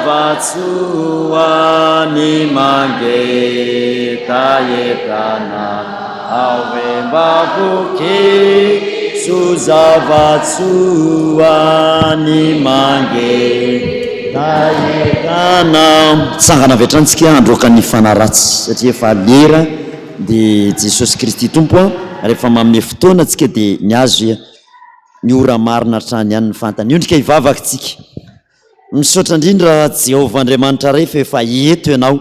zava-tsoa ny mangetaheta Awembaboky so zava-tsoa ny mangetaheta Mitsangana avy hatrany tsika handroaka ny fanahy ratsy satria efa lera dia Jesosy Kristy Tompo a, rehefa manome fotoana antsika dia ny azy ny ora marina hatrany ihany ny fantany. Miondrika hivavaka tsika. Misaotra indrindra Jehovah Andriamanitra Ray fa efa eto Ianao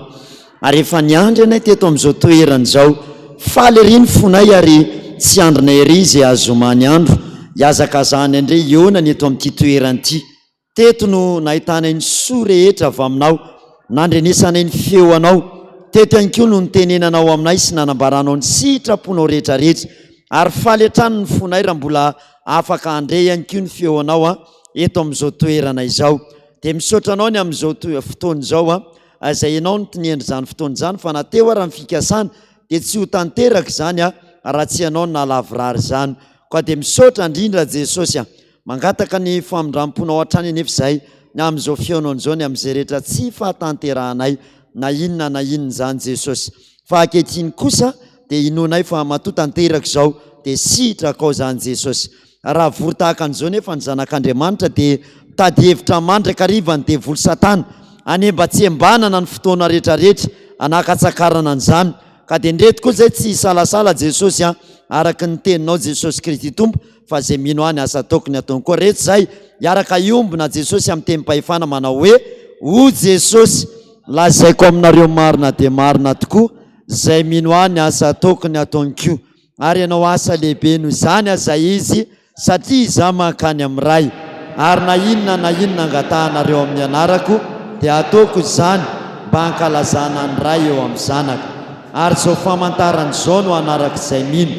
ary efa niandry anay teto amin'izao toerana izao. Faly ery ny fonay ary tsy andrinay ery izay hazoma ny andro hihazakazahany andre hihaonana eto amin'ity toerana ity. Teto no nahitanay ny soa rehetra avy Aminao, nandrenesanay ny feo Anao. Teto ihany koa no nitenenanao aminay sy nanambaranao ny sitraponao rehetra rehetra. Ary faly hatrany ny fonay raha mbola afaka handre ihany koa ny feo Anao an eto amin'izao toerana izao. Dia misaotra Anao ny amin'izao fotoana izao an, izay Ianao no tinendry izany fotoana izany fa na teo ara ny fikasana dia tsy ho tanteraka izany an raha tsy Ianao no nahalavorary izany. Koa dia misaotra indrindra Jesosy an. Mangataka ny famindram-ponao hatrany anefa izahay ny amin'izao fihaonana izao, ny amin'izay rehetra tsy fahatanterahanay na inona na inona izany Jesosy. Fa ankehitriny kosa dia inoanay fa matoa tanteraka izao dia sitrakao izany Jesosy. Raha vory tahaka an'izao nefa ny zanak'Andriamanitra dia mitady hevitra mandrakariva ny devoly satana hanembatsembanana ny fotoana rehetrarehetra hanakatsakarana an'izany ka dia ndreto koa izay tsy hisalasala Jesosy an araka ny teninao Jesosy Kristy Tompo fa izay mino ahy ny asa ataoko ny ataony koa reto izay hiaraka hiombona Jesosy amin'ny tenim-pahefana manao hoe O Jesosy lazaiko aminareo marina dia marina tokoa izay mino ahy ny asa ataoko ny ataony koa ary hanao asa lehibe noho izany aza izy satria izaho mankany amin'ny Ray ary na inona na inona angatahanareo amin'ny anarako dia hataoko izany mba hankalazana ny Ray eo amin'ny Zanaka ary izao famantarana izao no hanaraka izay mino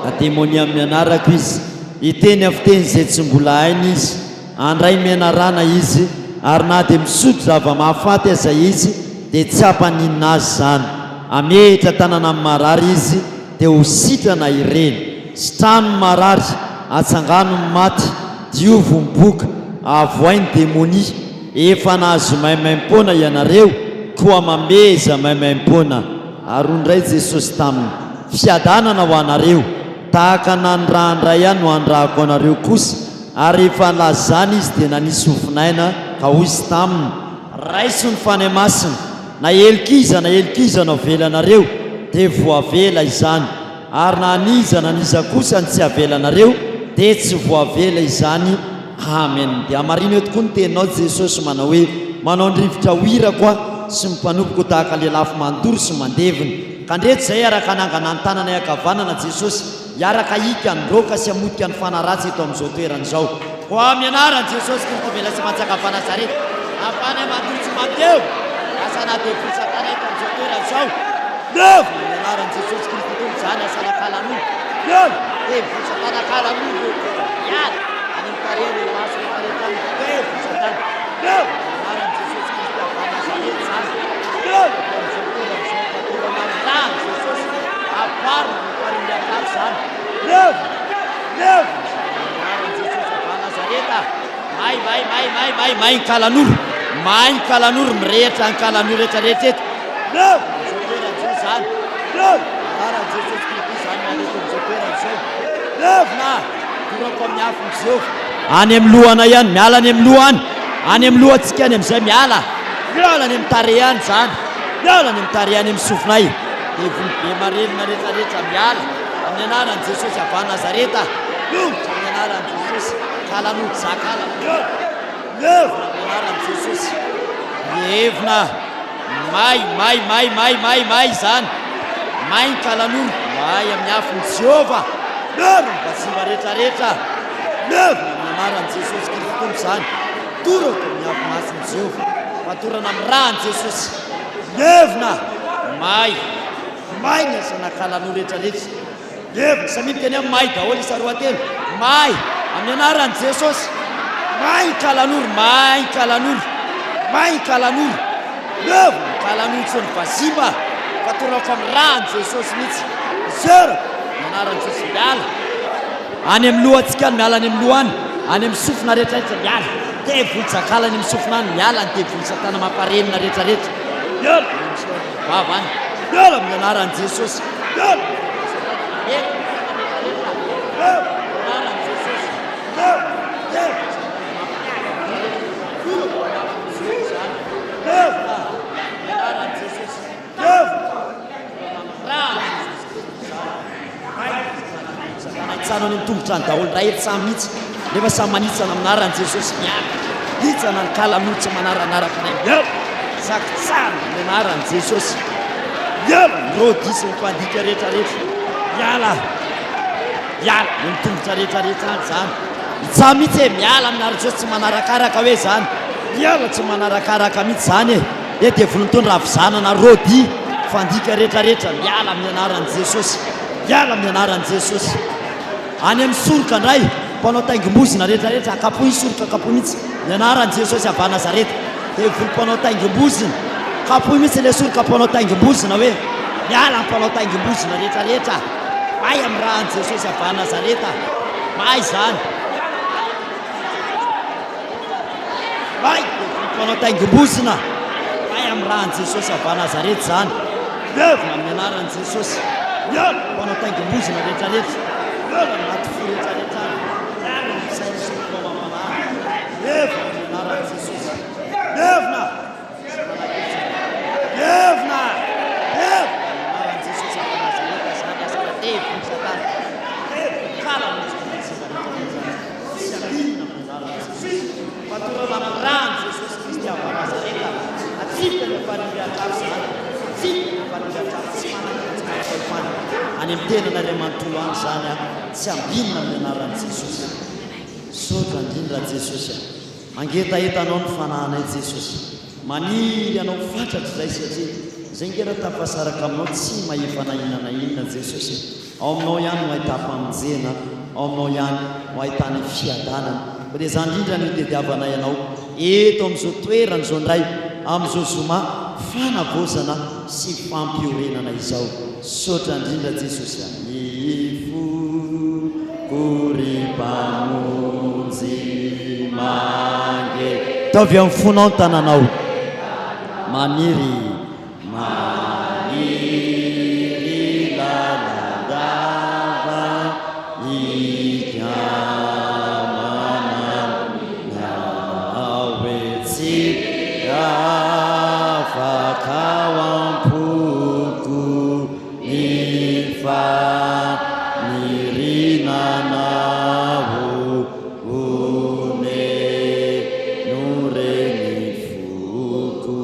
na demonia amin'ny anarako izy, hiteny amin'ny fiteny izay tsy mbola hainy izy, handray menarana izy, ary na dia misotro zava-mahafaty aza izy, dia tsy hampaninona azy izany. Hamehitra tanana amin'ny marary izy, dia ho sitrana ireny. Sitrano ny marary, atsangano ny maty, diovy ny boka, avohay ny demonia. Efa nahazo maimaimpoana ianareo, koa mameheza maimaimpoana. Ary hoy indray Jesosy taminy, Fiadanana ho anareo, tahaka ny nanirahan-dRay Ahy no hanirahako anareo kosa. Ary rehefa nilaza izany Izy dia nanisy ofon'aina, ka hoy Izy taminy, Raiso ny Fanahy Masina, na helok'iza na helok'iza no avelanareo, dia voavela izany, ary na an'iza na an'iza kosa no tsy avelanareo, dia tsy voavela izany. Amen. Dia hamarino eo tokoa ny teninao Jesosy manao hoe, Manao ny rivotra ho irako aho sy ny mpanompoko tahaka lelafo mandoro sy mandevona. Ka ndreto izay hiaraka hanangana ny tananay ankavanana Jesosy, hiaraka hika, handroaka sy hamotika ny fanahy ratsy eto amin'izao toerana izao. Koa amin'ny anaran'i Jesosy Kristy velona sy manjaka avy Nazareta, ahafahanay mandoro sy mandevona ny asana devoly satana eto amin'izao toerana izao. Levona amin'ny anaran'i Jesosy Kristy Tompo izany asana kalanoro. Levona, devoly satana kalanoro, miala. Any amin'ny tarehy, any amin'ny maso, rehetra rehetra any, devoly satana. Levona amin'ny anaran'i Jesosy Kristy avy any Nazareta izany. Levona eto amin'izao toerana izao, fatorana amin'ny ran'i Jesosy. Amparina ny farimbiak'afo izany. Levona, levona izany amin'ny anaran'i Jesosy avy any Nazareta. May, may, may, may, may, may ny kalanoro. May ny kalanoro, mirehitra ny kalanoro rehetra rehetra eto. Levona amin'izao toerana izao izany. Levona, anaran'i Jesosy Kristy izany mandeha eto amin'izao toerana izao. Levona! Dorako amin'ny afon'i Jehovah. Any amin'ny lohanay any, miala any amin'ny loha any, any amin'ny lohantsika any amin'izay miala, miala any amin'ny tarehy any izany, miala any amin'ny tarehy any amin'ny sofinay, devoly be marenina rehetra rehetra miala amin'ny anaran'i Jesosy avy any Nazareta, lolotra amin'ny anaran'i Jesosy, kalanody zakala, levona amin'ny anaran'i Jesosy, levona. May, may, may, may, may, may izany. May ny kalanoro. May amin'ny afon'i Jehovah. Levona ny vazimba rehetrarehetra. Levona amin'ny anaran'i Jesosy Kristy Tompo izany. Torako amin'ny afo masin'i Jehovah. Fatorana amin'ny ràn'i Jesosy. Levona. May. May ny asana kalanoro rehetrarehetra. Levona, samia miteny hoe may daholo isa roatelo. May, amin'ny anaran'i Jesosy. May kalanoro, may kalanoro, may kalanoro. Levona, kalanoro tsy ny vazimba fa torako amin'ny ràn'i Jesosy mihitsy. Zero, amin'ny anaran'i Jesosy miala. Any amin'ny lohantsika any, miala any amin'ny loha any, any amin'ny sofina rehetra rehetra miala. Devoly jakala any amin'ny sofina any, miala ny devoly satana mamparenina rehetra rehetra. Miala vava any. Miala amin'ny anaran'i Jesosy. Miala. Tsara any tongotra any daholo ndray eto samy mihitsy nefa samy manitsana amin'ny anaran'i Jesosy miala hitsana ny kala no tsy manaranaraka anay miala saky tsara ny anaran'i Jesosy miala ny rôdy sy ny mpandika rehetra rehetra miala miala ny tongotra rehetra rehetra any zany Mitsaha mihitsy e miala amin'ny anaran'i Jesosy tsy manarakaraka hoe zany miala tsy manarakaraka mihitsy zany e Dia devoly mitondra havizanana rôdy fandika rehetra rehetra miala amin'ny anaran'i Jesosy miala amin'ny anaran'i Jesosy any amin'ny soroka indray mpanao taingim-bozona rehetra rehetra akapohy ny soroka akapohy mihitsy ny anaran'i Jesosy avy Nazareta devoly mpanao taingim-bozona kapohy mihitsy ilay soroka mpanao taingim-bozona hoe miala amin'ny mpanao taingim-bozona rehetra rehetra may amin'ny ràn'i Jesosy avy Nazareta may izany May mpanao taingim-bozona. May amin'ny ràn'i Jesosy avy Nazareth izany. Levona amin'ny anaran'i Jesosy. Miala mpanao taingim-bozona rehetra rehetra. Miala amin'ny anaty fo rehetra rehetra any. Miala amin'ny saina sy ny fo amam-panahy. Levona amin'ny anaran'i Jesosy. Levona. Levona. Levona amin'ny anaran'i Jesosy avy Nazareth izany asana devoly satana. Levona kala mihitsy rehetra rehetra. Tsy adinona amin'ny anaran'i Jesosy. Fatorana amin'ny ràn'i Jesosy Kristy avy ao Nazareta. Atsipy any am-parihy hatrany izany. Atsipy any am-parihy hatrany. Tsy manana tsy manam-pahefana any amin'ny tenanareo manontolo any izany an. Tsy ambinina amin'ny anaran'i Jesosy. Misaotra indrindra Jesosy a. Mangetaheta Anao ny fanahinay Jesosy. Maniry Anao fatratra izay satria izay nge raha tafasaraka aminao tsy mahefa na inona na inona Jesosy e. Ao aminao ihany no ahitam-pamonjena, ao aminao ihany no ahitana fiadanana. Koa dia izany indrindra no itediavanay Anao eto amin'izao toerana izao indray, amin'izao zoma fanavaozana sy fampiorenana izao. Misaotra indrindra Jesosy a. Ny foko ry Mpamonjy mange. Ataovy amin'ny fonao ny tananao. Maniry. Maniry lalandava hikamana aminao hoe tsy afaka ao am-poko ny faniriana anao Oneno re ny foko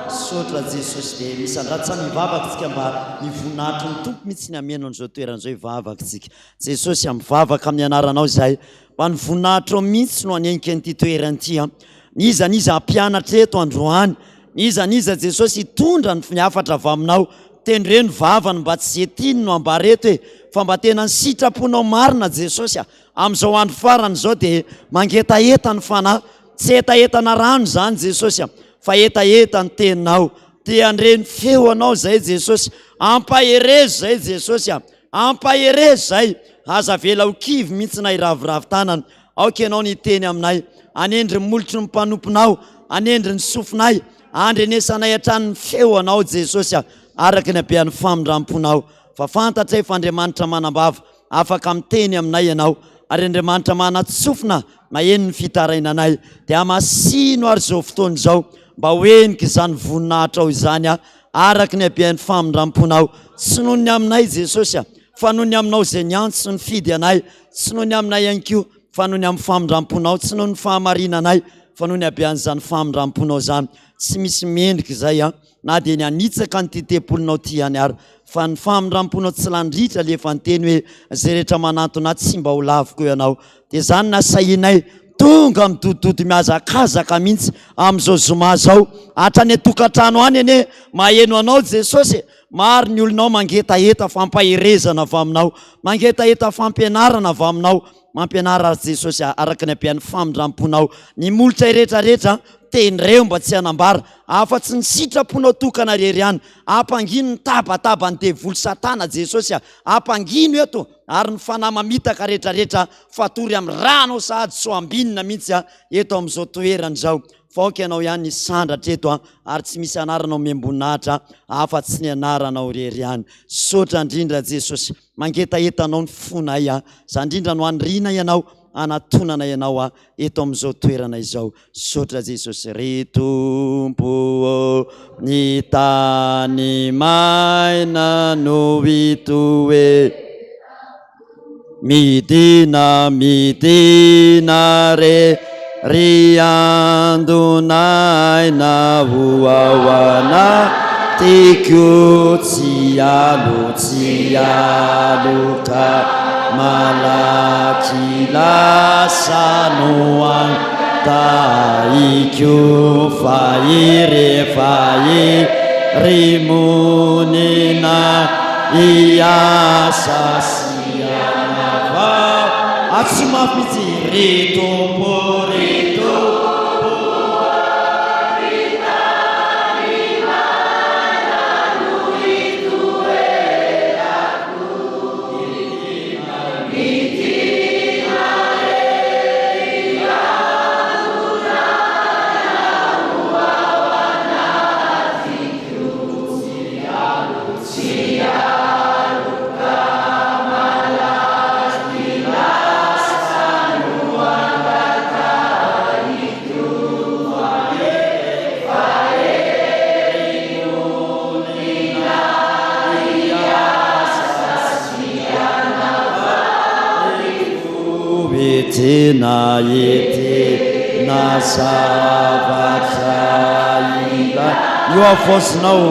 Misaotra Jesosy dia misandratra mivavaka tsika mba ny voninahitry ny Tompo mihitsy ny hameno an'izao toerana izao hivavaka tsika. Jesosy a mivavaka amin'ny anaranao izahay mba ny voninahitrao mihitsy no hanenika an'ity toerana ity a. N'iza n'iza hampianatra eto androany, n'iza n'iza Jesosy hitondra ny hafatra avy aminao, tendreno vavany mba tsy ze tiany no ambara eto e, fa mba tena ny sitraponao marina Jesosy a. Amin'izao andro farany izao dia mangetaheta ny fanahy, tsy hetahetana rano izany Jesosy a, fa hetaheta ny teninao, te handre ny feo anao izay Jesosy, ampaherezo izay Jesosy a, ampaherezo izay, aza avela ho kivy mihitsy na hiraviravy tanana, aoka ianao ny hiteny aminay, hanendry ny molotry ny mpanomponao, hanendry ny sofinay, handrenesanay hatrany ny feo anao Jesosy a, araka ny habean'ny famindram-ponao, fa fantatray fa Andriamanitra manam-bava, Afaka miteny aminay Ianao, ary Andriamanitra manan-tsofina maheno ny fitarainanay, dia hamasino ary izao fotoana izao mba ho henika izany voninahitrao izany araka ny habean'ny famindram-ponao, tsy noho ny aminay Jesosy a, fa noho ny aminao izay niantso sy nifidy anay, tsy noho ny aminay ihany koa, fa noho ny amin'ny famindram-ponao, tsy noho ny fahamarinanay, fa noho ny habean'izany famindram-ponao izany. Tsy misy mendrika izay an. na dia ny hanitsaka an'ity tempolinao ity ihany ary, fa ny famindram-ponao tsy lany ritra le efa niteny hoe izay rehetra manantona ahy tsy mba ho laviko ianao, dia izany nasahinay tonga midodododo mihazakazaka mihitsy amin'izao zoma izao, hatrany an-tokantrano any anie maheno anao Jesosy e, maro ny olonao mangetaheta fampaherezana avy aminao, mangetaheta fampianarana avy aminao, Mampianara azy Jesosy araka ny habean'ny famindram-ponao. Ny molotray rehetra rehetra Tendreo mba tsy hanambara afa-tsy ny sitraponao tokana irery ihany. Ampangino ny tabataban'ny devoly satana Jesosy a! Ampangino eto ary ny fanahy mamitaka retraretra fatory amin'ny ranao sahady sao ambinina mihitsy a eto amin'izao toerana izao. Fa aoka ianao ihany hisandratra eto a ary tsy misy anarana omem-boninahitra afa-tsy ny anaranao irery ihany. Misaotra indrindra Jesosy. Mangetaheta anao ny fonay a! Izany indrindra no aniriana ianao hanatonana ianao a eto amin'izao toerana izao. Misaotra Jesosy. Ry Tompo ô, ny tany maina no hitoe. Midina, midina re, ry andon'aina ho ao anatiko, tsy alo, tsy aloka, malaky lasa no angatahiko, fa iry, fa iry monina hiasa sy hanavao. Atsy mafy mihitsy, ry Tompo, ry Tompo. Tena tena zavatra ilay Io havaozinao,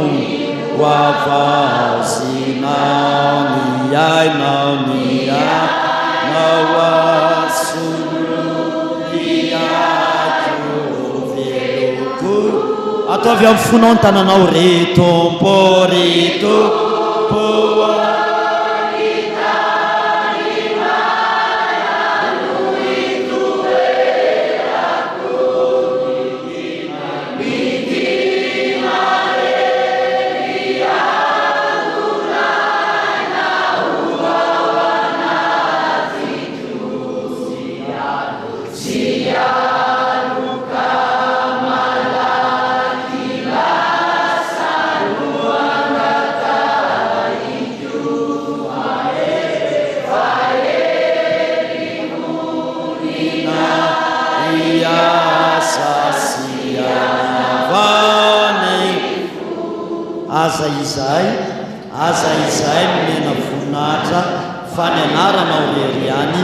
ho havaozinao ny ainao, ny ainao asolo ny aiko veloko. Ataovy amin'ny fonao ny tananao, ry Tompo, ry Tompo. Aza izahay, aza izahay nomena voninahitra fa ny anaranao irery ihany.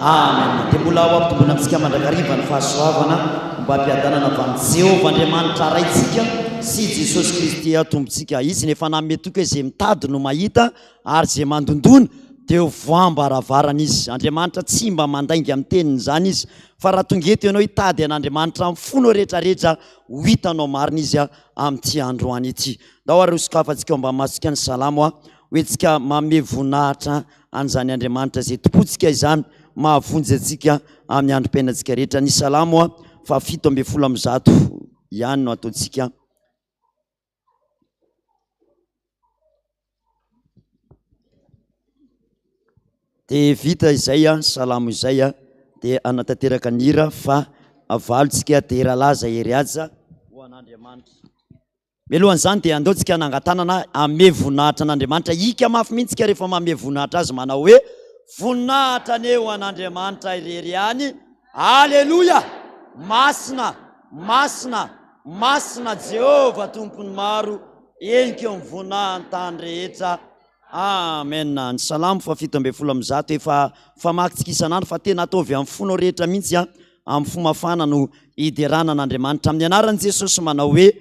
Amen. Dia mbola ho ampitomboina amintsika mandrakariva ny fahasoavana mba hampiadanana avy amin'i Jehovah Andriamanitra Raintsika sy Jesosy Kristy Tompontsika. Izy no efa nanome toky hoe izay mitady no mahita ary izay mandondona dia ho voam-baravarana izy. Andriamanitra tsy mba mandainga amin'ny teniny izany izy, fa raha tonga eto ianao hitady an'Andriamanitra amin'ny fonao rehetrarehetra, ho hitanao marina izy amin'ity androany ity. Ndao ary hosokafantsika ao ambany masontsika ny salamo ho entsika manome voninahitra an'izany Andriamanitra izay tompontsika izany, mahavonjy antsika amin'ny androm-piainantsika rehetra. Ny salamo faha 117 ihany no ataontsika. Dia vita izay a, salamo izay a, dia hanatanteraka ny hira fa avalontsika dera laza hery haja ho an'Andriamanitra. Mialohan'izany dia andao tsika hanangan-tanana hanome voninahitra an'Andriamanitra. Hika mafy mihitsy tsika rehefa manome voninahitra Azy manao hoe, Voninahitra anie ho an'Andriamanitra irery ihany. Aleloia! Masina, masina, masina Jehovah Tompon'ny maro, henika eo amin'ny voninahin'ny tany rehetra. Amen. Ny Salamo faha 117 efa famakintsika isan'andro fa tena ataovy amin'ny fonao rehetra mihitsy an, amin'ny fo mafana no hiderana an'Andriamanitra amin'ny anaran'i Jesosy manao hoe,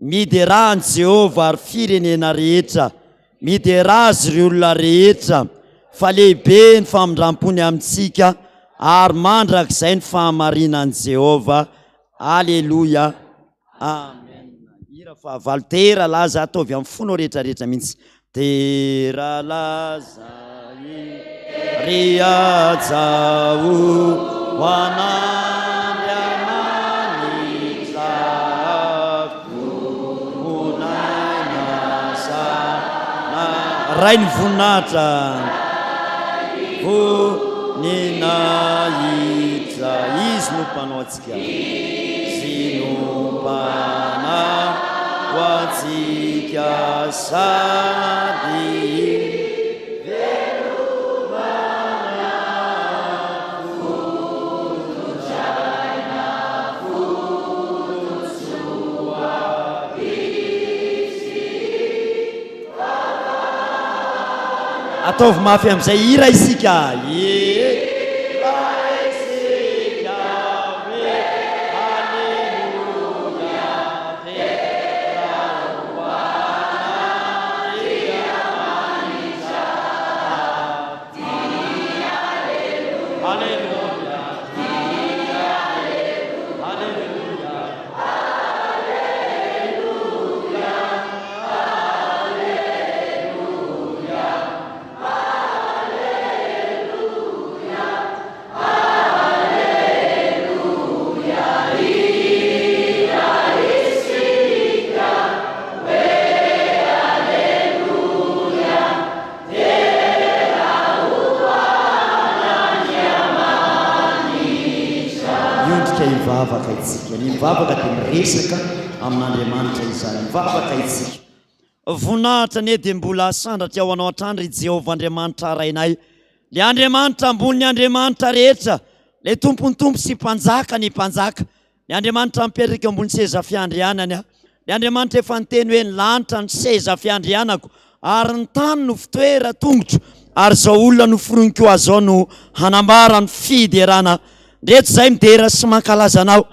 Miderà an'i Jehovah ry firenena rehetra, miderà Azy ry olona rehetra, fa lehibe ny famindram-pony amintsika ary mandrakizay ny fahamarinan'i Jehovah. Aleloia. Amen. Hira fahavalo, Dera laza, ataovy amin'ny fonao rehetra rehetra mihitsy. Dera laza ry haja o ho an'Andriamanitra. Ray ny voninahitra. Voninahitra. Izy no mpanao antsika. Izy no mpanao antsika sady velomana fototr'aina fototsoa Ataovy mafy amin'izay hira isika. Hira isika hoe Aleloia dera ho an'Andriamanitra. Aleloia, Aleloia. Miondrika hivavaka isika. Ny mivavaka dia miresaka amin'Andriamanitra izany. Mivavaka isika. Voninahitra anie dia mbola asandratra ao anao hatrany ry Jehovah Andriamanitra Rainay, ilay Andriamanitra ambonin'ny andriamanitra rehetra, ilay Tompon'ny tompo sy Mpanjaka ny mpanjaka, Ny Andriamanitra mipetraka eo ambony seza fiandrianany aho. Ny Andriamanitra efa niteny hoe ny lanitra no seza fiandrianako ary ny tany no fitoeran-tongotro ary izao olona noforoniko ahy izao no hanambara ny fiderana. Ndreto izay midera sy mankalaza anao.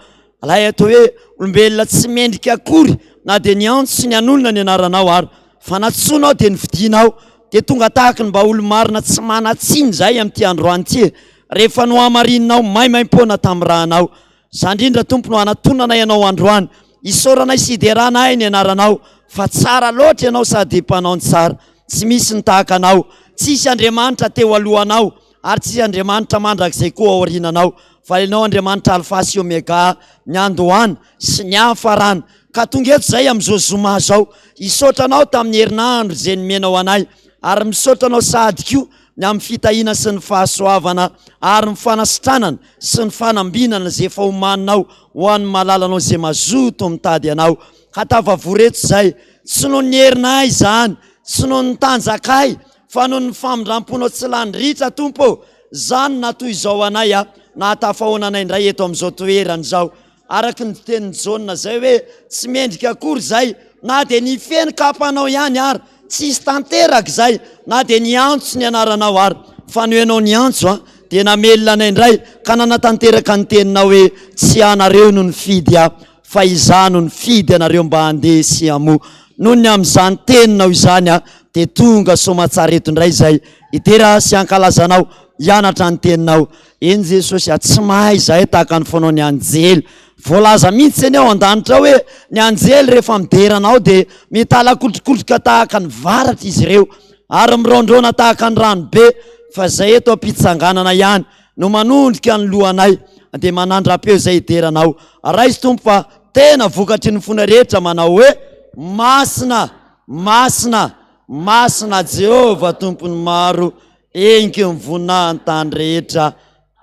Ilay atao hoe olombelona tsy mendrika akory na dia niantso sy nianonona ny anaranao ary fa nantsoinao dia nofidinao dia tonga tahaky ny mba olo-marina tsy manan-tsiny izahay amin'ity androany ity e. Rehefa nohamarininao maimaimpoana tamin'ny rànao. Izany indrindra Tompo no hanatonanay Anao androany, isaoranay sy hideranay ny anaranao, fa tsara loatra Ianao sady mpanao ny tsara. Tsy misy ny tahaka Anao, tsisy Andriamanitra teo alohanao, ary tsisy Andriamanitra mandrakizay koa aoriananao, fa Ianao Andriamanitra Alfa sy Omega, niandohana sy niafarana. Ka tonga eto izahay amin'izao zoma izao, hisaotra Anao tamin'ny herinandro izay nomenao anay, ary misaotra Anao sahady koa ny amin'ny fitahiana sy ny fahasoavana ary ny fanasitranana sy ny fanambinana izay efa omaninao ho an'ny malalanao izay mazoto mitady anao. Ka tafavory eto izay, tsy noho ny herinay izany, tsy noho ny tanjakay, fa noho ny famindram-ponao tsy lany ritra, Tompo ô, izany na toy izao anay a, nahatafahoana anay indray eto amin'izao toerana izao. Araka ny tenin'i Jaona izay hoe tsy mendrika akory izay na dia ny feno kapanao ihany ary, tsisy tanteraka izay na dia niantso ny anaranao ary, fa noho ianao niantso an, dia namelona anay indray ka nanatanteraka ny teninao hoe tsy ianareo no nifidy ahy fa izaho no nifidy anareo mba handeha sy hamoa. Noho ny amin'izany teninao izany aho dia tonga soamatsara eto indray izay hidera sy hankalaza anao, hianatra ny teninao. Eny Jesosy a, tsy mahay izahay tahaka ny fanao ny anjely. Voalaza mihitsy anie ao an-danitra ao hoe ny anjely rehefa midera anao dia mitalakotrokotroka tahaka ny varatra izy ireo ary miraondraona tahaka ny rano be, fa izay eto am-pitsanganana ihany no manondrika ny lohanay dia manandra-peo izay hidera anao. Raiso Tompo fa tena vokatry ny fona rehetra manao hoe Masina, Masina, Masina Jehovah Tompon'ny maro. Enky ny voninahiny tany rehetra.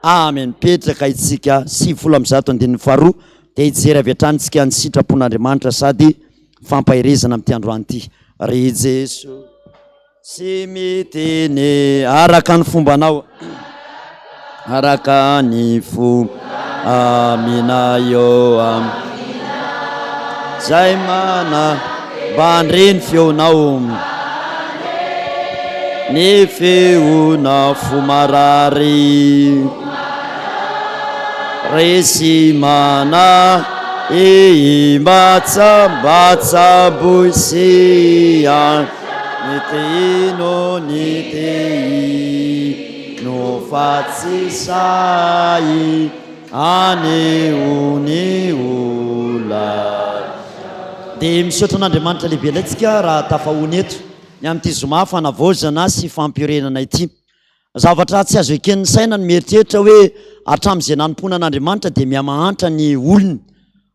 Amen. Mipetraka itsika 190 andininy faharoa dia hijery avy hatrany tsika ny sitrapon'Andriamanitra sady fampaherezana amin'ity androany ity. Ry Jeso tsy miteny araka ny fombanao araka ny fo amina eo am zay mana mba handre ny feonao ny feona fo marary resy mana e mba mba tsaboy sy an ny tehino ny tehi No fa tsy sahy haneho ny olana. Dia misaotra an'Andriamanitra lehibe indray tsika raha tafahoana eto ny amin'ity zoma fanavaozana sy fampiorenana ity. Zavatra tsy azo eken'ny saina ny mieritreritra hoe hatramin'izay nanompoana an'Andriamanitra dia mihamahantra ny olony.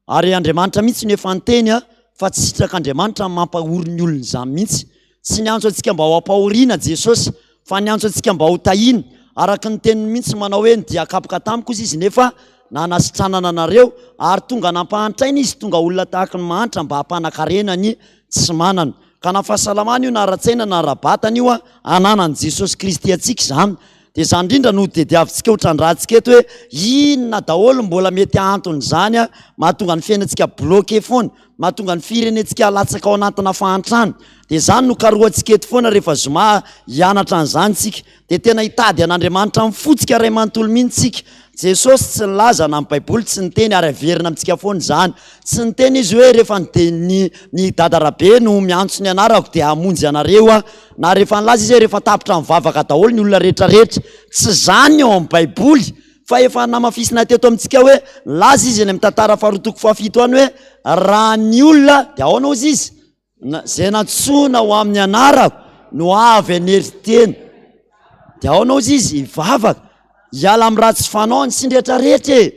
Ary Andriamanitra mihitsy no efa niteny fa tsy sitrak'Andriamanitra ny mampahory ny olony izany mihitsy. Tsy niantso antsika mba ho ampahoriana Jesosy fa niantso antsika mba ho tahiana. Araka ny teniny mihitsy manao hoe ny dia kapoka tamiko ozy izy nefa nanasitranana anareo ary tonga nampahantraina izy tonga olona tahaky ny mahantra mba hampanakarena ny tsy manana. Ka na fahasalamana io na ara-tsaina na ara-batana io ananan'i Jesosy Kristy antsika izany. Dia izany indrindra no tediavintsika ho trandrahantsika eto hoe inona daholo mbola mety anton'izany mahatonga ny fiainantsika bloqué foana, mahatonga ny firenentsika latsaka ao anatina fahantrana. Dia izany no karohantsika eto foana rehefa zoma hianatra an'izany tsika. Dia tena hitady an'Andriamanitra amin'ny fontsika iray manontolo mihitsy tsika. Jesosy tsy nilaza na ny Baiboly tsy niteny ary averina amintsika foana izany. Tsy niteny izy hoe rehefa ny ny ny Dada Rabe no miantso ny anarako dia hamonjy anareo aho. Na rehefa nilaza izy hoe rehefa tapitra mivavaka daholo ny olona rehetra rehetra. Tsy izany ny ao amin'ny Baiboly fa efa namafisina teto amintsika hoe nilaza izy eny amin'ny tantara faharoa toko fahafito any hoe raha ny olona dia ahoana hozy izy? Na, izay nantsoina ho amin'ny anarako no avy hanery tena. Dia ahoana hozy izy? Hivavaka, hiala amin'ny ratsy fanaony sy ny rehetrarehetra e!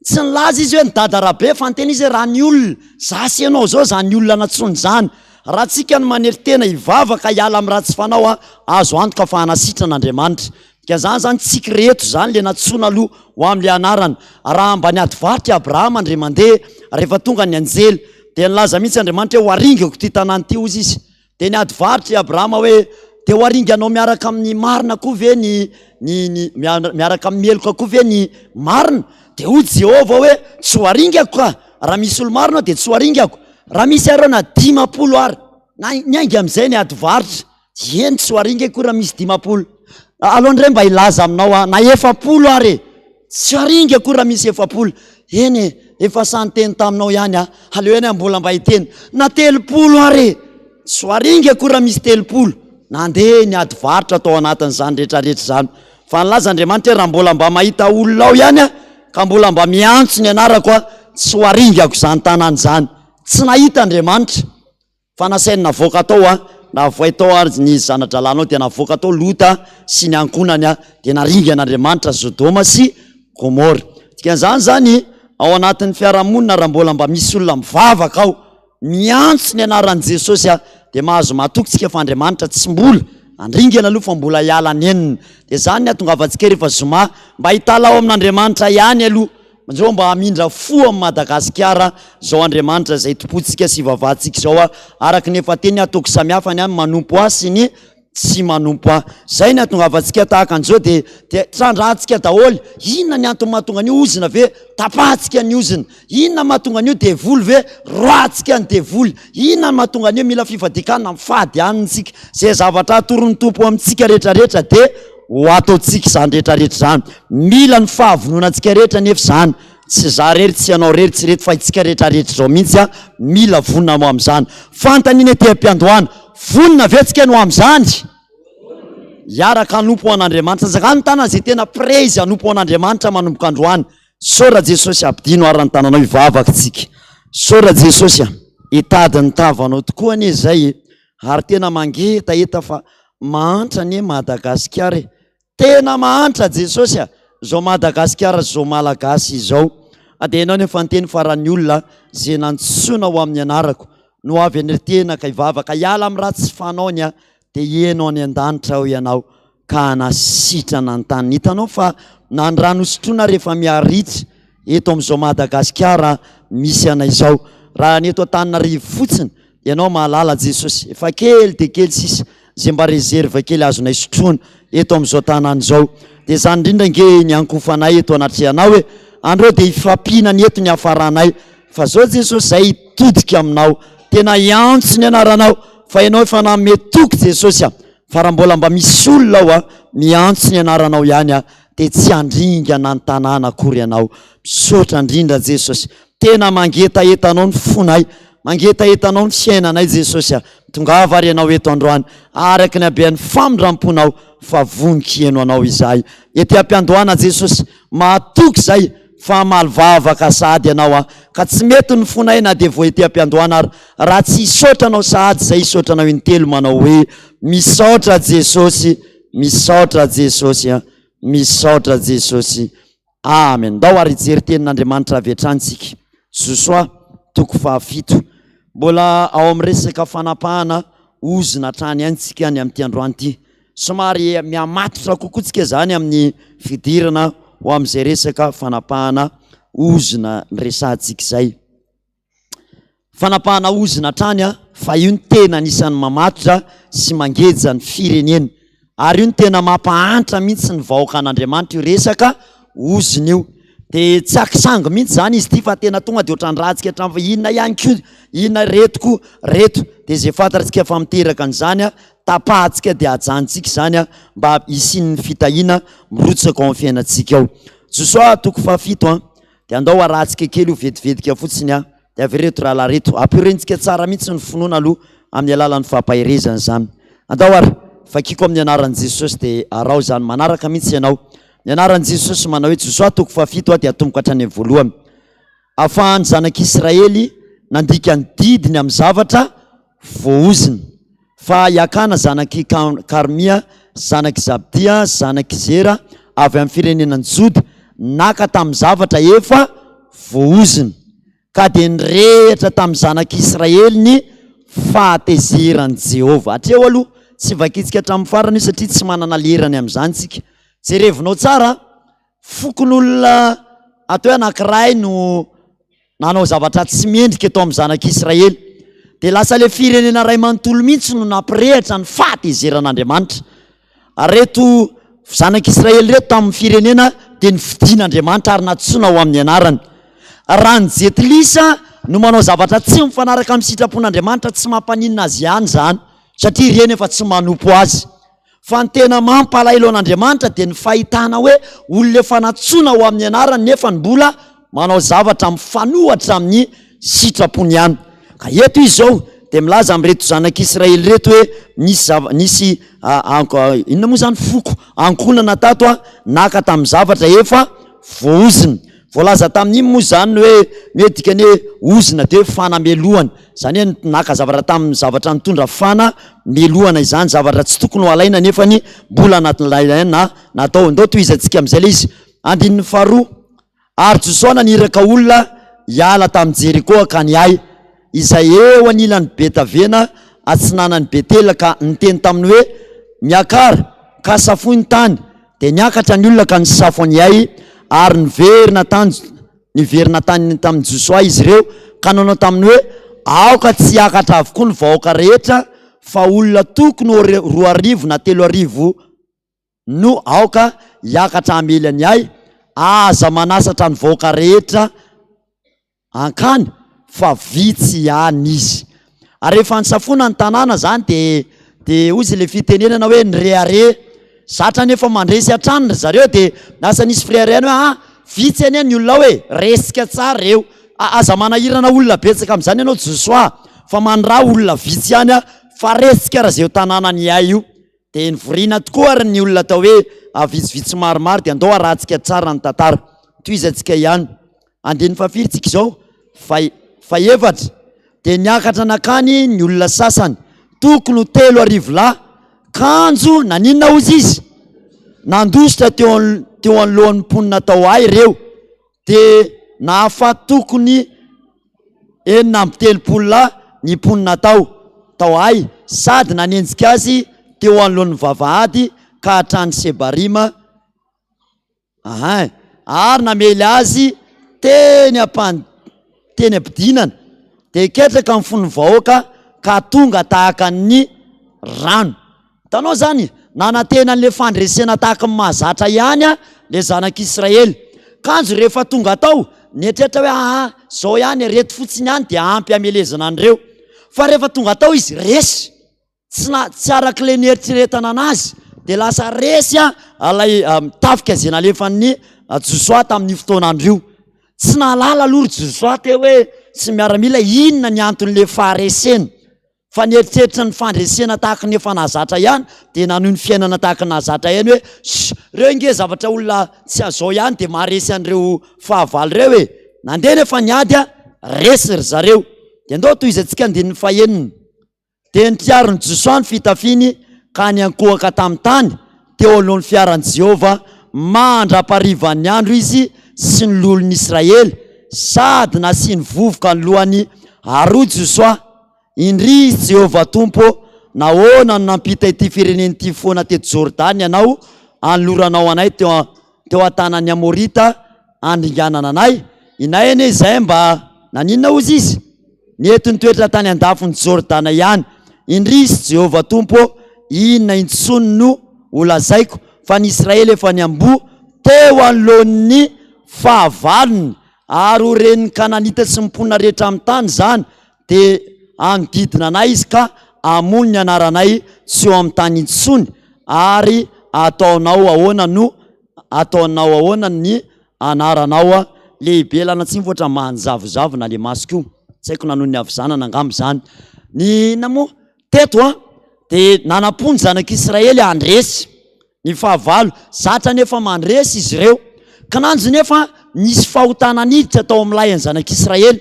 Tsy nilaza izy hoe ny Dada Rabe fa niteny izy hoe raha ny olona, za sy ianao izao izany olona nantsoina izany. Raha tsika no manery tena hivavaka hiala amin'ny ratsy fanao a, azo antoka fa hanasitrana Andriamanitra. Ka zany zany tsiky reto zany le nantsoina aloha ho amle anarana. Raha mba niady varotra i Abrahama ndre mandeha rehefa tonga ny anjely dia nilaza mihitsy Andriamanitra hoe ho aringako ity tanàna ity hozy izy. Dia niady varotra i Abrahama hoe dia ho aringanao miaraka amin'ny marina koa ve ny ny ny miaraka amin'ny meloka koa ve ny marina? Dia hoy Jehovah hoe tsy ho aringako ka, raha misy olo-marina ao dia tsy ho aringako. Raha misy ary ao na 50 ary. Na niainga amin'izay ny ady varotra. Eny tsy ho aringa akory raha misy 50. Aleo indray mba hilaza aminao aho, na 40 ary e! Tsy ho aringa akory raha misy 40. Eny e, efa sahy niteny taminao ihany aho, aleo ihany aho mbola mba hiteny. Na 30 ary e! Tsy ho aringa akory raha misy 30. Nandeha ny ady varotra tao anatin'izany rehetrarehetra izany. Fa nilaza Andriamanitra hoe raha mbola mba mahita olona ao ihany aho, ka mbola mba miantso ny anarako aho, tsy ho aringako izany tanàna izany. Tsy nahita Andriamanitra. Fa nasainy navoaka tao a, navoay tao ary ny zana-drahalahinao, dia navoaka tao Lota sy ny ankohonany a, dia naringan'Andriamanitra Sodoma sy Gomora. Dikan'izany izany, ao anatin'ny fiarahamonina raha mbola mba misy olona mivavaka ao, miantso ny anaran'i Jesosy a, dia mahazo matoky tsika fa Andriamanitra tsy mbola handringana aloha fa mbola hiala nenina. Dia izany ny hatongavantsika rehefa zoma, mba hitalaho amin'Andriamanitra ihany aloha. Anjao mba hamindra fo amin'i Madagasikara izao Andriamanitra izay tompointsika sy ivavahantsika izao a, araka ny efa teny ataoko samihafa ny ahy manompo ahy sy ny tsy manompo ahy. Izay ny hatongavantsika tahaka an'izao dia dia trandrahantsika daholo. Inona ny antony mahatonga an'io ozona ve? Tapahantsika ny ozona. Inona mahatonga an'io devoly ve? Roahantsika ny devoly. Inona ny mahatonga an'io mila fifadian-kanina? Mifady hanina isika. Izay zavatra atoron'ny Tompo amintsika rehetrarehetra dia Ho ataontsika izany rehetra rehetra izany. Mila ny fahavononantsika rehetra anefa izany. Tsy za rery, tsy ianao rery, tsy reto fa itsika rehetra rehetra izao mihitsy a, mila vonona ho amin'izany. Fanontaniana ety am-piandohana, vonona ve tsika ny ho amin'izany? Hiaraka hanompo ho an'Andriamanitra. Zagano ny tanana izay tena prêt izy hanompo ho an'Andriamanitra manomboka androany. Sora Jesosy ampidino ary ny tananao hivavaka tsika. Sora Jesosy a, hitady ny tavanao tokoa anie izay e. Ary tena mangetaheta fa mahantra anie Madagasikara e! Tena mahantra Jesosy a! Zao Madagasikara sy zao Malagasy izao. Dia ianao nefa niteny fa raha ny olona ze nantsoina ho amin'ny anarako no avy an'irtena ka hivavaka hiala amin'ny ratsy fanaony a, dia heno any an-danitra aho ianao ka hanasitrana ny tany. Hitanao fa na ny rano hosotroina rehefa miharitra eto amin'izao Madagasikara misy anay izao. Raha ny eto Antananarivo fotsiny, ianao mahalala Jesosy, efa kely dia kely sisa izay mba réserve kely azonay sotroina eto amin'izao tanàna izao. Dia izany indrindra ange ny ankofanay eto anatrehanao e. Andreo dia hifampihinana eto ny hafaranay. Fa zao Jesosy zay hitodika aminao, tena hiantso ny anaranao, fa ianao efa nanome toky Jesosy a. Fa raha mbola mba misy olona ao a, miantso ny anaranao ihany a, dia tsy handringana ny tanàna akory ianao. Misaotra indrindra Jesosy. Tena mangetaheta anao ny fonay, mangetaheta anao ny fiainanay Jesosy a. Tongava ary ianao eto androany, araka ny habean'ny famindram-ponao, fa vonon-kiheno anao izahay. Ety am-piandohana Jesosy, mahatoky izay fa hamaly vavaka sahady ianao a, ka tsy mety ny fonay na dia vao ety am-piandohana ary raha tsy hisaotra anao sahady izay hisaotra anao intelo manao hoe, Misaotra Jesosy, misaotra Jesosy a, misaotra Jesosy. Amen. Ndao ary hijery tenin'Andriamanitra avy hatrany tsika. Josoa toko fahafito. Mbola ao amin'ny resaka fanapahana. ozona hatrany ihany tsika ny amin'ity androany ity. Somary mihamatotra kokoa tsika izany amin'ny fidirana ho amin'izay resaka fanapahana ozona niresahantsika izay. Fanapahana ozona hatrany a, fa io no tena anisan'ny mamatotra sy mangeja ny firenena. Ary io no tena mampahantra mihitsy ny vahoakan'Andriamanitra io resaka ozona io. Dia tsy akisangy mihitsy izany izy ity fa tena tonga dia ohatran'ny ratsika hatramin'ny fa inona ihany koa, inona ireto koa reto. Dia izay fantatsika fa miteraka an'izany a, tapahantsika dia ajanontsika izany a, mba hisian'ny fitahiana mirotsaka ao amin'ny fiainantsika ao. Josoa toko fahafito a. Dia andao arahantsika kely io vetivetika fotsiny a! Dia avy ireto rahalahy ireto. Ampihorentsika tsara mihitsy ny finoana aloha amin'ny alalan'ny fampaherezana izany. Andao ary, vakiko amin'ny anaran'i Jesosy dia araho izany manaraka mihitsy ianao. Ny anaran'i Jesosy manao hoe Josoa toko fahafito a dia atomboka hatrany amin'ny voalohany. Afahan'ny zanak'Israely nandika ny didiny amin'ny zavatra voaozona. Fa i Akana zanak'i Karmia, zanak'i Zabdia, zanak'i Zera, avy amin'ny firenenan'i Joda, naka tamin'ny zavatra efa voaozona. Ka dia nirehitra tamin'ny zanak'Israely ny fahatezeran'i Jehovah. Hatreo aloha, tsy vakintsika hatramin'ny farany io satria tsy manana lerany amin'izany isika. Jerevinao tsara, fokonolona atao hoe anankiray no nanao zavatra tsy mendrika tao amin'ny zanak'Israely. Dia lasa ilay firenena iray manontolo mihitsy no nampirehitra ny fahatezeran'Andriamanitra. Ary ireto zanak'Israely ireto tamin'ny firenena dia nofidin'Andriamanitra ary nantsoina ho amin'ny anarany. Raha ny jentilisa no manao zavatra tsy mifanaraka amin'ny sitrapon'Andriamanitra, tsy mampaninona azy ihany izany, satria ireny efa tsy manompo azy. Fa ny tena mampalahelo an'Andriamanitra dia ny fahitana hoe olona efa nantsoina ho amin'ny anarany nefa ny mbola manao zavatra mifanohitra amin'ny sitrapony ihany. Ka eto izy izao dia milaza amin'ireto zanak'Israely ireto hoe nisy zava, nisy inona moa izany foko, ankohonana tato naka tamin'ny zavatra efa voaozona. Voalaza tamin'iny moa izany ny hoe, ny hoe dikany hoe ozona dia hoe fanamelohana. Izany hoe naka zavatra tamin'ny zavatra nitondra fanamelohana izany, zavatra tsy tokony ho alaina nefany mbola nalaina natao. Ndao tohizantsika amin'izay ilay izy. Andininy faharoa, Ary Josoa naniraka olona hiala tamin'i Jeriko hankany Ay, izay eo anilan'i Betavena atsinanan'i Betela, ka niteny taminy hoe, Miakara, ka safoy ny tany. Dia niakatra ny olona ka nisafo an'i Ay, ary niverina tany niverina tany tamin'i Josoa izy ireo ka nanao taminy hoe, Aoka tsy hiakatra avokoa ny vahoaka rehetra, fa olona tokony ho 2000 na 3000 no aoka hiakatra hamely an'i Ay, aza manasatra ny vahoaka rehetra hankany fa vitsy ihany izy. Ary rehefa nisafoana ny tanàna izany dia dia hozy ilay fitenenana hoe nirehareha. Zatra nefa mandresy hatrany ry zareo dia lasa nisy fireharehana hoe ah vitsy anie ny olona ao e, resika tsara ireo. Aza manahirana olona betsaka amin'izany ianao Josoa fa maniraha olona vitsy ihany fa resika raha izay eo tanànan'i Ay io. Dia nivoriana tokoa ary ny olona atao hoe vitsivitsy maromaro dia andao harahantsika tsara ny tantara. Tohizantsika ihany. Andininy fahafiry tsika izao? Fahefatra. Dia niakatra nankany ny olona sasany, tokony ho 3000 lahy, kanjo naninona hozy izy? Nandositra teo teo anoloan'ny mponina tao Ay ireo, dia nahafaty tokony 36 lahy ny mponina tao tao Ay, sady nanenjika azy teo anoloan'ny vavahady ka hatrany Sebarima. Ahay, ary namely azy teny am-pan-, teny am-pidinana, dia ketraka ny fon'ny vahoaka ka tonga tahaka ny rano. Hitanao izany, nanantena an'ilay fandresena tahaka ny mahazatra ihany ilay zanak'Israely. Kanjo rehefa tonga tao, nieritreritra hoe aa, izao ihany, ireto fotsiny ihany dia ampy hamelezana an'ireo. Fa rehefa tonga tao izy, resy. Tsy na, tsy arak'ilay nieritreretana anazy, dia lasa resy ilay tafika izay nalefan'i Josoa tamin'io fotoan'andro io. Tsy nahalala aloha ry Josoa teo hoe sy ny miaramila inona ny anton'ilay faharesena, fa nieritreritra ny fandresena tahaka ny efa nahazatra ihany, dia nanohy ny fiainana tahaka ny nahazatra ihany hoe, sh, ireo ange zavatra olona tsy azao ihany dia maharesy an'ireo fahavalo ireo e! Nandeha nefa ny ady, resy ry zareo. Dia ndao tohizantsika andininy fahenina. Dia nitriarin'i Josoa ny fitafiany ka niankohoka tamin'ny tany teo anoloan'ny fiaran'i Jehovah mandra-paharivan'ny andro izy sy ny loholon'ny Israely, sady nasiany vovoka ny lohany. Ary hoy Josoa, Indrisy, Jehovah Tompo ô! nahoana no nampita ity firenena ity foana teto Jordana Ianao, hanoloranao anay teo teo an-tanan'ny Amorita handringanana anay? Inay anie izay mba naninona hozy izy? Nety nitoetra tany an-dafin'i Jordana ihany. Indrisy, Jehovah Tompo ô, inona intsony no holazaiko, fa ny Israely efa niamboho teo anoloan'ny fahavalony, ary ho ren'ny Kananita sy ny mponina rehetra amin'ny tany izany, dia hanodidina anay izy ka hamono ny anaranay tsy eo amin'ny tany intsony, ary hataonao ahoana no hataonao ahoana ny anaranao lehibe lana-tsiny fa ohatran'ny manjavozavona le masoko io, tsy haiko na noho ny havizanana angamba izany. Ny inona moa? Teto an, dia nanam-po ny zanak'Israely handresy ny fahavalo, zatra anefa mandresy izy ireo, kinanjo nefa nisy fahotana niditra tao amin'ny lahin'ny zanak'Israely,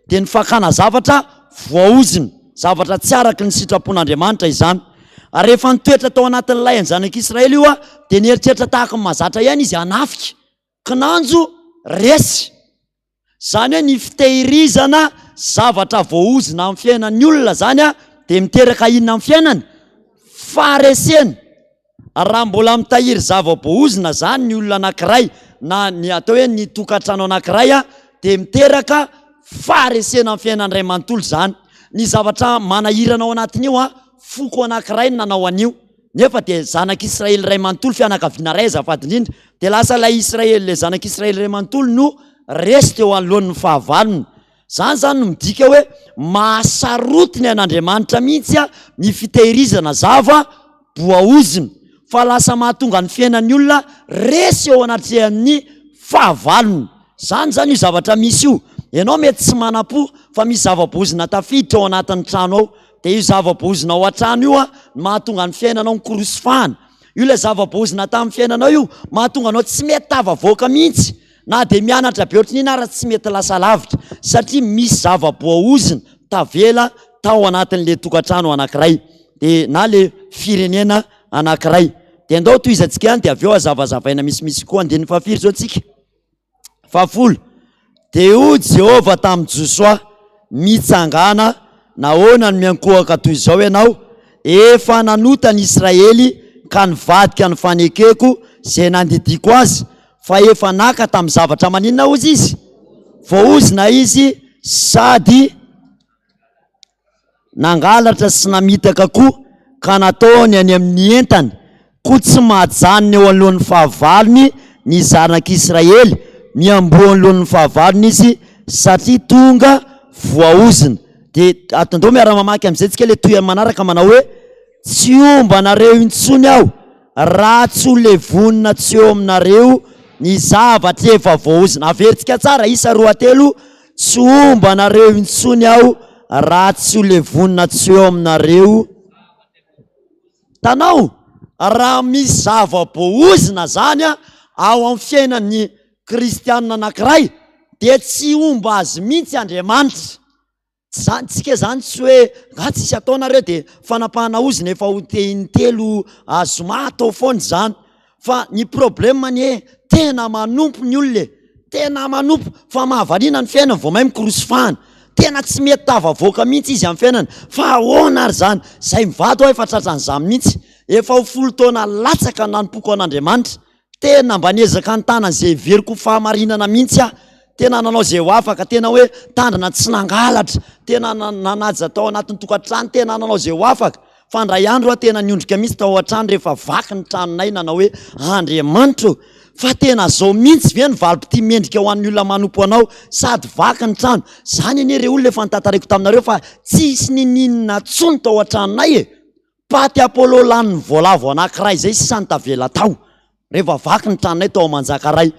dia ny fakana zavatra voaozona, zavatra tsy araka ny sitrapon'Andriamanitra izany. Ary rehefa nitoetra tao anatin'ny lahin'ny zanak'Israely io, dia nieritreritra tahaka ny mahazatra ihany izy hanafika, kinanjo resy. Izany hoe ny fitehirizana zavatra voaozona amin'ny fiainan'ny olona izany dia miteraka inona amin'ny fiainany? Faharesena. Raha mbola mitahiry zava-boaozona izany ny olona anankiray na ny atao hoe ny tokantrano anankiray dia miteraka faharesena amin'ny fiainany iray manontolo izany. Ny zavatra manahirana ao anatin'io, foko anankiray no nanao an'io. Nefa dia zanak'Israely iray manontolo, fianakaviana iray azafady indrindra, dia lasa ilay Israely, ilay zanak'Israely iray manontolo no resy teo anoloan'ny fahavalony. Izany izany no midika hoe mahasarotiny an'Andriamanitra mihitsy ny fitehirizana zava-boaozona, fa lasa mahatonga ny fiainan'ny olona resy eo anatrehan'ny fahavalony. Izany izany io zavatra misy io. Ianao mety tsy manam-po fa misy zava-boaozona tafiditra ao anatin'ny trano ao. Dia io zava-boozona ao an-trano io no mahatonga ny fiainanao mikorosifahana. Io ilay zava-boozona tamin'ny fiainanao io mahatonga anao tsy mety tafavoaka mihitsy. Na dia mianatra be ohatry ny inona ara tsy mety lasa lavitra satria misy zava-boaozona tavela tao anatin'ilay tokantrano anankiray dia na ilay firenena anankiray. Dia andao tohizantsika ihany dia avy eo hazavazavaina misimisy kokoa. Andininy fahafiry izao tsika? Fahafolo, dia hoy Jehovah tamin'i Josoa, Mitsangàna, nahoana no miankohoka toy izao ianao? Efa nanota ny Israely ka nivadika ny fanekeko izay nandidiako azy, fa efa naka tamin'ny zavatra maninona hozy izy? Voaozona izy sady Nangalatra sy namitaka koa ka nataony any amin'ny entany, koa tsy mahajanona eo anoloan'ny fahavalony ny zanak'Israely, miamboho anoloan'ny fahavalony izy satria tonga voaozona. Dia atondreo miara-mamaky amin'izay tsika ilay tohiny manaraka manao hoe, Tsy homba anareo intsony aho raha tsy ho levonina tsy eo aminareo ny zavatra efa voaozona. Averintsika tsara, isa roatelo, Tsy homba anareo intsony aho raha tsy ho levonina tsy eo aminareo. Hitanao, raha misy zava-boaozona zany ao amin'ny fiainan'ny kristianina anankiray dia tsy homba azy mihitsy Andriamanitra. Zany tsika zany tsy hoe nga tsisy atao nareo de fanapahana ozona efa ho te intelo zoma atao foana izany fa ny problème anie tena manompo ny olona e, tena manompo fa mahavariana ny fiainany vao may mikorosifahana, tena tsy mety tafavoaka mihitsy izy amin'ny fiainana fa ahoana ary zany, zay mivady hoa efa tratran'izany mihitsy, efa ho folo taona latsaka nanompoako an'Andriamanitra Tena mba niezaka nitana izay heveriko ho fahamarinana mihitsy aho. Tena nanao izay ho afaka, tena hoe tandrina tsy nangalatra, tena nanaja tao anatin'ny tokantrano, tena nanao izay ho afaka. Fa indray andro aho tena niondrika mihitsy tao an-trano rehefa vaky ny tranonay nanao hoe, Andriamanitra ô, fa tena izao mihitsy ve ny valim-pitia mendrika ho an'ny olona manompo Anao sady vaky ny trano? Izany anie re olona efa notantaraiko taminareo fa tsisy ninininona intsony tao an-tranonay e! Paty Apollo lanin'ny voalavo anankiray izay sisa no tavela tao rehefa vaky ny tranonay tao Manjakaray.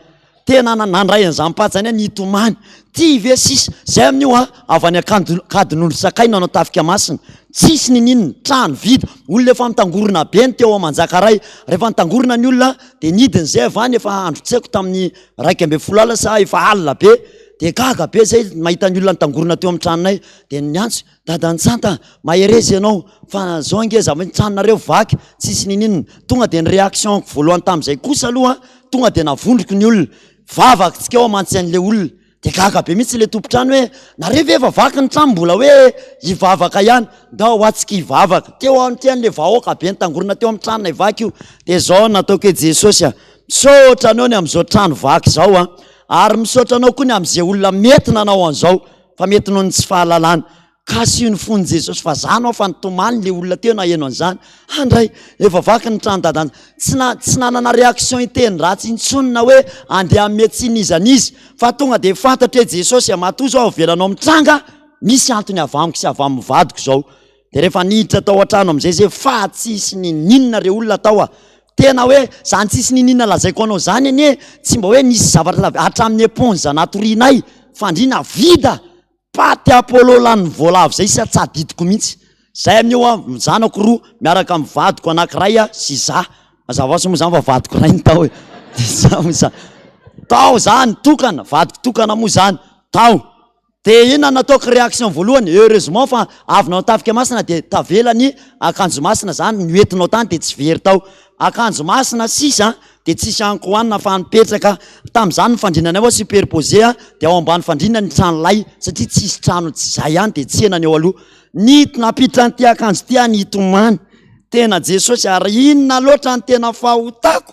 Tena nandray an'izany paty izany aho nitomany. Ty ve sisa? Izay amin'io an, avy any Ankadinondry Sakay nanao tafika masina. Tsisy ninininona, trano vita, olona efa nitangorona be ny teo Manjakaray. Rehefa nitangorona ny olona dia nidina izay avy any efa andro tsy haiko tamin'ny 11 alina sa efa alina be. Dia gaga be izay mahita ny olona nitangorona teo amin'ny tranonay. Dia niantso, Dadantsanta a! Mahereza ianao fa zao ange zava ny tranonareo vaky tsisy nininona. Tonga dia ny réaction-ko voalohany tamin'izay kosa aloha tonga dia navondroko ny olona. Vavaka tsika ao mantsy an'le olona. Dia gaga be mihitsy ilay tompon-trano hoe, nareo ve efa vaky ny trano mbola hoe hivavaka ihany? Ndao hoa tsika hivavaka. Teo anatrehan'ilay vahoaka be nitangorona teo amin'ny tranonay vaky io. Dia izao no nataoko hoe, Jesosy a, misaotra anao ny amin'izao trano vaky izao a, ary misaotra anao koa ny amin'izay olona mety nanao an'izao, fa mety noho ny tsy fahalalana. Kasiho ny fon'i Jesosy fa zany aho fa nitomany le olona teo naheno an'izany. Andray, efa vaky ny trano dadanjy. Tsy na, tsy nanana réaction hiteny ratsy intsony na hoe andeha hanome tsiny iza n'iza fa tonga dia fantatro hoe Jesosy a, matoa zao avelanao mitranga, misy antony avy amiko sy avy amin'ny vadiko zao. Dia rehefa niditra tao an-trano amin'izay zay fa tsisy ninininona re olona tao a. Tena hoe zany tsisy ninininona lazaiko anao zany anie tsy mba hoe nisy zavatra hatramin'ny éponge natorianay, fandriana vide. Paty Apollo lanin'ny voalavo zay sa tsy adidiko mihitsy. Zay amin'io an, zanako roa miaraka amin'ny vadiko anankiray a sy za. Mazava ho azy moa zany fa vadiko iray ny tao e. De za moa zany. Tao zany tokana, vadiko tokana moa zany tao. De inona no nataoko réaction voalohany? Heureusement fa avy nanao tafika masina de tavela ny akanjo masina zany noentinao tany de tsy very tao. Akanjo masina sisa dia tsisy ankohanina fa nipetraka tamin'izany ny fandrinanay hoa superposé a dia ao ambany fandriana ny trano lay satria tsisy trano tsy zay ihany dia tsena ny eo aloha ny nampiditra an'ity akanjo ity aho nitomany tena Jesosy ary inona loatra ny tena fahotako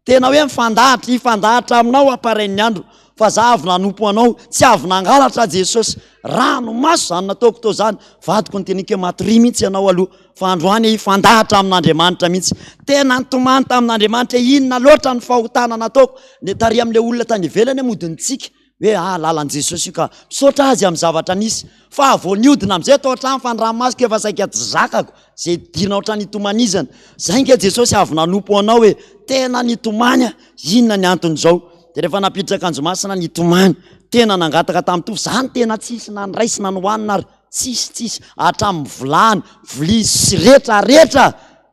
tena hoe mifandahatra hifandahatra aminao amparain'ny andro fa za avy nanompo anao tsy avy nangalatra Jesosy ranomaso zany nataoko tao zany vadiko niteniko hoe matoria mihitsy ianao aloha Fa androany hifandahatra amin'Andriamanitra mihitsy. Tena nitomany tamin'Andriamanitra hoe inona loatra ny fahotana nataoko. Ny tary amin'ilay olona tany ivelany aho mody nitsiky hoe ah lalan'i Jesosy io ka. Misaotra azy amin'ny zavatra nisy. Fa vao nihodina amin'izay tao an-trano fa ny ranomasoko efa saika tsy zakako. Izay hidirana ohatran'ny hitomanizana. Zay nge Jesosy avy nanompo anao e. Tena nitomany aho. Inona ny anton'izao? Dia rehefa nampiditra akanjo masina nitomany. Tena nangataka tamin'ny Tompo. Zany tena tsisy na ny raisina na ny hohanina ary. Tsisy tsisy hatramin'ny vilany, vilia sy retra retra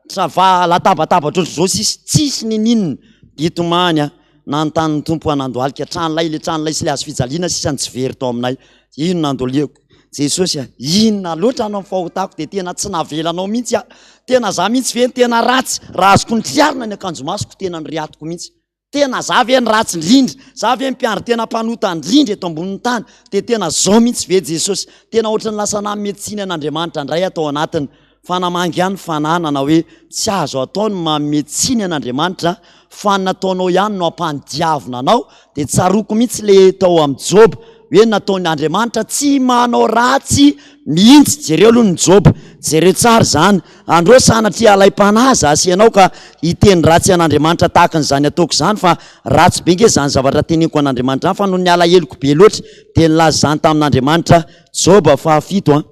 tra va latabatabatra ohatr'izao sisa tsisy nininona hitomany aho nanontany ny Tompo aho nandohalika tranolay ilay tranolay sy ilay hazo fijaliana sisa no tsy very tao aminay inona nandoliako Jesosy a inona loatra no fahotako dia tena tsy navelanao mihitsy aho tena za mihitsy ve ny tena ratsy raha azoko nitriarina ny akanjo masoko tena niriatiko mihitsy Tena za ve ny ratsy indrindra? Za ve mpiandry tena mpanota indrindra eto ambonin'ny tany? Dia tena zao mihitsy ve Jesosy? Tena ohatran'ny lasa nanome tsiny an'Andriamanitra indray aho tao anatiny. Fa namangy ahy ny Fanahy nanao hoe, tsy azo atao ny manome tsiny an'Andriamanitra fa ny nataonao ihany no ampandiavina anao. Dia tsaroako mihitsy le tao amin'i Joba hoe nataon'i Andriamanitra tsy manao ratsy mihitsy. Jereo aloha ny Joba, jereo tsara izany. Andreo sanatria alaim-panahy za sy ianao ka hiteny ratsy an'Andriamanitra tahaka an'izany ataoko izany fa ratsy be nge izany zavatra teneniko an'Andriamanitra izany fa noho ny alaheloko be loatra dia nilaza izany tamin'Andriamanitra Joba fahafito an!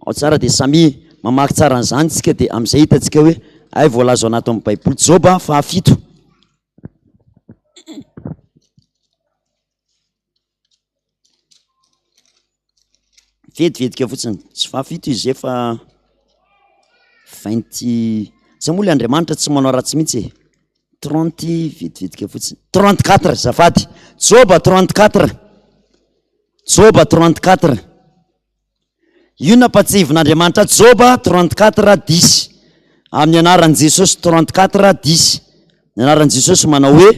Ao tsara dia samia mamaky tsara an'izany tsika dia amin'izay hitantsika hoe hay voalaza ao anatin'ny baiboly Joba fahafito. Vetivetika fotsiny, tsy fahafito izy zay fa vingt, zay moa le Andriamanitra tsy manao ratsy mihitsy e, trente vetivetika fotsiny, trente quatre azafady, Joba trente quatre, Joba trente quatre. Io nampatsiahivin'Andriamanitra Joba 34 dix amin'ny anaran'i Jesosy 34 dix ny anaran'i Jesosy manao hoe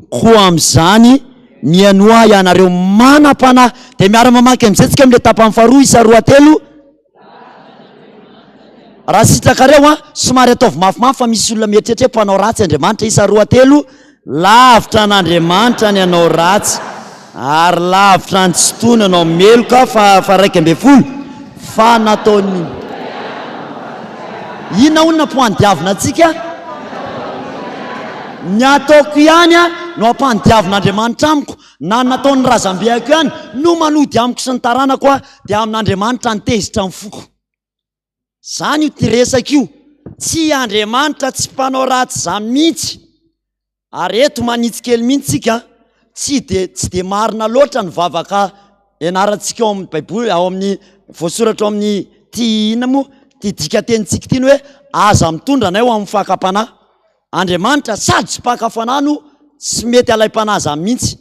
koa amin'izany mihainoa ianareo manam-panahy dia miara-mamaky amin'izay tsika amin'ilay tapany faharoa isa roa telo Raha sitrakareo an, somary ataovy mafimafy fa misy olona mieritreritra hoe mpanao ratsy Andriamanitra, isa roa telo, lavitra an'Andriamanitra ny hanao ratsy, ary lavitra ny tsy tony hanao meloka, fa fa 11, fa nataony inona hono nampoandiavina antsika? Ny ataoko ihany an no ampandiavin'Andriamanitra amiko, na ny nataon'ny razambeako ihany no manody amiko sy ny taranako aho, dia amin'Andriamanitra ny tezitra ny foko. Zany io ty resaka io. Tsy Andriamanitra tsy mpanao ratsy zany mihitsy. Ary eto manitsy kely mihitsy tsika, tsy de tsy de marina loatra ny vavaka ianarantsika ao amin'ny baiboly, ao amin'ny voasoratra ao amin'ny ty inona moa ty dikatenintsika ity ny hoe aza mitondra anay ho amin'ny fakam-panahy. Andriamanitra sady tsy mpaka fanahy no tsy mety alaim-panahy zany mihitsy.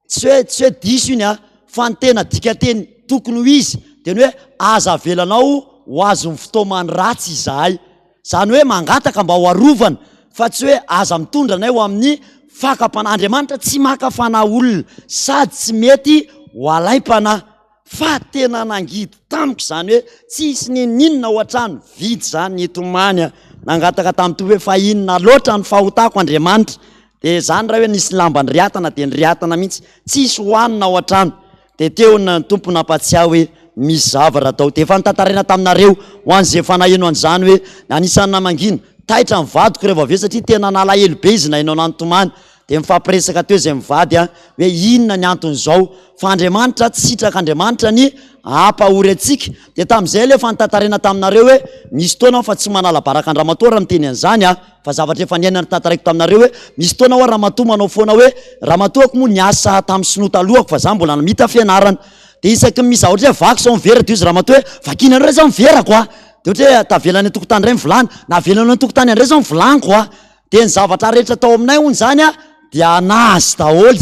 Tsy hoe tsy hoe diso iny a, fa ny tena dikanteny tokony ho izy dia ny hoe aza avelanao ho azon'ny fitaoman'ny ratsy izahay. Izany hoe mangataka mba ho arovana fa tsy hoe aza mitondra anay ho amin'ny Fakam-panahy. Andriamanitra tsy maka fanahy olona sady tsy mety ho alaim-panahy. Fa tena nangidy tamiko izany hoe tsisy n'inon'inona ao an-trano, vita izany nitomany aho, nangataka tamin'ny Tompo hoe fa inona loatra ny fahotako Andriamanitra? Dia izany raha hoe nisy lamba niriatana dia niriatana mihitsy, tsisy hohanina ao an-trano. Dia teo ny Tompo nampatsiahy hoe misy zavatra atao. Dia efa notantaraina taminareo ho an'izay efa naheno an'izany hoe anisan'ny namangina. Taitra ny vadiko rehefa avy eo satria tena nalahelo be izy naheno anah nitomany. Dia mifampiresaka teo izay mivady an, hoe inona ny anton'izao, fa Andriamanitra tsy sitrak'Andriamanitra ny hampahory antsika. Dia tamin'izay aloha efa notantaraina taminareo hoe misy fotoana aho fa tsy manala baraka an-dramatoa raha miteny an'izany an, fa zavatra efa niainana notantaraiko taminareo hoe misy fotoana hoa ramatoa manao foana hoe ramatoako moa niasa tamin'ny sinoa talohako fa za mbola namita fianarana. Dia isaky ny misy zavatra hoe vaky izao ny vera dia hoy izy ramatoa hoe vakiana indray izao ny verako an! Dia ohatra hoe tavela any an-tokotany indray ny vilany, na avelany any an-tokotany indray izao ny vilaniko an! Dia ny zavatra rehetra tao aminay hono izany a, dia anazy daholo.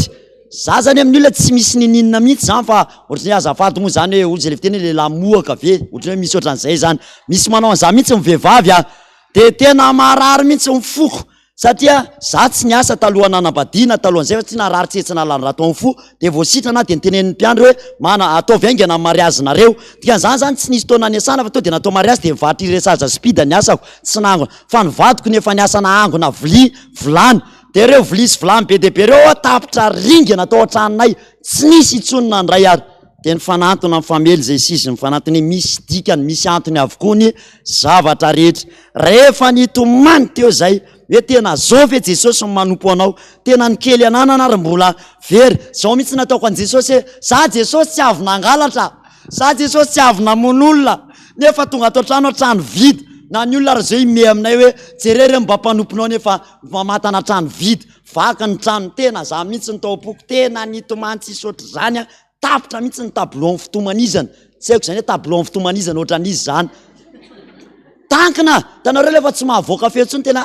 Za zany amin'ny olona tsy misy niniana mihitsy zany fa ohatran'ny hoe azafady moa zany hoe hozy le fiteny hoe lehilahy mohaka ve, ohatran'ny hoe misy ohatran'izay zany. Misy manao an'izany mihitsy ny vehivavy a. Dia tena marary mihitsy ny foko satria za tsy niasa talohan'ny nanambadiana, talohan'izay fa tsy narary tsy etsy nahalany raha tao amin'ny fo, dia vao sitrana aho dia notenenin'ny mpiandry hoe mana ataovy haingana ny mariazinareo. Dikan'izany zany tsy nisy fotoana niasana fa tonga dia natao mariazy dia nivarotra iresaza speed ny asako, tsy nangona. Fa ny vadiko no efa niasa nahangona vilia, vilany. Dia ireo vilia sy vilany be dia be ireo hoa tapitra ringana tao an-tranonay, tsy nisy intsony nandray ary. Dia nifanantona nifamely izay sisa, nifanantona hoe misy dikany, misy antony avokoa ny zavatra rehetra. Rehefa nitomany teo izay, hoe tena zao ve Jesosy no manompo anao? Tena ny kely ananana ary mbola very. Zao mihitsy nataoko an'i Jesosy hoe, za Jesosy tsy avy nangalatra. Za Jesosy tsy avy namono olona nefa tonga ato an-trano aho trano vide, na ny olona ary zao himehy aminay hoe jereo re mba mpanomponao nefa mamatana trano vide, vaky ny trano, tena za mihitsy ny tao am-poko tena nitomany tsisy ohatr'izany aho, tapitra mihitsy ny tableau ny fitomanizana, tsy haiko zany hoe tableau ny fitomanizana ohatran'iza zany, tankina, hitanareo le efa tsy mahavoaka feo intsony tena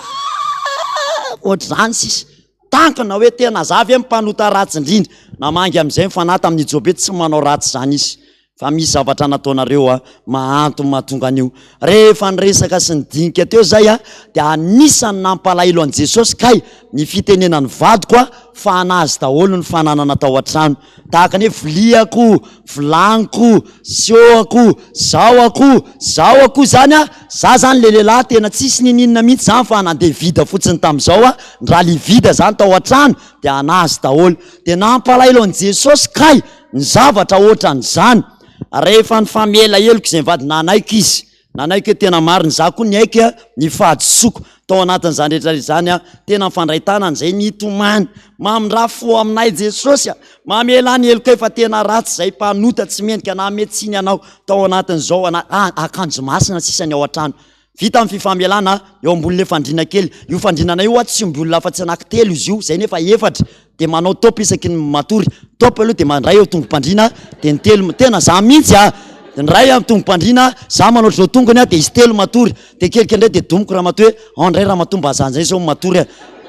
ohatr'izany sisa. Tankina hoe tena za ve mpanota ratsy indrindra? Namangy amin'izay ny fanahy tamin'i Jobe tsy manao ratsy izany izy fa misy zavatra nataonareo a mahantony mahatonga an'io. Rehefa niresaka sy nidinika teo zay a dia anisan'ny nampalahelo an'i Jesosy kay ny fitenenan'ny vadiko a fa an'azy daholo ny fananana tao an-trano. Tahaka ny hoe viliako, vilaniko, seoako, zao ako, zao ako zany a, za zany le lehilahy tena tsisy niniana mihitsy zany fa nandeha vide fotsiny tamin'izao a, ny raha le vide zany tao an-trano de anazy daholo, de nampalahelo an'i Jesosy kay ny zavatra ohatran'izany, rehefa nifamela heloka izay mivady nanaiky izy, Nanaiky hoe tena marina. Izaho koa niaiky ny fahadisoako tao anatin'izany rehetra izany aho. Tena mifandray tanana izay nitomany. Mamindrà fo aminay Jesosy a! Mamelà ny helokay fa tena ratsy izay mpanota tsy mendrika nanome tsiny anao tao anatin'izao ana ah, akanjo masina sisa ny ao an-trano. Vita ny fifamelana eo ambonin'ilay fandriana kely. Io fandrinana io tsy omby olona afa-tsy anankitelo izy io, izay nefa efatra. Dia manao top isaky ny matory. Top aloha dia mandray eo tongo-pandriana dia ny telo, tena za mihitsy a! Ny ray amin'ny tongo-pandriana, za manao ohatr'izao tongony a, dia izy telo matory. Dia kelikely indray dia domiko ramatoa hoe ao indray ramatoa mba za indray zao matory a!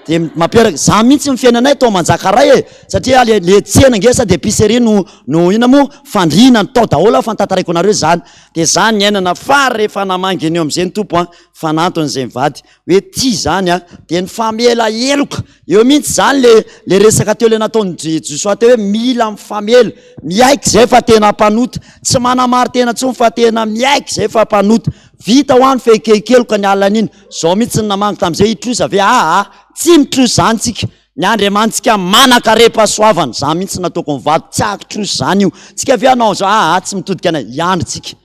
Dia mampiaraka, za mihitsy ny fiainanay tao Manjakaray e! Satria le le tsena nge sady épicerie no no inona moa fandriana no tao daholo aho fa notantaraiko anareo izany. Dia za niainana fa rehefa namangy an'io amin'izay ny Tompo a, fanantony izay mivady. hoe tia izany a, dia nifamela heloka, eo mihitsy izany le le resaka teo le nataon'i Josoa teo hoe mila mifamela, miaiky izay fa tena mpanota, tsy manamari-tena intsony fa tena miaiky izay fa mpanota, vita hoa ny fehikiheloka ny alina an'iny, zao mihitsy ny namangy tamin'izay hitrosa ve? Aa tsy mitrosa izany tsika, ny Andriamanitsika manan-karem-pahasoavana, za mihitsy nataoko mivady tsy hakitrosa izany io, tsika ve hanao an'izao? Aa tsy mitodika any, hiandry tsika.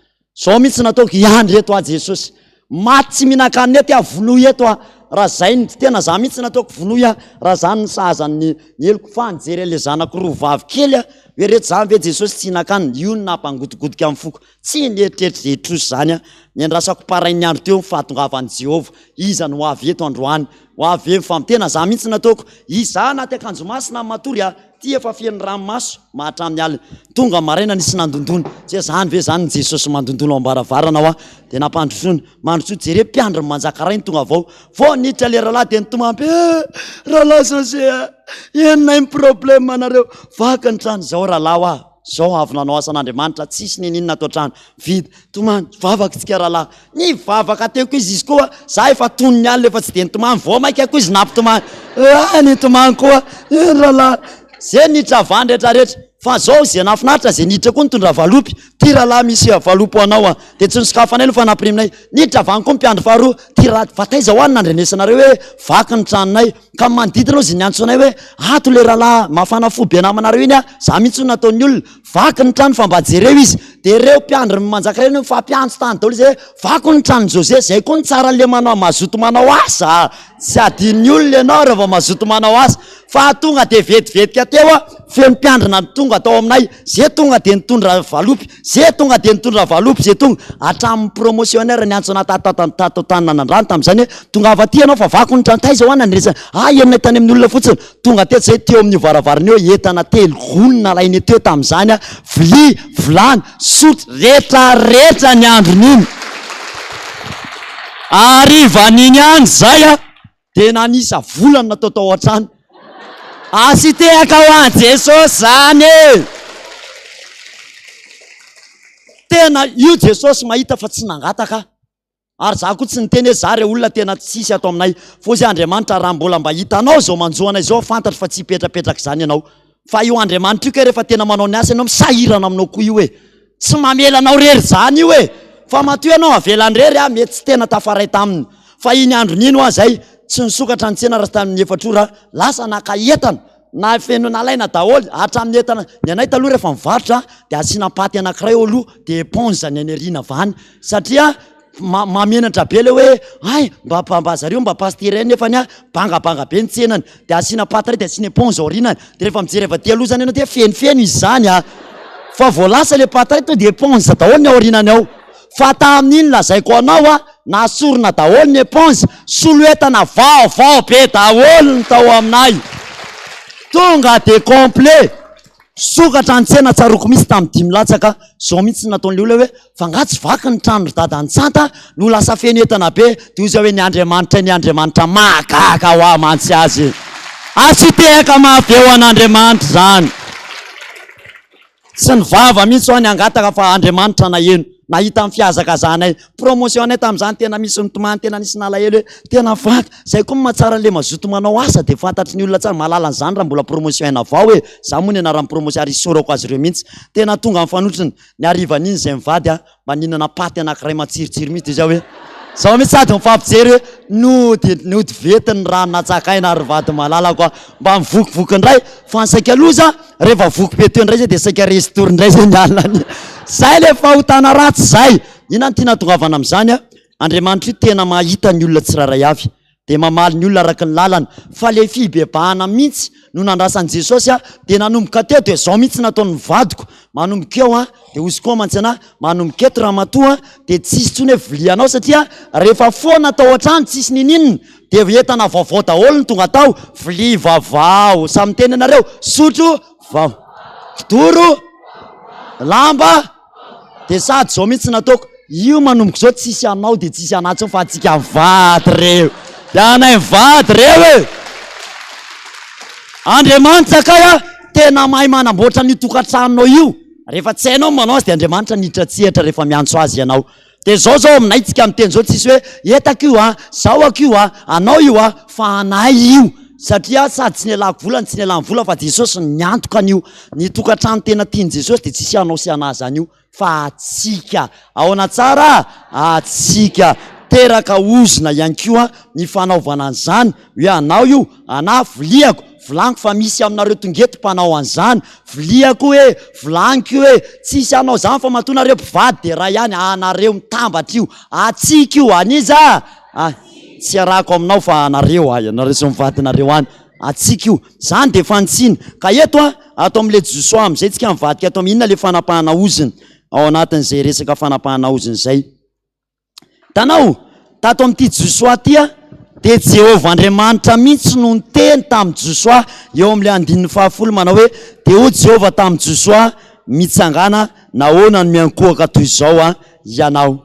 Zao mihitsy nataoko hiandry eto aho Jesosy. Maty tsy mihinan-kanina eto aho, vonoy eto aho. Raha zay ny tena za mihitsy nataoko vonoy aho raha zany ny sahaza ny heloko fa nijery an'le zanako roa vavy kely aho hoe reto zany ve Jesosy tsy hihinan-kanina? Io no nampangodogodoka ny foko. Tsy nieritreritra izay hitrosa izany aho. Niandrasako parain'ny andro teo ny fahatongavan'i Jehovah. Iza no ho avy eto androany? Ho avy ve ny fam-? Tena za mihitsy nataoko. Izaho anaty akanjo masina matory aho. Ty efa feno ranomaso mahatramin'ny alina. Tonga maraina nisy nandondona. Tsy hoe zany ve zany ny Jesosy mandondona ao am-baravarana hoa. Dia nampandrosoana. Mandrosoa jereo mpiandry ny manjakaray ny tonga avao. Vao niditra le rahalahy dia nitomany be eh! Rahalahy José a! Inona ny problème anareo? Vaky ny trano izao rahalahy hoa. Zao avy nanao asan'Andriamanitra, tsisy niniana ato an-trano. Vita, tomany, vavaka tsika rahalahy. Nivavaka teo koa izy, izy koa, za efa tony ny alina efa tsy dia nitomany, vao maika koa izy nampitomany. Ah, nitomany koa, eh rahalahy. Ze niditra avy any rehetra rehetra. Fa zao ze nahafinaritra, ze niditra koa nitondra valopy. Ty rahalahy misy valopy ho anao ah. Dia tsy nosokafanay aloha fa nampiriminay. Niditra avy any koa ny mpiandry faharoa. Ty raha, fa taiza hoa no nandrenesanareo hoe vaky ny tranonay. Ka ny manodidina hozy niantso anay hoe ato le rahalahy mafana fo be namanareo iny a, za mihitsy no nataon'ny olona, vaky ny trano fa mba jereo izy, de reo mpiandry ny manjaka reny mifampiantso tany daholo izy hoe vaky ny tranon'i José, zay koa ny tsara le manao mazoto manao asa a, tsy adinon'ny olona ianao raha vao mazoto manao asa, fa tonga de vetivetika teo a, feno mpiandrina tonga tao aminay, ze tonga de nitondra valopy, ze tonga de nitondra valopy, ze tonga, hatramin'ny promotionnaire niantso anah tato tato Tananandrano tamin'izany hoe tongava aty ianao fa vaky ny trano, taiza hoa nandresana, ah henonay tany amin'ny olona fotsiny, tonga teto zay teo amin'io varavarana io entana telo gony nalainay teo tamin'izany ah, vilia, vilany, sotro, retraretra ny andron'iny, harivan'iny ihany zay ah. Dia nanisa volana natao tao an-trano. Asitehaka ho an'i Jesosy zany e! Tena io Jesosy mahita fa tsy nangataka aho. Ary za koa tsy niteny hoe za re olona tena tsisy ato aminay. Fa hozy Andriamanitra raha mbola mba hitanao izao manjo anay izao fantatro fa tsy hipetrapetraka izany ianao. Fa io Andriamanitra io kay rehefa tena manao ny asa ianao misahirana aminao koa io e! Tsy mamela anao rery zany io e! Fa matoa ianao avelany rery ah mety tsy tena tafaray taminy. Fa iny androny iny hoa zay, tsy nisokatra ny tsena raha tsy tamin'ny efatra ora, lasa naka entana, na feno nalaina daholo hatramin'ny entana, ny anay taloha rehefa mivarotra dia asiana paty anankiray eo aloha dia éponge ny any aoriana avy any satria Ma- mahamenatra be le hoe hay mba mba mba zareo mba pasitera ihany nefany a bangabanga be ny tsenany de asiana paty ray de asiana éponge aorianany de rehefa mijery avy aty aloha zany ianao de fenofeno izy zany a fa vao lasa le paty ray to de éponge daholo ny aorianany ao fa tamin'iny lazaiko anao a nasorina daholo ny éponge solo entana vaovao be daholo ny tao aminay tonga de complet Sokatra ny tsena tsaroako mihitsy tamin'ny dimy latsaka zao mihitsy ny nataon'ilay olona hoe fa nga tsy vaky ny trano ry dada nitsanta no lasa feno entana be dia hoy zah hoe ny Andriamanitra ny Andriamanitra mahagaga ho ahy mantsy azy asio tehaka mafy eo an'Andriamanitra izany tsy ny vava mihitsy hoa ny hangataka fa Andriamanitra naheno nahita ny fihazakazahanay promotion anay tamin'izany tena misy nitomany tena nisy nalahelo hoe tena vaky Zay koa no mahatsara an'le mazoto manao asa de fantatry ny olona tsara, mahalala an'izany raha mbola promotion aina vao e, za moa nianaran'ny promotion ary isaorako azy ireo mihitsy, tena tonga nifanotrona ny harivan'iny zay mivady a, mba nihinana paty anankiray matsirotsiro mihitsy de zay hoe zao mihitsy sady mifampijery hoe nody nody vety ny rano natsakaina ry vady malalako a, mba mivokivoky indray fa ny saika loza rehefa voky be teo indray zay de saika resin-tory indray zay ny alina ny, zay le fahotana ratsy zay, inona no tiana hatongavana amin'izany a? Andriamanitra io tena mahita ny olona tsirairay avy dia mamaly ny olona araka ny lalany fa le fibebahana mihitsy no nandrasan'i Jesosy a dia nanomboka teo dia zao mihitsy nataon'ny vadiko manomboka eo a dia hozy koa mantsy anah manomboka eto ramatoa a dia tsisy intsony hoe vilianao satria rehefa foana tao an-trano tsisy nininona dia entana vaovao daholo no tonga tao vilia vaovao samy miteny ianareo sotro vao kidoro lamba Dia sady zao mihitsy nataoko, io manomboka izao tsisy anao dia tsisy anah intsony fa antsika mivady reo. Dia anay mivady reo e! Andriamanitra kay a, tena mahay manamboatra an'io tokantranonao io. Rehefa tsy hainao ny manao azy dia Andriamanitra niditra an-tsehatra rehefa miantso azy ianao. Dia zao zao aminay tsika miteny zao tsisy hoe etako io a, zao ako io a, anao io a, fa anay io. Satria sady tsy nialako vola no tsy nialany vola fa Jesosy no niantoka an'io. Ny tokantrano tena tian'i Jesosy dia tsisy anao sy anah zany io fa atsika. Ahoana tsara? Atsika. Teraka ozona ihany koa ny fanaovana an'izany hoe anao io, anah, viliako, Volaniko fa misy aminareo tonga eto mpanao an'izany, viliako hoe, volaniko hoe, tsisy hanao izany fa matoa nareo mpivady dia ray ihany, anareo mitambatra io, antsika io, an'iza? Ah, tsy iarahako aminao fa anareo, ah, ianareo sy ny vadinareo any, antsika io, izany dia fanitsiana, ka eto an, ato amin'ilay Josoa amin'izay tsika mivadika ato amin'ny inona ilay fanapahana ozona, ao anatin'izay resaka fanapahana ozona izay. Hitanao, tato amin'ity Josoa ity a, dia Jehovah Andriamanitra mihitsy no niteny tamin'i Josoa eo amin'ilay andininy fahafolo manao hoe, Dia hoy Jehovah tamin'i Josoa, Mitsangàna, nahoana no miankohoka toy izao a, ianao?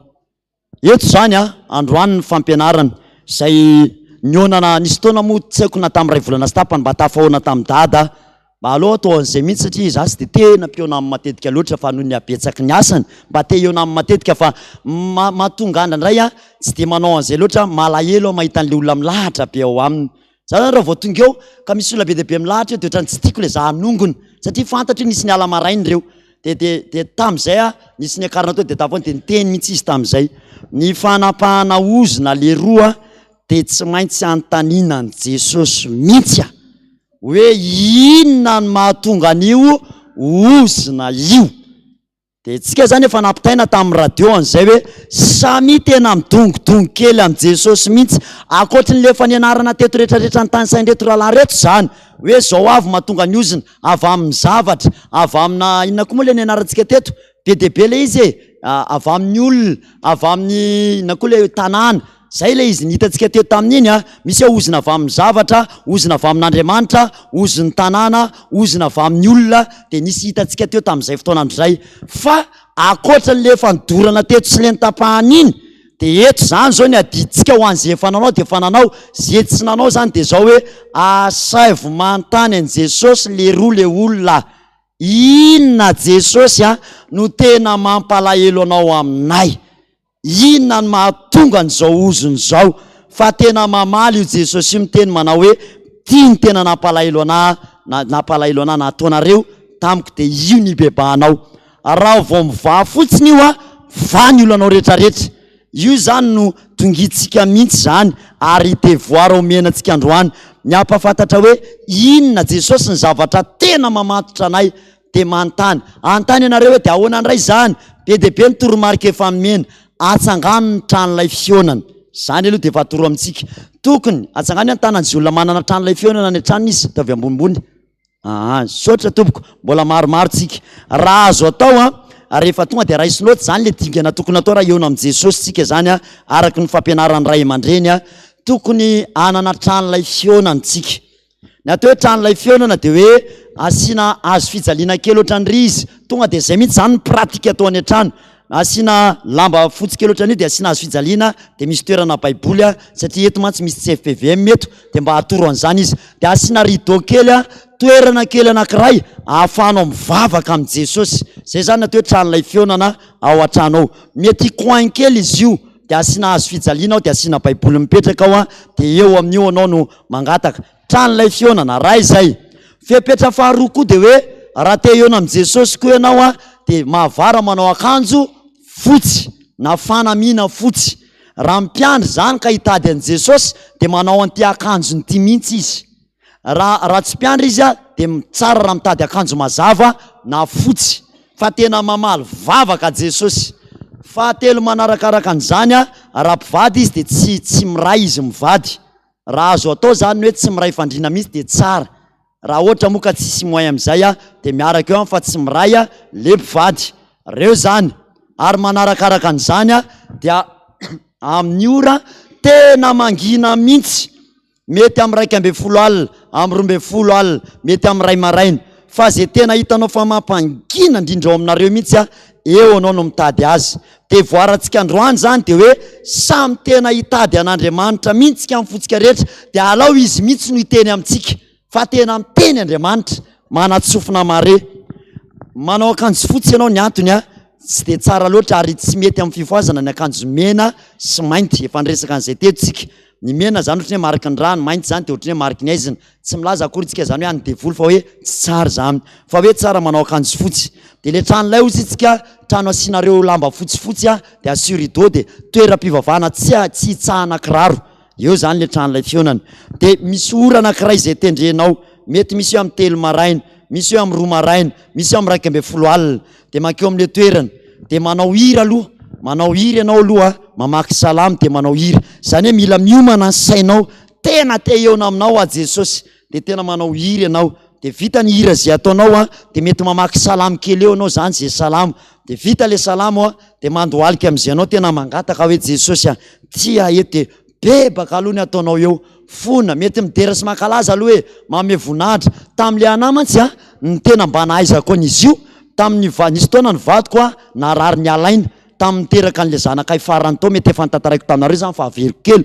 Eto izany a, androany ny fampianarana izay nihaonana, nisy fotoana moa tsy haiko na tamin'ny iray volana sy tapany mba tafahaona tamin'i Dada. Mba aleo atao an'izay mihitsy satria izaho tsy dia tena mpihaona aminy matetika loatra fa noho ny habetsaky ny asany mba te hihaona aminy matetika fa mahatonga ahy indraindray aho tsy dia manao an'izay loatra, malahelo aho mahita an'ilay olona milahatra be ao aminy. Za zany raha vao tonga eo ka misy olona be dia be milahatra eo dia ohatran'ny tsy tiako ilay za hanongona satria fantatro hoe nisy niala maraina ireo. Dia dia dia tamin'izay aho nisy niakarina teo dia tavony dia niteny mihitsy izy tamin'izay. Ny fanapahana ozona leroa dia tsy maintsy anontaniana an'i Jesosy mihitsy a! Hoe inona no mahatonga an'io ozona io? Dia tsika zany efa nampitaina tamin'ny radio an'izay hoe samia tena midongidongy kely amin'i Jesosy mihitsy, ankoatry ny le efa nianarana teto rehetrarehetra notanisain'ireto rahalahy ireto izany, hoe zao avy mahatonga ny ozona, avy amin'ny zavatra, avy amina inona koa moa le nianarantsika teto? Be dia be le izy e, avy amin'ny olona, avy amin'ny inona koa le tanàna, Zay ilay izy ny hitantsika teto tamin'iny a, misy hoe ozona avy amin'ny zavatra, ozona avy amin'Andriamanitra, ozon'ny tanàna, ozona avy amin'ny olona, dia nisy hitantsika teo tamin'izay fotoana andro izay. Fa ankoatra an'ilay efa nodorana teto sy ilay notapahana iny, dia eto izany izao ny adidintsika ho an'izay efa nanao dia efa nanao, izay tsy nanao izany dia izao hoe asaivo manontany an'i Jesosy leroa le olona, inona Jesosy a no tena mampalahelo anao aminay? Inona no mahatonga an'izao ozona izao? Fa tena mamaly io Jesosy io miteny manao hoe, Ity no tena nampalahelo anah, na nampalahelo anah nataonareo tamiko dia io no ibebahanao. Raha vao mivaha fotsiny io an, mivaha ny olanao rehetrarehetra. Io izany no tongintsika mihitsy izany ary devoir omena antsika androany ny hampahafantatra hoe inona Jesosy ny zavatra tena mamatotra anay Dia manontany. Hanontany ianareo hoe dia ahoana indray izany? Be dia be ny toromarika efa nomena. Atsangano ny tranolay fihaonana. Izany aloha dia efa atoro amintsika. Tokony, atsangano ny tanan'izay olona manana tranolay fihaonana any an-tranony izy, ataovy ambonimbony. Aa, misaotra tompoko, mbola maromaro tsika. Raha azo atao an, rehefa tonga dia raiso note izany ilay dingana tokony atao raha hihaona amin'i Jesosy tsika izany an, araka ny fampianaran'ny ray aman-dreny an, tokony hanana tranolay fihaonana tsika. Ny atao hoe tranolay fihaonana dia hoe asiana hazo fijaliana kely ohatran'iry izy, tonga dia izay mihitsy izany ny pratique atao any an-trano, asiana lamba fotsy kely ohatran'io dia asiana hazo fijaliana dia misy toerana baiboly a, satria eto mantsy misy tsy fpvm eto dia mba atoro an'izany izy, dia asiana rideau kely a, toerana kely anankiray ahafahanao mivavaka amin'i Jesosy, izay izany ny atao hoe tranolay fihaonana ao an-trano ao, mety coin kely izy io dia asiana hazo fijaliana ao dia asiana baiboly mipetraka ao a, dia eo amin'io anao no mangataka. Tranolay fihaonana, raha izay. Fepetra faharoa koa dia hoe raha te hihaona amin'i Jesosy koa ianao a, dia mahavara manao akanjo fotsy na fanamiana fotsy. Raha mpiandry izany ka hitady an'i Jesosy dia manao an'ity akanjony ity mihitsy izy. Raha raha tsy mpiandry izy a, dia tsara raha mitady akanjo mazava na fotsy. Fa tena mamaly vavaka Jesosy. Fahatelo manarakaraka an'izany a, raha mpivady izy dia tsy tsy miray izy mivady. Raha azo atao zany ny hoe tsy miray fandriana mihitsy dia tsara. Raha ohatra moa ka tsisy moyen amizay a dia miaraka eo an fa tsy miray a le mpivady. Reo zany. Ary manarakaraka an'izany a dia amin'ny ora tena mangina mihitsy. Mety amin'ny 11 alina, amin'ny 12 alina, mety amin'ny iray maraina. Fa ze tena hitanao fa mampangina indrindra ao aminareo mihitsy a, eo anao no mitady azy. Devoir-ntsika androany izany dia hoe samy tena hitady an'Andriamanitra mihitsy tsika amin'ny fontsika rehetra, dia alao Izy mihitsy no hiteny amintsika, fa tena miteny Andriamanitra, manatsofina mare. Manao akanjo fotsy ianao ny antony a, tsy dia tsara loatra ary tsy mety amin'ny fifohazana ny akanjo mena sy mainty, efa niresaka an'izay teto tsika. Ny mena izany ohatran'ny hoe mariky ny rà, ny mainty izany dia ohatran'ny hoe mariky ny haizina. Tsy milaza akory tsika izany hoe an'ny devoly fa hoe tsy tsara izany. Fa hoe tsara manao akanjo fotsy. Dia ilay trano ilay hozy tsika, trano asianareo lamba fotsifotsy a, dia asio rideau dia toeram-pivavahana tsy tsy hitsahana kiraro. Eo izany ilay trano ilay fihaonana. Dia misy ora anankiray izay tendrenao. Mety misy hoe amin'ny telo maraina, misy hoe amin'ny roa maraina, misy hoe amin'ny 11 alina. Dia mankeo amin'ilay toerana. Dia manao hira aloha. Manao hira ianao aloha, mamaky salamo dia manao hira. Izany hoe mila miomana ny sainao. Tena te hihaona aminao aho Jesosy. Dia tena manao hira ianao. Dia vita ny hira izay ataonao an, dia mety mamaky salamo kely eo ianao izany izay salamo. Dia vita ilay salamo an, dia mandohalika amin'izay ianao tena mangataka hoe Jesosy a, tia ahy eto dia bebaka aloha ny ataonao eo. Fona, mety midera sy mankalaza aloha e, manome voninahitra. Tamin'ilay anah mantsy an, ny tena mba nahaizako an'izy io, tamin'ny va- nisy fotoana ny vadiko an, narary niala aina. Tamin'ny niteraka an'ilay zanakay farany tao, mety efa notantaraiko taminareo izany fa averiko kely.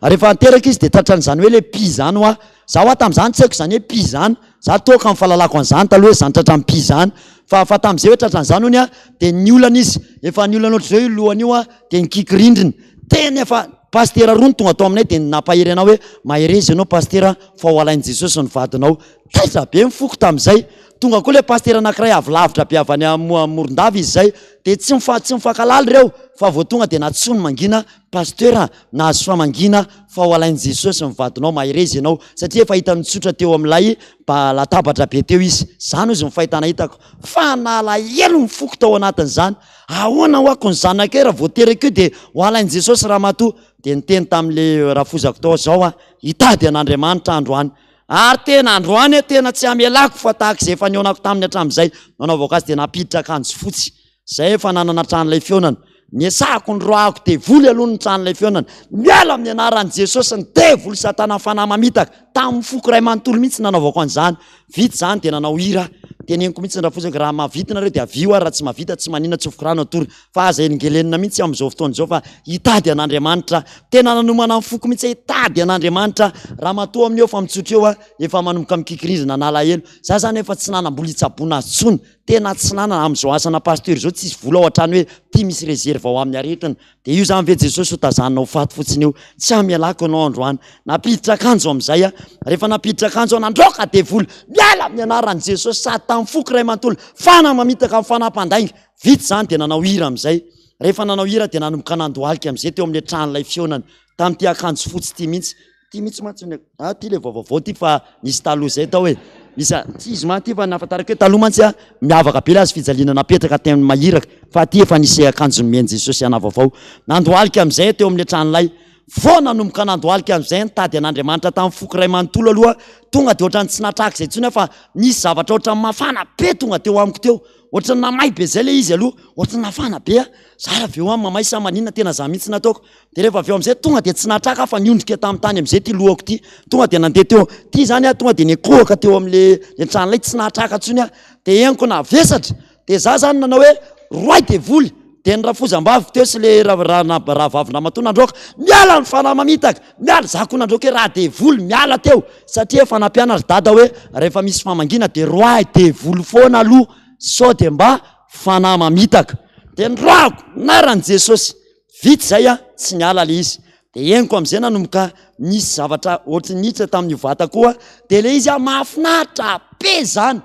Rehefa niteraka izy dia tratran'izany hoe ilay py izany hoa. Za hoa tamin'izany tsy haiko izany hoe py izany. Za toaka ny fahalalako an'izany taloha hoe zany tratran'ny py zany. Fa fa tamin'izay hoe tratran'izany hono an, dia niolana izy. Efa niolana ohatr'izao io lohany io an, dia nikiky rindrina. Tena efa, pasitera roa no tonga tao aminay dia nampahery anah hoe mahereza ianao pasitera fa ho alain'i Jesosy ny vadinao. Taitra be ny foko tamin'izay. Tonga koa ilay pasitera anankiray avy lavitra be avy any Morondava izy izay. Dia tsy mifa- tsy mifankahalala ireo fa vao tonga dia nantsoiny mangina, Pasteur a, nahazo famangiana fa ho alain'i Jesosy ny vadinao, mahereza ianao satria efa hitany nitsotra teo amin'ilay ba latabatra be teo izy. Izany hozy ny fahitana hitako. Fa nalahelo ny foko tao anatin'izany. Ahoana hoako ny zanakay raha vao teraka eo dia ho alain'i Jesosy ramatoa? Dia niteny tamin'ilay rafozako tao aho, izao aho, hitady an'Andriamanitra androany. Ary tena androany aho tena tsy hamelako fa tahaka izay efa nihaonako taminy hatramin'izay. Nanaovako azy dia nampiditra akanjo fotsy. Izay efa nanana tranolay fihaonana. Niesahako niroahako devoly aloha ny tranolay fihaonana. Miala amin'ny anaran'i Jesosy ny devoly satana fanahy mamitaka. Tamin'ny foko iray manontolo mihitsy nanaovako an'izany. Vita izany dia nanao hira aho. Teneniko mihitsy ny rafozako raha mahavita nareo dia avio ary raha tsy mahavita tsy maninona tsofiko rano atory. Fa aza elingelenina mihitsy amin'izao fotoana izao fa hitady an'Andriamanitra. Tena nanomana ny foko mihitsy aho hitady an'Andriamanitra. Ramatoa amin'io efa mitsotra eo efa manomboka mikikirizina n'alahelo. Za zany efa tsy nanam-bola hitsaboana azy intsony. Tena tsy nanana, amin'izao asana pasteur izao tsisy vola ao an-trano hoe ty misy réserve ao amin'ny aretina. Dia io zany ve Jesosy ho tazanina ho faty fotsiny io? Tsy hamelako ianao androany. Nampiditra akanjo amin'izay aho. Rehefa nampiditra akanjo aho, nandroaka devoly. Miala amin'ny anaran'i Jesosy sady tamin'ny foko iray manontolo. Fanahy mamitaka amin'ny fanahy mpandainga. Vita izany dia nanao hira amin'izay. Rehefa nanao hira dia nanomboka nandohalika amin'izay teo amin'ilay tranolay fihaonana. Tamin'ity akanjo fotsy ity mihitsy. Ity mihitsy mantsy ny ah ity ilay vaovaovao ity fa nisy taloha izay tao e. Misy tsy izy mantsy ity fa nahafantarako hoe taloha mantsy a miavaka be ilay hazo fijaliana napetraka teny amin'ny mahiraka fa ity efa nisy akanjo nomen'i Jesosy ana vaovao. Nandohalika amin'izay teo amin'ilay tranolay. Vao nanomboka nandohalika amin'izay nitady an'Andriamanitra tamin'ny foko iray manontolo aloha tonga dia ohatran'ny tsy natraka izay intsony aho fa nisy zavatra ohatran'ny mafana be tonga teo amiko teo. Ohatran'ny namay be izay ilay izy aloha, ohatran'ny nafana be a. Zara avy eo aho mamay sa maninona tena za mihitsy nataoko. Dia rehefa avy eo amin'izay tonga dia tsy nahatraka aho fa niondrika tamin'ny tany amin'izay ity lohako ity. Tonga dia nandeha teo, ity izany aho tonga dia nikohaka teo amin'le le tranolay tsy nahatraka intsony aho. Dia henoko navesatra, dia za zany nanao hoe roay devoly. Dia ny rafozam-baviko teo sy le rahavavy ramatoa nandroaka, miala ny fanahy mamitaka, miala. Za koa nandroaka hoe raha devoly miala teo, satria efa nampianatra dada hoe rehefa misy famangiana dia roahy devoly foana aloha sao dia mba fanahy mamitaka. Dia noroahako, anaran'i Jesosy. Vita izay an, tsy niala ilay izy. Dia henoko amin'izay nanomboka nisy zavatra ohatry ny niditra tamin'io vatako io an, dia ilay izy an mahafinaritra be izany.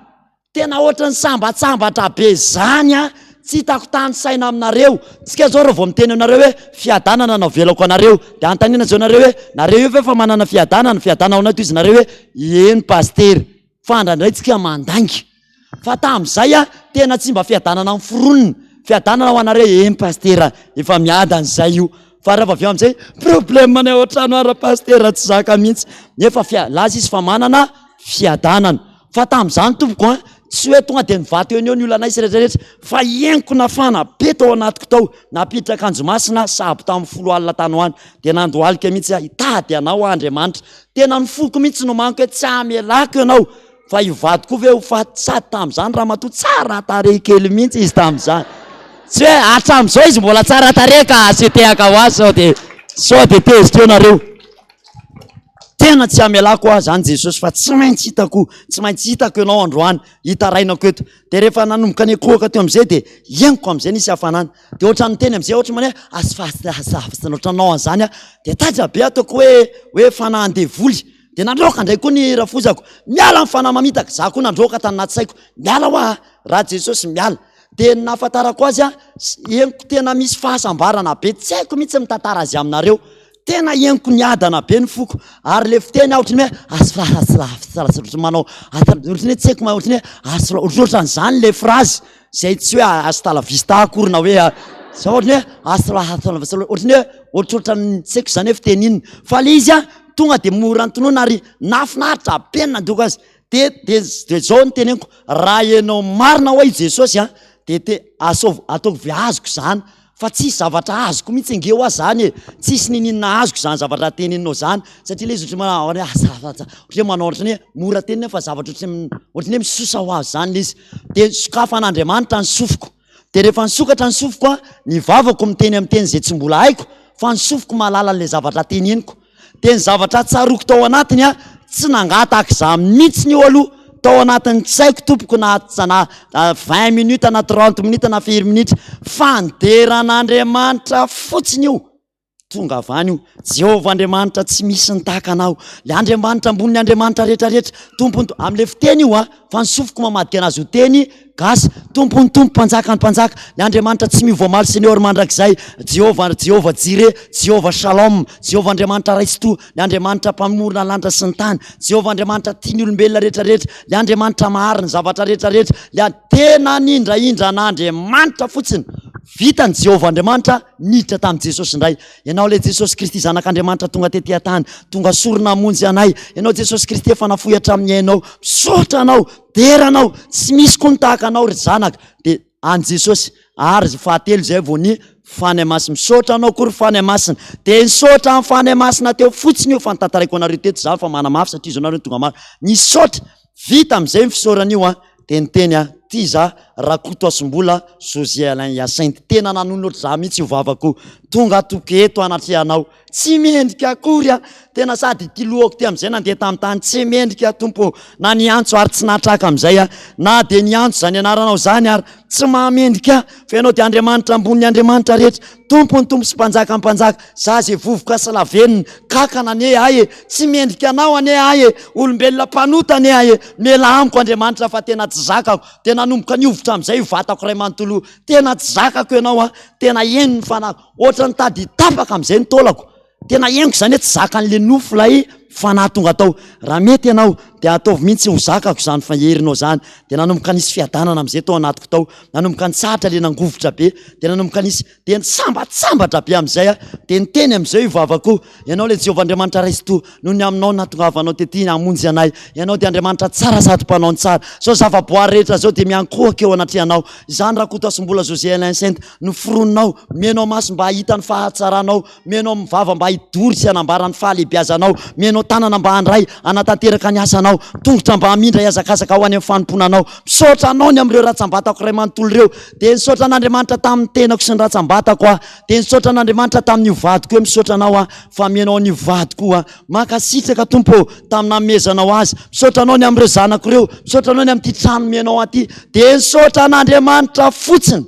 Tena ohatry ny sambatsambatra be izany an, tsy hitako tanisaina aminareo. Tsika izao raha vao miteny aminareo hoe fiadanana no avelako anareo, dia anontaniana izao nareo hoe nareo io ve efa manana fiadanana? Fiadanana ao anaty izy nareo hoe eny pasitera. Fa indraindray tsika mandainga. Fa tamin'izay a, tena tsy mba fiadanana noforonina. Fiadanana ho anareo, eny pasitera, efa miadana izay io. Fa rehefa avy eo amin'izay, problème-nay ao an-trano ary pasitera tsy zaka mihitsy. Nefa fia- laza izy fa manana fiadanana. Fa tamin'izany tompoko a, tsy hoe tonga dia nivaha teo eny eo ny olanay sy rehetra rehetra, fa henoko nafana be tao anatiko tao, nampiditra akanjo masina sahabo tamin'ny folo alina tany ho any, dia nandohalika mihitsy aho, hitady anao aho Andriamanitra. Tena ny foko mihitsy no manko hoe tsy hamelako ianao. Fa io vady koa ve ho faty sady tamin'izany ramatoa tsara tarehy kely mihitsy izy tamin'izany. Tsy hoe hatramin'izao izy mbola tsara tarehy ka asio tehaka ho azy sao dia sao dia tezitra eo nareo. Tena tsy hamelako aho zany Jesosy fa tsy maintsy hitako, tsy maintsy hitako ianao androany, hitarainako eto. Dia rehefa nanomboka nikohaka teo amin'izay dia henoko amin'izay nisy hafanana. Dia ohatran'ny niteny amin'izay ohatra manao hoe asfasasafasana ohatran'ny nanao an'izany aho. Dia taitra be ataoko hoe hoe fanahin-devoly. Dia nandroaka indray koa ny rafozako. Miala ny fanahy mamitaka. Za koa nandroaka tany anaty saiko. Miala hoa raha Jesosy miala. Dia ny nahafantarako azy a, henoko tena misy fahasambarana be. Tsy haiko mihitsy mitantara azy aminareo. Tena henoko niadana be ny foko. Ary le fiteny aho ohatran'ny hoe asfasasafasasa manao ohatran'ny hoe tsy haiko ohatran'ny hoe asfra ohatrohatran'izany le phrase. Zay tsy hoe hasta la vista akory na hoe zao ohatran'ny hoe hasta la hasta la vista ohatran'ny hoe ohatrohatran'ny tsy haiko zany hoe fiteny inona fa le izy a tonga de mora notononina ary nahafinaritra be ny nandoko azy de de de zao no teneniko raha ianao marina hoa i Jesosy a de te asaovy ataovy azoko zany Fa tsisy zavatra azoko mihitsy ange hoa zany e! Tsisy niniana azoko zany zavatra teneninao zany satria le izy ohatry ny manao hoe asa ohatry ny hoe manao ohatry ny hoe mora tenenina fa zavatra ohatry ny ohatry ny hoe misosa ho azy zany le izy. De sokafan'Andriamanitra ny sofiko, de rehefa nisokatra ny sofiko an, ny vavako miteny amin'ny teny izay tsy mbola haiko fa ny sofiko mahalala an'ilay zavatra teneniko. Dia ny zavatra tsaroako tao anatiny an, tsy nangataka izany mihitsiny io aloha. Tao anatin'ny tsaiko tompoko na na 20 minutes na 30 minutes na firy minitra, fa nidera an'Andriamanitra fotsiny io. Tonga avy any io. Jehovah Andriamanitra tsy misy ny tahaka anao. Le Andriamanitra ambonin'ny Andriamanitra rehetrarehetra. Tompon'ny amin'le fiteny io a, fa ny sofiko mamadika anazy ho teny gasy. Tompon'ny tompo, mpanjakan'ny mpanjaka. Le Andriamanitra tsy miova omaly sy ny eo ary mandrakizay. Jehovah, Jehovah Jireh, Jehovah Shalom, Jehovah Andriamanitra Ray Tsitoha, le Andriamanitra mpamorona lanitra sy ny tany. Jehovah Andriamanitra tia ny olombelona rehetrarehetra. Le Andriamanitra mahary ny zavatra rehetrarehetra. Le tena nindrahindra an'Andriamanitra fotsiny. Vitan'i Jehovah Andriamanitra niditra tamin'i Jesosy indray. Ianao ilay Jesosy Kristy Zanak'Andriamanitra tonga tety an-tany, tonga sorona hamonjy anay. Ianao Jesosy Kristy efa nafoy hatramin'ny ainao. Misaotra anao, dera anao, tsy misy koa ny tahaka anao ry Zanaka. Dia an'i Jesosy. Ary fahatelo izay vao ny Fanahy Masina. Misaotra anao koa ry Fanahy Masina. Dia nisaotra ny Fanahy Masina teo fotsiny io fa notantaraiko anareo teto izany fa manamafy satria izao nareo no tonga maro. Nisaotra. Vita amin'izay ny fisaorana io an, dia niteny aho, ty za Rakotoasimbola José Alain Hyacinthe, tena nanonona ohatr'izaho mihitsy io vavako io, tonga tompoko eto anatrehanao, tsy mendrika akory aho, tena sady ity lohako ity amin'izay nandeha tamin'ny tany, tsy mendrika aho Tompo ô, na niantso ary tsy nahatraka amin'izay aho, na dia niantso izany anaranao izany ary, tsy mahamendrika ahy, fa ianao dia Andriamanitra ambonin'ny andriamanitra rehetra, Tompon'ny tompo sy mpanjakan'ny mpanjaka, za ze vovoka sy lavenona, kankana anie ahy e, tsy mendrika anao anie ahy e, olombelona mpanota anie ahy e, mialà amiko Andriamanitra fa tena tsy zakako, dia nanomboka nihovitra amin'izay io vatako iray manontolo io, tena tsy zakako ianao an, tena heno ny fanahiko, ohatran'ny tady hitapaka amin'izay ny taolako, Tena henoko izany hoe tsy zakan'le nofo ilay fanahy tonga tao. Raha mety ianao dia ataovy mihitsy ho zakako izany herinao izany. Dia nanomboka nisy fiadanana amin'izay tao anatiko tao. Nanomboka nitsahatra le nangovitra be. Dia nanomboka nisy, dia nisambatsambatra be amin'izay aho. Dia niteny amin'izay io vavako io, Ianao ilay Jehovah Andriamanitra Ray Tsitoha, noho ny aminao no nahatongavanao tety hamonjy anay. Ianao dia Andriamanitra tsara sady mpanao ny tsara. Izao zavaboary rehetra izao dia miankohoka eo anatrehanao. Izany Rakotoasimbola José Alain Sainte noforoninao, omenao maso mba hahita ny fahatsaranao, Omenao amin'ny vava mba hidory sy hanambara ny fahalehibiazanao, omenao tanana mba handray, hanatanteraka ny asanao, tongotra mba hamindra hihazakazaka ho any amin'ny fanompoana Anao. Misaotra Anao ny amin'ireo ratsambatako iray manontolo ireo. Dia nisaotra an'Andriamanitra tamin'ny tenako sy ny ratsambatako aho. Dia nisaotra an'Andriamanitra tamin'io vadiko io. Misaotra Anao aho fa omenao an'io vadiko io aho. Mankasitraka Tompo ô, tamin'ny nanomezanao azy. Misaotra Anao ny amin'ireo zanako ireo. Misaotra Anao ny amin'ity trano omenao ahy ity. Dia nisaotra an'Andriamanitra fotsiny.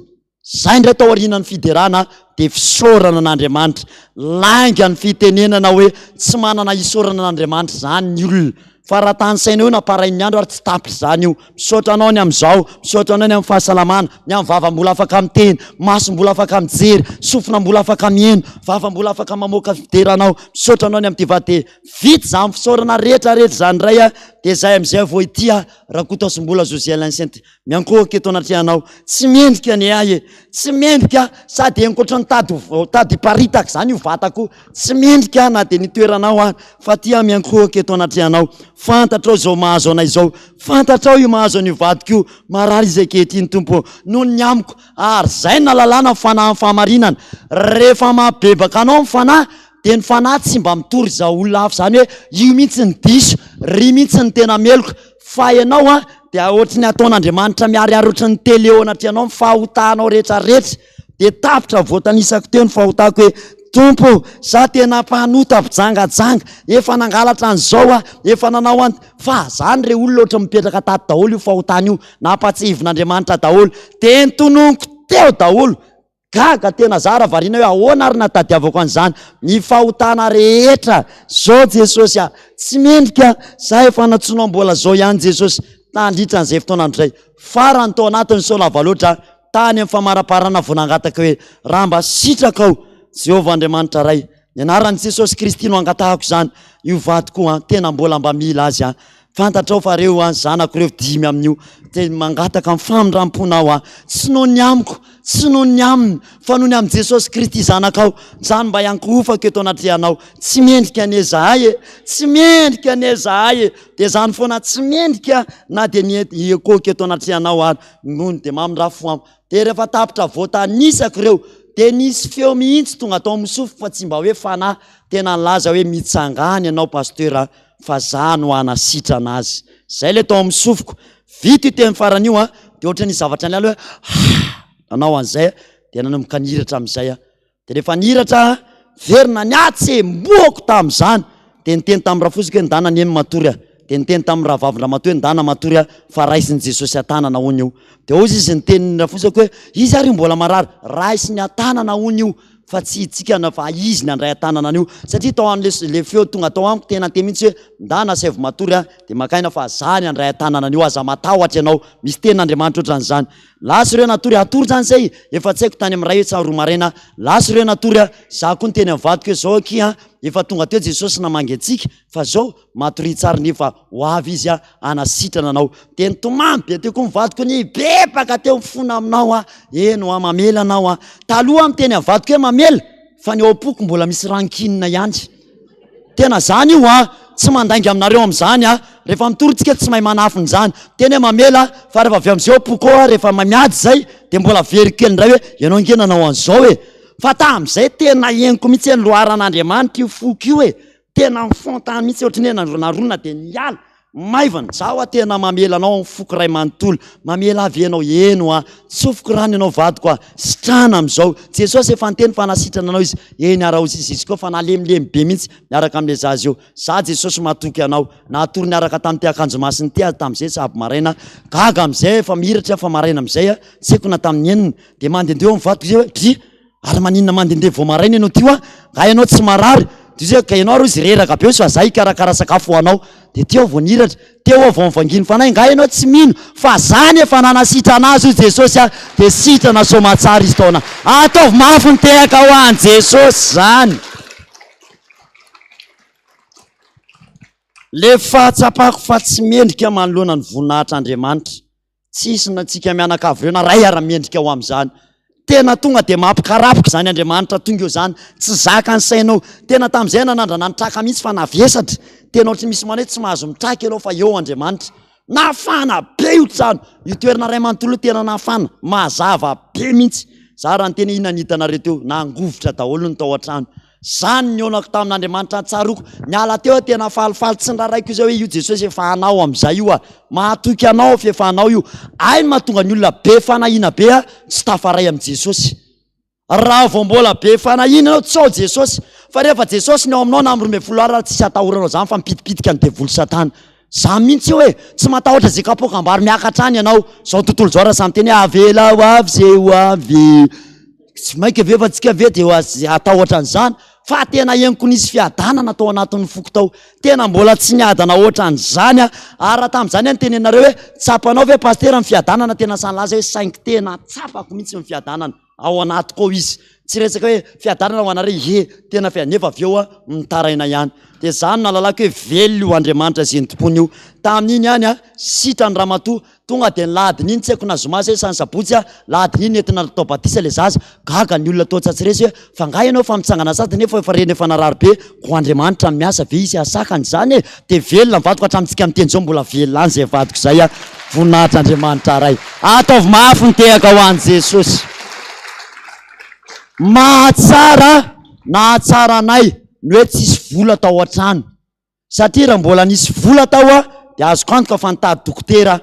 Zay indray tao aorianan'ny fiderana dia fisaorana an'Andriamanitra. Lainga ny fitenenana hoe tsy manana hisaorana an'Andriamanitra izany ny olona. Fa raha tanisaina eo na parain'ny andro ary tsy tapitra izany io. Misaotra anao ny amin'izao, misaotra anao ny amin'ny fahasalamana, ny amin'ny vava mbola afaka miteny, maso mbola afaka mijery, sofina mbola afaka miheno, vava mbola afaka mamoaka fidera anao. Misaotra anao ny amin'ity vady dia vita izany fisaorana rehetra rehetra izany indray dia izay amin'izay vao ity aho Rakotoasimbola José Alain Sainte. Miankohoka eto anatrehanao. Tsy mendrika anie ahy e! Tsy mendrika aho, sady henoko ohatran'ny tady ho tady hiparitaka izany io vatako io. Tsy mendrika aho na dia ny toeranao aho, fa aty aho miankohoka eto anatrehanao. Fantatrao izao mahazo anay izao. Fantatrao io mahazo an'io vadiko io. Marary izy ankehitriny, Tompo ô, noho ny amiko. Ary izay no nahalalana ny fanahin'ny fahamarinana. Rehefa mampibebaka anao ny fanahy, dia ny fanahy tsy mba mitory izao olona hafa izany hoe io mihitsy ny diso, ry mihitsy ny tena meloka. Fa ianao an, dia ohatry ny ataon'Andriamanitra miharihary ohatry ny tele eo anatrehanao ny fahotanao rehetra rehetra. Dia tapitra voatanisako teo ny fahotako hoe, Tompo ô, za tena mpanota mpijangajanga, efa nangalatra an'izao aho, efa nanao an-, fa zany re olona ohatry ny mipetraka tato daholo io fahotana io, nampatsiahivin'Andriamanitra daholo, dia notononiko teo daholo. Gaga tena za ra variana hoe ahoana ary nahatadiavako an'izany, ny fahotana rehetra zao Jesosy a, tsy mendrika za efa nantsoinao mbola zao ihany Jesosy, tandritra an'izay fotoana andro zay, farany tao anatin'ny sao lava loatra tany amin'ny famaraparana vao nangataka hoe raha mba sitrakao Jehovah Andriamanitra Ray, ny anaran'i Jesosy Kristy no angatahako izany, io vadiko an, tena mbola mba mila azy an, Fantatrao fa reo an, zanako reo dimy amin'io, dia mangataka ny famindramponao aho, tsy noho ny amiko, tsy noho ny aminy, fa noho ny amin'i Jesosy Kristy Zanakao, izany mba hiankohofako eto anatrehanao, tsy mendrika anie izahay e, tsy mendrika anie izahay e, dia izany foana tsy mendrika na dia ny hiankohoka eto anatrehanao ary, nony dia mamindrà fo amiko. Dia rehefa tapitra voatanisako ireo, dia nisy feo mihitsy tonga tao amin'ny sofiko fa tsy mba hoe fanahy, tena nilaza hoe mitsangàna ianao Pasteur a, fa za no hanasitrana azy. Zay le tao amin'ny sofiko. Vita io teny farany io an, dia ohatran'ny nisy zavatra niala hoe ah! Nanao an'izay aho, dia nanomboka nihiratra amin'izay aho. Dia rehefa nihiratra aho, niverina niatsembohako tamin'izany. Dia niteny tamin'ny rafoziko hoe ndana anie matory aho. Dia niteny tamin'ny rahavavin-dramatoa hoe ndana matory aho fa raisin'i Jesosy an-tanana hono io. Dia hozy izy niteny ny rafozako hoe iza ary io mbola marary? Raisiny an-tanana hono io fa tsy itsika na fa izy ny handray an-tanana an'io. Satria tao amin'le le feo tonga tao amiko tena niteny mihitsy hoe ndana asaivo matory aho dia maka aina fa za ny handray an-tanana an'io aza matahotra ianao. Misy tenin'Andriamanitra ohatran'izany. Lasa ireo natory, hatory zany zay, efa tsy haiko tany amin'ny iray sa roa maraina, lasa ireo natory a, za koa niteny amin'ny vadiko hoe zao akia an, efa tonga teo Jesosy namangy antsika fa zao matoria tsara nefa ho avy izy a hanasitrana anao, dia nitomany be teo koa ny vadiko nibebaka teo mifona aminao aho, eny hoa mamela anao aho, taloha aho miteny amin'ny vadiko hoe mamela fa ny ao am-poko mbola misy rancune ihany. Tena zany io a! Tsy mandainga aminareo amin'izany aho. Rehefa mitory tsika tsy mahay manafina izany. Miteny hoe mamela aho, fa rehefa avy eo amin'izay ao am-poko ao aho rehefa miady izay dia mbola averiko kely indray hoe ianao ange nanao an'izao e! Fa tamin'izay tena henoko mihitsy hoe niloaran'Andriamanitra io foko io e! Tena nifonta mihitsy ohatran'ny hoe naronarona dia niala. Maivana, za hoa tena mamela anao amin'ny foko iray manontolo, mamela ahy ve ianao? Eny hoa, tsofiko rano ianao vadiko a, sitrana amin'izao, Jesosy efa niteny fa hanasitrana anao izy, eny ara hozy izy, izy koa fa nalemilemy be mihitsy miaraka amin'ilay zaza io, za Jesosy matoky anao, natory niaraka tamin'ity akanjo masina ity aho tamin'izay sahabo maraina, gaga amin'izay efa mihiratra aho fa maraina amin'izay a, tsy haiko na tamin'ny enina, dia mandehandeha eo amin'ny vadiko izay hoe, dry, Ary maninona mandehandeha vao maraina ianao ty hoa? Nga ianao tsy marary? Dia izy hoe ka ianao ary hozy reraka be hozy fa za hikarakara sakafo ho anao. Dia teo aho vao nihiratra, teo aho vao nivangian'ny fanahy, nga ianao tsy mino fa za anie efa nanasitrana azy hoy Jesosy a, dia sitrana soamatsara izy taona. Ataovy mafy ny tehaka ho an'i Jesosy zany. Le fahatsapako fa tsy mendrika manoloana ny voninahitr'Andriamanitra. Tsisy na tsika mianakavy ireo na ray ara mendrika ho amin'izany. Tena tonga dia mampikarapoka izany Andriamanitra tonga eo izany. Tsy zaka ny sainao. Tena tamin'izay nanandrana nitraka mihitsy fa navesatra. Tena ohatry ny misy manao hoe tsy mahazo mitraka ianao fa eo Andriamanitra. Nafana be io trano. Io toerana iray manontolo io tena nafana. Mazava be mihitsy. Za raha niteny hoe inona ny hitanareo teo? Nangovitra daholo ny tao an-trano. Zany nihaonako tamin'Andriamanitra tsaroako. Niala teo aho tena falifaly tsy niraraiko izay hoe io Jesosy efa anao amin'izay io a. Mahatoky anao aho f'efa anao io. Hay ny mahatonga ny olona be fanahiana be a tsy tafaray amin'i Jesosy. Raha vao mbola be fanahiana ianao tsy ao Jesosy. Fa rehefa Jesosy ny ao aminao na amin'ny 12 ara tsisy atahoranao zany fa mipitipitika ny devoly satana. Zany mihitsy io e! Tsy matahotra ze kapoakam-bary miakatra any ianao. Zao tontolo zao raha samy miteny hoe avela ho avy ze ho avy. Tsy maika ve fa tsika ve dia hatahotra an'izany? Fa tena henoko nisy fiadanana tao anatin'ny foko tao. Tena mbola tsy niadana ohatran'izany aho. Ary raha tamin'izany aho nitenenareo hoe tsapanao ve pasitera ny fiadanana tena sahy nilaza hoe saingy tena tsapako mihitsy ny fiadanana ao anatiko ao izy. Tsy resaka hoe fiadanana ho anareo ie tena fia nefa avy eo aho mitaraina ihany. Dia izany no nahalalako hoe velona io Andriamanitra izay nitompoana io. Tamin'iny ihany aho sitran'ny ramatoa Tonga dia ny lahadin'iny, tsy haiko na zoma zay sa ny sabotsy a, lahadin'iny nentina natao batisa ilay zaza, gaga ny olona tao Tsatsiresy hoe fa nga ianao efa mitsangana sady nefa efa reny efa narary be, koa Andriamanitra miasa ve hisy hahasakana izany e? Dia velona ny vadiko hatramintsika miteny izao mbola velona any izay vadiko izay a, voninahitra Andriamanitra Ray. Ataovy mafy ny tehaka ho an'i Jesosy. Mahatsara, nahatsara anay ny hoe tsisy vola tao an-trano. Satria raha mbola nisy vola tao aho dia azoko antoka fa nitady dokotera aho.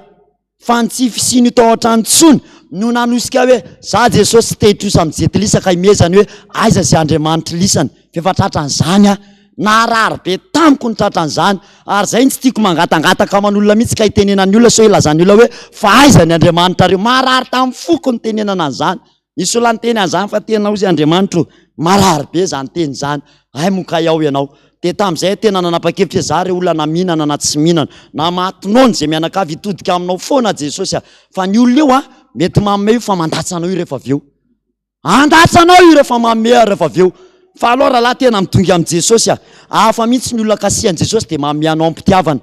Fa ny tsy fisian'io tao an-trano intsony no nanosika ahy hoe za Jesosy tsy te hitrosa amin'i Jetilisa ka himehezany hoe aiza izay Andriamanitr'i lisany fa efa tratran'izany aho. Naharary be tamiko ny tratran'izany ary izay no tsy tiako mangatangataka aman'olona mihitsy ka hitenenan'ny olona sao hilazan'ny olona hoe fa aiza ny Andriamanitrareo. Marary tamin'ny foko ny nitenenana an'izany. Nisy olona niteny an'izany fa tena hozy Andriamanitro o, marary be izany teny izany, hay moa kay ao ianao. Dia tamin'izay aho tena nanapa-kevitra hoe za re olona na mihinana na tsy mihinana, na maty noana izay mianakavy hitodika aminao foana Jesosy a! Fa ny olona io a, mety manome io fa mandatsa anao io rehefa avy eo. Handatsa anao io rehefa manome ary rehefa avy eo. Fa aleo rahalahy tena midongy amin'i Jesosy a! Hafa mihitsy ny olona kasihan'i Jesosy dia manome anao am-pitiavana.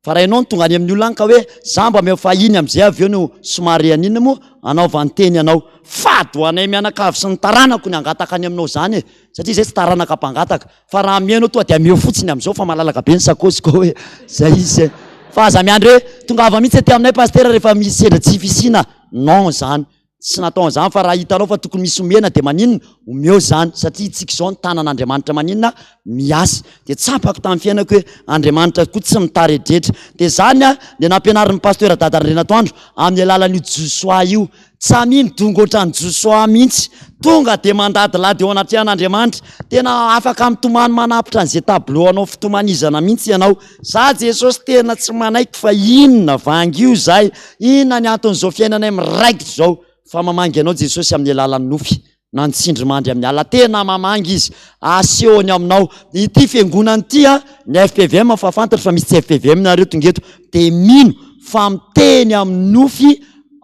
Fa raha ianao no tonga any amin'ny olona any ka hoe za mba omeo fahiny amin'izay avy eo no somary haninona moa anaovany teny anao. Fady ho anay mianakavy sy ny taranako ny hangataka any aminao izany e! Satria izay tsy taranaka mpangataka. Fa raha ameo ianao tonga dia ameo fotsiny amin'izao fa malalaka be ny sakaosiko hoe zay izy e! Fa aza miandry hoe tongava mihitsy aty aminay pasitera rehefa misy sendra tsy fisiana. Non izany. Tsy natao an'izany fa raha hitanao fa tokony misy omena dia maninona? Omeo izany satria itsika izao ny tanan'Andriamanitra maninona? Miasa. Dia tsapako tamin'ny fiainako hoe Andriamanitra koa tsy mitaredretra. Dia izany dia nampianarin'ny Pasteur Dada Randrianatoandro amin'ny alalan'io Josoa io. Samia midongy ohatran'i Josoa mihitsy. Tonga dia mandadilady eo anatrehan'Andriamanitra. Tena afaka mitomany manapitra an'izay tableau anao fitomanizana mihitsy ianao. Za Jesosy tena tsy manaiky fa inona vangy io zay, inona ny anton'izao fiainanay miraikitra izao, fa mamangy anao Jesosy amin'ny alalan'ny nofy na ny tsindrimandry amin'ny alina, tena mamangy Izy, asehony aminao, ity fiangonana ity a, ny fpvm fa fantatro fa misy tsy fpvm nareo tonga eto, dia mino fa miteny amin'ny nofy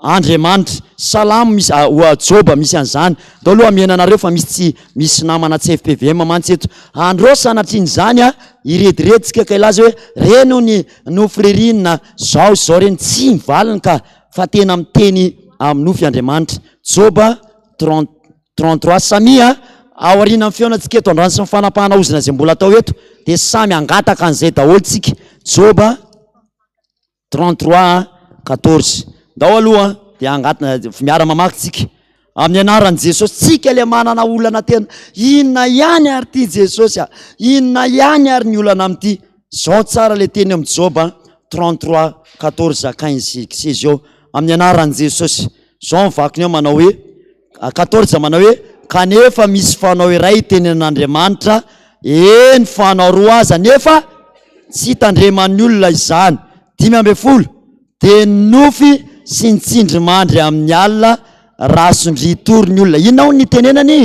Andriamanitra. Salamo misy, oa Joba misy an'izany. Ndao aloha hamena anareo fa misy tsy misy namana tsy fpvm mantsy eto. Andreo sanatrian'izany a, hirediredy tsika ka hilaza hoe reny hono nofy ririnina zao sy zao reny. Tsy ny valiny ka, fa tena miteny amin'ny nofy Andriamanitra. Joba 30 33 Samia aorianan'ny fihaonantsika eto androany sy ny fanapahana ozona izay mbola atao eto dia samy hangataka an'izay daholo tsika. Joba 33 14 Ndao aloha dia hangatona miara-mamaky tsika amin'ny anaran'i Jesosy. Tsika ilay manana olana tena inona ihany ary ity Jesosy a, inona ihany ary ny olana amin'ity. Zao tsara ilay teny amin'ny Joba 33 14 15 16 eo amin'ny anaran'i Jesosy. Zao ny vakiny eo manao hoe 14 manao hoe kanefa misy fanao iray tenenan'Andriamanitra, eny fanao roa aza nefa tsy tandreman'ny olona izany. 15 dia ny nofy sy ny tsindrimandry amin'ny alina raha sondrian-tory ny olona. Inona hono ny itenenany?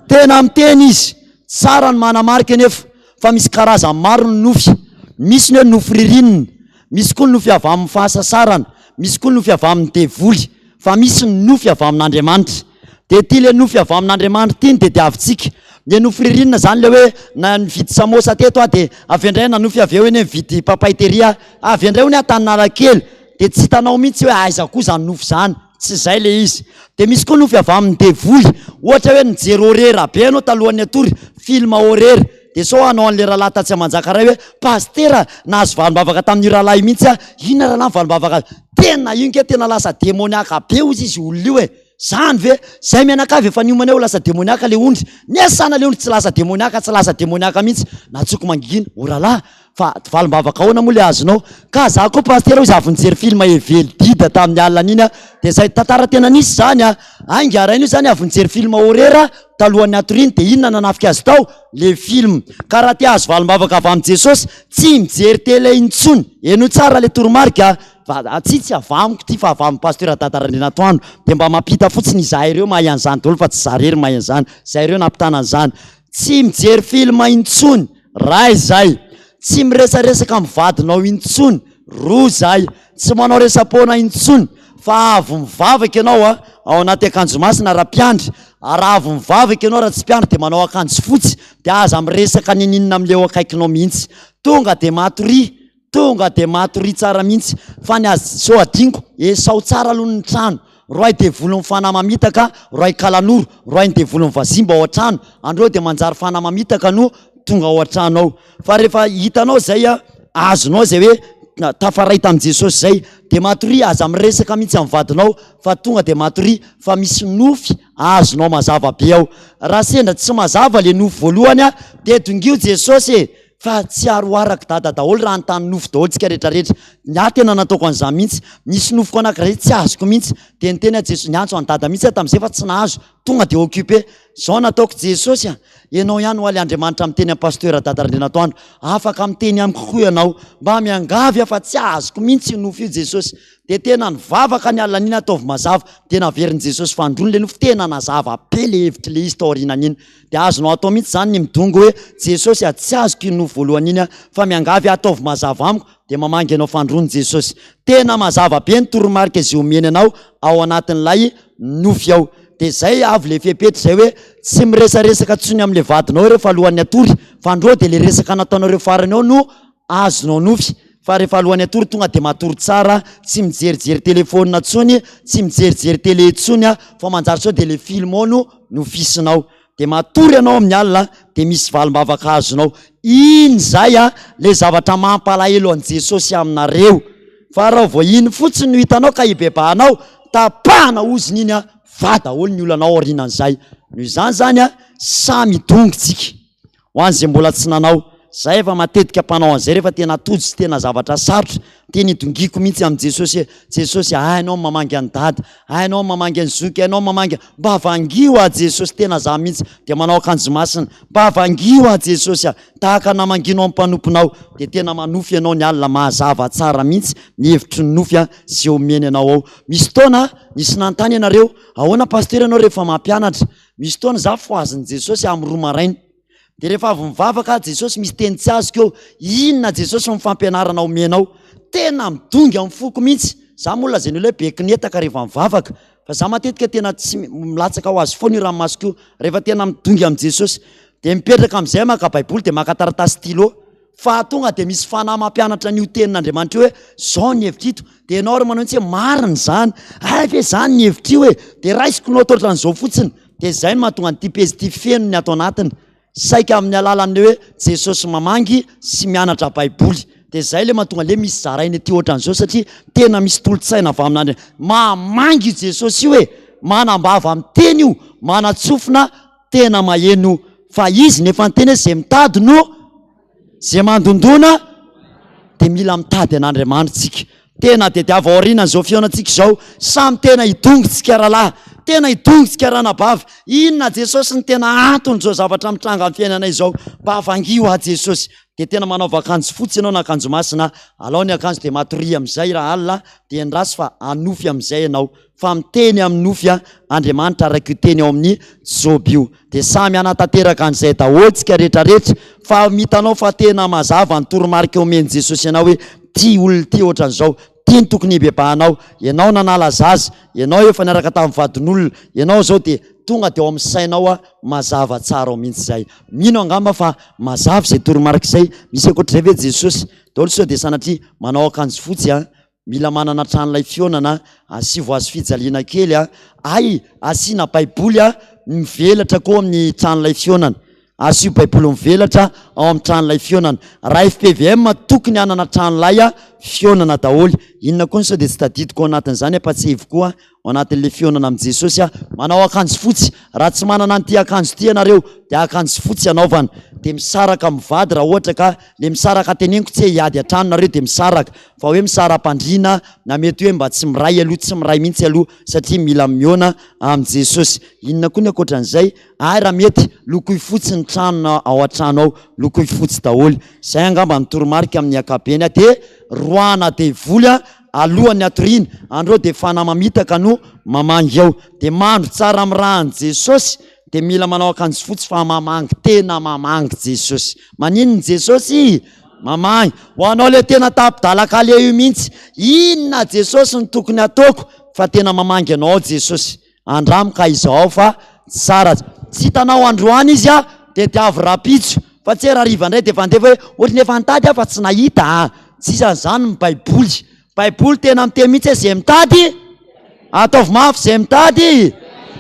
Tena miteny izy. Tsara ny manamarika anefa fa misy karazany maro ny nofy. Misy ny hoe nofy ririnina, Misy koa ny nofy avy amin'ny fahasasarana, misy koa ny nofy avy amin'ny devoly, fa misy ny nofy avy amin'Andriamanitra. Dia ity ilay nofy avy amin'Andriamanitra ity no tediavintsika. Ilay nofy ririnina izany ilay hoe na nividy samosa teto aho dia avy indray nanofy avy eo eny hoe nividy papay tery aho, avy indray hono aho tany Analakely, dia tsy hitanao mihitsy hoe aiza koa izany nofy izany. Tsy izay ilay izy. Dia misy koa nofy avy amin'ny devoly. Ohatra hoe nijery horera be ianao talohan'ny hatory, film horera. Dia sao hanao an'ilay rahalahy tatsy Amanjakaray hoe, Pasitera, nahazo valim-bavaka tamin'io rahalahy io mihitsy aho. Inona rahalahy ny valim-bavaka azo? Tena io nge tena lasa demoniaka be hozy izy olona io e! Zany ve? Zay mianakavy efa niomana hoe ho lasa demoniaka ilay ondry. Niasana ilay ondry tsy lasa demoniaka, tsy lasa demoniaka mihitsy. Nantsoiko mangingina, O rahalahy, Fa valim-bavaka ahoana moa le azonao? Ka za koa pasitera hoy izy avy nijery film Evely Dida tamin'ny alina an'iny aho dia zay tantara tena nisy zany a! Ainga rainy io zany avy nijery film horreur talohan'ny hatoriany dia inona nanafika azy tao? Le film. Ka raha te hahazo valim-bavaka avy amin'i Jesosy tsy mijery télé intsony. Henoy tsara le toromarika a! Fa tsia tsy avy amiko ity fa avy amin'ny pasteur Dada Randrianatoandro dia mba mampita fotsiny izahay ireo mahay an'izany daholo fa tsy za rery mahay an'izany. Zay ireo nampitana an'izany. Tsy mijery film intsony, ray zay. Tsy miresaresaka amin'ny vadinao intsony, roa zay. Tsy manao resa-poana intsony, fa avy mivavaka ianao a, ao anaty akanjo masina raha mpiandry, raha avy mivavaka ianao raha tsy mpiandry dia manao akanjo fotsy, dia aza miresaka ninininona amin'ilay eo akaikinao mihitsy. Tonga dia matoria, tonga dia matoria tsara mihitsy, fa ny azy sao adinoko, esao tsara aloha ny trano, Roahy devolin'ny fanahy mamitaka, roahy kalanoro, roahy ny devolin'ny vazimba ao an-trano, andreo dia manjary fanahy mamitaka no tonga ao an-trano ao. Fa rehefa hitanao izay, azonao izay hoe tafaray tamin'i Jesosy izay, dia matoria, aza miresaka mihitsy amin'ny vadinao fa tonga dia matoria fa misy nofy azonao mazava be ao. Raha sendra tsy mazava ilay nofy voalohany dia dongio Jesosy e! Fa tsy ary ho arak'i dada daholo raha anontany nofy daholo tsika rehetra rehetra. Ny ahy tena nataoko an'izany mihitsy. Nisy nofiko anankiray tsy azoko mihitsy. Dia niteny aho Jesosy, niantso an'i dada mihitsy aho tamin'izay fa tsy nahazo. Tonga dia occupé. Izao nataoko, Jesosy a! Ianao ihany ho'a ilay Andriamanitra miteny amin'i Pasteur Dada Randrianatoandro. Afaka miteny amiko koa ianao. Mba miangavy aho fa tsy azoko mihitsy io nofy io Jesosy. Dia tena nivavaka ny alina an'iny aho, ataovy mazava. Dia naverin'i Jesosy fanindroany ilay nofy. Tena nazava be ilay hevitr'ilay izy taorianan'iny. Dia azonao atao mihitsy izany ny midongy hoe, Jesosy a, tsy azoko iny nofy voalohany iny a, fa miangavy aho ataovy mazava amiko, dia mamangy anao fandroany Jesosy. Tena mazava be ny toromarika izay omeny anao ao anatin'ilay nofy ao. Dia izay avy ilay fepetra izay hoe tsy miresaresaka intsony amin'ilay vadinao rehefa alohan'ny hatory, fa andreo dia ilay resaka nataonareo farany ao no azonao nofy, fa rehefa alohan'ny hatory tonga dia matory tsara, tsy mijerijery telephone intsony, tsy mijerijery télé intsony fa manjary sao dia ilay film ao no nofisinao. Dia matory ianao amin'ny alina dia misy valim-bavaka azonao. Iny izay ilay zavatra mampalahelo an'i Jesosy aminareo. Fa raha vao iny fotsiny no hitanao ka hibebahanao Tapahana ozona iny a, va daholo ny olana ao aorianan'izay. Noho izany izany a, samy hidongy tsika. Ho an'izay mbola tsy nanao, za efa matetika mpanao an'izay rehefa tena tojo sy tena zavatra sarotra, tena idongiako mihitsy amin'i Jesosy hoe, Jesosy a, hainao ny mamangy an'i Dada, hainao ny mamangy an'i Zoky, hainao ny mamangy, mba vangio aho Jesosy, tena za mihitsy, dia manao akanjo masina, mba vangio aho Jesosy a, tahaka ny namangianao ny mpanomponao, dia tena manofy ianao ny alina, mazava tsara mihitsy ny hevitry ny nofy izay omeny anao ao. Misy fotoana nisy nanontany ianareo, ahoana Pasteur ianao rehefa mampianatra? Misy fotoana za fohazin'i Jesosy amin'ny roa maraina. Dia rehefa avy mivavaka aho, Jesosy misy teny tsy azoko eo, inona Jesosy ny fampianarana omenao? Tena midongy amin'ny foko mihitsy. Za moa lazain'ny olona hoe be kinetaka rehefa mivavaka, fa za matetika tena tsy milatsaka ho azy foana io ranomasoko io, rehefa tena midongy amin'i Jesosy. Dia mipetraka amin'izay maka baiboly dia maka taratasy stylo. Fa tonga dia misy fanahy mampianatra an'io tenin'Andriamanitra io hoe zao ny hevitra ito, dia ianao ary manao mihitsy hoe marina izany, hay ve izany ny hevitra io e, dia raisiko note ohatran'izao fotsiny, dia izay no mahatonga an'ity pejy ity feno ny ato anatiny, saika amin'ny alalan'ny hoe Jesosy mamangy sy mianatra baiboly, dia izay ilay mahatonga an'ilay misy zaraina ety ohatran'izao satria tena misy tolo-tsaina avy amin'Andriamanitra, mamangy io Jesosy io e, manam-bava miteny io, manan-tsofina tena maheno fa izy nefa niteny hoe zay mitady no zay mandondona dia mila mitady an'Andriamanitra tsika. Tena tediavo aorianan'izao fihaonantsika izao, samy tena hidongy tsika rahalahy, tena hidongy tsika ranabavy. Inona Jesosy ny tena anton'izao zavatra mitranga amin'ny fiainanay izao? Mba vangio aho Jesosy. Dia tena manaova akanjo fotsy ianao na akanjo masina, alao ny akanjo dia matoria amin'izay raha alina, dia endraso fa hanofy amin'izay ianao. Fa miteny amin'ny nofy Andriamanitra araka io teny ao amin'ny Joba io. Dia samy hanatanteraka an'izay daholo tsika rehetra rehetra. Fa hitanao fa tena mazava ny toromarika omen'i Jesosy anao hoe ty olona ity ohatran'izao, ty no tokony hibebahanao, ianao nanala zaza, ianao efa niaraka tamin'ny vadin'olona, ianao izao dia tonga dia ao amin'ny sainao mazava tsara ao mihitsy izay. Mino angamba fa mazava izay toromarika izay. Misy ankoatr'izay ve Jesosy? Daholo sao dia sanatria manao akanjo fotsy an? Mila manana tranolay fihaonana, asivo hazo fijaliana kely a, hay asiana baiboly a, mivelatra koa amin'ny tranolay fihaonana, asio baiboly mivelatra ao amin'ny tranolay fihaonana, raha fpvm tokony hanana tranolay fihaonana daholo, inona koa ny sao dia tsy tadidiko ao anatin'izany ampatsiahivo koa ao anatin'ilay fihaonana amin'i Jesosy aho, manao akanjo fotsy, raha tsy manana an'ity akanjo ity ianareo dia akanjo fotsy anaovana, dia misaraka amin'ny vady raha ohatra ka le misaraka teneniko tsy hoe hiady an-trano nareo dia misaraka fa hoe misara-pandriana na mety hoe mba tsy miray aloha, tsy miray mihitsy aloha satria mila mihaona amin'i Jesosy. Inona koa ny ankoatran'izay? Hay raha mety lokoy fotsy ny trano ao an-trano ao, lokoy fotsy daholo. Izay angamba ny toromarika amin'ny ankapobeny dia roahana devoly Alohan'ny hatoriana, andreo dia fanahy mamitaka no mamangy ao. Dia mandro tsara amin'ny ràn'i Jesosy, dia mila manao akanjo fotsy fa mamangy, tena mamangy Jesosy. Maninona Jesosy? Mamangy. Ho anao ilay tena tapi-dalan-kaleha io mihitsy, inona Jesosy no tokony hataoko fa tena mamangy anao ao Jesosy. Andramo ka izao fa tsara. Tsy hitanao androany izy a, dia diavo rahampitso. Fa tsy hoe rahariva indray dia efa handefa hoe ohatry ny efa nitady aho fa tsy nahita a. Tsisy an'izany ny baiboly. Baiboly tena miteny mihitsy hoe izay mitady, ataovy mafy izay mitady,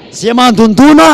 izay mandondona,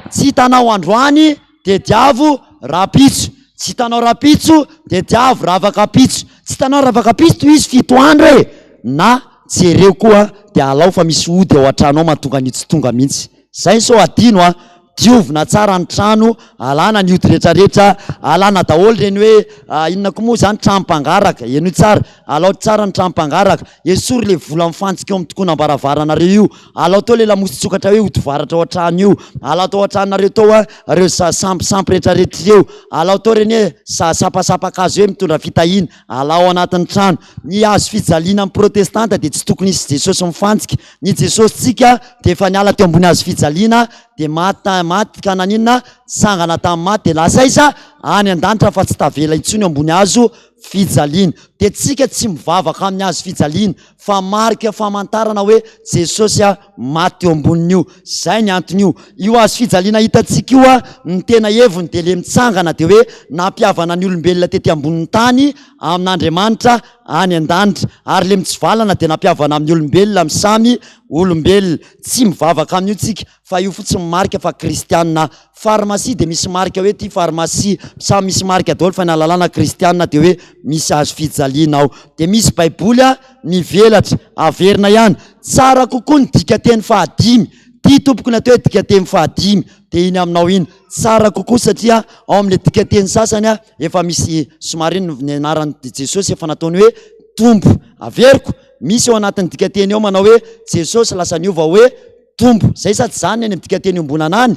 tsy hitanao androany dia diavo rahampitso. Tsy hitanao rahampitso dia diavo ravakampitso. Tsy hitanao ravakampitso tohizo fito andro e! Na jereo koa dia alao fa misy ody ao an-trano ao mahatonga an'io tsy tonga mihitsy. Zay sao adino a! Diovina tsara ny trano, alana ny ody retraretra, alana daholo ireny hoe inona koa moa zany trano mpangaraka, henoy tsara, alao tsara ny trano mpangaraka, esory le vola mifantsika eo amin'ny tokonam-baravaranareo io, Alao tao le lamosin-tsokatra hoe ody varatra ao an-trano io, alao tao an-tranonareo tao a reo sampisampy retraretra ireo, alao tao reny hoe sapasapan-kazo hoe mitondra fitahiana, alao ao anatin'ny trano. Ny hazo fijaliana amin'ny protestanta dia tsy tokony hisy Jesosy mifantsika. Ny Jesosintsika dia efa niala teo ambony hazo fijaliana dia maty maty ka naninona? Nitsangana tamin'ny maty dia lasa aiza? Any an-danitra fa tsy tavela intsony eo ambony hazo fijaliana. Dia tsika tsy mivavaka amin'ny hazo fijaliana fa marika famantarana hoe Jesosy maty teo ambonin'io. Zay ny anton'io. Io hazo fijaliana hitantsika io, ny tena heviny dia le mitsangana dia hoe nampihavana ny olombelona tety ambonin'ny tany amin'Andriamanitra any an-danitra. Ary le mitsivalana dia nampihavana amin'ny olombelona amin'ny samy olombelona. Tsy mivavaka amin'io tsika fa io fotsiny marika fa kristiana. Pharmacie dia misy marika hoe ity pharmacie, samy misy marika daholo fa ny ahalalana kristiana dia hoe misy hazo fijaliana ao. Dia misy baiboly mivelatra, averina ihany. Tsara kokoa ny dikanteny fahadimy. Ity tompoko ny atao hoe dikanteny fahadimy, dia iny aminao iny. Tsara kokoa satria ao amin'ilay dikanteny sasany efa misy somary ny anaran'i Jesosy efa nataony hoe Tompo. Averiko, misy ao anatin'ny dikanteny ao manao hoe Jesosy lasa niova hoe Tompo. Zay sa tsy zany ny any amin'ny dikanteny iombonana any?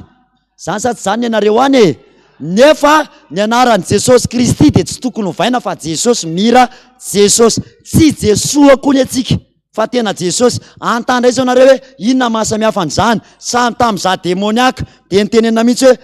Zany sa tsy zany ny anareo any e? Nefa ny anaran'i Jesosy Kristy dia tsy tokony hovaina fa Jesosy mira Jesosy. Tsy Jesoa koa ny antsika fa tena Jesosy. Antandraiso anareo hoe inona mahasamihafa an'izany. Samy tamin'izaho demoniaka dia nitenenina mihitsy hoe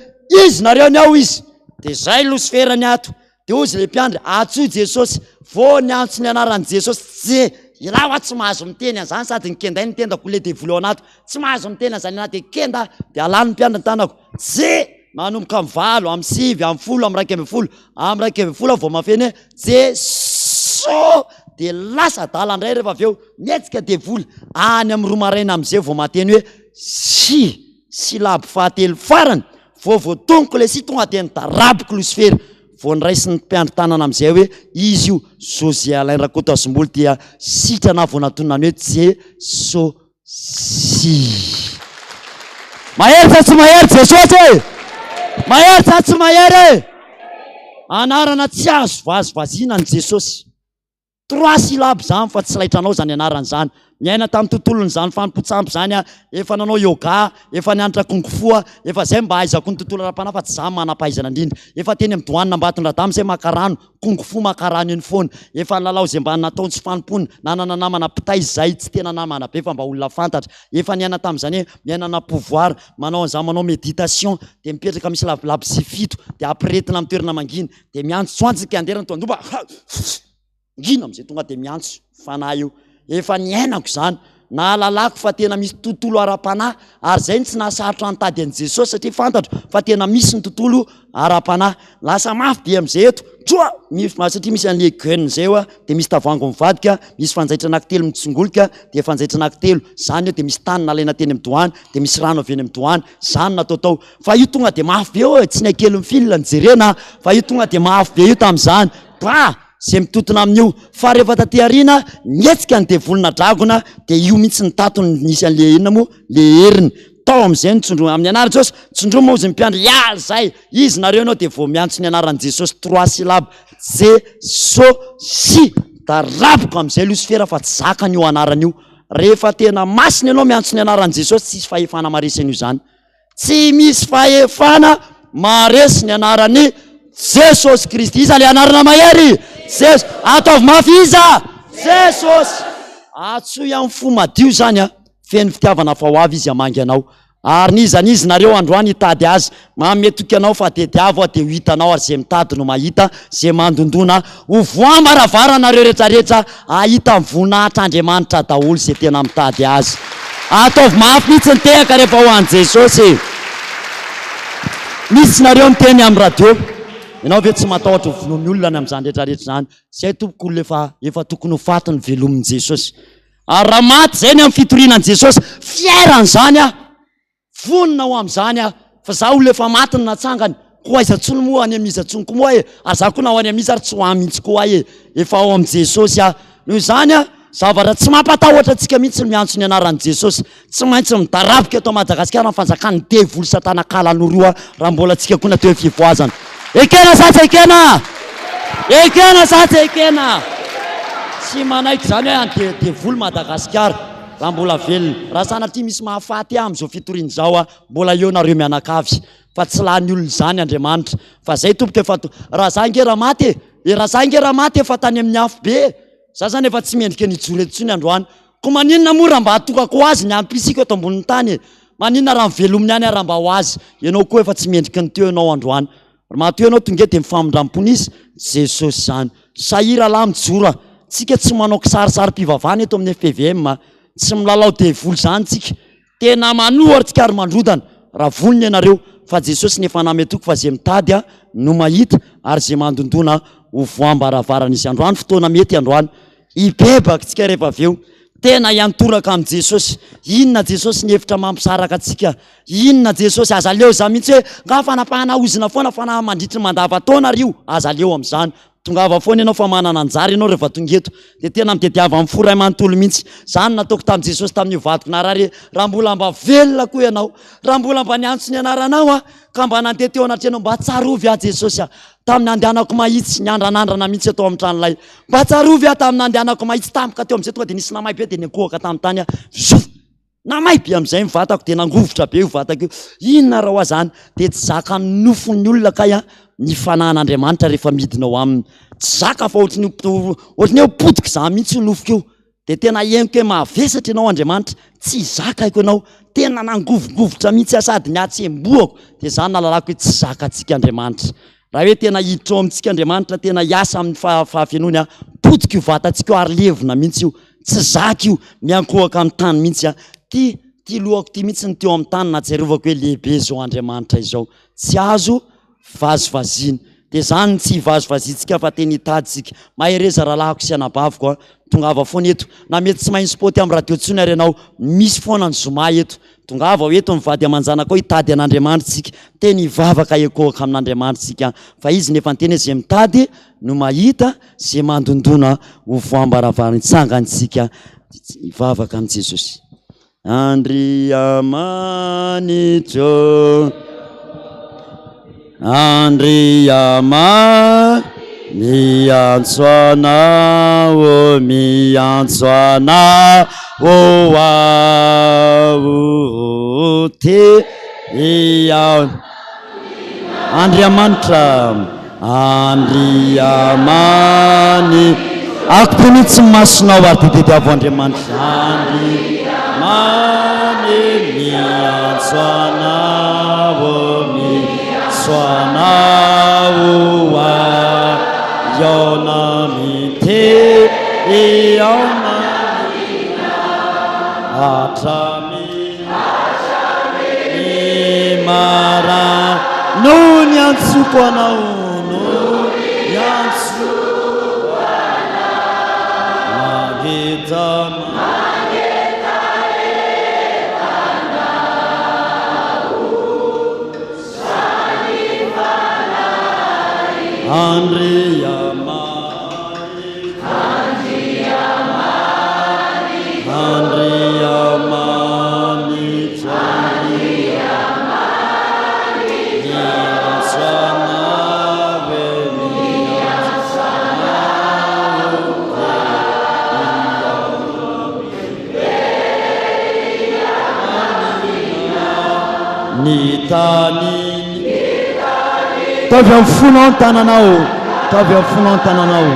izy nareo ny ao izy. Dia zay losifera ny ato. Dia hozy ilay mpiandry, Antsoy Jesosy. Vao niantso ny anaran'i Jesosy, Je! Ialahy hoa tsy mahazo miteny an'izany sady nikendainy ny tendako ilay devoly ao anaty. Tsy mahazo miteny an'izany ialahy dia kenda aho. Dia alàn'ny mpiandry ny tanako. Je! Manomboka amin'ny valo, amin'ny sivy, amin'ny folo, amin'ny 11. Amin'ny 11 aho vao mahafeno hoe Jeso! Dia lasa adala indray rehefa avy eo. Mihetsika devoly. Any amin'ny roa maraina amin'izay vao mahateny hoe Si! Silabo fahatelo farany. Vao voatonoko ilay si tonga dia nidaraboko losifera. Vao noraisin'ny mpiandry tanana amin'izay hoe izy io José Alain Rakotoazomboly dia sitrana aho vao natonina ny hoe Jesosy. Mahery sa tsy mahery Jesosy e? Mahery sa tsy mahery e? Anarana tsy azo vazivaziana ny Jesosy. Trois syllabes izany fa tsy laitranao izany anarana izany. Niaina tamin'ny tontolon'izany fanompoan-tsampy izany aho, efa nanao yoga, efa nianatra kung fu aho, efa izay mba ahaizako ny tontolo ara-panahy fa tsy izaho manam-pahaizana indrindra. Efa teny amin'ny douane Ambatondradama izay maka rano, kung fu maka rano eny foana. Efa nilalao izay mba nataony sy fanompoana, nanana namana mpitaiza izahay, tsy tena namana be fa mba olona fantatra. Efa niaina tamin'izany hoe miainana pouvoir, manao an'izany manao méditation, dia mipetraka misy labozia fito, dia ampiretina amin'ny toerana mangina, Dia miantsoantso ny mpianjera ny toandoha ha! Ngina amin'izay tonga dia miantso fanahy io. Efa niainako izany. Nahalalako fa tena misy tontolo ara-panahy ary izay no tsy nahasarotra nitady an'i Jesosy satria fantatro fa tena misy ny tontolo ara-panahy. Lasa mafy be amin'izay eto. Tsoa! Misy satria misy an'ilay gun izay eo dia misy tavoahangy mivadika, misy fanjaitra anankitelo mitsingolika dia fanjaitra anankitelo. Izany eo dia misy tany nalaina teny amin'ny doany dia misy rano avy eny amin'ny doany. Izany natao tao. Fa io tonga dia mafy be eo e, tsy ny hakelin'ny fil no jerena fa io tonga dia mafy be io tamin'izany. Bah! Izay mitontona amin'io. Fa rehefa taty aoriana, nihetsika ny devoly na dragona dia io mihitsy ny tatony nisy an'le inona moa? Le heriny. Tao amin'izay no tsondroina. Amin'ny anaran'i Jesosy, tsondromy hozy ny mpiandry, hiala izay! Izy nareo ianao dia vao miantso ny anaran'i Jesosy trois syllabes, Je-so-sy! Daraboka amin'izay Losifera fa tsy zakany io anarana io. Rehefa tena masina ianao miantso ny anaran'i Jesosy, tsisy fahefana maharesy an'io izany. Tsy misy fahefana maharesy ny anaran'i Jesosy Kristy. Iza ilay anarana mahery? Jesosy. Ataovy mafy iza? Jesosy. Antsoy amin'ny fo madio izany a. Feno fitiavana fa ho avy izy hamangy anao. Ary n'iza n'iza nareo androany hitady azy, manome toky anao fa tediavo aho dia ho hitanao ary izay mitady no mahita, izay mandondona ho voam-baravarana nareo retraretra Hahita ny voninahitr'Andriamanitra daholo izay tena mitady Azy. Ataovy mafy mihitsy ny tehaka rehefa ho an'i Jesosy e! Misy nareo miteny amin'ny radio, ianao ve tsy matahotra ho vonoin'ny olona any amin'izany rehetra rehetra izany? Izay tompoko olona efa efa tokony ho faty ny velomin'i Jesosy. Ary raha maty izay ny amin'ny fitoriana an'i Jesosy, fier an'izany aho. Vonona ho amin'izany aho, fa za olona efa maty no natsangany, koa aiza tsony moa any amin'iza tsony koa moa e, ary za koa na ho any amin'iza ary tsy ho any mihitsy koa aho e, efa ao amin'i Jesosy aho. Noho izany a, zavatra tsy mampatahotra antsika mihitsy ny miantso ny anaran'i Jesosy. Tsy maintsy midaraboka eto Madagasikara ny fanjakan'ny devoly satana kalanoroa raha mbola antsika koa natao hoe fivoazana. Ekena sa tsy ekena? Ekena sa tsy ekena? Tsy manaiky izany hoe any devoly Madagasikara. Raha mbola velona. Raha sanatria misy mahafaty ahy amin'izao fitoriana izao aho, mbola eo nareo mianakavy. Fa tsy lany olona izany Andriamanitra. Fa zay tompoko efa raha za ange raha maty e! E raha za ange raha maty efa tany amin'ny afo be e! Za zany efa tsy mendrika ny hijoro eto intsony androany. Koa maninona moa raha mba atokako ho azy ny hampisiko eto ambonin'ny tany e? Maninona raha mivelominy ihany aho raha mba ho azy? Ianao koa efa tsy mendriky ny teo ianao androany. Ry matoa ianao tonga eto dia mifamindram-pona izy, Jesosy izany. Sahia rahalahy mijoro a! Tsika tsy manao kisarisarim-pivavahana eto amin'ny fpvm a! Tsy milalao devoly izany tsika. Tena manohatra tsika ary mandrodana. Raha vonona ianareo fa Jesosy no efa nanome toky fa izay mitady no mahita ary izay mandondona ho voam-baravarana izy. Androany fotoana mety androany. Hibebaka tsika rehefa avy eo. Tena hiantoraka amin'i Jesosy. Inona Jesosy ny hevitra mampisaraka antsika? Inona Jesosy? Aza aleo izany mihitsy hoe nga fanapahana ozona foana fa na mandritry ny mandava-taona ary io. Aza aleo amin'izany. Tongava foana ianao fa manana anjara ianao rehefa tonga eto. Dia tena mitediava amin'ny fo iray manontolo mihitsy. Izany no nataoko tamin'i Jesosy tamin'io vadiko narary hoe, raha mbola mba velona koa ianao, raha mbola mba niantso ny anaranao aho, ka mba nandeha teo anatrehanao, mba tsarovy aho Jesosy a! Tamin'ny nandehanako mahitsy, niandranandrana mihitsy tao amin'ny tranolay. Mba tsarovy aho tamin'ny nandehanako mahitsy tampoka teo amin'izay tonga dia nisy namay be dia niankohoka tamin'ny tany aho. Zof! Namay be amin'izay ny vatako dia nangovitra be io vatako io. Inona raha ho ahy izany? Dia tsy zakan'ny nofon'ny olona kay an, ny fanahin'Andriamanitra rehefa midina ao aminy. Tsy zaka fa ohatry ny ohatry ny hoe potika izany mihitsy io nofoko io. Dia tena henoko hoe mavesatra ianao Andriamanitra, tsy zakako ianao. Tena nangovingovitra mihitsy aho sady nihatsembohako. Dia izany nahalalako hoe tsy zakantsika Andriamanitra. Raha hoe tena hiditra ao amintsika Andriamanitra, tena hiasa amin'ny fahafenoany, potika io vatantsika io ary levona mihitsy io. Tsy zaka io, miankohoka amin'ny tany mihitsy aho. Ty, ty lohako ty mihitsy no teo amin'ny tany nahatsiarovako hoe lehibe izao Andriamanitra izao. Tsy azo vazivaziana. Dia izany no tsy hivazivaziantsika fa tena hitady isika. Mahereza rahalahiko sy anabaviko a. Tongava foana eto. Na mety tsy mahay ny-spot amin'ny radio intsony ary ianao, misy foana ny zoma eto. Tongava ho eto ny vady aman-janakao hitady an'Andriamanitra isika. Teny hivavaka hiekohoka amin'Andriamanitra isika. Fa Izy no efa niteny hoe izay mitady no mahita, izay mandondona ho voam-baravarana. Hitsangana isika hivavaka amin'i Jesosy. Andriamanitro, Andriama, miantso anao, miantso anao aho, te hihaona. Andriamanitra, Andriamani, akopio mihitsy ny masonao ary dia tediavo Andriamanitra. Andriamani, miantso anao, miantso anao aho, hihaona mite, hihaona hatramin'ny. Ny mara no niantsoko anao no niantsoko anao mangeta Andriamanitra Ny tany Ataovy amin'ny fonao ny tananao. Ataovy amin'ny fonao ny tananao.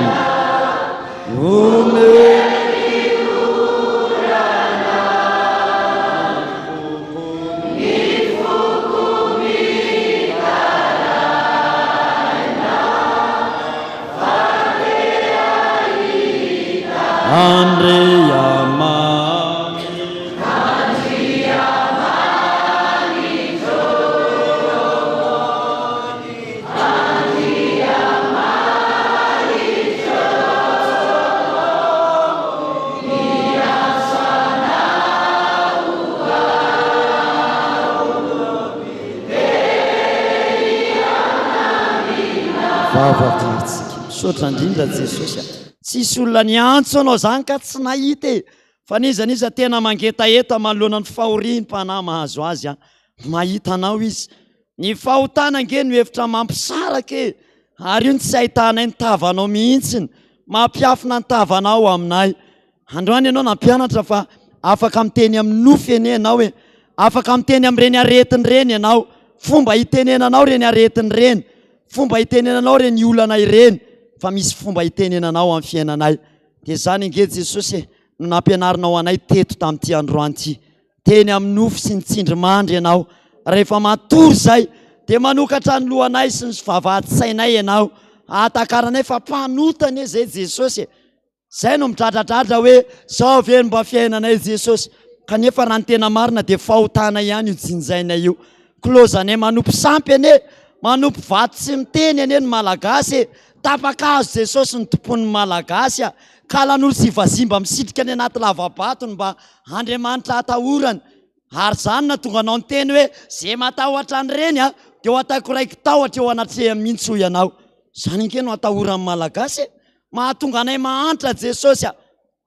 Omeo. Vavaka tsika. Misaotra indrindra Jesosy a. Tsisy olona niantso anao zany ka tsy nahita e. Fa n'iza n'iza tena mangetaheta manoloana ny fahoriam-panahy mahazo azy a. Mahita anao izy. Ny fahotana ange no hevitra mampisaraka e! Ary io no tsy ahitanay ny tavanao mihitsiny, mampiafina ny tavanao aminay. Androany ianao nampianatra fa afaka miteny amin'ny nofy anie ianao e! Afaka miteny amin'ireny aretina ireny ianao. Fomba hitenenanao ireny aretina ireny, fomba hitenenanao ireny olana ireny, fa misy fomba hitenenanao amin'ny fiainanay. Dia izany ange Jesosy e, no nampianarinao anay teto tamin'ity androany ity. Teny amin'ny nofy sy ny tsindrimandry ianao. Rehefa matory izay, dia manokatra ny lohanay sy ny vavahadin-tsainay ianao. Ahatakaranay fa mpanota anie izay Jesosy e. Izay no midradradradra hoe, izao ve no mba fiainanay Jesosy? Kanefa raha ny tena marina dia fahotana ihany io jinjainay io. Kilaozanay manompo sampy anie, manompo vato tsy miteny anie ny Malagasy e. Tapa-kazo Jesosy no tompoin'ny Malagasy a. Kalanoro sy vazimba misitrika any anaty lava-bato no mba Andriamanitra atahorana. Ary izany no nahatonga anao niteny hoe, Izay matahotra an'ireny dia ho ataoko raiki-tahotra eo anatrehany mihitsy hoy ianao. Izany ange no atahoran'ny Malagasy e! Mahatonga anay mahantra Jesosy a!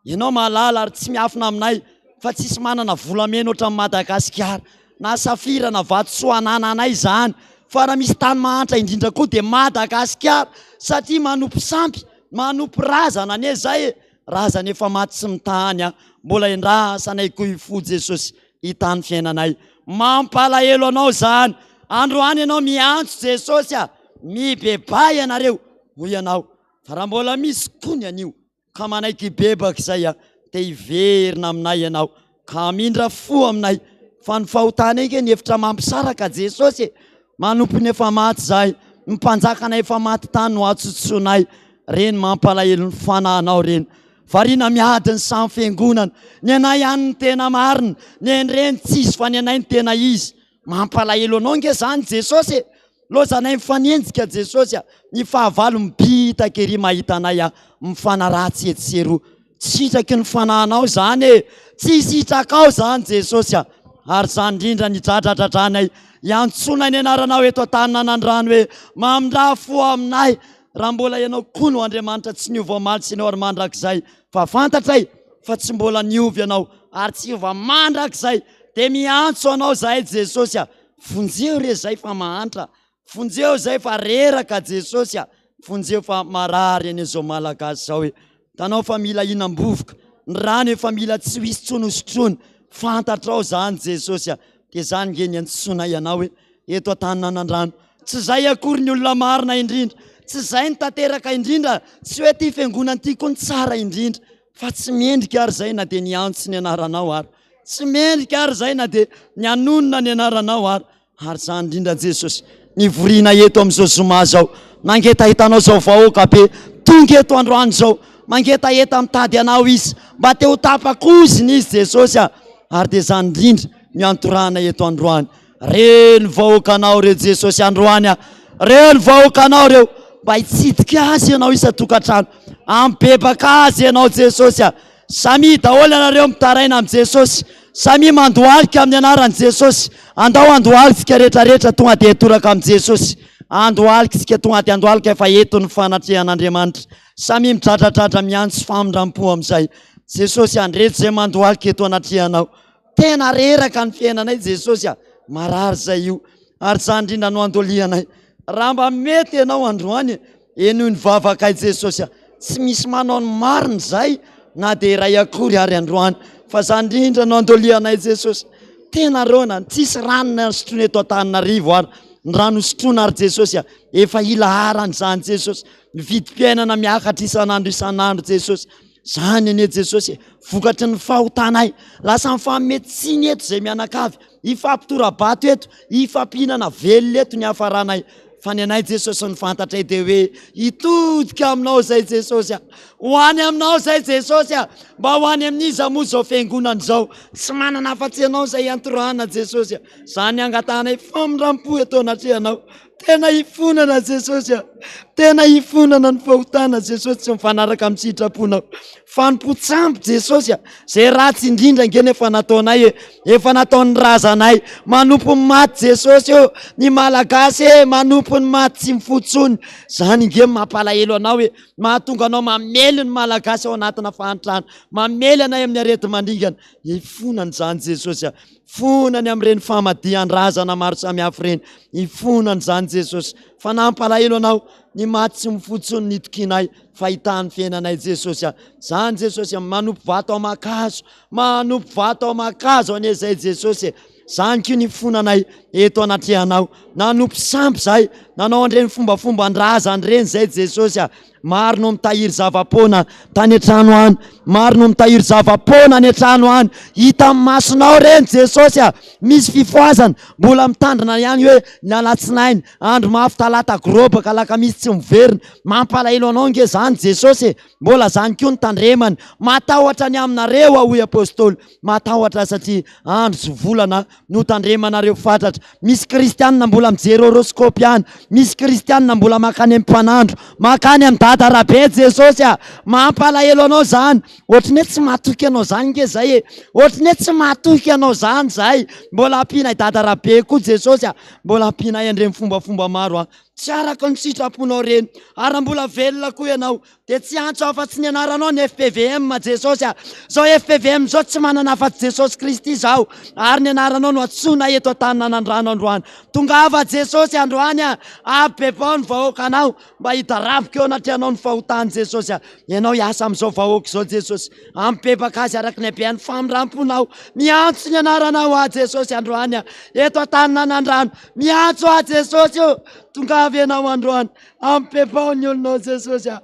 Ianao mahalala ary tsy miafina aminay fa tsisy manana volamena ohatran'i Madagasikara na safira na vatosoa anananay izany fa raha misy tany mahantra indrindra koa dia Madagasikara satria manompo sampy, manompo razana anie izay e! Razana efa maty tsy mitany a! Mbola endrasanay koa hifoha Jesosy hitany fiainanay. Mampalahelo anao izany. Androany ianao miantso Jesosy a! Mibebaha ianareo hoy ianao fa raha mbola misy koa ny anio ka manaiky hibebaka izay a, te hiverina aminay ianao ka hamindra fo aminay fa ny fahotanay nge ny efitra mampisaraka Jesosy e, manompo ny efa maty izahay, ny mpanjakanay efa maty tany no atsotsoinay, reny mampalahelo ny fanahinao reny, variana miady ny samy fiangonana, ny anay ihany ny tena marina, ny an'ireny tsy izy fa ny anay ny tena izy, mampalahelo anao nge zany Jesosy e, Lozanay mifanenjika Jesosy a! Ny fahavalo mibitaka ery mahita anay a! Mifanaratsy etsy sy eroa. Tsy sitraky ny fanahinao izany e! Tsy sitrakao izany Jesosy a! Ary izany indrindra ny dradradradranay iantsoana ny anaranao eto an-tanin'Anandrano hoe mamindrà fo aminay raha mbola ianao koa no Andriamanitra tsy niova omaly sy ny ary mandrakizay fa fantatray fa tsy mbola niova ianao ary tsy hiova mandrakizay dia miantso anao izahay Jesosy a! Vonjeo re zay fa mahantra, vonjeo zay fa reraka Jesosy a, vonjeo fa marary anie zao Malagasy zao e, tanao fa mila hinam-bovoka, ny rano efa mila tsy ho hisy tsony ho sotroina, fantatrao zany Jesosy a, de zany nge ny antsoinay anao e, eto an-tanin'Anandrano, tsy zay akory ny olona marina indrindra, tsy zay ny tanteraka indrindra, tsy hoe ty fiangonana ty koa ny tsara indrindra, fa tsy mendrika ary zay na de niantso ny anaranao ary. Tsy mendrika ary izay na dia ny hanonona ny anaranao ary. Ary izany indrindra Jesosy, nivoriana eto amin'izao zoma izao, nangetaheta anao izao vahoaka be tonga eto androany izao, mangetaheta mitady anao izy, mba te ho tapakozina izy Jesosy a. Ary dia izany indrindra no iantorahana eto androany. Reo ny vahoakanao reo Jesosy androany a, reo ny vahoakanao reo, mba hitsidika azy ianao isan-tokantrano, hampibebaka azy ianao Jesosy a. Samia daholo ianareo mitaraina amin'i Jesosy. Samia mandohalika amin'ny anaran'i Jesosy. Andao handohalika isika rehetra rehetra tonga dia hitoraka amin'i Jesosy. Andohalika isika tonga dia andohalika fa eto ny fanatrehan'Andriamanitra. Samia midradradradra miantso famindram-po amin'izay. Jesosy andreto izay mandohalika eto anatrehanao. Tena reraka ny fiainanay Jesosy a! Marary izay io. Ary izany indrindra no andolianay. Raha mba mety ianao androany, henoy ny vavakay Jesosy a! Tsy misy manao ny marina izay na dia iray akory ary androany. Fa izany indrindra no andolianay Jesosy. Tena roana, tsisy rano na sotroina eto Antananarivo ary. Ny rano sotroina ary Jesosy a! Efa hilaharana izany Jesosy. Ny vidim-piainana miakatra isan'andro isan'andro Jesosy. Zany anie Jesosy e, vokatry ny fahotanay. Lasa mifanome tsiny eto izay mianakavy, hifampitora-bato eto, hifampihinana velona eto ny hafaranay. Fa ny anay Jesosy ny fantatray dia hoe hitodika aminao izay Jesosy a. Ho any aminao izay Jesosy a. Mba ho any amin'iza moa izao fiangonana izao? Tsy manana afa-tsy ianao izay hiantorahana Jesosy a. Izany angatahanay famindram-po eto anatrehanao. Tena hifonana Jesosy a! Tena hifonana ny fahotana Jesosy tsy mifanaraka amin'ny sitraponao. Fanompoan-tsampy Jesosy a! Izay ratsy indrindra ange no efa nataonay e! Efa nataon'ny razanay. Manompo ny maty Jesosy ô! Ny Malagasy e! Manompo ny maty tsy mifoha intsony. Izany ange no mampalahelo anao e! Mahatonga anao mamely ny Malagasy ao anatina fahantrana. Mamely anay amin'ny areti-mandringana. Hifonana izany Jesosy a! Fonany amin'ireny famadihan-drazana maro samihafa ireny. Ifonany izany Jesosy. Fa nampalahelo anao ny maty tsy mifoha intsony nitokianay fa hitaha ny fiainanay Jesosy a. Izany Jesosy a, manompo vato aman-kazo, manompo vato aman-kazo anie izay Jesosy e. Izany koa ny fonanay eto anatrehanao. Nanompo sampy izahay, nanao an'ireny fombafomban-drazana ireny izay Jesosy a. Maro no mitahiry zava-poana tany an-trano any. Maro no mitahiry zava-poana any an-trano any. Hita amin'ny masonao ireny Jesosy a! Misy fifohazana. Mbola mitandrina ihany hoe ny alatsinainy, andro mafy, talata gorobaka, alakamisy tsy miverina. Mampalahelo anao nge izany Jesosy e! Mbola izany koa ny tandremany. Matahotra ny aminareo aho hoy Apostoly. Matahotra satria andro sy volana no tandremanareo fatratra. Misy kristianina mbola mijery horoscope ihany. Misy kristianina mbola mankany amin'ny mpanandro. Mankany amin'i Dada Rabe Jesosy a! Mampalahelo anao izany. Ohatry ny hoe tsy matoky anao izany nge zay e. Ohatry ny hoe tsy matoky anao izany zay. Mbola ampianay Dada Rabe koa Jesosy a! Mbola ampianay an'ireny fombafomba maro a. Tsy araka ny sitraponao ireny. Ary raha mbola velona koa ianao, dia tsy hiantso afa-tsy ny anaranao ny fpvm, Jesosy a! Izao fpvm izao tsy manana afa-tsy Jesosy Kristy izaho, ary ny anaranao no antsoina eto an-tanin'Anandrano androany. Tongava Jesosy androany a! Ampebao ny vahoakanao mba hidaraboka eo anatrehanao ny fahotany Jesosy a! Ianao hiasa amin'izao vahoaka izao Jesosy. Ampibebaka azy araka ny habean'ny famindram-ponao. Miantso ny anaranao aho Jesosy androany a! Eto an-tanin'Anandrano. Miantso aho Jesosy o! Tongava ianao androany. Ampebao ny olonao Jesosy a!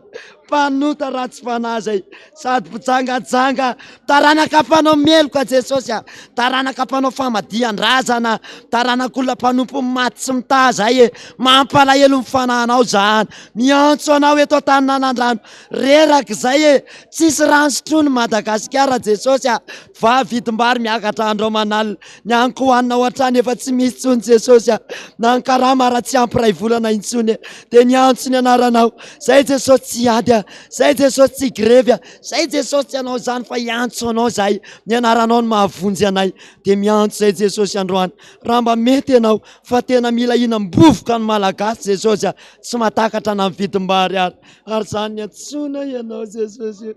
Mpanota ratsy fanahy izay sady mpijangajanga, taranaka mpanao meloka Jesosy a! Taranaka mpanao famadihan-drazana, taranak'olona mpanompo maty tsy mitaha zay e! Mampalahelo ny fanahinao zany. Miantso anao eto an-tanin'Anandrano. Reraka izay e! Tsisy rano sotroin'i Madagasikara Jesosy a! Va vidim-bary miakatra andro aman'alina, ny ankohanina ao an-trano efa tsy misy intsony Jesosy a! Na ny karama ara tsy ampy iray volana intsony e! Dia niantso ny anaranao, zay Jesosy tsy hiady a! Zay Jesosy tsy higrevy a! Zay Jesosy tsy hanao izany fa hiantso anao zahay, ny anaranao no mahavonjy anay. Dia miantso zay Jesosy androany, raha mba mety ianao fa tena mila hinam-bovoka ny Malagasy Jesosy a! Tsy mahatakatra na ny vidim-bary ary. Ary izany niantsoana ianao Jesosy o!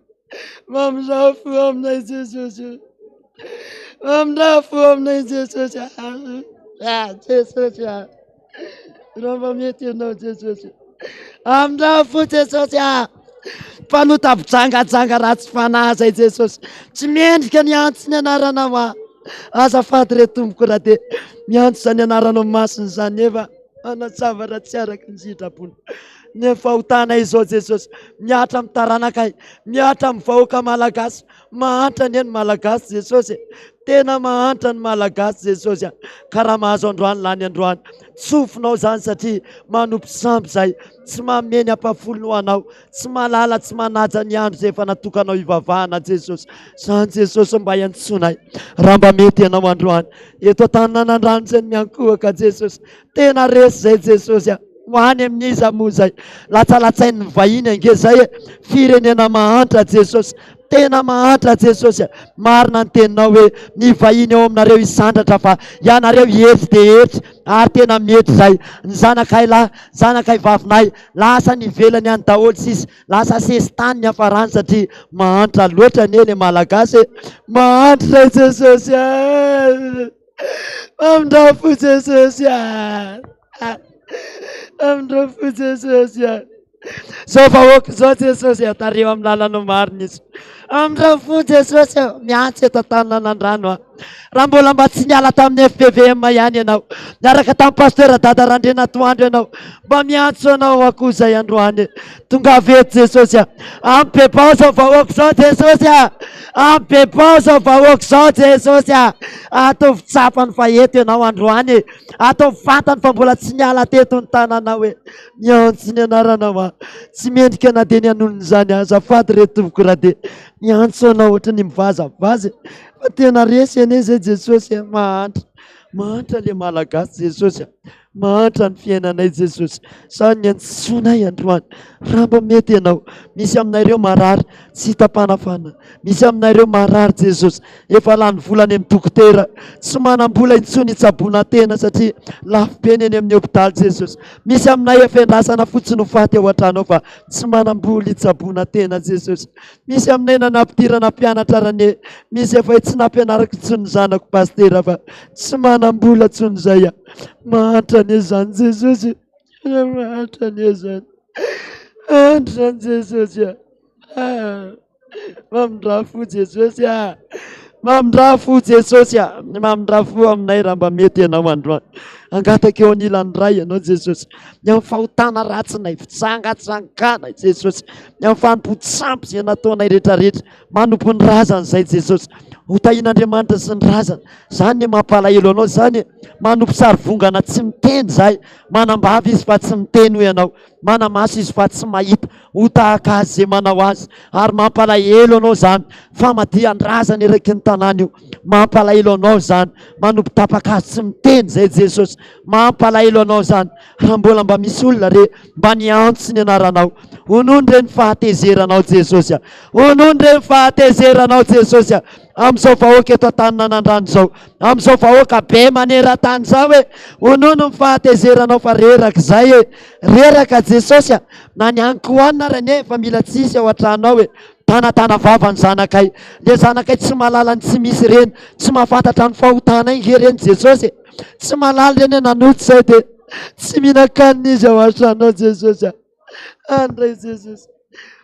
Mamindrà fo aminay Jesosy o! Mamindrà fo aminay Jesosy a! Ah, Jesosy a! Raha mba mety ianao Jesosy. Amindrà fo Jesosy a! Mpanota mpijangajanga ratsy fanahy zay Jesosy. Tsy mendrika ny antso ny anaranao aho. Azafady re tompoko raha dia miantso izany anaranao masina izany nefa manao zavatra tsy araka ny sitrapony. Ny fahotanay izao Jesosy, mihatra amin'ny taranakay, mihatra amin'ny vahoaka malagasy. Mahantra anie ny malagasy Jesosy e. Tena mahantra ny malagasy Jesosy a. Ka raha mahazo androany lany androany. Tsofinao izany satria manompo sampy izay. Tsy manome ny ampahafolony ho anao. Tsy mahalala, tsy manaja ny andro izay efa natokanao hivavahana Jesosy. Izany Jesosy mba iantsoanay. Raha mba mety ianao androany. Eto an-tanin'Anandrano izay ny miankohoka Jesosy. Tena resy izay Jesosy a. Ho any amin'iza moa izay? Latsalatsain'ny vahiny ange izay e. Firenena mahantra Jesosy. Tena mahantra Jesosy a. Marina ny teninao hoe ny vahiny ao aminareo hisandratra fa ianareo hietry dia hietry ary tena mietry izay. Ny zanakay lahy, zanakay vavinay lasa any ivelany any daholo sisa. Lasa sesitany ny hafarany satria mahantra loatra anie le Malagasy e. Mahantra izay Jesosy a. Mamindra fo Jesosy a. Mamindra fo Jesosy a. Zao vahoaka izao Jesosy a, tariho amin'ny lalana marina izy. Mamindra fo Jesosy a, miantso eto an-tanin'Anandrano a. Raha mbola mba tsy niala tamin'ny FPVM ihany ianao, niaraka tamin'ny Pasteur Dada Randrianatoandro ianao, mba miantso anao aho koa izay androany e. Tongava eto Jesosy a. Ampebao izao vahoaka izao Jesosy a. Ampebao izao vahoaka izao Jesosy a. Ataovy tsapany fa eto ianao androany e. Ataovy fantany fa mbola tsy niala teto ny tananao e. Miantso ny anaranao aho. Tsy mendrika na dia ny hanonona izany aho. Azafady re tompoko raha dia miantso anao ohatry ny mivazavaza e. Fa tena resy anie izay Jesosy a. Mahantra. Mahantra le Malagasy Jesosy a. Mahantra ny fiainanay Jesosy. Zany ny antsoinay androany. Raha mba mety ianao. Misy aminay ireo marary tsy hitam-panafana. Misy aminay ireo marary Jesosy. Efa lany vola any amin'ny dokotera. Tsy manam-bola intsony hitsaboana tena satria lafo be ny eny amin'ny hopitaly Jesosy. Misy aminay efa endrasana fotsiny ho faty ao an-trano ao fa tsy manam-bola hitsaboana tena Jesosy. Misy aminay nanampidirana mpianatra rane. Misy efa tsy nampianariko intsony ny zanako pasitera fa tsy manam-bola intsony izay aho. Mahantra anie izany Jesosy. Mahantra anie izany. Mahantra izany Jesosy a. Ah. Mamindrà fo Jesosy a. Mamindrà fo Jesosy a. Mamindrà fo aminay raha mba mety ianao androany. Angataka eo anilan'ny Ray ianao Jesosy. Ny amin'ny fahotana ratsinay, fitsangatsangana Jesosy. Ny amin'ny fanompoan-tsampy izay nataonay rehetrarehetra. Manompo ny razana izay Jesosy. Ho tahian'Andriamanitra sy ny razana. Izany ny mampalahelo anao izany e. Manompo sary vongana tsy miteny izahay. Manambava izy fa tsy miteny hoy ianao. Manamaso izy fa tsy mahita. Ho tahaka azy izay manao azy. Ary mampalahelo anao izany. Famadihan-drazana eraky ny tanàna io. Mampalahelo anao izany. Manompo tapaka azy tsy miteny izay Jesosy. Mampalahelo anao izany. Raha mbola mba misy olona re mba niantso ny anaranao. Honono re ny fahatezeranao Jesosy a. Honono re ny fahatezeranao Jesosy a. Amin'izao vahoaka eto Antaninanandrano izao, amin'izao vahoaka be maneran-tany izao e, honono ny fahatezeranao fa reraka izay e, reraka Jesosy a, na ny ankohanina ary anie efa mila tsisy ao an-trano ao e, tanatana vava ny zanakay, le zanakay tsy mahalala ny tsy misy ireny, tsy mahafantatra ny fahotanay nge ireny Jesosy e, tsy mahalala ireny hoe nanota izay dia tsy mihinan-kanina izy ao an-trano ao Jesosy a. Andray Jesosy.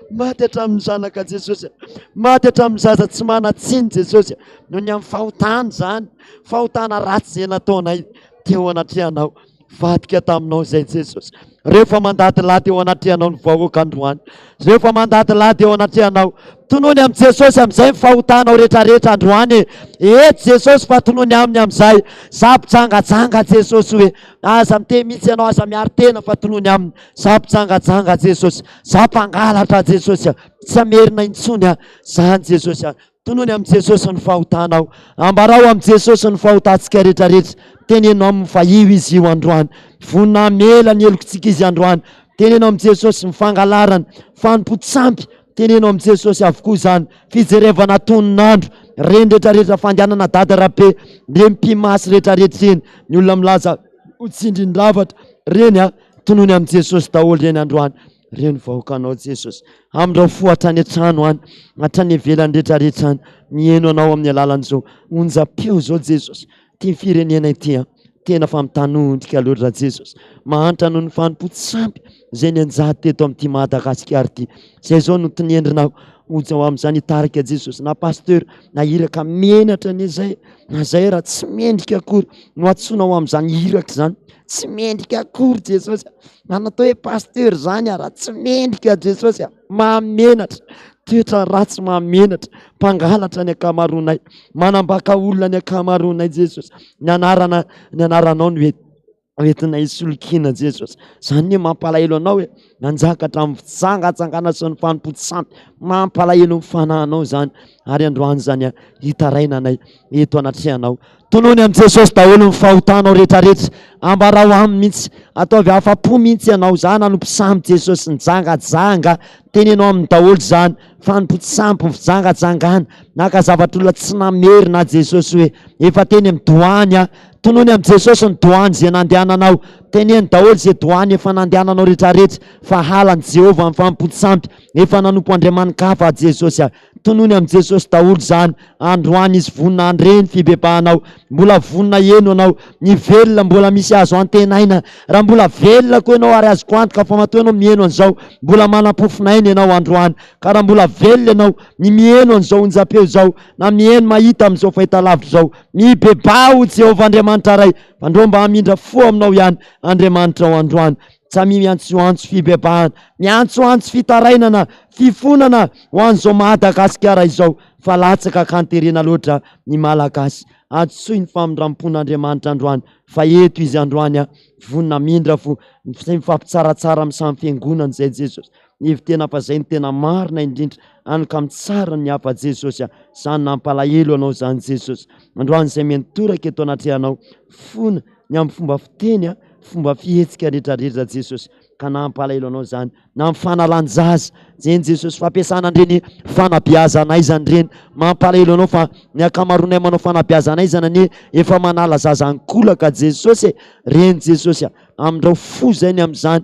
Maty hatramin'ny zanaka Jesosy. Maty hatramin'ny zaza tsy manan-tsiny Jesosy. Noho ny amin'ny fahotana izany, fahotana ratsy izay nataonay teo anatrehanao. Vadika taminao izay Jesosy. Rehefa mandadilady eo anatrehanao ny vahoaka androany. Rehefa mandadilady eo anatrehanao. Tonony amin'i Jesosy amin'izay ny fahotanao rehetrarehetra androany e. Eto Jesosy fa tonony aminy amin'izay. Za mpijangajanga Jesosy hoe. Aza miteny mihitsy ianao, aza miaro tena fa tonony aminy. Za mpijangajanga Jesosy, za mpangalatra Jesosy a, tsy hamerina intsony aho zany Jesosy a. Tonony amin'i Jesosy ny fahotanao, ambarao amin'i Jesosy ny fahotantsika rehetrarehetra, teneno aminy fa io Izy io androany, vonona hamela ny helokontsika Izy androany, teneno amin'i Jesosy ny fangalarana, fanompoan-tsampy, teneno amin'i Jesosy avokoa izany, fijerevana tonon'andro, reny rehetrarehetra, fandehanana dada rabe, reny mpimasy rehetrarehetra ireny, ny olona milaza ho tsindrin-dravatra, reny a, tonony amin'i Jesosy daholo reny androany, reny vahoakanao Jesosy, amindrao fo hatrany an-trano any, hatrany ivelany rehetrarehetra any, miheno anao amin'ny alalan'izao onjam-peo izao Jesosy, Ity firenena ity an, tena fa mitanondrika loatra Jesosy. Mahantra noho ny fanompoan-tsampy izay nianjady teto amin'ity Madagasikara ity. Izay izao no tinendrinao ho ao amin'izany hitarika Jesosy. Na pasteur, na iraka menatra anie izay, na izay raha tsy mendrika akory no antsoina ho amin'izany iraka izany. Tsy mendrika akory Jesosy. Na natao hoe pasteur izany raha tsy mendrika Jesosy. Mahamenatra, toetra ratsy mahamenatra, mpangalatra ny ankamaroanay, manambaka olona ny ankamaroanay Jesosy. Ny anarana, ny anaranao no entina hisolokiana Jesosy. Zany anie mampalahelo anao e, nanjaka hatramin'ny fitsangantsangana sy ny fanompoan-tsampy. Mampalahelo ny fanahinao izany, ary androany izany hitaraina anay eto anatrehanao. Tonony amin'i Jesosy daholo ny fahotanao rehetrarehetra. Ambarao aminy mihitsy. Ataovy afa-po mihitsy ianao. Za nanompo sampy Jesosy, nijangajanga. Teneno aminy daholo izany. Fanompo sampy, ny fijangajangana. Naka zavatr'olona tsy namerina Jesosy hoe efa teny amin'ny doany aho. Tonony amin'i Jesosy ny doany izay nandehananao. Teneno daholo izay doany efa nandehananao rehetrarehetra fa halan'i Jehovah ny fanompoan-tsampy. Efa nanompo andriamani-kafa Jesosy aho. Tonony amin'i Jesosy daholo izany. Androany Izy vonona handre ny fibebahanao. Mbola vonona heno anao. Ny velona mbola misy azo antenaina. Raha mbola velona koa ianao ary azoko antoka fa matoa ianao miheno an'izao, mbola manam-pofonaina ianao androany. Ka raha mbola velona ianao, ny miheno an'izao onjam-peo izao, na miheno mahita amin'izao fahitalavitra izao, mibebaha ho Jehovah Andriamanitra Ray, fandreo mba hamindra fo aminao ihany Andriamanitrao androany. Samia miantsoantso fibebahana, miantsoantso fitarainana, fifonana ho an'izao Madagasikara izao fa latsaka an-terena loatra ny Malagasy. Antsoy ny famindram-pon'Andriamanitra androany fa eto Izy androany vonona hamindra fo, izay mifampitsaratsara amin'ny samy fiangonana izay Jesosy. Mihevi-tena fa izay no tena marina indrindra, any ka mitsara ny hafa Jesosy a! Izany nampalahelo anao izany Jesosy. Androany izay miantoraka eto anatrehanao, fona ny amin'ny fomba fiteny, fomba fihetsika rehetra rehetra Jesosy ka nampalahelo anao izany na amin'ny fanalan-jaza jeny Jesosy fampiasana an'ireny fanabeazana aizana ireny mampalahelo anao fa ny ankamaroanay manao fanabeazana aizana anie efa manala zaza ankolaka Jesosy e reny Jesosy a amindrao fo izay ny amin'izany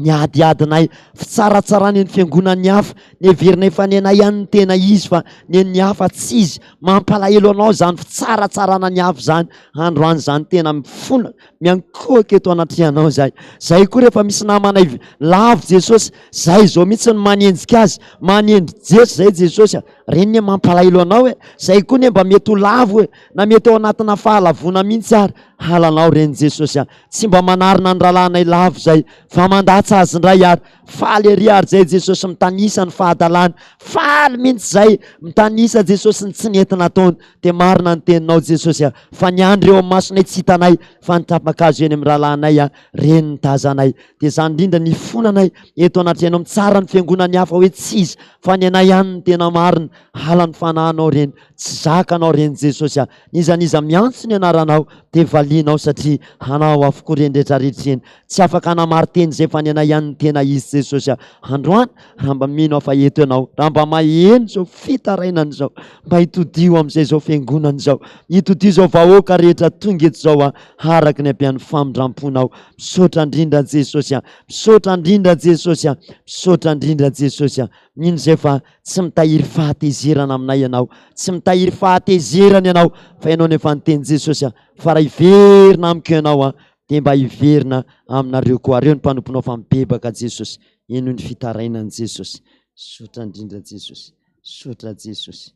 ny adiadinay, fitsaratsarana eny fiangonan'ny hafa, ny heverinay fa ny anay ihany no tena izy fa ny an'ny hafa tsy izy. Mampalahelo anao izany fitsaratsarana ny hafa izany. Androany izany tena mifona, miankohoka eto anatrehanao izahay. Zay koa rehefa misy namanay lavo Jesosy, zay izao mihitsy no manenjika azy, manendry Jesosy zay Jesosy a. Reny ne mampalahelo anao e. Zay koa ne mba mety ho lavo e, na mety ao anatina fahalavoana mihitsy ary. Halanao reny Jesosy a. Tsy mba manarina ny rahalahinay lavo zay fa mandatsa azy indray ary faly ery ary zay Jesosy mitanisa ny fahadalany faly mintsy zay mitanisa Jesosy ny tsy nety nataony de marina ny teninao Jesosy a fa ny andry eo amin'ny masonay tsy hitanay fa ny tapakazo eny amin'ny rahalahinay a reny ny tazanay de zany indrindra ny fonanay eto anatrehanao mitsara ny fiangonan'ny hafa hoe tsy izy fa ny anay ihany ny tena marina hala ny fanahinao reny tsy zakanao reny Jesosy a N'iza n'iza miantso ny anaranao dia valianao satria hanao avokoa ireny rehetra rehetra ireny. Tsy afaka hanamari-teny izay fa ny anay. fiainana ihany ny tena izy Jesosy a. Androany raha mba mino aho fa eto ianao, raha mba maheno izao fitarainana izao, mba hitodiho amin'izay izao fiangonana izao, hitodiho izao vahoaka rehetra tonga eto izao a, araka ny habean'ny famindram-ponao. Misaotra indrindra Jesosy a, misaotra indrindra Jesosy a, misaotra indrindra Jesosy a. Mino izay fa tsy mitahiry fahatezerana aminay ianao, tsy mitahiry fahatezerana ianao, fa ianao no efa niteny Jesosy a, fa raha hiverina amiko ianao a, dia mba hiverina aminareo koa. Areo ny mpanomponao fa mibebaka Jesosy. Henoy ny fitarainan'i Jesosy. Misaotra indrindra Jesosy. Misaotra Jesosy.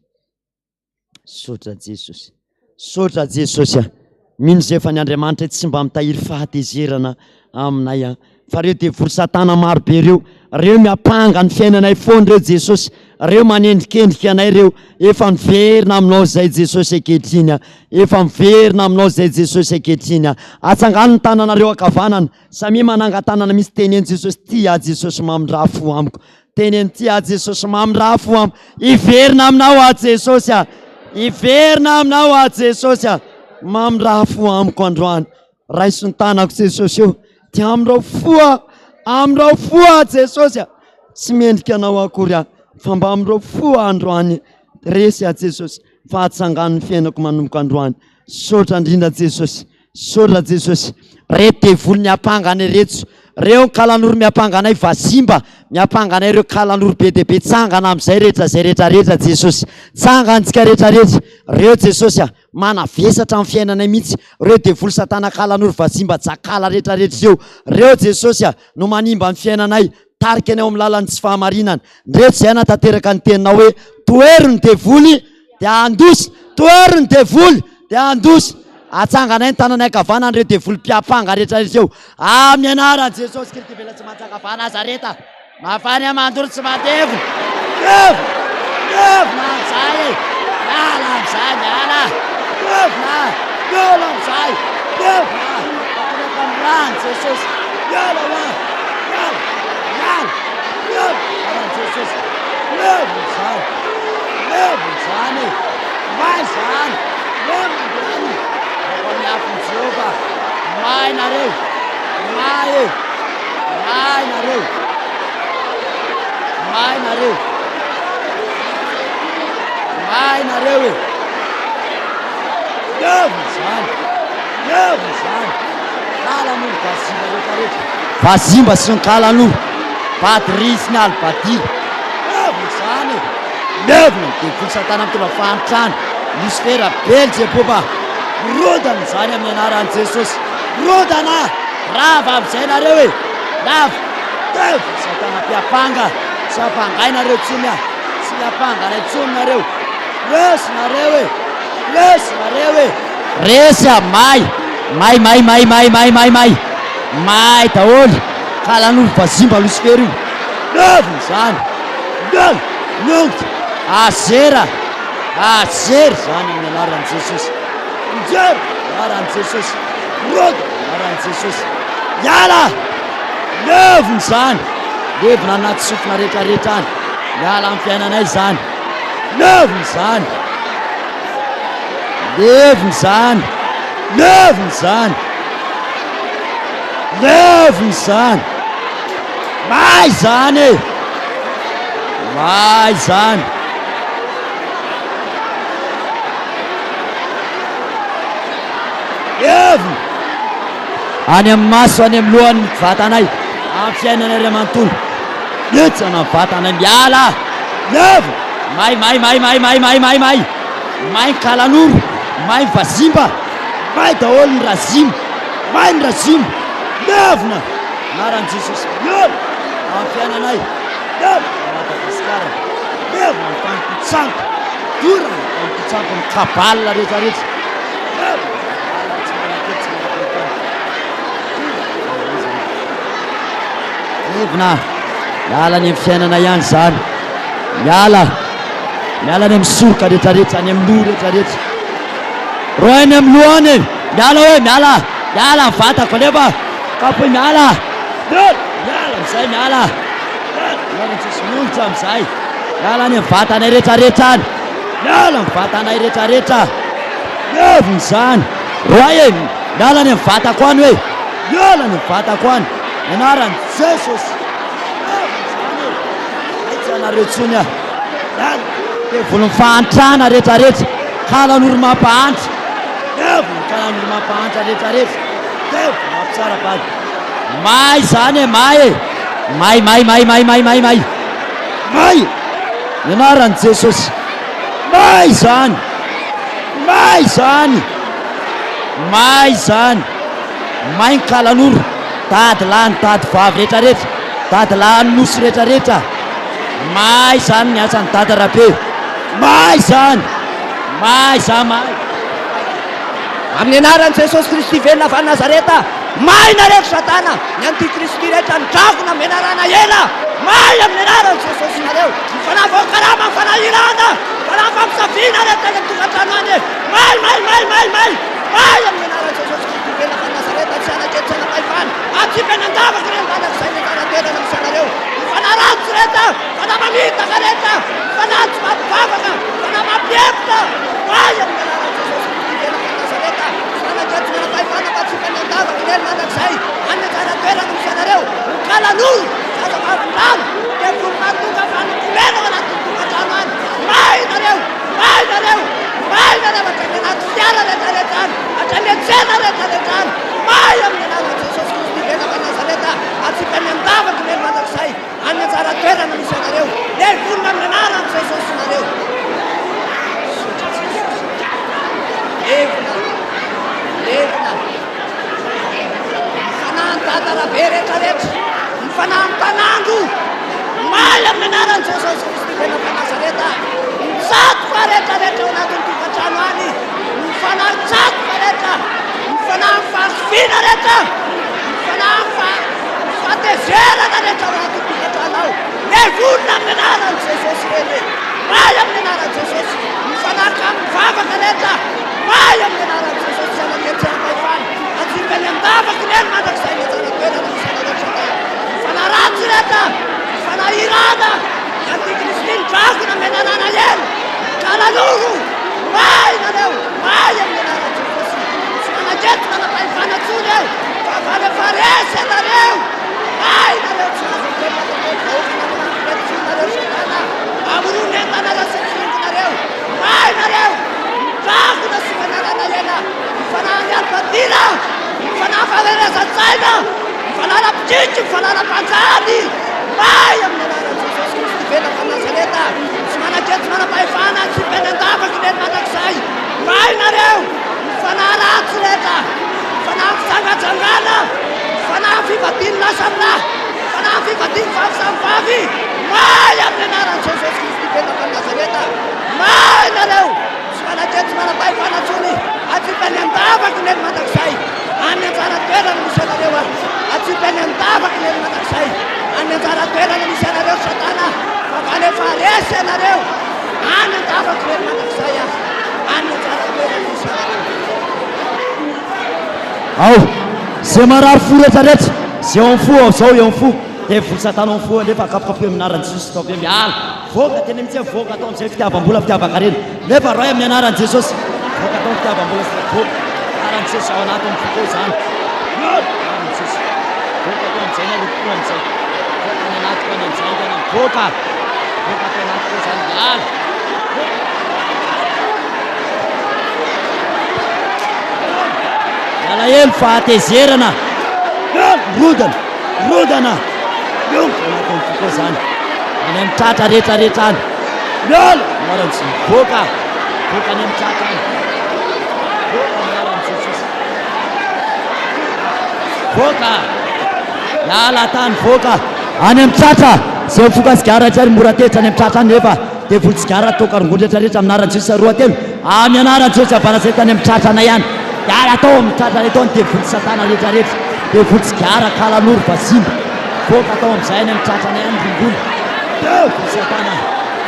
Misaotra Jesosy. Misaotra Jesosy a. Mino izay fa ny Andriamanitra tsy mba mitahiry fahatezerana aminay a. Fa reo devoly satana maro be reo, reo miampanga ny fiainanay foana reo Jesosy, reo manendrikendrika anay reo, efa miverina aminao izay Jesosy ankehitriny a. Efa miverina aminao izay Jesosy ankehitriny a. Atsangano ny tananareo ankavanana. Samia manangan-tanana misy teneno Jesosy tia ahy Jesosy mamindrà fo amiko. Teneno tia ahy Jesosy mamindrà fo amiko. Hiverina aminao aho Jesosy a. Hiverina aminao aho Jesosy a. Mamindrà fo amiko androany. Raiso ny tanako Jesosy eo. Dia amindrao fo aho. Amindrao fo aho Jesosy a. Tsy mendrika anao akory aho. Fa mba amindrao fo aho androany. Resy aho Jesosy. Fa atsangano ny fiainako manomboka androany. Misaotra indrindra Jesosy. Misaotra Jesosy. Reto devoly miampanga anay reto. Reo kalanoro miampanga anay vazimba miampanga anay reo kalanoro be dia be tsangana amizay rehetra zay rehetra rehetra Jesosy. Tsangantsika rehetra rehetra. Reo Jesosy a manavesatra ny fiainanay mihitsy. Reo devoly satana kalanoro vazimba jakala rehetra rehetra reo. Reo Jesosy a no manimba ny fiainanay. Tarika anay ao amin'ny lalan'ny tsy fahamarinana. Ndreto izay hanatanteraka ny teninao hoe tohero ny devoly dia handositra, tohero ny devoly dia handositra. Atsanganay ny tananay ankavanana ireo devoly mpiampanga rehetra rehetra eo. Amin'ny anaran'i Jesosy Kristy velona tsy mantsangavana Nazareta. Mafana mandoro tsy mandevona. Levona! Levona amin'izay e! Miala amin'izay, miala! Levona! Miala amin'izay! Levona! Tanteraka amin'ny ràn'i Jesosy. Miala hoa! Miala! Miala! Miala! Anaran'i Jesosy. Levona izany! Levona izany e! May izany! Levona androany! Aoka ny afon'i Jehovah! May nareo! May e! May nareo! May nareo! May nareo e! Levona izany! Levona izany! Kalanoro vazimba rehetra rehetra. Vazimba sy ny kalanoro. Badri sy ny alibadira. Levona izany e! Levona ny devoly satana mitondra fahantrana. Losifera Belzeboba. Rodana izany amin'ny anaran'i Jesosy. Rodana! Rava amin'izay nareo e! Rava! Devoly satana mpiampanga. Tsy ampangainareo intsony aho. Tsy miampanga anay intsony nareo. Resy nareo e! Resy nareo e! Resy a! May! May may may may may may may! May daholo! Kalanoro vazimba losifera io! Levona izany! Levona! Nongotra! Azera! Azera izany amin'ny anaran'i Jesosy! Mijery! Anaran'i Jesosy! Roda! Anaran'i Jesosy! Miala! Levona izany! Levona anaty sofina rehetrarehetra any! Miala amin'ny fiainanay izany! Levona izany! Levona izany! Levona izany! Levona izany! May izany e! May izany! Levona! Any amin'ny maso, any amin'ny lohan'ny vatanay, amin'ny fiainanay iray manontolo. Mihitsana ny vatanay, miala! Levona! May, may, may, may, may, may, may, may! May ny kalanoro, may ny vazimba, may daholo ny razima, may ny razima! Levona! Anaran'i Jesosy, levona amin'ny fiainanay, levona i Madagasikara, levona ny fanompoan-tsampy, dorana ny fanompoan-tsampy, ny kabal rehetra rehetra, levona ny kabal tsy manan-kery, tsy manam-pahefana, dorana izany. Levona, miala any amin'ny fiainana ihany izany, miala, miala any amin'ny soroka rehetrarehetra, any amin'ny loha rehetrarehetra. Roa any amin'ny loha any e, miala hoe, miala, miala ny vatako alefa, kapohy miala, miala, miala amin'izay, miala, miala, miala tsisy molotra amin'izay, miala any amin'ny vatanay rehetrarehetra any, miala amin'ny vatanay rehetrarehetra, levona izany, roa e, miala any amin'ny vatako any hoe, miala any amin'ny vatako any. Ny anaran'i Jesosy. Levona izany e. Hay tsy anareo intsony aho. Miala. Devolin'ny fahantrana rehetra rehetra. Kalanoro mampahantra. Levona ny kalanoro mampahantra rehetra rehetra. Devoly mampisara-bady. May izany e, may e. May, may, may, may, may, may, may. May! Ny anaran'i Jesosy. May izany. May izany. May izany. May ny kalanoro. Tady lahy ny tady vavy rehetra rehetra. Tady lahy ny nosy rehetra rehetra. May izany ny asan'i Dada Rabe. May izany. May izany, may. Amin'ny anaran'i Jesosy Kristy velona avy any Nazareta, may nareo ry satana, ny antikristy rehetra, ny dragona, menarana ela, may amin'ny anaran'i Jesosy nareo, ny fanahy voakarama, ny fanahy irana, ny fanahy fampisaviana rehetra any amin'ny tokantrano any, may, may, may, may, may, may amin'ny anaran'i Jesosy Kristy velona avy any Nazareta, tsy hanan-kery, tsy hanam-pahefana, atsipy any an-davaka ireny mandrakizay ny anjara toerana misy anareo, ny fanahy ratsy rehetra, fanahy mamitaka rehetra, fanahy tsy mampivavaka, fanahy mampihemotra, may amin'ny anaran'i Jesosy Kristy velona avy any Nazareta, zanaka tsy manam-pahefana fa tsy any an-davaka irery mandrakizay, any anjara toerana misy anareo, ny kalanoro, zazavavindrano, devoly mahatonga fanompoana ao anatin'ny tokantrano any, may nareo, may nareo, may nareo hatrany anaty fiara rehetra rehetra any, hatrany an-tsena rehetra rehetra any, may amin'ny anaran'i Jesosy Kristy velona avy any Nazareta, atsipy any an-davaka irery mandrakizay. Any anjara toerana misy anareo. Levonina amin'ny anaran'i Jesosy nareo. Misaotra Jesosy. Levona. Levona. Ny fanahin'i Dada Rabe rehetra rehetra. Ny fanahin'ny mpanandro. May amin'ny anaran'i Jesosy Kristy velona avy Nazareta. Ny tsatoka rehetra rehetra ao anatin'ny tokantrano any. Ny fanahy tsatoka rehetra. Ny fanahin'ny fahakiviana rehetra. Ny fanahin'ny Fahatezerana rehetra ao anatin'ny tokantrano ao, levonina amin'ny anaran'i Jesosy ireny e! May amin'ny anaran'i Jesosy ny fanahy kamo mivavaka rehetra, may amin'ny anaran'i Jesosy tsy hanan-kery-tsy hanam-pahefana, atsipy any an-davaka ireny mandrakizay ny anjara toerana misy anareo satana, ny fanahy ratsy rehetra, ny fanahy irana, ny antikristy, ny dragona, menarana ela, ny kalanoro, may nareo, may amin'ny anaran'i Jesosy, tsy manan-kery tsy manam-pahefana intsony eo. Fahavalo efa resy ianareo! May nareo tsy mahazo miteny mampiteny vahoaka nareo mampiteny tsony nareo satana amorony entanareo sy ny firingonareo! May nareo! Midragona sy manarana ela! Ny fanahin'ny alibadila! Ny fanahy fahaverezan-tsaina! Ny fanahy mpikiky! Ny fanahy mpanjary! May amin'ny anaran'i Jesosy Kristy velona avy any Nazareta! Tsy manan-kery tsy manam-pahefana tsy miteny an-davaka ireny mandrakizay! May nareo! Ny fanahy ratsy rehetra! Fanahy fijangajangana, fanahy fivadian'ny lahy samy lahy, fanahy fivadian'ny vavy samy vavy, may amin'ny anaran'i Jesosy Kristy velona avy any Nazareta, may nareo, tsy manan-kery tsy manam-pahefana intsony, atsipy any an-davaky ny helo mandrakizay, any anjara toerana misy anareo aho, atsipy any an-davaky ny helo mandrakizay, any anjara toerana misy anareo satana, fahavalo efa resy ianareo, any an-davaky ny helo mandrakizay aho, any anjara toerana misy anareo. Ao, ze marary fo rehetra rehetra, ze ao am fo ao zao eo am fo, devoly satana ao am fo alefa akapokapohy amin'ny anaran'i Jesosy atao ve miala, voaka tena mihitsy hoe voaka atao amizay fitiavam-bola fitiavan-karena, nefa Ray amin'ny anaran'i Jesosy, voaka atao fitiavam-bola sy voaka, anaran'i Jesosy ao anatin'ny foko ao izany, miala, anaran'i Jesosy, voaka atao amizay ny aretim-po amizay, voaka any anatiko any amizay haingana, voaka, voaka atao anatiko ao izany, miala, voaka. Alahelo, fahatezerana, rodana, rodana, miongotra anatin'ny foko izany, any amin'ny tratra rehetra rehetra any, miala, anaran'i Jesosy, mivoaka, mivoaka any amin'ny tratra any, mivoaka amin'ny anaran'i Jesosy, mivoaka, miala tany, mivoaka, any amin'ny tratra, izay mifoka sigara tsy ary mora tezitra any amin'ny tratra any nefa Devoly tsigara toaka rongony rehetra rehetra amin'ny anaran'i Jesosy roa telo amin'ny anaran'i Jesosy avaratra eto any amin'ny tratranay any miala atao amin'ny tratranay tao ny devoly satana rehetra rehetra devoly tsigara kalanoro vazimba voaka atao amin'izay any amin'ny tratranay any rongony devoly satana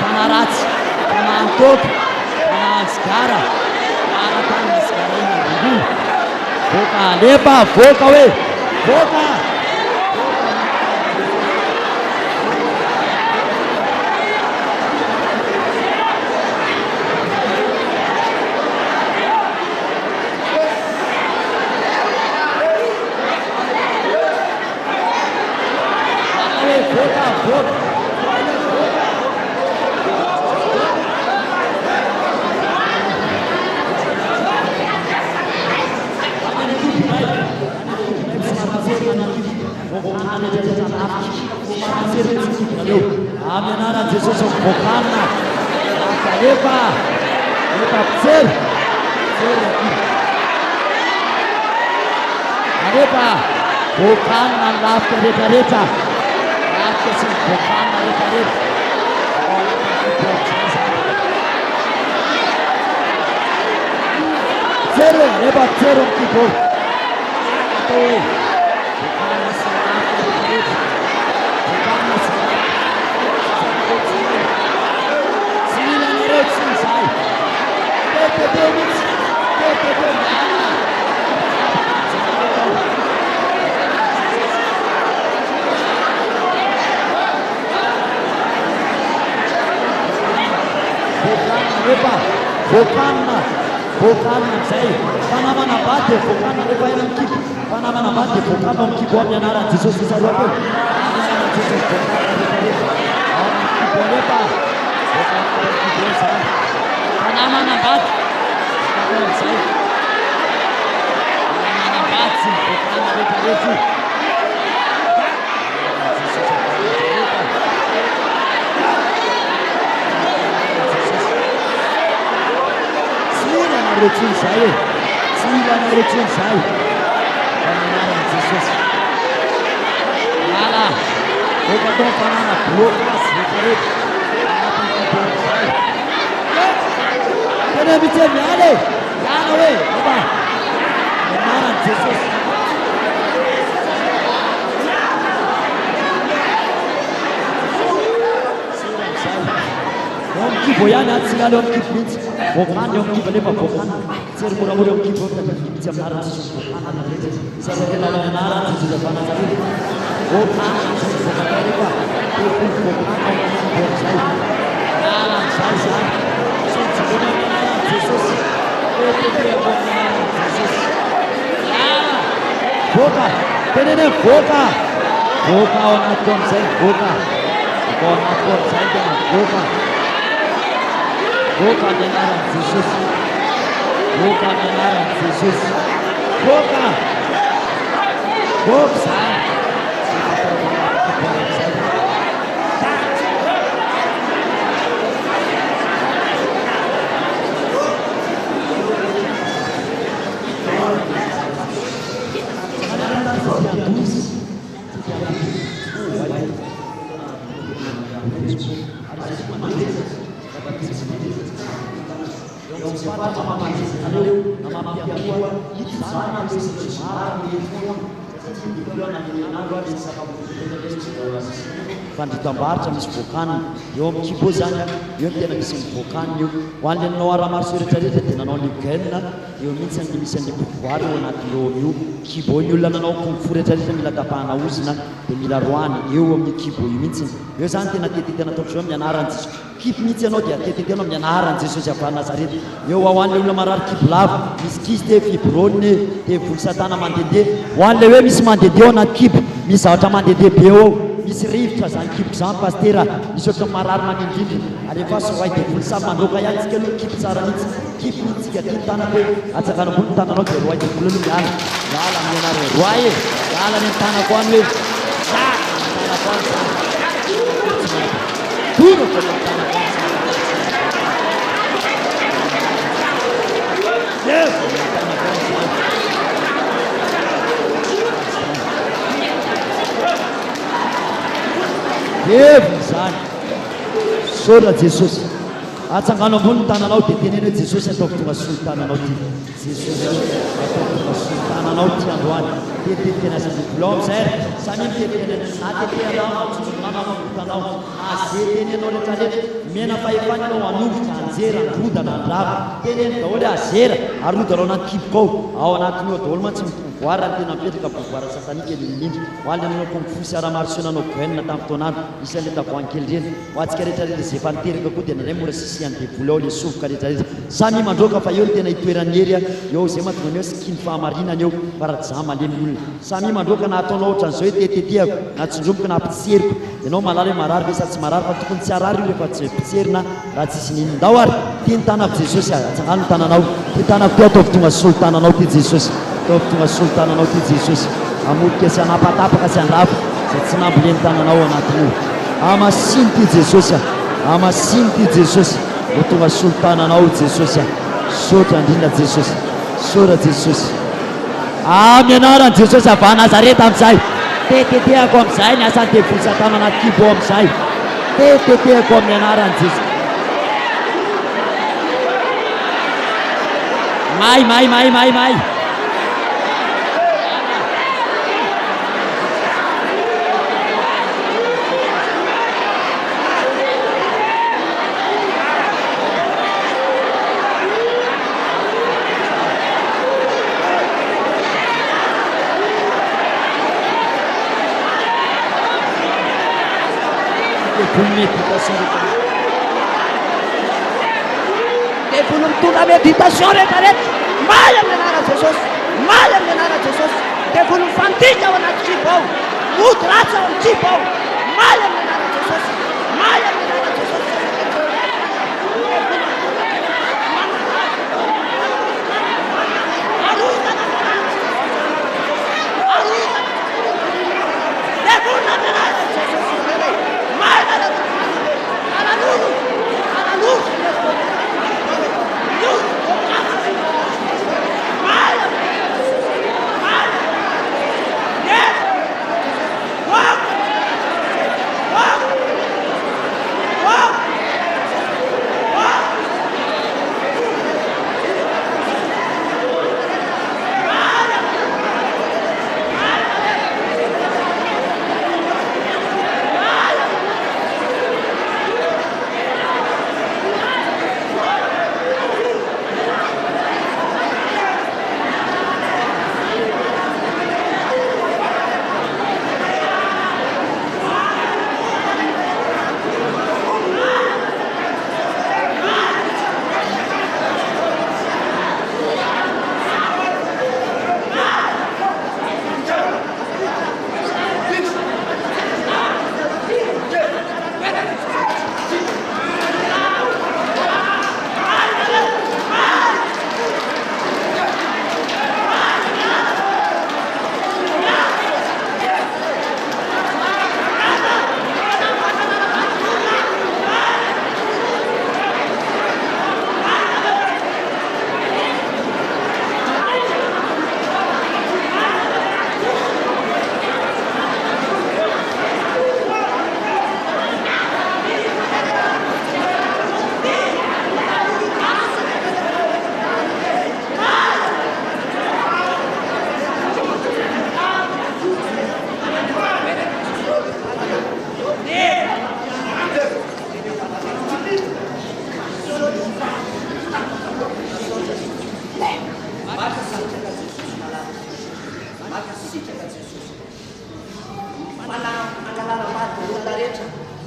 fanahy ratsy fanahy toaka fanahy sigara miala tany ny sigara iny rongony voaka alefa voaka hoe voaka. any amin'ny kibo. Voakanina rehetra rehetra lafika. Sy mahatsy mihitsy ny kibonareo. Amin'ny anaran'i Jesosy voakanina. Lafika alefa. Alefa mpitsery. Mpitsery ny kibo. Alefa. Voakanina ny lafika rehetra rehetra. Lafika sy ny voakanina rehetra rehetra. Ao anatin'ny kibo ao amin'izay izany. Mpitsery e, alefa mpitsery amin'ny kibo ao. Atao hoe voakanina sy ny lafika rehetra rehetra. Voakanina sy ny lafika. Tsy mila anareo intsony izahay. Tete mihitsy. Tete miala. Voakanina nefa voakanina voakanina amin'izay fa na manambady dia voakanina rehefa eny amin'ny kibo fa na manambady dia voakanina ao amin'ny kibo amin'ny anaran'i Jesosy isaroa teo amin'ny anaran'i Jesosy voakanina rehefa rehefa ao amin'ny kibo alefa voakanina ao amin'ny kibo izany fa na manambady voakanina amin'izay na manambady tsy ny voakanina rehefa rehefa io Jesosy avy any Nazareta. Tsy mila anareo intsony izahay e. Tsy mila anareo intsony izahay. Fa ny anaran'i Jesosy. Miala. Efa atao fanana blocage rehetra rehetra. Anatin'ny kibo izay. Tena mihitsy hoe miala e. Miala hoe. Efa. Ny anaran'i Jesosy. Eo amin'ny kibo ihany a, tsy miala eo amin'ny kibo mihitsy. Voakana eo amin'ny kibo nefa voakana. Tsery moramora eo amin'ny kibo eo tadidio mihitsy amin'ny anaran'i Jesosy voakana ny rehetra. Izay tena amin'ny anaran'i Jesosy avy Nazareta. Voakana Jesosy voakana nefa devoly voakana ao amin'ny kibo amin'izay. Miala amin'izay izany. Tsontsongona amin'ny anaran'i Jesosy. Tetetehako amin'ny anaran'i Jesosy. Miala. Voaka. Teneno hoe voaka. Voaka ao anatiko amin'izay mivoaka. Voaka ao anatiko amin'izay tena mivoaka. Voaka amin'ny anaran'i Jesosy. Voaka amin'ny anaran'i Jesosy. Voaka. Voaka izany. Tsy efa atao ao anaty kibo amin'izay. Fandritam-barotra misy voakanina eo amin'ny kibo eo zany a, eo no tena misy ny voakanina eo. Ho an'ilay nanao art martiaux rehetra rehetra dia nanao ny gun Eo mihitsy ny misy an'io pouvoir eo anatin'ireo amin'io kibo io. Ny olona nanao kung fu rehetra rehetra mila tapahana ozona dia mila roahana eo amin'io kibo io mihitsy. Eo zany tena tetitena ataoko zao amin'ny anaran'i Jesosy. Kify mihitsy ianao dia tetitena amin'ny anaran'i Jesosy avy any Nazareta. Eo ho an'ilay olona marary kibo lava, misy kyste, fibrone, devoly satana mandehandeha. Ho an'ilay hoe misy mandehandeha ao anaty kibo, misy zavatra mandehandeha be ao, misy rivotra zany kiboko zany pasitera, misy ohatran'ny marary manindrindrina. Alefaso roahy devoly samy mandroaka ihany tsika aloha kipy tsara mihitsy. Kify mihitsy tsika ty ny tanako hoe atsangano ambony ny tananao dia roahy devoly aloha miala miala amin'ny anareo roahy e miala any amin'ny tanako any hoe miala any amin'ny tanako any zany tsy manam dorako any amin'ny tanako any zany Devoly amin'ny tanako any zany Devoly zany Misaotra Jesosy Atsangano ambony ny tananao dia teneno hoe Jesosy ataovy tonga soa ny tananao ty. Jesosy ô, ataovy tonga soa ny tananao ty androany. Miteniteny tena aza mivolao amin'izay ary. Samia miteny tena na tetehanao na tsongonao na mamotanao na ze tenenao rehetra rehetra. Omena fahefana ianao hanongotra, hanjera, handrodana, handrava. Teneno daholo hoe azera, arodana ao anaty kiboko ao. Ao anatin'io ao daholo mantsy ny pouvoir tena mipetraka, pouvoir satanique indrindra indrindra. Ho an'ilay nanao kung fu sy arts martiaux nanao gun tamin'ny fotoan'andro, nisy an'ilay tavoahangy kely ireny. Ho antsika rehetra rehetra izay efa niteraka koa dia indraindray mora sisihan'ny devoly ao le sovoka rehetra rehetra. Samia mandroaka fa eo no tena itoeran'ny hery a, eo izay mahatonga ny hoe sikin'ny fahamarinana eo fa raha tsy izany malemy ny olona. Samia mandroaka na ataonao ohatran'izao hoe tetetehako na tsindromiko na pitseriko. Ianao mahalala hoe marary ve sa tsy marary fa tokony tsy harary io rehefa tsy pitserina raha tsisy n'inona. Ndao ary! Ty ny tanako Jesosy a! Atsangano ny tananao. Ty tanako ty ataovy tonga solo tananao ty Jesosy. Ataovy tonga solo tananao ty Jesosy. Hamotika sy hanapatapaka sy handrava izay tsy nambolen'ny tananao ao anatin'io. Hamasino ity Jesosy a! Hamasino ity Jesosy! Ho tonga solon-tananao Jesosy a! Misaotra indrindra Jesosy! Misaotra Jesosy! Amin'ny anaran'i Jesosy avy any Nazareta amin'izay! Tetetehako amin'izay ny asan'ny devoly satana anaty kibo ao amin'izay! Tetetehako amin'ny anaran'i Jesosy! May, may, may, may, may! Devoly méditation rehetra. Devoly mitondra méditation rehetra rehetra. May amin'ny anaran'i Jesosy. May amin'ny anaran'i Jesosy. Devoly mifandika ao anaty kibo ao. Mody ratsy ao amin'ny kibo ao. May amin'ny anaran'i Jesosy. May amin'ny anaran'i Jesosy.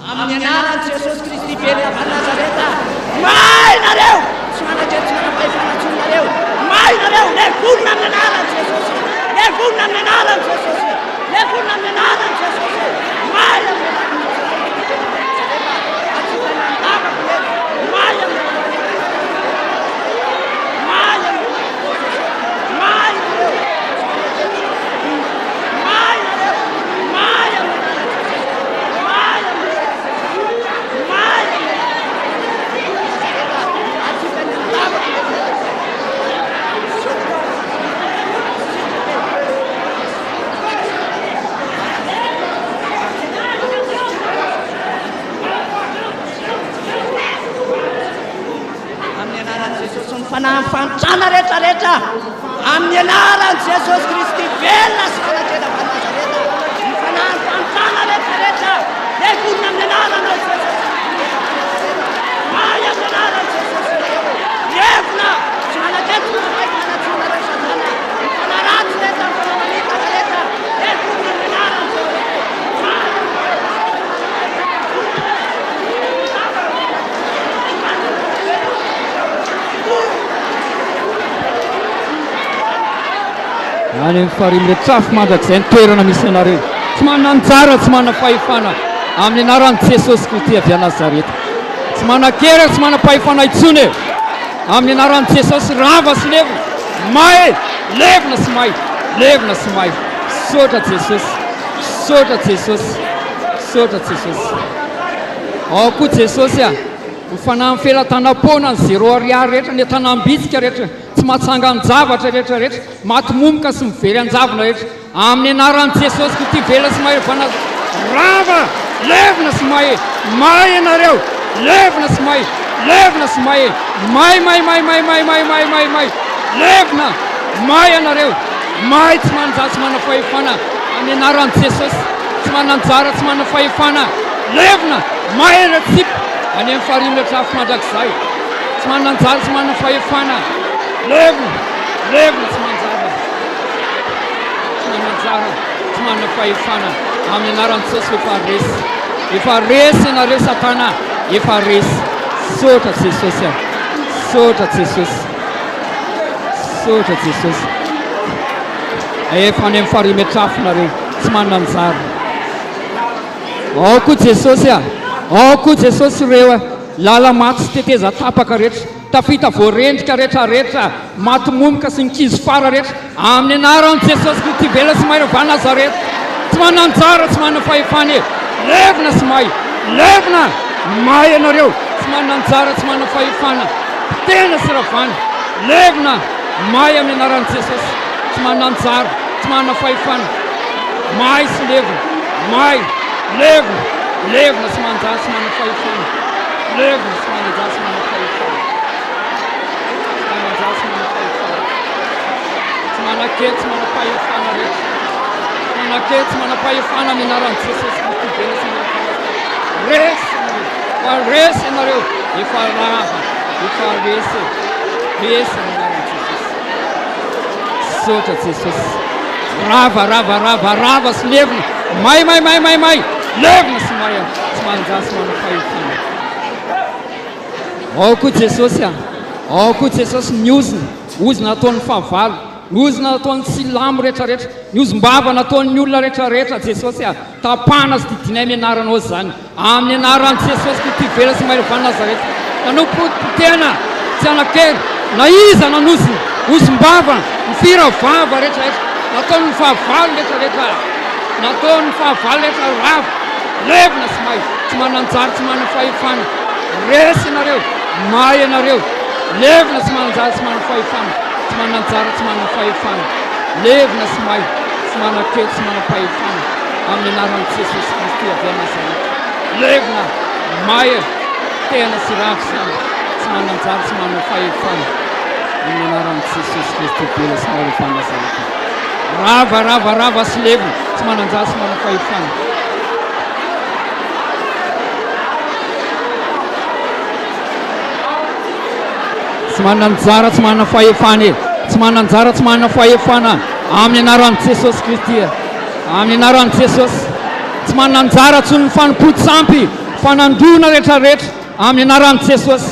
Amin'ny anaran'i Jesosy Kristy velona avy any Nazareta, may nareo! Tsy manan-kery tsy manam-pahefana intsony nareo! May nareo! Levonina amin'ny anaran'i Jesosy! Levonina amin'ny anaran'i Jesosy! Levonina amin'ny anaran'i Jesosy! May amin'ny anaran'i Jesosy Kristy velona avy any Nazareta! Atsipy any an-davako ny hery! May amin'ny anaran'i Jesosy! May amin'ny anaran'i Jesosy! May nareo! Tsy manan-kery tsy manam-pahefana! May nareo! May amin'ny anaran'i Jesosy! May amin'ny anaran'i Jesosy! May amin'ny anaran'i Jesosy! Atsipy any an-davako ny hery! Amin'ny anaran'i Jesosy ny fanahin'ny fahantrana rehetra rehetra, amin'ny anaran'i Jesosy Kristy velona sy manan-kery avy any Nazareta, ny fanahin'ny fahantrana rehetra rehetra, levonina amin'ny anaranao Jesosy Kristy avy any Nazareta, may amin'ny anaran'i Jesosy nareo, levona, tsy manan-kery tsy manam-pahefana intsony nareo satana, ny fanahy ratsy rehetra, ny fanahy mamitaka rehetra, levonina amin'ny anaran'i Jesosy, may amin'ny Any amin'ny farihy miretrafo mandrakizay ny toerana misy anareo. Tsy manana anjara, tsy manana fahefana amin'ny anaran'i Jesosy Kristy avy any Nazareta. Tsy manan-kery ary tsy manam-pahefana intsony e. Amin'ny anaran'i Jesosy rava sy levona, may, levona sy may, levona sy may. Misaotra Jesosy. Misaotra Jesosy. Misaotra Jesosy. Ao koa Jesosy a. Ho fanahy mifelatanam-poana ny zéro ariary rehetra, ny tanam-bitsika rehetra, tsy mahatsangan-javatra rehetra rehetra, maty momoka sy mivery an-javona rehetra. Amin'ny anaran'i Jesosy Kristy velona sy mahery fanahy rava, levona sy may, may ianareo, levona sy may, levona sy may, may may may may may may may may may, levona, may ianareo, may tsy manan-jara tsy manana fahefana, amin'ny anaran'i Jesosy, tsy manan-jara tsy manana fahefana, levona, may ireo tsipy any amin'ny farihy mihoatra mandrakizay, tsy manan-jara tsy manana fahefana, levona, levona tsy manan-jara. Tsy mananjara, tsy manana fahefana amin'ny anaran'i Jesosy efa resy. Efa resy ianareo satana, efa resy. Misaotra Jesosy a. Misaotra Jesosy. Misaotra Jesosy. Efa any amin'ny farihy mitrafo nareo, tsy manana anjara. Ao koa Jesosy a. Ao koa Jesosy ireo a. Lala-maty sy teteza tapaka rehetra. Tafita voarendrika rehetra rehetra, maty momoka sy ny kizo fara rehetra, amin'ny anaran'i Jesosy Kristy velona sy mahery avy any Nazareta. Tsy manana anjara, tsy manana fahefana e. Levona sy may. Levona! May ianareo. Tsy manana anjara, tsy manana fahefana. Potehina sy ravana. Levona! May amin'ny anaran'i Jesosy. Tsy manana anjara, tsy manana fahefana. May sy levona. May. Levona! Levona sy manana anjara, tsy manana fahefana. Levona sy manana anjara, tsy manana fahefana. Tsy manana anjara, tsy manana fahefana. Tsy manan-kery, tsy manam-pahefana rehetra. Tsy manan-kery, tsy manam-pahefana amin'ny anaran'i Jesosy Kristy velona sy manan-kery. Resy ianareo, fa resy ianareo, efa rava, efa resy, resy amin'ny anaran'i Jesosy. Misaotra Jesosy. Rava, rava, rava, rava sy levona. May, may, may, may, may. Levona sy may. Tsy manan-jara, tsy manam-pahefana. Ao koa Jesosy a. Ao koa Jesosy ny ozona, ozona nataon'ny fahavalo, ny ozona nataon'ny silamo rehetrarehetra, ny ozom-bava nataon'ny olona rehetrarehetra Jesosy a. Tapahana sy didinay amin'ny anaranao izany. Amin'ny anaran'i Jesosy Kristy velona sy mahery avy any Nazareta. Nanao potipotehana tsy hanan-kery na iza nanozona, ozom-bava, ny fira vava rehetrarehetra, nataon'ny fahavalo rehetrarehetra, nataon'ny fahavalo rehetra rava, levona sy may, tsy manan-jary, tsy manana fahefana. Resy ianareo, may ianareo, levona tsy manan-jary, tsy manana fahefana, tsy manan-jara, tsy manana fahefana, levona sy may, tsy manan-kery, tsy manam-pahefana, amin'ny anaran'i Jesosy Kristy avy any Nazareta. Levona, may, tehana sy ravo izany, tsy manan-jary, tsy manana fahefana, amin'ny anaran'i Jesosy Kristy velona sy mahery avy any Nazareta. Rava, rava, rava sy levona, tsy manan-jary, tsy manam-pahefana. Tsy manana anjara, tsy manana fahefana e. Tsy manana anjara, tsy manana fahefana. Amin'ny anaran'i Jesosy Kristy. Amin'ny anaran'i Jesosy. Tsy manana anjara intsony ny fanompoan-tsampy, fanandroana rehetra rehetra. Amin'ny anaran'i Jesosy.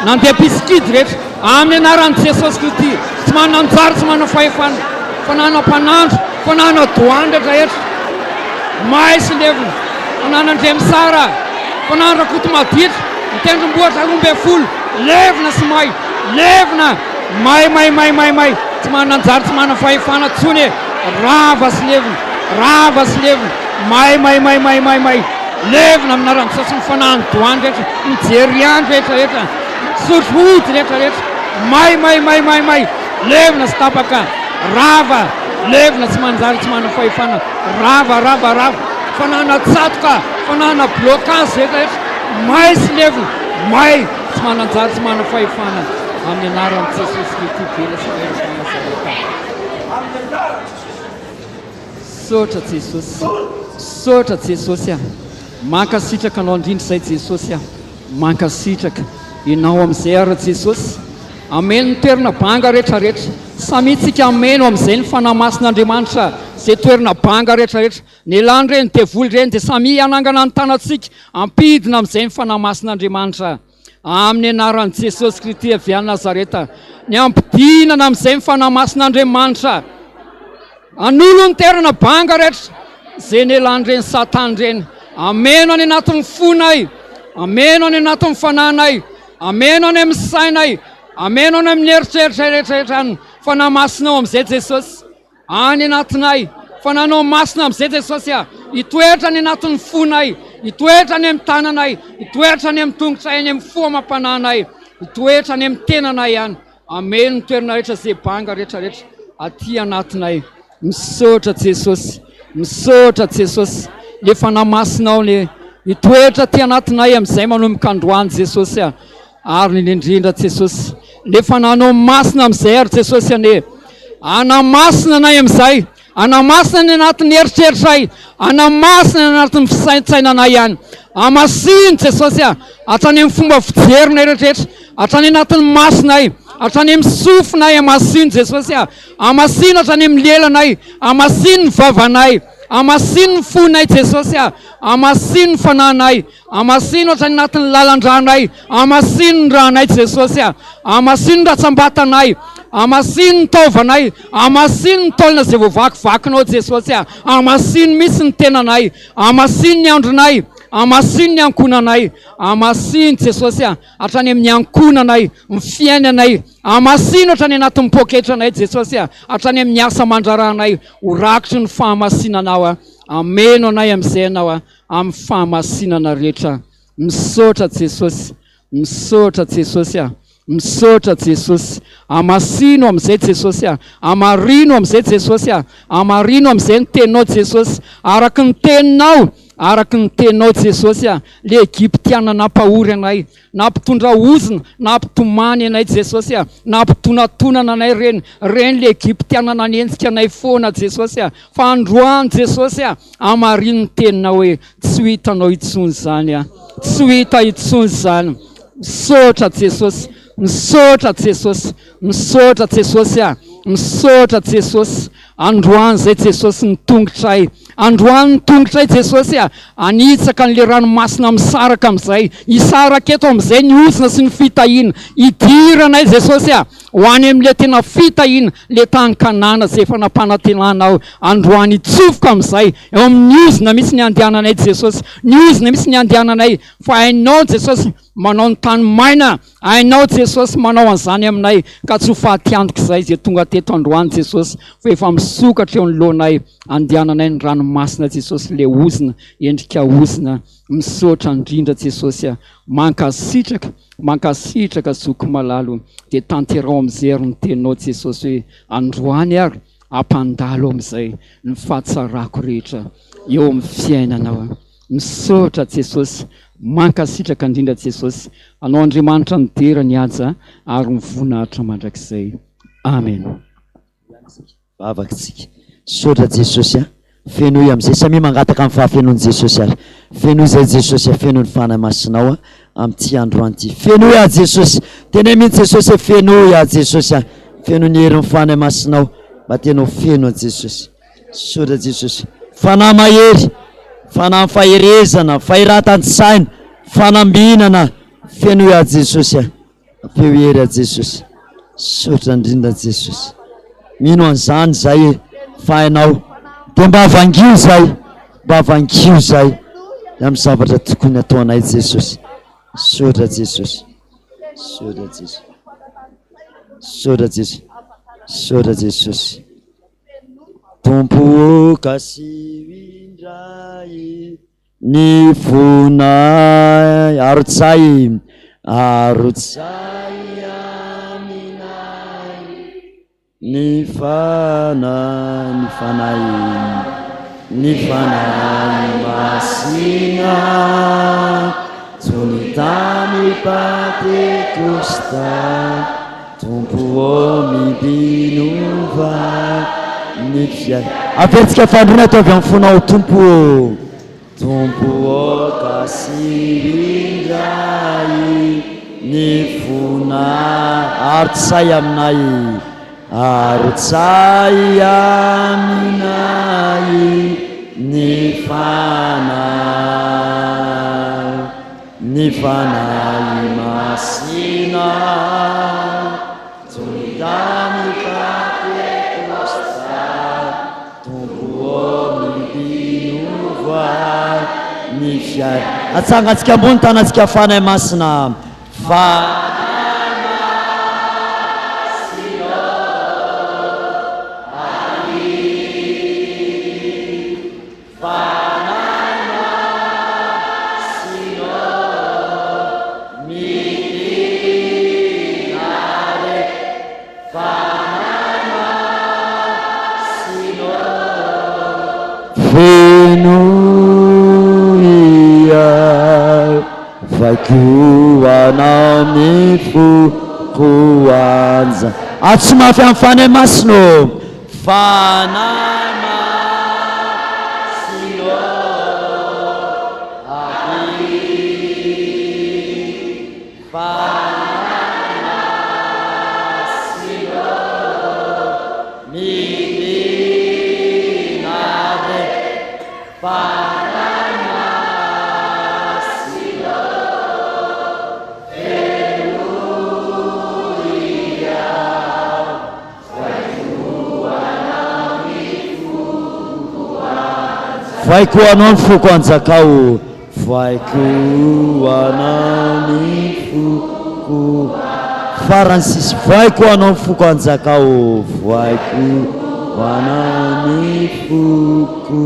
Nandeha mpisikidy rehetra. Amin'ny anaran'i Jesosy Kristy. Tsy manana anjara, tsy manana fahefana. Fananana mpanandro, fananana doany rehetra rehetra. May sy levona. Fananana Andriamisara, fananana Rakotomaditra, ny tendrombohitra 12, levona sy may. Levona, may, may, may, may, may. Tsy manana anjara, tsy manana fahefana intsony e. Rava sy levona, rava sy levona. May, may, may, may, may, may. Levona amin'ny anaran'i Jesosy ny fanahin'ny doany rehetra, ny jery andro rehetra rehetra, misotro ody rehetra rehetra. May, may, may, may, may. Levona sy tapaka, rava, levona tsy manjary, tsy manana fahefana. Rava, rava, rava. Fanahana tsatoka, fanahana blocage rehetra rehetra. May sy levona, may, tsy manan-jary, tsy manana fahefana. Amin'ny anaran'i Jesosy Kristy velona sy mahery avy any Nazareta. Misaotra Jesosy. Misaotra Jesosy a. Mankasitraka anao indrindra izay Jesosy a. Mankasitraka Ianao amin'izay ary Jesosy. Hameno ny toerana banga rehetra rehetra. Samia tsika hameno amin'izay ny Fanahy Masin'Andriamanitra izay toerana banga rehetra rehetra. Nelan'ireny devoly ireny dia samia hanangana ny tanantsika hampidina amin'izay ny Fanahy Masin'Andriamanitra. Amin'ny anaran'i Jesosy Kristy avy any Nazareta, ny hampidinana amin'izay ny Fanahy Masin'Andriamanitra. Hanolo ny toerana banga rehetra izay nelan'ireny Satana ireny. Hameno any anatin'ny fonay, hameno any anatin'ny fanahinay, hameno any amin'ny sainay, hameno any amin'ny eritreritra rehetra rehetra ny Fanahy Masinao amin'izay Jesosy. Any anatinay. Fananao Masina amin'izay Jesosy a! Hitoetra any anatin'ny fonay, hitoetra any amin'ny tananay, hitoetra any amin'ny tongotray, any amin'ny fo amam-panahinay, hitoetra any amin'ny tenanay any. Hameno ny toerana rehetra izay banga rehetra rehetra aty anatinay. Misaotra Jesosy, misaotra Jesosy. Le Fanahy Masinao le hitoetra aty anatinay amin'izay manomboka androany Jesosy a. Ary ny indrindra Jesosy, le Fanahinao Masina amin'izay ary Jesosy anie. Hanamasina anay amin'izay. Hanamasina ny anatin'ny eritreritray, hanamasina ny anatin'ny fisaintsainanay ihany. Hamasino Jesosy a, hatrany amin'ny fomba fijerinay rehetrarehetra, hatrany anatin'ny masonay, hatrany amin'ny sofinay, hamasino Jesosy a. Hamasino hatrany amin'ny lelanay, hamasino ny vavanay, hamasino ny fonay Jesosy a, hamasino ny fanahinay. Hamasino hatrany anatin'ny lalan-dranay, hamasino ny ranay Jesosy a! Hamasino ny ratsambatanay, hamasino ny taovanay, hamasino ny taolana izay voavakivakinao Jesosy a! Hamasino mihitsy ny tenanay, hamasino ny andronay, hamasino ny ankohonanay, hamasino Jesosy a! Hatrany amin'ny ankohonanay, ny fiainanay, hamasino hatrany anatin'ny poketranay Jesosy a! Hatrany amin'ny asa aman-draharahanay, ho rakitry ny fahamasinanao a! Hameno anay amin'izay Ianao a! amin'ny fahamasinana rehetra. Misaotra Jesosy, misaotra Jesosy a, misaotra Jesosy. Amasino amin'izay Jesosy a, amarino amin'izay Jesosy a, amarino amin'izay ny teninao Jesosy, araka ny teninao, araka ny teninao Jesosy a, le Egyptiana nampahory anay, Nampitondra ozona, nampitomany anay Jesosy a, nampitonatonana anay reny, reny le Egyptiana nanenjika anay foana Jesosy a, fa androany Jesosy a, hamarino ny teninao hoe tsy ho hitanao intsony izany a, tsy ho hita intsony izany. Misaotra Jesosy, misaotra Jesosy, misaotra Jesosy a, misaotra Jesosy. Androany izay Jesosy ny tongotray. Androany ny tongotray Jesosy a! Hanitsaka an'ilay ranomasina misaraka amin'izay. Hisaraka eto amin'izay ny ozona sy ny fitahiana. Hidiranay Jesosy a! Ho any amin'ilay tena fitahiana, ilay tany Kanana izay efa nampanantenanao. Androany hitsofoka amin'izay. Eo amin'ny ozona mihitsy ny handehananay Jesosy. Ny ozona mihitsy ny handehananay. Fa hainao Jesosy manao ny tany maina. Hainao Jesosy manao an'izany aminay ka tsy ho faty antoka izay izay tonga teto androany Jesosy fa efa misokatra eo anoloanay andehananay ny ranomasina Jesosy le ozona endrika ozona misaotra indrindra Jesosy a mankasitraka mankasitraka zoky malalo dia tanterao amin'izay ary ny teninao Jesosy hoe androany ary ampandalo amin'izay ny fahatsarako rehetra eo amin'ny fiainanao Misaotra Jesosy, mankasitraka indrindra Jesosy, Anao Andriamanitra ny dera, ny haja ary ny voninahitra mandrakizay. Amen. Vavaka tsika. Misaotra Jesosy a. Fenoy amizay. Samia mangataka amin'ny fahafenoan'i Jesosy ary. Fenoy izay Jesosy a. Fenoy ny Fanahy Masinao a amin'ity androany ity. Fenoy aho Jesosy. Teneno mihitsy Jesosy hoe fenoy aho Jesosy a. Fenoy ny herin'ny Fanahy Masinao mba tena ho feno an'i Jesosy. Misaotra Jesosy. Fanahy mahery, fanahy faherezana, fahiratan-tsaina, fanambinana, fenoy ahy Jesosy a. Feo hery ahy Jesosy. Misaotra indrindra Jesosy. Mino an'izany zay e, fa hainao. Dia mba vangio zay, mba vangio zay amin'ny zavatra tokony hataonay Jesosy. Misaotra Jesosy. Misaotra Jesosy. Misaotra Jesosy. Misaotra Jesosy. Tompo ô kasiho indray ny fonay arotsay arotsay aminay ny fanahy ny fanahy ny fanahy masina toy ny tany Pantekosta Tompo ô midinova ny fiainana. Averintsika fandroana ataovy amin'ny fonao Tompo ô. Tompo ô kasiho indray ny fonay. Arotsay aminay, arotsay aminay ny fanahy. Ny Fanahy Masina toy tany Pantekosta, Tompo ô midinova ny fiainana. Atsangantsika ambony tanantsika Fanahy Masina, Fanahy Masina ô, avia. Fanahy Masina ô, midina re. Fanahy Masina ô. Fenoy aho, vakio anao ny foko anjara. Antso mafy amin'ny Fanahy Masina ô. Fanahy Masina ô, avia. Fanahy Masina ô, midina re. Fanahy Masina ô, fenoy aho. Voaiko ho anao ny foko anjakao Voaiko ho anao ny foko Farany sisa Voaiko ho anao ny foko anjakao Voaiko ho anao ny foko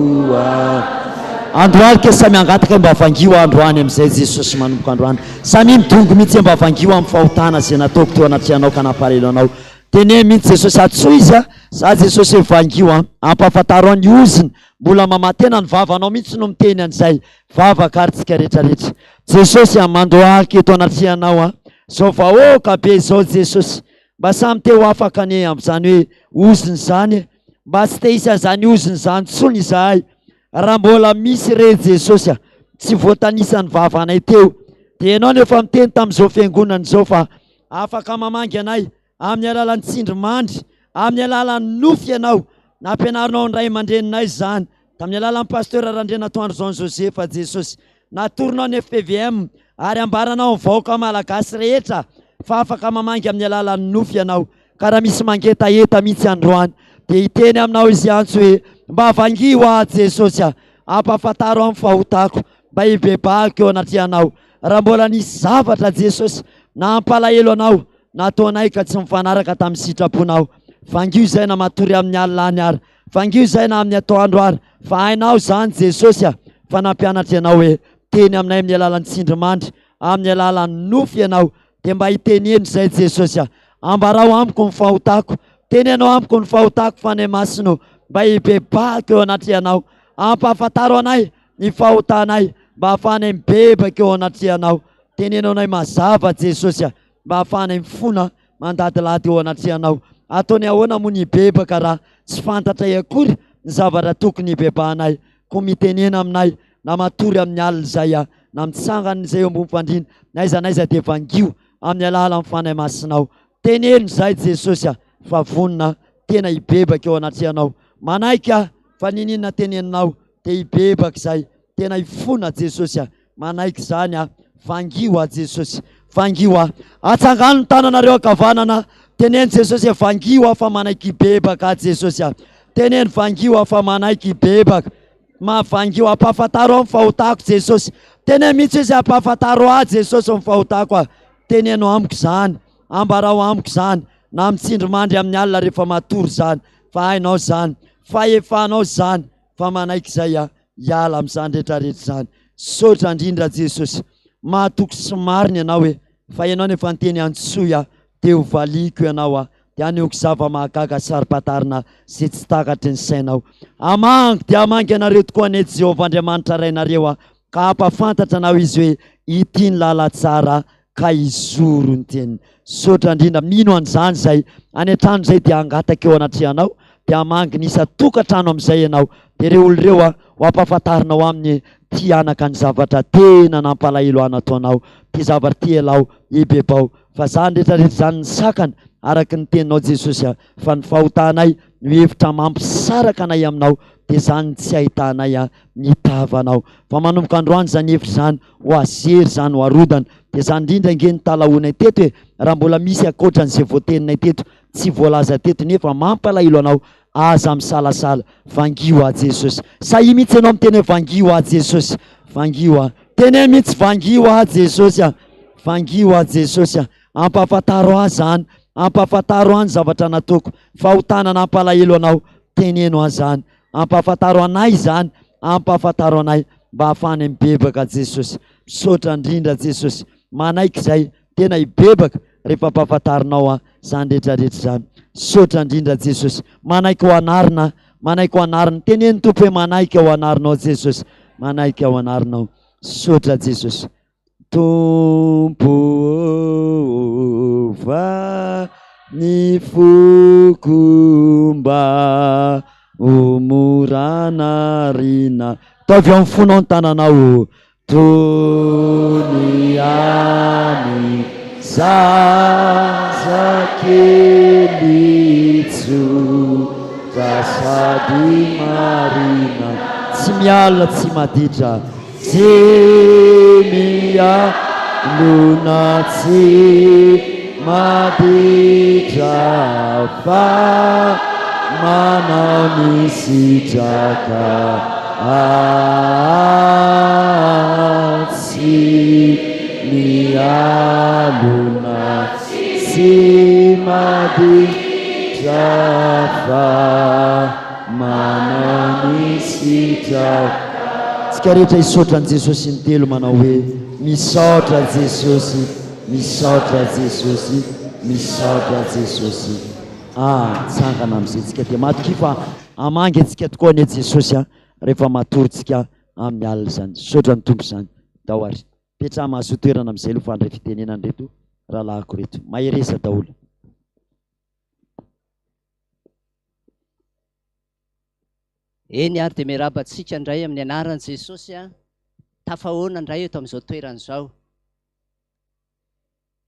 Androalika samy hangataka mba vangio androany amin'izay Jesosy manomboka androany Samia midongy mihitsy mba vangio amin'ny fahotana izay nataoko teo anatrehanao ka nampalahelo anao Teneno mihitsy Jesosy atsoy izy a! Za Jesosy hoe vangio an! Ampahafantaro an ny ozona mbola mamatena ny vavanao mihitsy no miteny an'izay vavaka ary tsika rehetra rehetra Jesosy a! Mandohalika eto anatrehanao an! Zao vahoaka be zao Jesosy mba samy te ho afaka anie amin'izany hoe ozona izany e! Mba tsy te hisy an'izany ozona izany intsony izahay raha mbola misy re Jesosy a! Tsy voatanisa ny vavanay teo dia ianao no efa miteny tamin'izao fiangonana izao fa Afaka mamangy anay amin'ny alalan'ny tsindrimandry, amin'ny alalan'ny nofy ianao. Nampianarinao ny ray aman-dreninay izany, tamin'ny alalan'ny Pasteur Randrianatoandro Jean Joseph Jesosy. Natoronao ny fpvm ary ambaranao amin'ny vahoaka malagasy rehetra fa afaka mamangy amin'ny alalan'ny nofy ianao. Ka raha misy mangetaheta mihitsy androany dia hiteny aminao izy hiantso hoe, Mba vangio aho Jesosy a! Ampahafantaro ahy ny fahotako mba hibebahako eo anatrehanao. Raha mbola nisy zavatra Jesosy nampalahelo anao nataonay ka tsy mifanaraka tamin'ny sitraponao, vangio izay na matory amin'ny alina any ary, vangio izay na amin'ny atoandro ary, fa hainao izany Jesosy a, fa nampianatra ianao hoe teny aminay amin'ny alalan'ny tsindrimandry, amin'ny alalan'ny nofy ianao, dia mba hiteneno izay Jesosy a, ambarao amiko ny fahotako, teneno amiko ny fahotako Fanahy Masina o, mba hibebahako eo anatrehanao, ampahafantaro anay ny fahotanay mba hahafahanay mibebaka eo anatrehanao. Teneno anay mazava Jesosy a, mba hahafahanay mifona mandadilady eo anatrehanao. Ataony ahoana moa ny hibebaka raha tsy fantatray akory ny zavatra tokony hibebahanay? Koa mitenena aminay na matory amin'ny alina izay a, na mitsangana izay eo ambony fandriana, na aiza na aiza dia vangio amin'ny alalan'ny Fanahy Masinao. Teneno izahay Jesosy a, fa vonona tena hibebaka eo anatrehanao. Manaiky aho fa niniana teneninao dia hibebaka izay tena hifona Jesosy a, manaiky izany aho, vangio aho Jesosy, vangio aho. Atsangano ny tananareo ankavanana, teneno Jesosy hoe vangio aho fa manaiky hibebaka aho Jesosy a. Teneno vangio aho fa manaiky hibebaka. Mahavangio, ampahafantaro aho ny fahotako Jesosy. Teneno mihitsy izy ampahafantaro ahy Jesosy ny fahotako aho. Teneno amiko izany, ambarao amiko izany, na mitsindrimandry amin'ny alina rehefa matory izany, fa hainao izany, fahefanao izany, fa manaiky izay aho hiala amin'izany rehetra rehetra izany. Misaotra indrindra Jesosy. Mahatoky sy marina ianao e, fa ianao no efa niteny antsoy aho, dia ho valiako ianao aho, dia hanehoako zava-mahagaga saro-pantarina sy tsy takatry ny sainao. Hamangy dia hamangy anareo tokoa anie Jehovah Andriamanitra Rainareo aho, ka hampahafantatra anao Izy hoe ity ny lalantsara ka hizoro ny teniny. Misaotra indrindra, mino an'izany izay any an-trano izay dia hangataka eo anatrehanao, dia hamangy ny isan-tokantrano amin'izay ianao, dia ireo olona ireo ho ampahafantarinao aminy hoe tia anaka ny zavatra tena nampalahelo ahy nataonao, ity zavatra ity ialao, ibebao, fa izany rehetra rehetra izany ny sakana araka ny teninao Jesosy a, fa ny fahotanay no hevitra mampisaraka anay aminao, dia izany tsy ahitanay ny tavanao, fa manomboka androany izany hevitra izany ho azery izany, ho arodana, dia izany indrindra ange no talahoanay teto e, raha mbola misy ankoatran'izay voateninay teto tsy voalaza teto nefa mampalahelo anao, aza misalasala, vangio aho Jesosy, sahia mihitsy ianao miteny hoe vangio aho Jesosy, vangio aho, teneno mihitsy vangio aho Jesosy a, vangio aho Jesosy a, ampahafantaro ahy izany, ampahafantaro ahy ny zavatra nataoko, fahotana nampalahelo anao, teneno ahy izany, ampahafantaro anay izany. Ampahafantaro anay mba hahafahanay mibebaka Jesosy. Misaotra indrindra Jesosy. Manaiky izay tena hibebaka rehefa ampahafantarinao aho izany rehetra rehetra izany. Misaotra indrindra Jesosy. Manaiky ho anarina, manaiky ho anarina. Teneno Tompo hoe manaiky ho anarinao Jesosy. Manaiky ho anarinao. Misaotra Jesosy. Tompo ô, va ny foko mba ho mora narina. Ataovy ao amin'ny fonao ny tananao. Tony ihany zaza kely tsotra sady marina. Tsy miala tsy maditra. Tsy mialona tsy maditra fa manao ny sitraka Tsy mialona tsy maditra fa Manao ny sitrako. Tsika rehetra hisaotra an'i Jesosy intelo manao hoe, Misaotra Jesosy, misaotra Jesosy, misaotra Jesosy. Ah, mitsangana amin'izay tsika dia matokia fa hamangy antsika tokoa anie Jesosy a, rehefa matory tsika amin'ny alina izany. Misaotra ny Tompo izany. Ndao ary. Petraha mahasoa toerana amin'izay aloha fa handray fitenenana ireto rahalahiko ireto. Mahereza daholo. Eny ary dia miarahaba antsika indray amin'ny anaran'i Jesosy a. Tafahoana indray eto amin'izao toerana izao.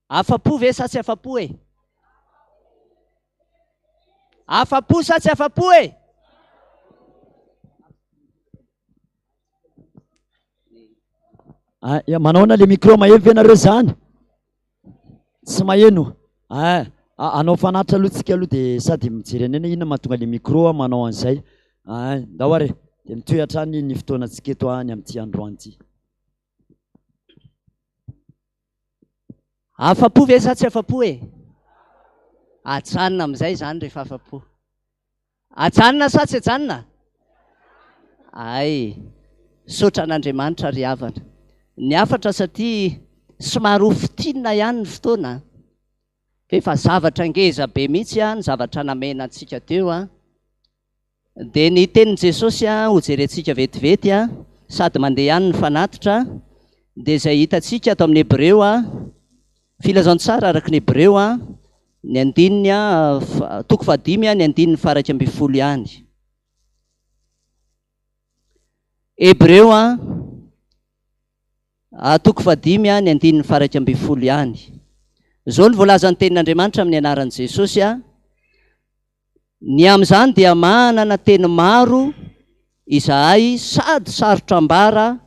Afa-po ve sa tsy afa-po e? Afa-po sa tsy afa-po e? Ah, manaona le micro maheno ve nareo zany? Tsy maheno. Ah, hanao fanatitra aloha tsika aloha dia sady mijery an'iny inona mahatonga le micro manao an'izay. Ah, ndao ary e. Dia mitohy hatrany ny fotoanantsika eto ny amin'ity androany ity. Afa-po ve sa tsy afa-po e? Ajanona amin'izay izany rehefa afa-po. Ajanona sa tsy ajanona? Ay, misaotra an'Andriamanitra ry havana. Ny hafatra satria somary ho fintinina ihany ny fotoana fa efa zavatra ngeza be mihitsy ny zavatra namena antsika teo. Dia ny tenin'i Jesosy hojerentsika vetivety sady mandeha ihany ny fanatitra dia izay hitantsika ato amin'ny Hebreo, filazantsara araka ny Hebreo Ny andininy toko fahadimy ny andininy faha-11 ihany. Hebreo toko fahadimy ny andininy faha-11 ihany. Izao no voalazan'ny tenin'Andriamanitra amin'ny anaran'i Jesosy. Ny amin'izany dia manana teny maro izahay sady sarotra ambara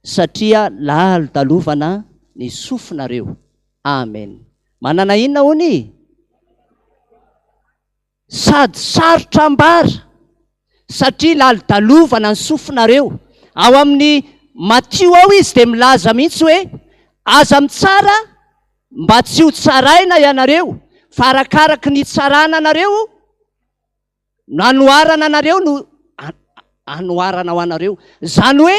satria lalodalovana ny sofinareo. Amen. Manana inona hono i? Sady sarotra ambara satria lalodalovana ny sofinareo. Ao amin'ny Matio ao izy dia milaza mihitsy hoe aza mitsara Mba tsy ho tsaraina ianareo, fa arakaraky ny hitsarana anareo no anoharana anareo no anoharana ho anareo. Izany hoe,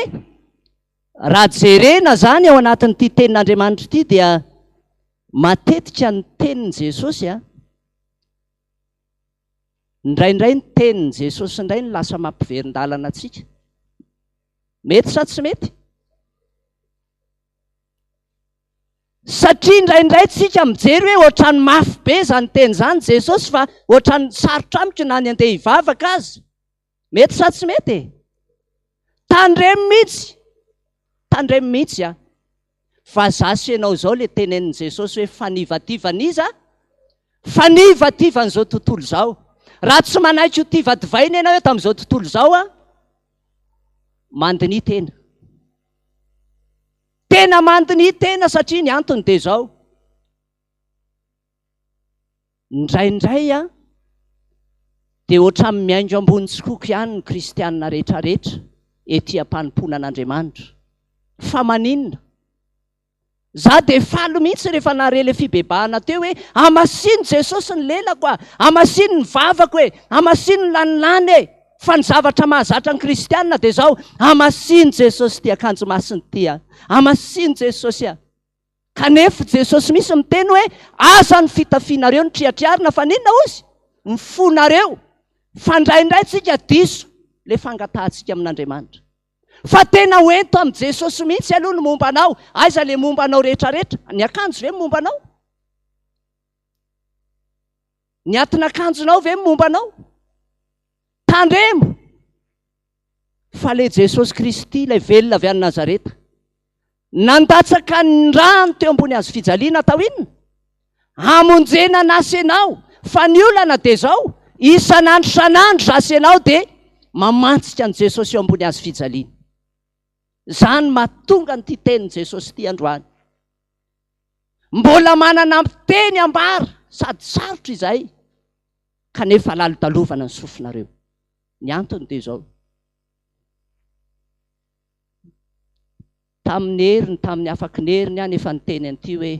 raha jerena izany ao anatin'ity tenin'Andriamanitra ity dia matetika ny tenin'i Jesosy a, indraindray ny tenin'i Jesosy indray no lasa mampiverin-dalana antsika. Mety sa tsy mety? Satria indraindray tsika mijery hoe ohatran'ny mafy be izany teny izany Jesosy fa ohatran'ny sarotra amiko na ny andeha hivavaka aza. Mety sa tsy mety e? Tandremo mihitsy, tandremo mihitsy a. Fa za sy ianao izao le tenenin'i Jesosy hoe fanivativan'iza? Fanivativan'izao tontolo izao. Raha tsy manaiky ho tivadivaina ianao eto amin'izao tontolo izao a, mandiniha tena. Tena mandiniha tena satria ny antony dia izao, indraindray an, dia ohatran'ny miaingo ambony tsikoko ihany ny kristianina rehetrarehetra ety am-panompoana an'Andriamanitra. Fa maninona? Za dia faly mihitsy rehefa nahare ilay fibebahana teo hoe hamasino Jesosy ny lelako a, hamasino ny vavako e, hamasino ny lanilany e. Fa ny zavatra mahazatra ny kristiana dia izao, hamasino Jesosy ity akanjo masina ity a! Hamasino Jesosy a! Kanefa Jesosy mihitsy miteny hoe, aza ny fitafianareo no triatriarina fa n'inona hozy? Ny fonareo. Fa indraindray tsika diso le fangatahantsika amin'Andriamanitra. Fa tena ho ento amin'i Jesosy mihitsy aloha ny momba anao. Aiza le momba anao rehetrarehetra? Ny akanjo ve ny momba anao? Ny atin'akanjonao ve ny momba anao? Tandremo fa ilay Jesosy Kristy, ilay velona avy any Nazareta, nandatsaka ny rany teo ambony hazo fijaliana atao inona? Hamonjena an'asenao. Fa ny olana dia izao, isan'andro isan'andro zasenao dia mamantsika an'i Jesosy eo ambony hazo fijaliana. Izany mahatonga an'ity tenin'i Jesosy ity androany. Mbola manana teny ambara sady sarotra izay kanefa lalodalovana ny sofinareo. Ny antony dia izao. Tamin'ny heriny, tamin'ny afaky ny heriny aho nefa niteny an'ity hoe,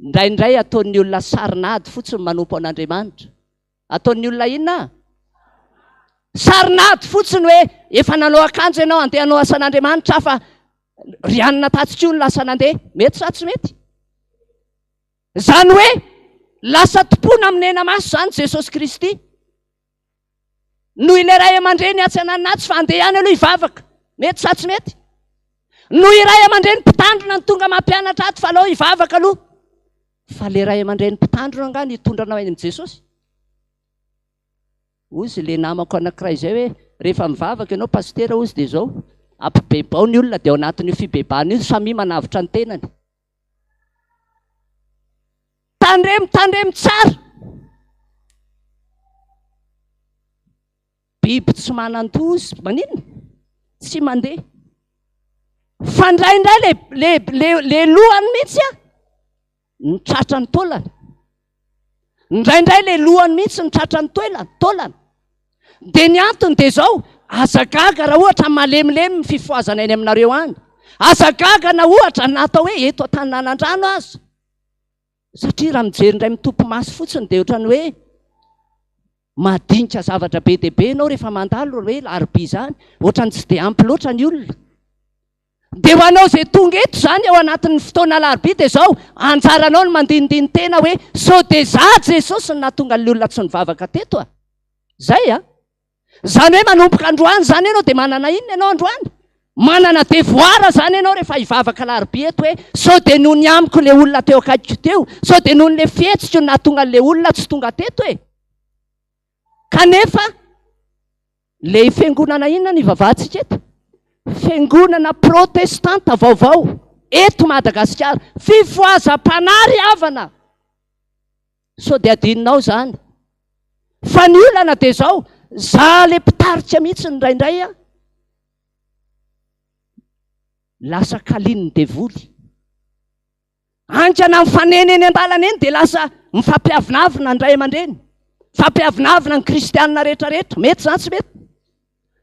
indraindray ataon'ny olona sarin'ady fotsiny manompo an'Andriamanitra. Ataon'ny olona inona? Sarin'ady fotsiny hoe efa nanao akanjo ianao andeha hanao asan'Andriamanitra aho fa ry anona tatsy koa no lasa nandeha. Mety sa tsy mety? Izany hoe lasa tompoina amin'ny hena-maso izany Jesosy Kristy. Noho ilay ray aman-dreny atsy ananona atsy fa andeha ihany aloha hivavaka. Mety sa tsy mety? Noho i ray aman-dreny mpitandrina no tonga mampianatra ato fa aleo hivavaka aloha. Fa le ray aman-dreny mpitandrina angaha no hitondra anao any amin'i Jesosy? Hozy le namako anankiray izay hoe rehefa mivavaka ianao pasitera hozy dia izao, ampibebao ny olona dia ao anatin'io fibebahana io samia manavotra ny tenany. Tandremo, tandremo tsara. Biby tsy manan-doza, maninona? Tsy mandeha. Fa indraindray le, le, le, le lohany mihitsy a, ny tratra ny taolana. Indraindray le lohany mihitsy ny tratra ny toelana, taolana. Dia ny antony dia izao, aza gaga raha ohatra malemilemy ny fifohazana eny aminareo any. Aza gaga na ohatra na atao hoe eto Antananandrano aza. Satria raha mijery indray mitopy maso fotsiny dia ohatran'ny hoe madinika zavatra be dia be ianao rehefa mandalo hoe larobia izany, ohatran'ny tsy dia ampy loatra ny olona. Dia ho anao izay tonga eto izany ao anatin'ny fotoana alarobia dia izao, anjaranao ny mandinindini-tena hoe sao dia za Jesosy no nahatonga an'ilay olona tsy nivavaka teto a! Izay a! Izany hoe manomboka androany izany ianao dia manana inona ianao androany? Manana devoir izany ianao rehefa hivavaka alarobia eto hoe sao dia noho ny amiko ilay olona teo akaikiko teo, sao dia noho ny fihetsiko no nahatonga an'ilay olona tsy tonga teto e! Kanefa Le fiangonana inona no ivavahantsika eto? Fiangonana protestanta vaovao eto Madagasikara. Fifohazam-panahy ry havana! Sao dia adinonao izany? Fa ny olana dia izao, za le mpitarika mihitsy indraindray an, lasa kalinin'ny devoly. Haingana mifanena eny an-dalana eny dia lasa mifampiavonavona ny ray aman-dreny, mifampiavonavona ny kristianina rehetra rehetra. Mety izany tsy mety?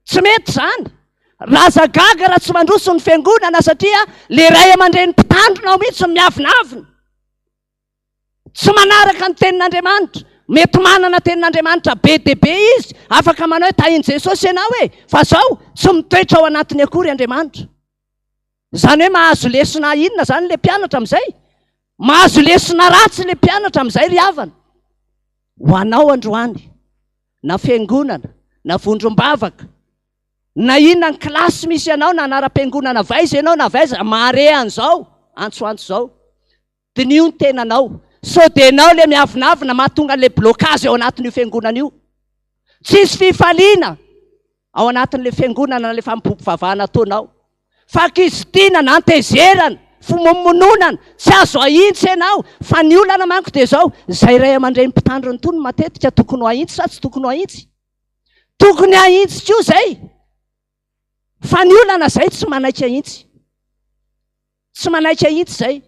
Tsy mety izany. Raza gaga raha tsy mandroso ny fiangonana satria le ray aman-dreny mpitandrina ao mihitsy no miavonavona. Tsy manaraka ny tenin'Andriamanitra. Mety manana tenin'Andriamanitra be dia be izy, afaka manao hoe tahin'i Jesosy ianao e, fa zao tsy mitoetra ao anatiny akory Andriamanitra. Izany hoe mahazo lesona inona izany ilay mpianatra amin'izay? Mahazo lesona ratsy ilay mpianatra amin'izay ry havana. Ho anao androany, na fiangonana, na vondrom-bavaka, na inona ny kilasy misy anao, na anaram-piangonana avy aiza ianao na avy aiza, mahare an'izao antsoantso izao. Diniho ny tenanao. Sao dia ianao ilay miavonavona mahatonga an'ilay blocage ao anatin'io fiangonana io. Tsisy fifaliana ao anatin'ilay fiangonana na ilay fanompoam-pivavahana ataonao. Fakizitinana, antezerana, fimonomononana, tsy azo ahintsy ianao. Fa ny olana manko dia izao, izay ray aman-dreny mpitandrina itony matetika tokony ho ahintsy sa tsy tokony ho ahintsy? Tokony ahintsy koa izay. Fa ny olana izay tsy manaiky ahintsy. Tsy manaiky ahitsy izay.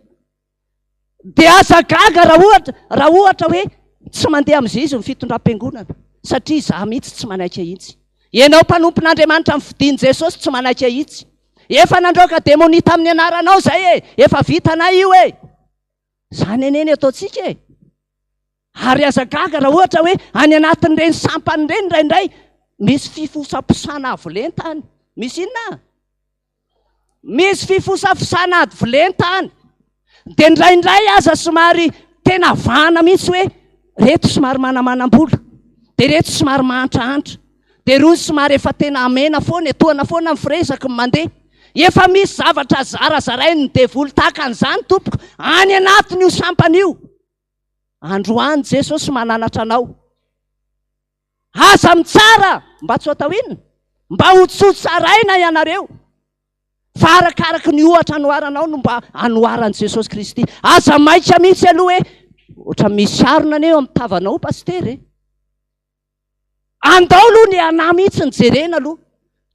Dia aza gaga raha ohatra, raha ohatra hoe tsy mandeha amin'izay izy ny fitondram-piangonana, satria izaho mihitsy tsy manaiky ahitsy. Ianao mpanompon'Andriamanitra nofidin'i Jesosy tsy manaiky ahitsy. Efa nandroaka demonia tamin'ny anaranao izay e, efa vitanay io e. Izany anie ny ataontsika e. Ary aza gaga raha ohatra hoe any anatin'ireny sampana ireny indraindray. Misy fifosaposana avo lenta any. Misy inona? Misy fifosafosana avo lenta any. Dia indraindray aza somary tena vahana mihitsy hoe reto somary manamanam-bola, dia reto somary mahantrahantra, dia roa somary efa tena amena foana e, tohana foana ny firesaky ny mandeha. Efa misy zavatra zarazarain'ny devoly tahaka an'izany tompoko any anatin'io sampana io. Androany Jesosy mananatra anao. Aza mitsara mba tsy ho atao inona? Mba ho tsy ho tsaraina ianareo. Fa arakaraky ny ohatra anoharanao no mba anoharan'i Jesosy Kristy. Aza maika mihitsy aloha hoe ohatra misy harona anie eo amin'ny tavanao pasitera e. Andao aloha ny anà mihitsy ny jerena aloha.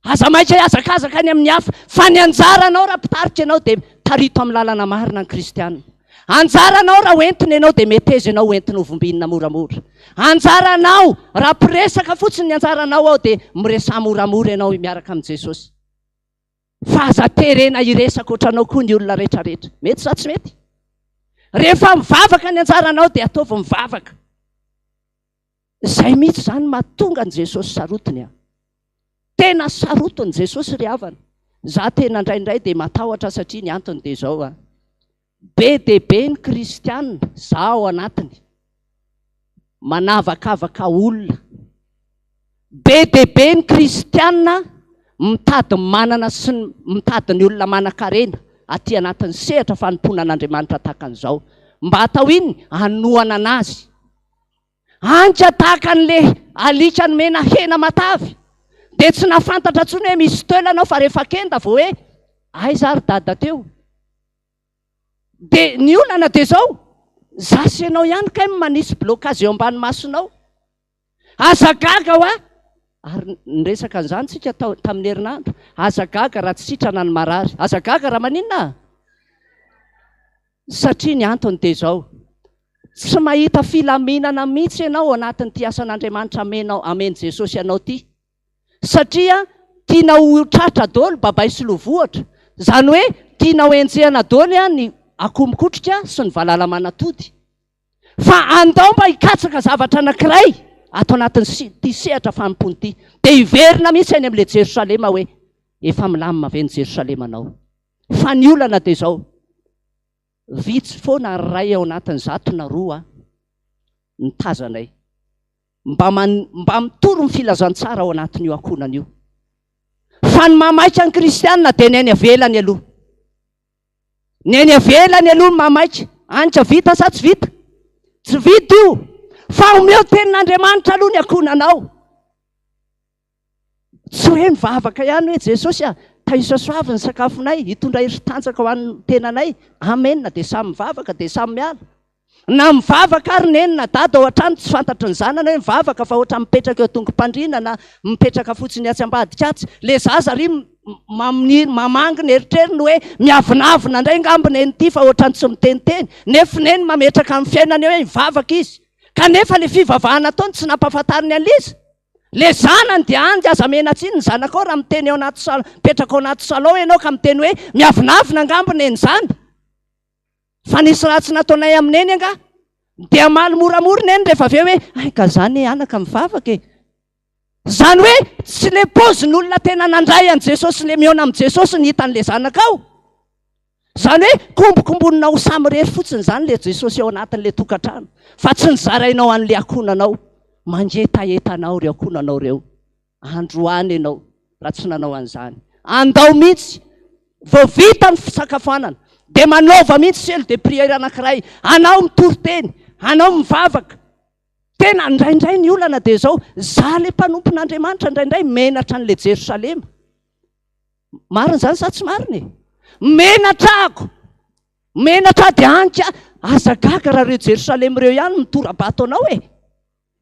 Aza maika hihazakazaka any amin'ny hafa, fa ny anjaranao raha mpitarika ianao dia tarito amin'ny lalana marina ny kristiana. Anjaranao raha hoentina ianao dia meteza ianao hoentina ho vombinina moramora. Anjaranao raha mpiresaka fotsiny ny anjaranao ao dia miresaha moramora ianao miaraka amin'i Jesosy. Fa aza terena hiresaka ohatranao koa ny olona rehetrarehetra. Mety sa tsy mety? Rehefa mivavaka ny anjaranao dia ataovy mivavaka. Izay mihitsy izany mahatonga an'i Jesosy sarotiny a. Tena sarotiny Jesosy ry havana. Za tena indraindray dia matahotra satria ny antony dia izao a. Be dia be ny kristiana, za ao anatiny, manavakavaka olona. Be dia be ny kristiana mitady manana sy mitady ny olona manan-karena aty anatin'ny sehatra fanompoana an'Andriamanitra tahaka an'izao. Mba atao inona? Hanohanana azy. Anka tahaka an'le alika nomena hena matavy dia tsy nahafantatra intsony hoe misy telo anao fa rehefa kenda vao hoe aiza ary dada teo. Dia ny olana dia izao, za sy ianao ihany kay no manisy blocage eo ambany masonao. Aza gaga hoa, ary niresaka an'izany tsika tamin'ny herinandro, aza gaga raha tsy sitrana ny marary, aza gaga raha maninona? Satria ny antony dia izao, tsy mahita filaminana mihitsy ianao ao anatin'ity asan'Andriamanitra amenao, amen'i Jesosy anao ity. Satria tianao ho tratra daholo babay sy lovohatra. Izany hoe tianao henjehana daholo ny akoho mikotrika sy ny valala manatody. Fa andao mba hikatsaka zavatra anankiray ato anatin'ity sehatra fanompoana ity. Dia hiverina mihitsy any amin'ilay Jerosalema hoe, efa milamina ve ny Jerosalemanao? Fa ny olana dia izao, vitsy foana ary iray ao anatin'ny zato na roa ny tazanay mba man, mba mitory ny filazantsara ao anatin'io ankohonana io. Fa ny mamaika ny kristianina dia ny any avelany aloha. Ny any avelany aloha ny mamaika. Anitra vita sa tsy vita? Tsy vita io. Fa omeo tenin'Andriamanitra aloha ny ankohonanao. Tsy hoe mivavaka ihany hoe Jesosy a, tahisasoavy ny sakafonay, hitondra hery sy tanjaka ho an'ny tenanay. Amen, dia samy mivavaka dia samy miala. Na mivavaka ary neny na dada ao an-trano tsy fantatry ny zanany hoe mivavaka fa ohatra mipetraka eo an-tongom-pandriana na mipetraka fotsiny atsy ambadika atsy. Le zaza ry maminiry mamangy ny eritreriny hoe miavonavona indray angamba neny ity fa ohatran'ny tsy miteniteny. Nefa neny mametraka amin'ny fiainany hoe hivavaka izy. Kanefa le fivavahana ataony tsy nampahafantariny an'iza. Le zanany dia andy aza mena-tsiny ny zanakao raha miteny ao anaty salon, mipetraka ao anaty salon ianao ka miteny hoe miavonavona angamba neny izany. Fa nisy ratsy nataonay amin'i neny angaha? Dia hamaly moramora neny rehefa avy eo hoe hay ka zany e anaka mivavaka e. Izany hoe tsy le paozin'olona tena nandray an'i Jesosy le mihaona amin'i Jesosy ny hitan'le zanakao. Izany hoe kombokomboninao samirery fotsiny izany ilay Jesosy ao anatin'ilay tokantrano fa tsy nozarainao an'ilay ankohonanao. Mangetaheta anao ireo ankohonanao ireo. Androany ianao raha tsy nanao an'izany. Andao mihitsy vao vita ny fisakafoanana dia manaova mihitsy cellule de prière anankiray. Anao mitory teny, anao mivavaka. Tena indraindray ny olana dia izao, za ilay mpanompon'Andriamanitra indraindray menatra an'ilay Jerosalema. Marina izany sa tsy marina e? Menatra ako! Menatra aho dia anka aza gaga raha ireo Jerosalema ireo ihany mitora-bato anao e!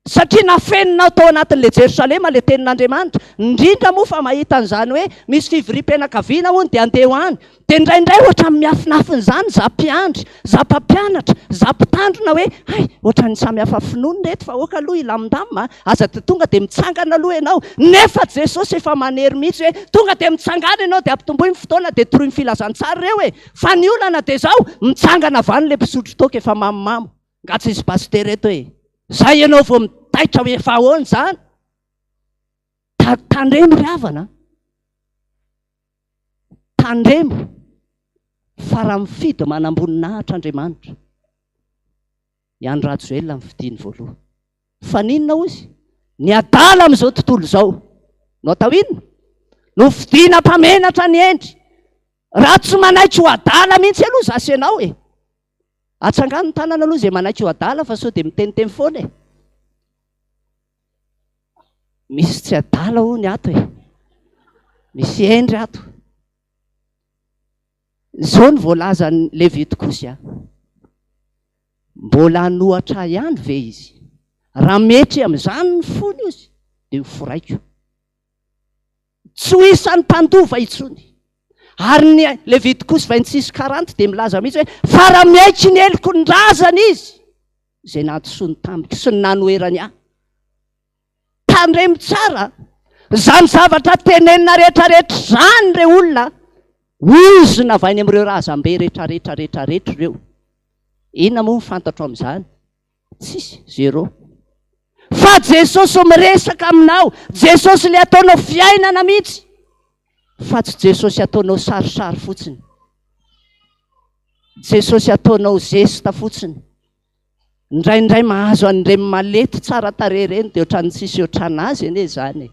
Satria nafeninao tao anatin'ilay Jerosalema ilay tenin'Andriamanitra. Indrindra moa fa mahita an'izany hoe misy fivoriam-pianakaviana hono dia andeha ho any. Dia indraindray ohatran'ny miafinafina izany za mpiandry, za mpampianatra, za mpitandrina hoe hay ohatran'ny samy hafa finoana ireto fa aoka aloha hilamindamina a, aza dia tonga dia mitsangana aloha ianao. Nefa Jesosy efa manery mihitsy hoe tonga dia mitsangana ianao dia ampitomboy ny fotoana dia toroy ny filazantsara ireo e. Fa ny olana dia izao, mitsangana avy any ilay mpisotro toaka efa mamomamo. Nga tsisy pasitera eto e. Zay ianao vao mitaitra hoe efa ahoana izany? Tandremo ry havana a! Tandremo fa raha mifidy manamboninahitra Andriamanitra, i Andry Rajoelina no fidiny voalohany. Fa n'inona hozy? Ny adala amin'izao tontolo izao no atao inona? No fidina mpamenatra ny hendry. Raha tsy manaiky ho adala mihitsy aloha za sy ianao e! Atsangano ny tanana aloha izay manaiky ho adala fa sao dia miteniteny foana e! Misy tsy adala hono ato e! Misy hendry ato. Izao no voalazan'i Levitikosy a! Mbola hanohatra ahy ihany ve izy? Raha mietry amin'izany ny fony izy, dia ho foraiko. Tsy ho isan'ny mpandova intsony. Ary ny Levitikosy 26 40 dia milaza mihitsy hoe, Fa raha miaiky ny heloky ny razany izy, izay nahadisoany tamiko sy ny nanoherany ahy. Tandremo tsara izany zavatra tenenina rehetrarehetra izany re olona, ozona avy any amin'ireo razambe rehetrarehetra rehetrarehetra ireo. Inona moa ny fantatro amin'izany? Tsisy, zéro. Fa Jesosy miresaka aminao, Jesosy ilay ataonao fiainana mihitsy, fa tsy Jesosy ataonao sarisary fotsiny. Jesosy ataonao zesta fotsiny. Indraindray mahazo an'ireny malety tsara tarehy ireny dia ohatran'ny tsisy ohatran'azy anie izany e.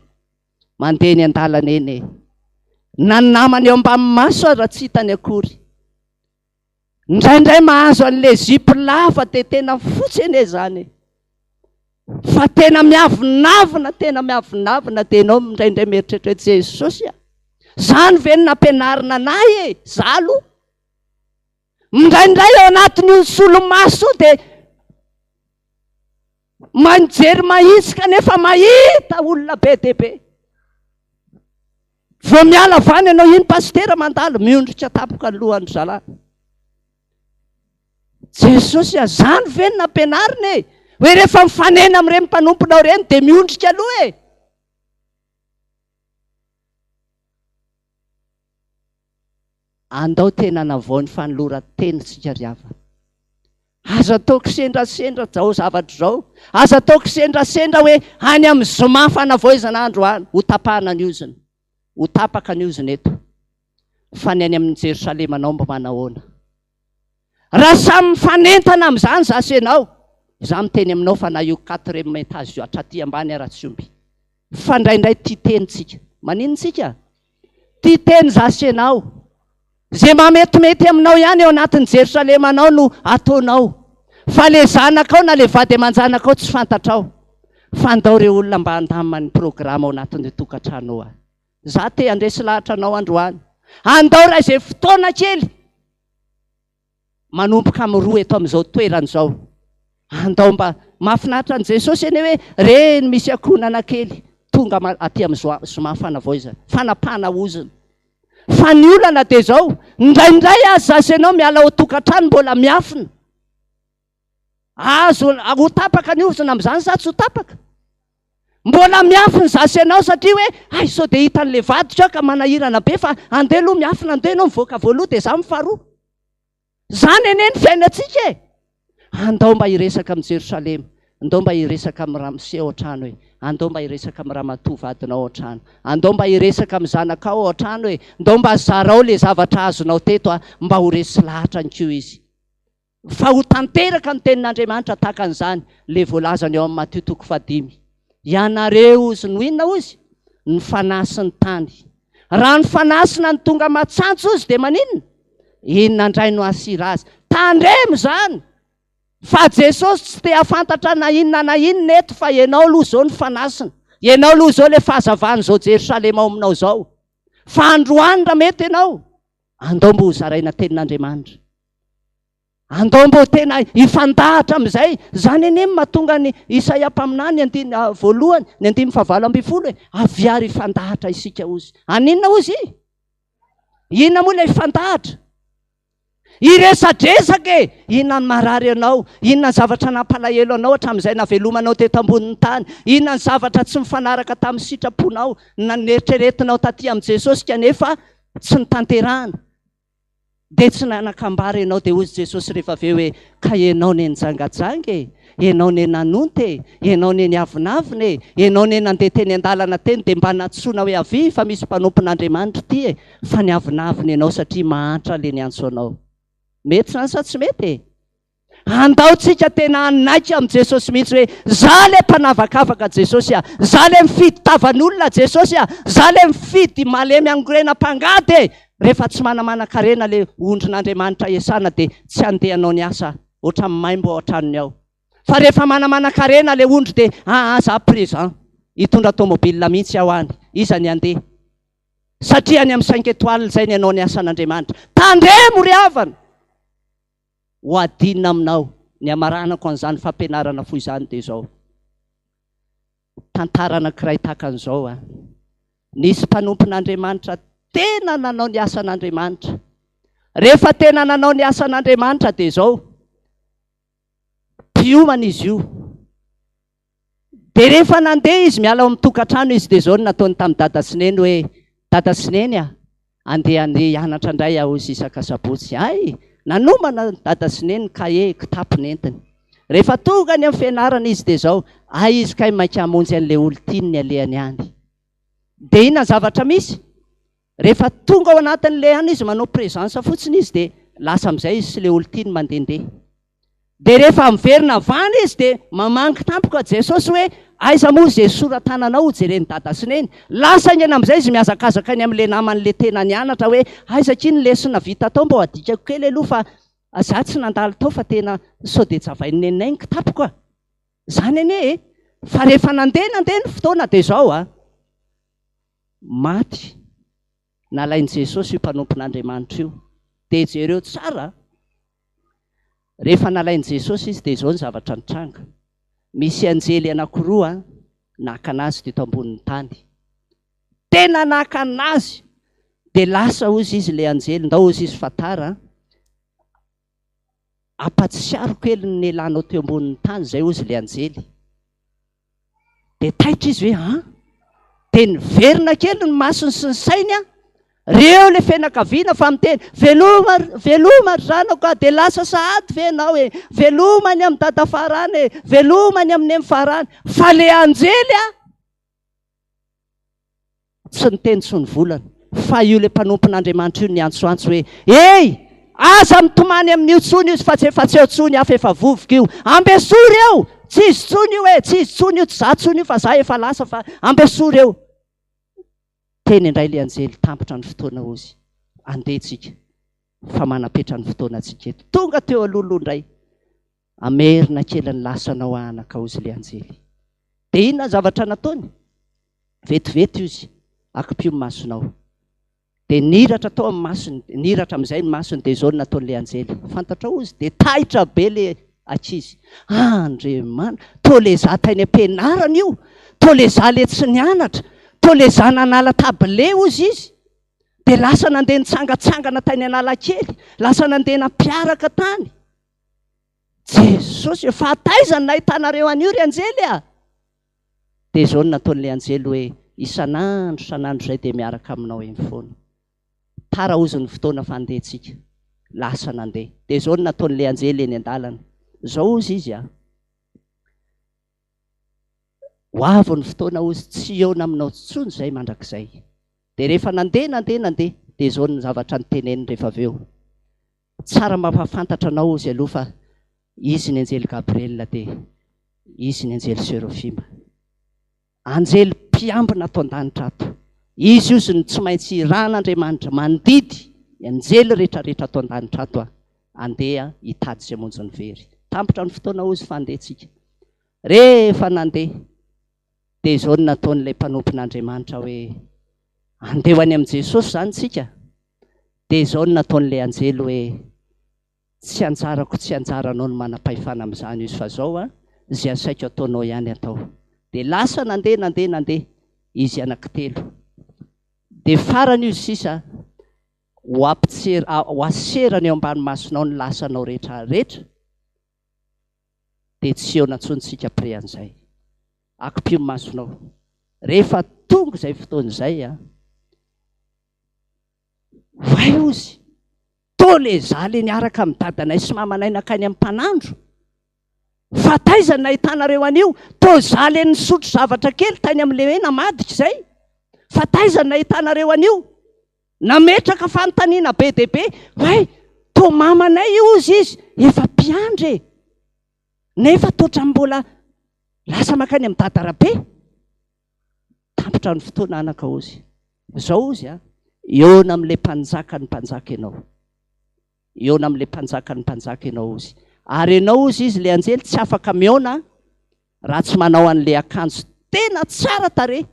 Mandeha eny an-dalana eny e. Na ny namany eo ambany maso aza tsy hitany akory. Indraindray mahazo an'ilay zipo lava dia tena fotsy anie izany e. Fa tena miavonavona, tena miavonavona dia ianao indraindray mieritreritra hoe Jesosy a, izany ve no nampianarina an'ahy e, za aloha. Indraindray ao anatin'io solomaso io dia mijery mahitsy kanefa mahita olona be dia be. Vao miala avy any ianao, iny pasitera mandalo, miondrika tampoka ny lohan-dry zalahy. Jesosy a, zany ve no nampianarina e? Hoe rehefa mifanena amin'ireny mpanomponao ireny dia miondrika aloha e? Andao tena hanavao ny fanoloran-tena isika ry havana. Aza atao kisendrasendra izao zavatra izao. Aza atao kisendrasendra hoe any amin'ny zoma fanavaozana androany ho tapahana ny ozona. Ho tapaka ny ozona eto. Fa ny any amin'ny Jerosalemanao mba manahoana? Raha samy mifanentana amin'izany izaho sy ianao, izaho miteny aminao fa na io quatrième étage io hatraty ambany ara tsy omby. Fa indraindray tia teny tsika. Maninona tsika? Tia teny izaho sy ianao. Izay mahametimety aminao ihany ao anatin'ny Jerosalemanao no ataonao. Fa le zanakao na le vady aman-janakao tsy fantatrao. Fa andao re olona mba handamina ny programa ao anatin'io tokantrano io. Za te handresy lahatra anao androany. Andao raha izay fotoana kely manomboka amin'ny roa eto amin'izao toerana izao. Andao mba mahafinaritra an'i Jesosy anie hoe reny misy ankohonana kely tonga aty amin'ny zoma fanavaozana, fanapahana ozona. Fa ny olana dia izao, indraindray aza za sy ianao miala ao an-tokantrano mbola miafina. Azo ho tapaka ny ozona amin'izany sa tsy ho tapaka? Mbola miafina izaho sy ianao satria hoe hay sao dia hitan'ilay vadiko aho ka manahirana be fa andeha aloha miafina, andeha ianao mivoaka voaloha dia izaho mifaharoa. Izany anie ny fiainantsika e! Andao mba hiresaka amin'i Jerosalema, andao mba hiresaka amin'ny ramose ao an-trano e, andao mba hiresaka amin'ny ramatoa vadinao ao an-trano, andao mba hiresaka amin'ny zanakao ao an-trano e, ndao mba zarao ilay zavatra azonao teto a, mba ho resy lahatra any koa izy. Fa ho tanteraka ny tenin'Andriamanitra tahaka an'izany, ilay voalazany ao amin'ny Matio toko fahadimy. Ianareo ozy no inona ozy? Ny fanahy sy ny tany. Raha ny fanahy sy na ny tonga matsantso ozy dia maninona? Inona indray no hasira azy? Tandremo izany! Fa Jesosy tsy te hahafantatra na inona na inona eto fa ianao aloha izao ny fanasina. Ianao aloha izao ilay fahazavan'izao Jerosalema ao aminao izao. Fa androany raha mety ianao, andao mba hozaraina tenin'Andriamanitra. Andao mba ho tena hifandahatra amin'izay. Izany anie no mahatonga ny Isaia mpaminany andiny voalohany, ny andininy fahavalo ambin'ny folo e, avia ary hifandahatra isika hozy. Haninona hozy? Inona moa ilay hifandahatra? Hiresadresaka e! Inona ny marary anao? Inona ny zavatra nampalahelo anao hatramin'izay navelomanao teto ambonin'ny tany? Inona ny zavatra tsy mifanaraka tamin'ny sitraponao na neritreretinao taty amin'i Jesosy kanefa tsy notanterahana? Dia tsy nanan-kambara ianao, dia hozy Jesosy rehefa avy eo hoe, ka ianao ne nijangajanga e! Ianao ne nanonta e! Ianao ne niavonavona e! Ianao ne nandeha teny an-dalana teny dia mba nantsoina hoe avia fa misy mpanompon'Andriamanitra ity e! Fa niavonavona ianao satria mahantra le niantso anao. Mety izany sa tsy mety e? Andao tsika tena hanaiky amin'i Jesosy mihitsy hoe za le mpanavakavaka Jesosy a! Za le mifidy tavan'olona Jesosy a! Za le mifidy malemy angorena mpangady e! Rehefa tsy manamanan-karena le ondrin'Andriamanitra iasana dia tsy handeha hanao ny asa ohatran'ny maimbo ao an-tranony ao. Fa rehefa manamanan-karena le ondry dia aa za présent hitondra tomobile mihitsy aho any, iza ny handeha? Satria any amin'ny cinq étoiles izay ny hanao ny asan'Andriamanitra. Tandremo ry havana! Ho adinina aminao ny hamaranako an'izany fampianarana fohy izany dia izao. Tantara anankiray tahaka an'izao an. Nisy mpanompon'Andriamanitra tena nanao ny asan'Andriamanitra. Rehefa tena nanao ny asan'Andriamanitra dia izao, mpiomana izy io. Dia rehefa nandeha izy miala ao amin'ny tokantrano izy dia izao no nataony tamin'i Dada sy Neny hoe, Dada sy Neny a, andeha handeha hianatra indray aho hozy isaka sabotsy. Hay! Nanomana Dada sy Neny ny kahie, kitapo nentiny. Rehefa tonga any amin'ny fianarana izy dia izao, hay izy kay maika hamonjy an'ilay olon-tiany ny alehany any. Dia inona ny zavatra misy? Rehefa tonga ao anatin'ilay any izy manao présence fotsiny izy dia lasa amin'izay izy sy ilay olon-tiany mandehandeha. Dia rehefa miverina avy any izy dia mamangy tampoka Jesosy hoe aiza moa izay sora-tananao ho jeren'i dada sy neny. Lasa haingana amin'izay izy mihazakazaka any amin'ilay naman'ilay tena nianatra hoe aiza akia ny lesona vita tao mba ho adikako kely aloha fa za tsy nandalo tao fa tena sao dia javain'i neninay ny kitapoko a. Izany anie e! Fa rehefa nandeha nandeha ny fotoana dia izao a! Maty nalain'i Jesosy io mpanompon'Andriamanitra io. Dia jereo tsara Rehefa nalain'i Jesosy izy dia izao ny zavatra nitranga. Misy anjely anankiroa naka an'azy teto ambonin'ny tany. Tena naka an'azy! Dia lasa hozy izy ilay anjely, ndao hozy izy fa tara an! Ampatsiaro kely ny nialanao teo ambonin'ny tany izay hozy ilay anjely. Dia taitra izy hoe an! Dia niverina kely ny masony sy ny sainy an! Reo ilay fianakaviana fa miteny, veloma, veloma ry zanako a! Dia lasa sahady ve ianao e? Veloma any amin'i dada fara any e! Veloma any amin'i neny fara any! Fa ilay anjely an! Tsy niteny tsy nivolana, fa io ilay mpanompon'Andriamanitra io niantsoantso hoe, Ey! Aza mitomany amin'io intsony izy fa tsy efa tsy eo intsony aho fa efa vovoka io. Ambesory eo! Tsy izy intsony io e! Tsy izy intsony io, tsy izaho intsony io fa izaho efa lasa fa ambesory eo. Teny indray ilay anjely tampitra ny fotoana hozy, Andeha tsika fa manapetra ny fotoanantsika eto. Tonga teo alohaloha indray. Hamerina kely ny lasanao anaka hozy ilay anjely. Dia inona ny zavatra nataony? Vetivety hozy, akipio ny masonao. Dia niratra tao amin'ny masony, niratra amin'izay ny masony, dia izao no nataon'ilay anjely. Fantatrao hozy, dia taitra be ilay ankizy. Andriamanitra, toa ilay za tany am-pianarana io, toa ilay za ilay tsy nianatra, toa ilay za nanala table hozy izy. Dia lasa nandeha nitsangatsangana tany Analakely, lasa nandeha nampiaraka tany. Jesosy, fa taiza no nahitanareo an'io ry anjely a? Dia izao no nataon'ilay anjely hoe, isan'andro isan'andro izay dia miaraka aminao eny foana. Tara hozy ny fotoana fa andeha tsika. Lasa nandeha. Dia izao no nataon'ilay anjely eny an-dalana. Izao hozy izy a. Ho avy ny fotoana hozy tsy hihaona aminao intsony izay mandrakizay. Dia rehefa nandeha nandeha nandeha dia izao no zavatra noteneniny rehefa avy eo. Tsara mampahafantatra anao hozy aloha fa izy ny anjely Gabriel dia izy ny anjely Serofima. Anjely mpiambina ato an-danitra ato. Izy hozy no tsy maintsy irahan'Andriamanitra mandidy ny anjely rehetrarehetra ato an-danitra ato andeha hitady sy hamonjy ny very. Tampitra ny fotoana hozy fa andeha tsika. Rehefa nandeha dia izao no nataon'ilay mpanompon'Andriamanitra hoe andeha ho any amin'i Jesosy izany tsika. Dia izao no nataon'ilay anjely hoe, Tsy anjarako tsy anjaranao ny manam-pahefana amin'izany izy fa izao an, izay asaiko ataonao ihany atao. Dia lasa nandeha nandeha nandeha izy anankitelo. Dia farany izy sisa, ho ampitser- ho aserany eo ambany masonao ny lasanao rehetra rehetra, dia tsy hihaona intsony isika après an'izay. Akipio ny masonao. Rehefa tonga izay fotoana izay an, Oay ozy, toa le za le niaraka amin'ny dadanay sy mamanay nankany amin'ny mpanandro. Fa taiza no nahitanareo an'io? Toa za le nisotro zavatra kely tany amin'le hoe namadika izay. Fa taiza no nahitanareo an'io? Nametraka fanontaniana be dia be, hay toa mamanay io hozy izy, efa mpiandry e! Nefa toa mbola lasa mankany amin'i Dada Rabe. Tampitra ny fotoana anaka hozy. Izao hozy a, hihaona amin'ilay mpanjakan'ny mpanjaka ianao. Hihaona amin'ilay mpanjakan'ny mpanjaka ianao hozy. Ary ianao hozy izy ilay anjely tsy afaka mihaona raha tsy manao an'ilay akanjo tena tsara tarehy.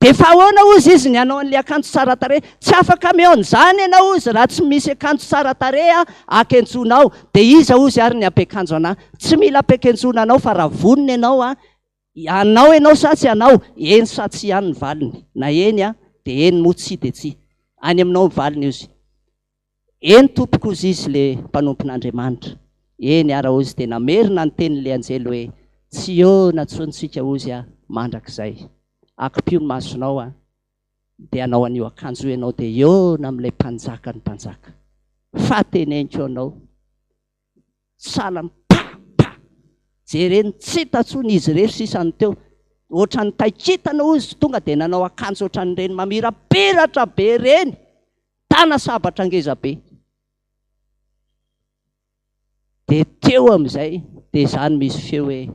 Dia fa ahoana hozy izy ny hanao an'ilay akanjo tsara tarehy? Tsy afaka mihaona izany ianao hozy raha tsy misy akanjo tsara tarehy akenjonao. Dia iza hozy ary ny hampiakanjo anà? Tsy mila ampiakenjona anao fa raha vonona ianao Hanao ianao sa tsy hanao? Eny sa tsia ihany ny valiny. Na eny dia eny moa tsia dia tsia. Any aminao ny valiny hozy. Eny tompoko hozy izy le mpanompon'Andriamanitra. Eny ara hozy dia namerina ny tenin'le anjely hoe tsy hihaona intsony tsika hozy a mandrakizay. Akipio ny masonao a dia hanao an'io akanjo io ianao dia hihaona amin'ilay mpanjakan'ny mpanjaka. Fa teneniko anao sahala ny pa! pa! Jereny tsy hita intsony izy irery sisa no teo. Ohatran'ny taikitana hozy tonga dia nanao akanjo ohatran'ireny mamirapiratra be ireny. Tana sabatra ngeza be. Dia teo amin'izay dia izany misy feo hoe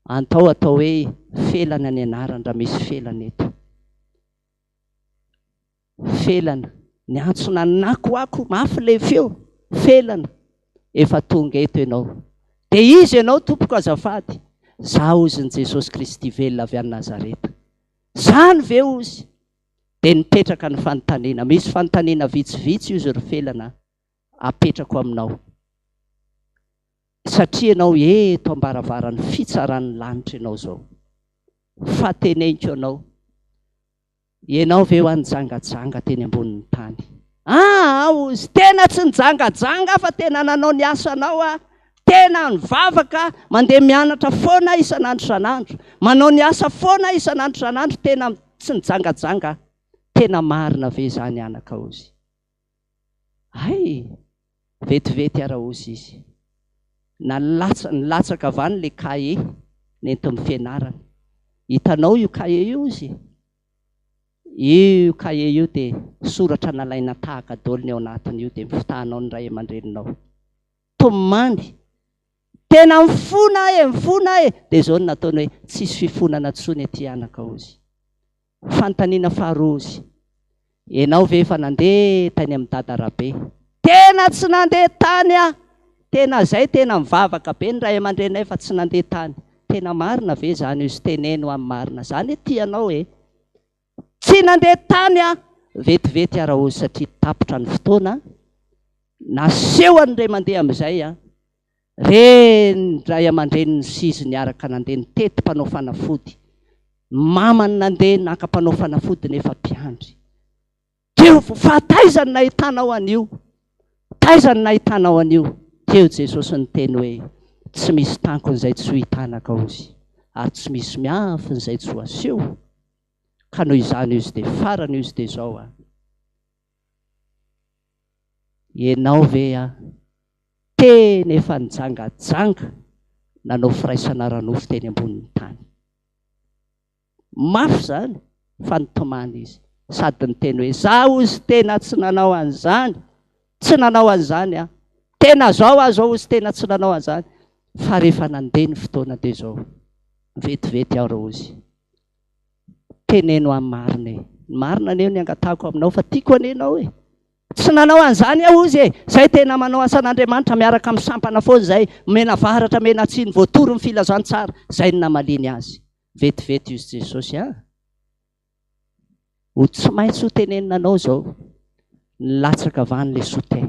antao atao hoe felana ny anarany raha misy felana eto. Felana, niantso nanakoako mafy ilay feo, Felana, efa tonga eto ianao. Dia iza ianao tompoko azafady? Za hozy ny Jesosy Kristy velona avy any Nazareta. Zany ve hozy? Dia nipetraka ny fanontaniana. Misy fanontaniana vitsivitsy hozy ry Felana apetrako aminao. Satria ianao eto am-baravaran'ny fitsaran'ny lanitra ianao izao. Fa teneniko anao, Ianao ve hoa nijangajanga teny ambonin'ny tany? Aa hozy, tena tsy nijangajanga aho fa tena nanao ny asanao aho. Tena nivavaka, mandeha mianatra foana aho isan'andro isan'andro. Manao ny asa foana aho isan'andro isan'andro, tena tsy nijangajanga aho. Tena marina ve izany anaka hozy? Hay! Vetivety ara hozy izy. Nalatsa, nilatsaka avy any le cahier nentin'ny fianarana. Hitanao io cahier io hozy? Io cahier io dia soratra nalaina tahaka daholo ny ao anatin'io dia mifitahanao ny ray aman-dreninao. Tomany! Tena mifona aho e, mifona aho e! Dia izao no nataony hoe, tsisy fifonana intsony aty anaka hozy. Fanontaniana faharoa hozy, Ianao ve efa nandeha tany amin'i Dada Rabe? Tena tsy nandeha tany aho! Tena zay tena mivavaka be ny ray aman-dreninay fa tsy nandeha tany. Tena marina ve izany hozy? Teneno aho ny marina. Za anie tia anao e! Tsy nandeha tany aho! Vetivety aho Raozy satria tapitra ny fotoana, nasehon'ny ray mandeha amin'izay aho. Reny ray aman-dreniny sy izy niaraka nandeha nitety mpanao fanafody. Mamany nandeha naka mpanao fanafody nefa mpiandry. Teo vao fa taiza no nahitanao an'io? Taiza no nahitanao an'io? Teo Jesosy niteny hoe, Tsy misy tankony izay tsy ho hitanaka hozy, ary tsy misy miafina izay tsy ho aseho. Ka noho izany hozy dia farany hozy dia izao an. Ianao ve an? Tena efa nijangajanga nanao firaisana ara-nofo teny ambonin'ny tany. Mafy izany fa nitomany izy sady niteny hoe, Izaho hozy tena tsy nanao an'izany, tsy nanao an'izany aho. Tena zao aho zao hozy tena tsy nanao an'izany. Fa rehefa nandeha ny fotoana dia izao, vetivety aho Raozy. Teneno ahy marina e. Ny marina anie no angatahako aminao fa tiako anie ianao e. Tsy nanao an'izany aho hozy e! Zay tena manao asan'Andriamanitra miaraka amin'ny sampana foana izay, mena varatra mena atsimo voatory ny filazantsara, zay no namaliany azy. Vetivety hozy Jesosy a! Ho tsy maintsy ho tenenina anao izao, nilatsaka avy any le soute.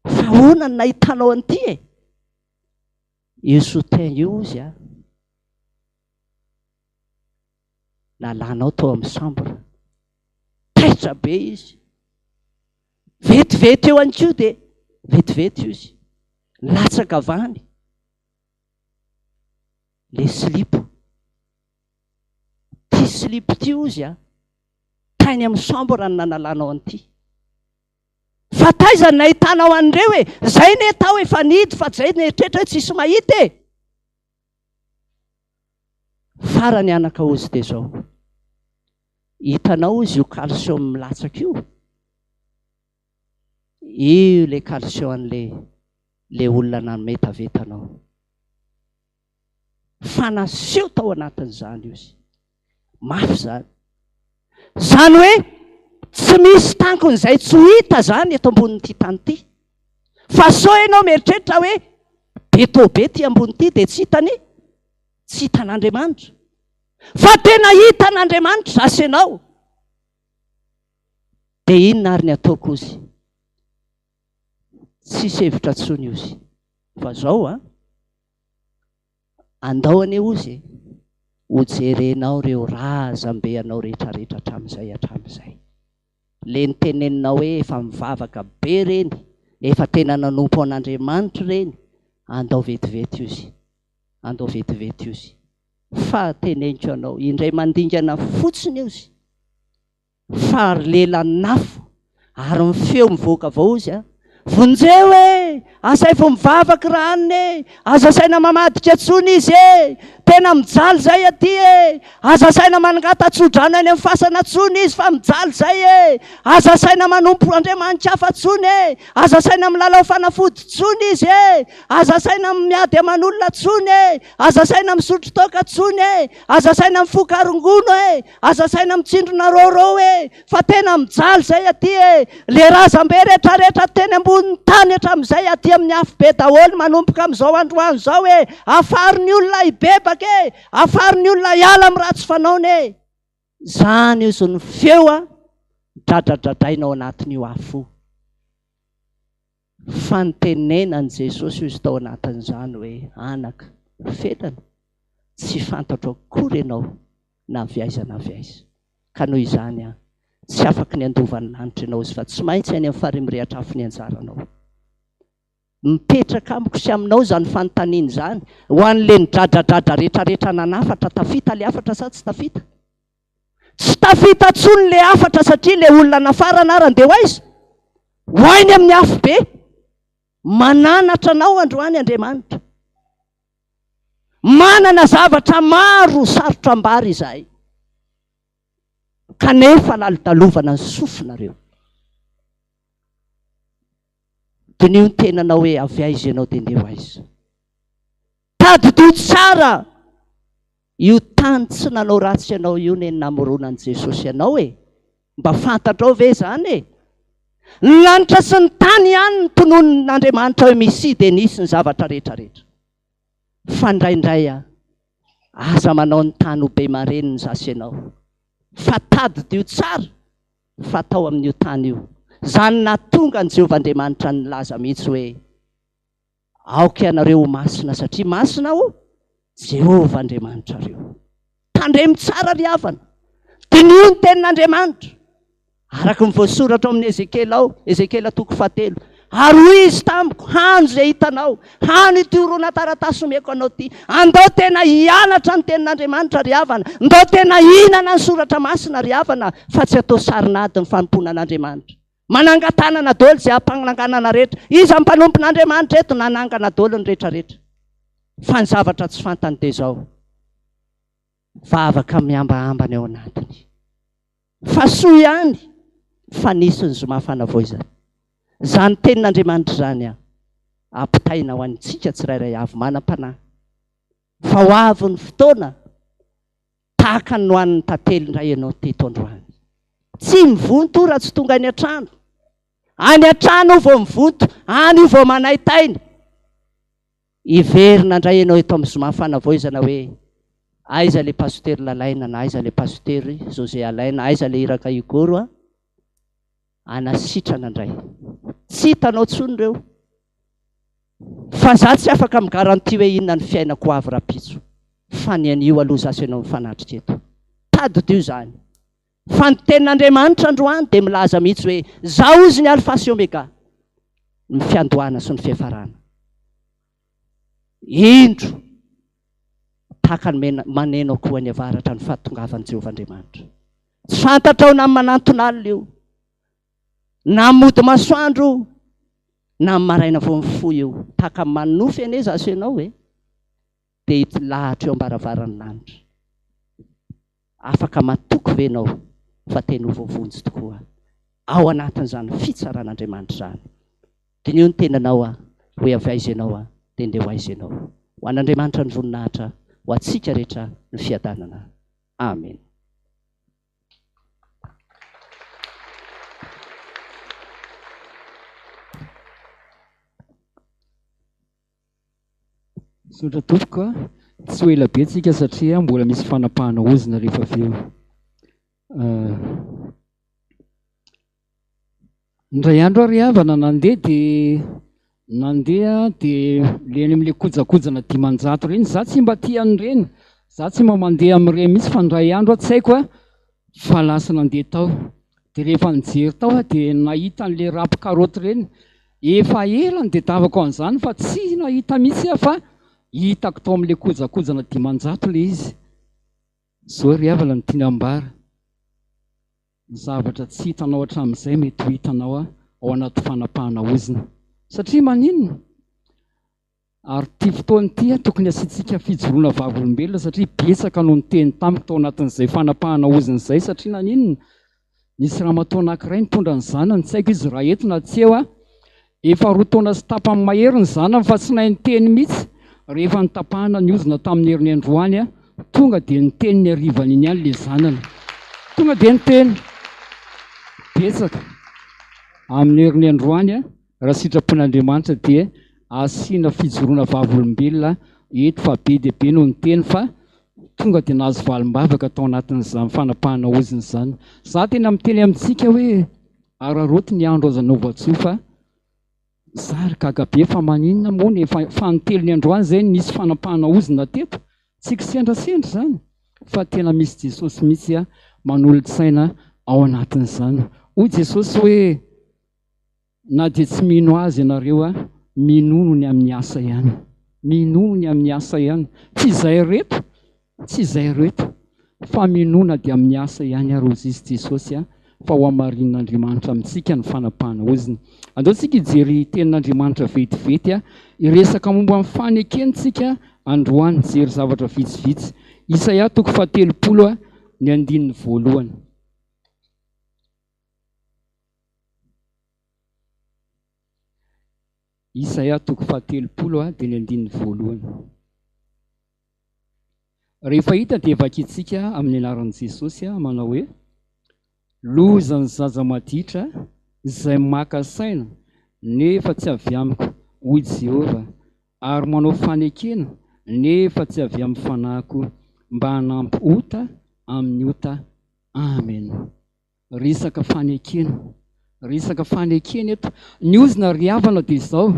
Fa ahoana no nahitanao an'ity e? Io soutien io hozy a! Nalanao tao amin'ny chambre. Taitra be izy. Vetivety eo ihany koa dia vetivety izy. Latsaka avy any le silipo. Ty silipo ty ozy a, tany amin'ny chambre no nanalanao an'ity. Fa taiza no nahitanao an'ireo e? Zay ne tao efa nihidy fa zay nieritreritra hoe tsisy mahita e! Farany anaka ozy dia zao. Hitanao ozy io calcium milatsaka io? Io le calcium an'le le olona nametaveta anao. Fa naseho tao anatin'izany ozy. Mafy izany. Izany hoe tsy misy tankon'izay tsy ho hita izany eto ambonin'ity tany ity. Fa sao ianao mieritreritra hoe be tô be ity ambony ity dia tsy hitany, tsy hitan'Andriamanitra. Fa tena hitan'Andriamanitra zasy ianao. Dia inona ary ny ataoko ozy? Tsisy hevitra intsony ozy. Fa zao an. Andao anie ozy e! Ho jerenao reo razambe anao retraretra hatramizay hatramizay. Le niteneninao hoe efa mivavaka be reny, efa tena nanompo an'Andriamanitra reny, andao vetivety ozy, andao vetivety ozy. Fa teneniko anao, indray mandingana fotsiny ozy, Fary lelan'afo ary ny feo mivoaka avy ao ozy a! Vonjeo e! Asaivo mivavaka ranona e! Aza asaina mamadika tsony izy e! Tena mijaly zay aty e! Aza asaina manangata-tsodrano any amin'ny fasana tsony izy fa mijaly zay e! Aza asaina manompo andriamani-kafa tsony e! Aza asaina milalao fanafody tsony izy e! Aza asaina miady aman'olona tsony e! Aza asaina misotro toaka tsony e! Aza asaina mifoka rongony e! Aza asaina mitsindrona rôrô e! Fa tena mijaly zay aty e! Le razambe retraretra teny ambonin'ny tany hatramin'izay aty amin'ny afobe daholo manomboka amin'izao androany izao e! Afaro ny olona hibebaka e! Afaro ny olona hiala amin'ny ratsy fanaony e! Zany ozy ny feo a dradradradraina ao anatin'io afo io. Fa nitenenan'i Jesosy ozy tao anatin'izany hoe, Anaka, felana, tsy fantatro akory ianao na avy aiza na avy aiza. Ka noho izany an, tsy afaky ny handova ny lanitra ianao ozy fa tsy maintsy any amin'ny farihy mirehatra afo ny anjaranao. Mipetraka amiko sy aminao izany fanontaniana izany, ho an'ilay nidradradradra retraretra nanafatra, tafita ilay hafatra sa tsy tafita? Tsy tafita intsony ilay hafatra satria ilay olona nafarana ary andeha ho aiza? Ho any amin'ny afobe. Mananatra anao androany Andriamanitra. Manana zavatra maro sarotra ambara izahay. Kanefa lalodalovana ny sofinareo. Diniho ny tenanao hoe avy aiza ianao dia ndeha ho aiza. Tadidio tsara io tany tsy nanao ratsy anao io ne namoronan'i Jesosy anao e! Mba fantatrao ve izany e? Ny lanitra sy ny tany ihany no tononin'Andriamanitra hoe Mesia dia nisy ny zavatra rehetra rehetra. Fa indraindray a, aza manao ny tany ho be marenina zasy ianao fa tadidio tsara fa tao amin'io tany io. Izany nahatonga an'i Jehovah Andriamanitra nilaza mihitsy hoe Aoka ianareo ho masina, satria masina Aho, Jehovah Andriamanitrareo. Tandremo tsara ry havana. Diniho ny tenin'Andriamanitra. Araka ny voasoratra ao amin'ny Ezekiela ao, Ezekiela toko fahatelo. Ary hoy izy tamiko, hano izay hitanao, hano ity horonan-taratasy omeko anao ity. Andao tena hianatra ny tenin'Andriamanitra ry havana. Ndao tena hihinana ny soratra masina ry havana, fa tsy atao sarin'ady ny fanompoana an'Andriamanitra. Manangan-tanana daholo izay ampananganana rehetra. Iza ny mpanompon'Andriamanitra eto? Nanangana daholo ny rehetra rehetra. Fa ny zavatra tsy fantany dia izao, vavaka mihambahambana eo anatiny. Fa soa ihany fa nisy ny zoma fanavaozana. Izany tenin'Andriamanitra izany an, ampitaina ho antsika tsirairay avy manam-panahy. Fa ho avy ny fotoana Tahaka ny nohanin'ny tantely indray ianao teto androany. Tsy mivonto raha tsy tonga any an-trano. Any an-trano io vao mivonto, any io vao manaitaina. Hiverina indray ianao eto amin'ny zoma fanavaozana hoe aiza ilay pasitera Lalaina na aiza ilay pasitera José Alain na aiza ilay iraka Igor a? Hanasitrana indray. Tsy hitanao intsony ireo. Fa za tsy afaka mi-garantie hoe inona ny fiainako ho avy rahampitso. Fa ny anio aloha za sy ianao mifanatrika eto. Tadidio izany. Fa ny tenin'Andriamanitra androany dia milaza mihitsy hoe Zaho Izy ny Alfa sy Omega, ny fiandohana sy ny fiafarana. Indro, tahaka ny mena, maneno akoho any avaratra ny fahatongavan'i Jehovah Andriamanitra. Tsy fantatrao na manantona alina io. Na mody masoandro na maraina vao mifoha io. Tahaka manonofy anie za sy ianao e. Dia hitilahatra eo am-baravaran'ny lanitra. Afaka matoky ve ianao fa tena ho voavonjy tokoa ao anatin'izany fitsaran'Andriamanitra izany? Diniho ny tenanao hoe avy aiza ianao dia ndeha ho aiza ianao. Ho an'Andriamanitra ny voninahitra, ho antsika rehetra ny fiadanana. Amena. Misaotra tompoko a! Tsy ho ela be tsika satria mbola misy fanapahana ozona rehefa avy eo. Indray andro aho ry havana nandeha dia nandeha dia le eny amin'ilay kojakojana 500 ireny, za tsy mba tia an'ireny, za tsy mba mandeha amin'ireny mihitsy fa indray andro aho tsy haiko a fa lasa nandeha tao. Dia rehefa nijery tao aho dia nahita an'ilay rap karaoty ireny, efa ela nitadiavako an'izany fa tsy nahita mihitsy aho fa hitako tao amin'ilay kojakojana 500 ilay izy. Izao ry havana no tiana ambara. Ny zavatra tsy hitanao hatramin'izay mety ho hitanao ao anaty fanapahana ozona. Satria maninona? Ary ity fotoana ity tokony hasiantsika fijoroana vavolombelona satria betsaka no niteny tamiko tao anatin'izay fanapahana ozona izay satria naninona? Nisy ramatoa anankiray nitondra ny zanany, tsy haiko izy raha eto na tsy eo, efa roa taona sy tapany mahery ny zanany fa tsy nahay niteny mihitsy, rehefa notapahana ny ozona tamin'ny heriny androany, tonga dia niteny ny harivan'iny ihany ilay zanany. Tonga dia niteny. Betsaka. Amin'ny heriny androany, raha sitrapon'Andriamanitra dia asiana fijoroana vavolombelona eto fa be dia be no niteny fa tonga dia nahazo valim-bavaka tao anatin'izany fanapahana ozona izany. Za tena miteny amintsika hoe araraoty ny andro azo anaovan-tsoa fa za ry gaga be fa maninona moa no efa fanintelony androany izay no nisy fanapahana ozona teto? Tsy kisendrasendra izany fa tena misy Jesosy mihitsy manolo-tsaina ao anatin'izany. Hoy Jesosy hoe Na dia tsy mino Azy ianareo, minono ny amin'ny asa ihany. Minono ny amin'ny asa ihany. Tsy izay ireto, tsy izay ireto, fa minoa na dia amin'ny asa ihany ary hozy Izy Jesosy, fa ho hamarinin'Andriamanitra amintsika ny fanapahana ozona. Andao tsika hijery tenin'Andriamanitra vetivety, hiresaka momba ny fanekena tsika androany, hijery zavatra vitsivitsy. Isaia toko faha-30, ny andininy voalohany. Isaia toko faha-30 dia ny andininy voalohany. Rehefa hita dia vakintsika amin'ny anaran'i Jesosy manao hoe, Lozan'ny zaza maditra izay maka saina nefa tsy avy amiko, hoy Jehovah, ary manao fanekena nefa tsy avy amin'ny fanahiko, mba hanampy ota amin'ny ota. Amena. Resaka fanekena. Resaka fanekena eto. Ny ozona ry havana dia izao.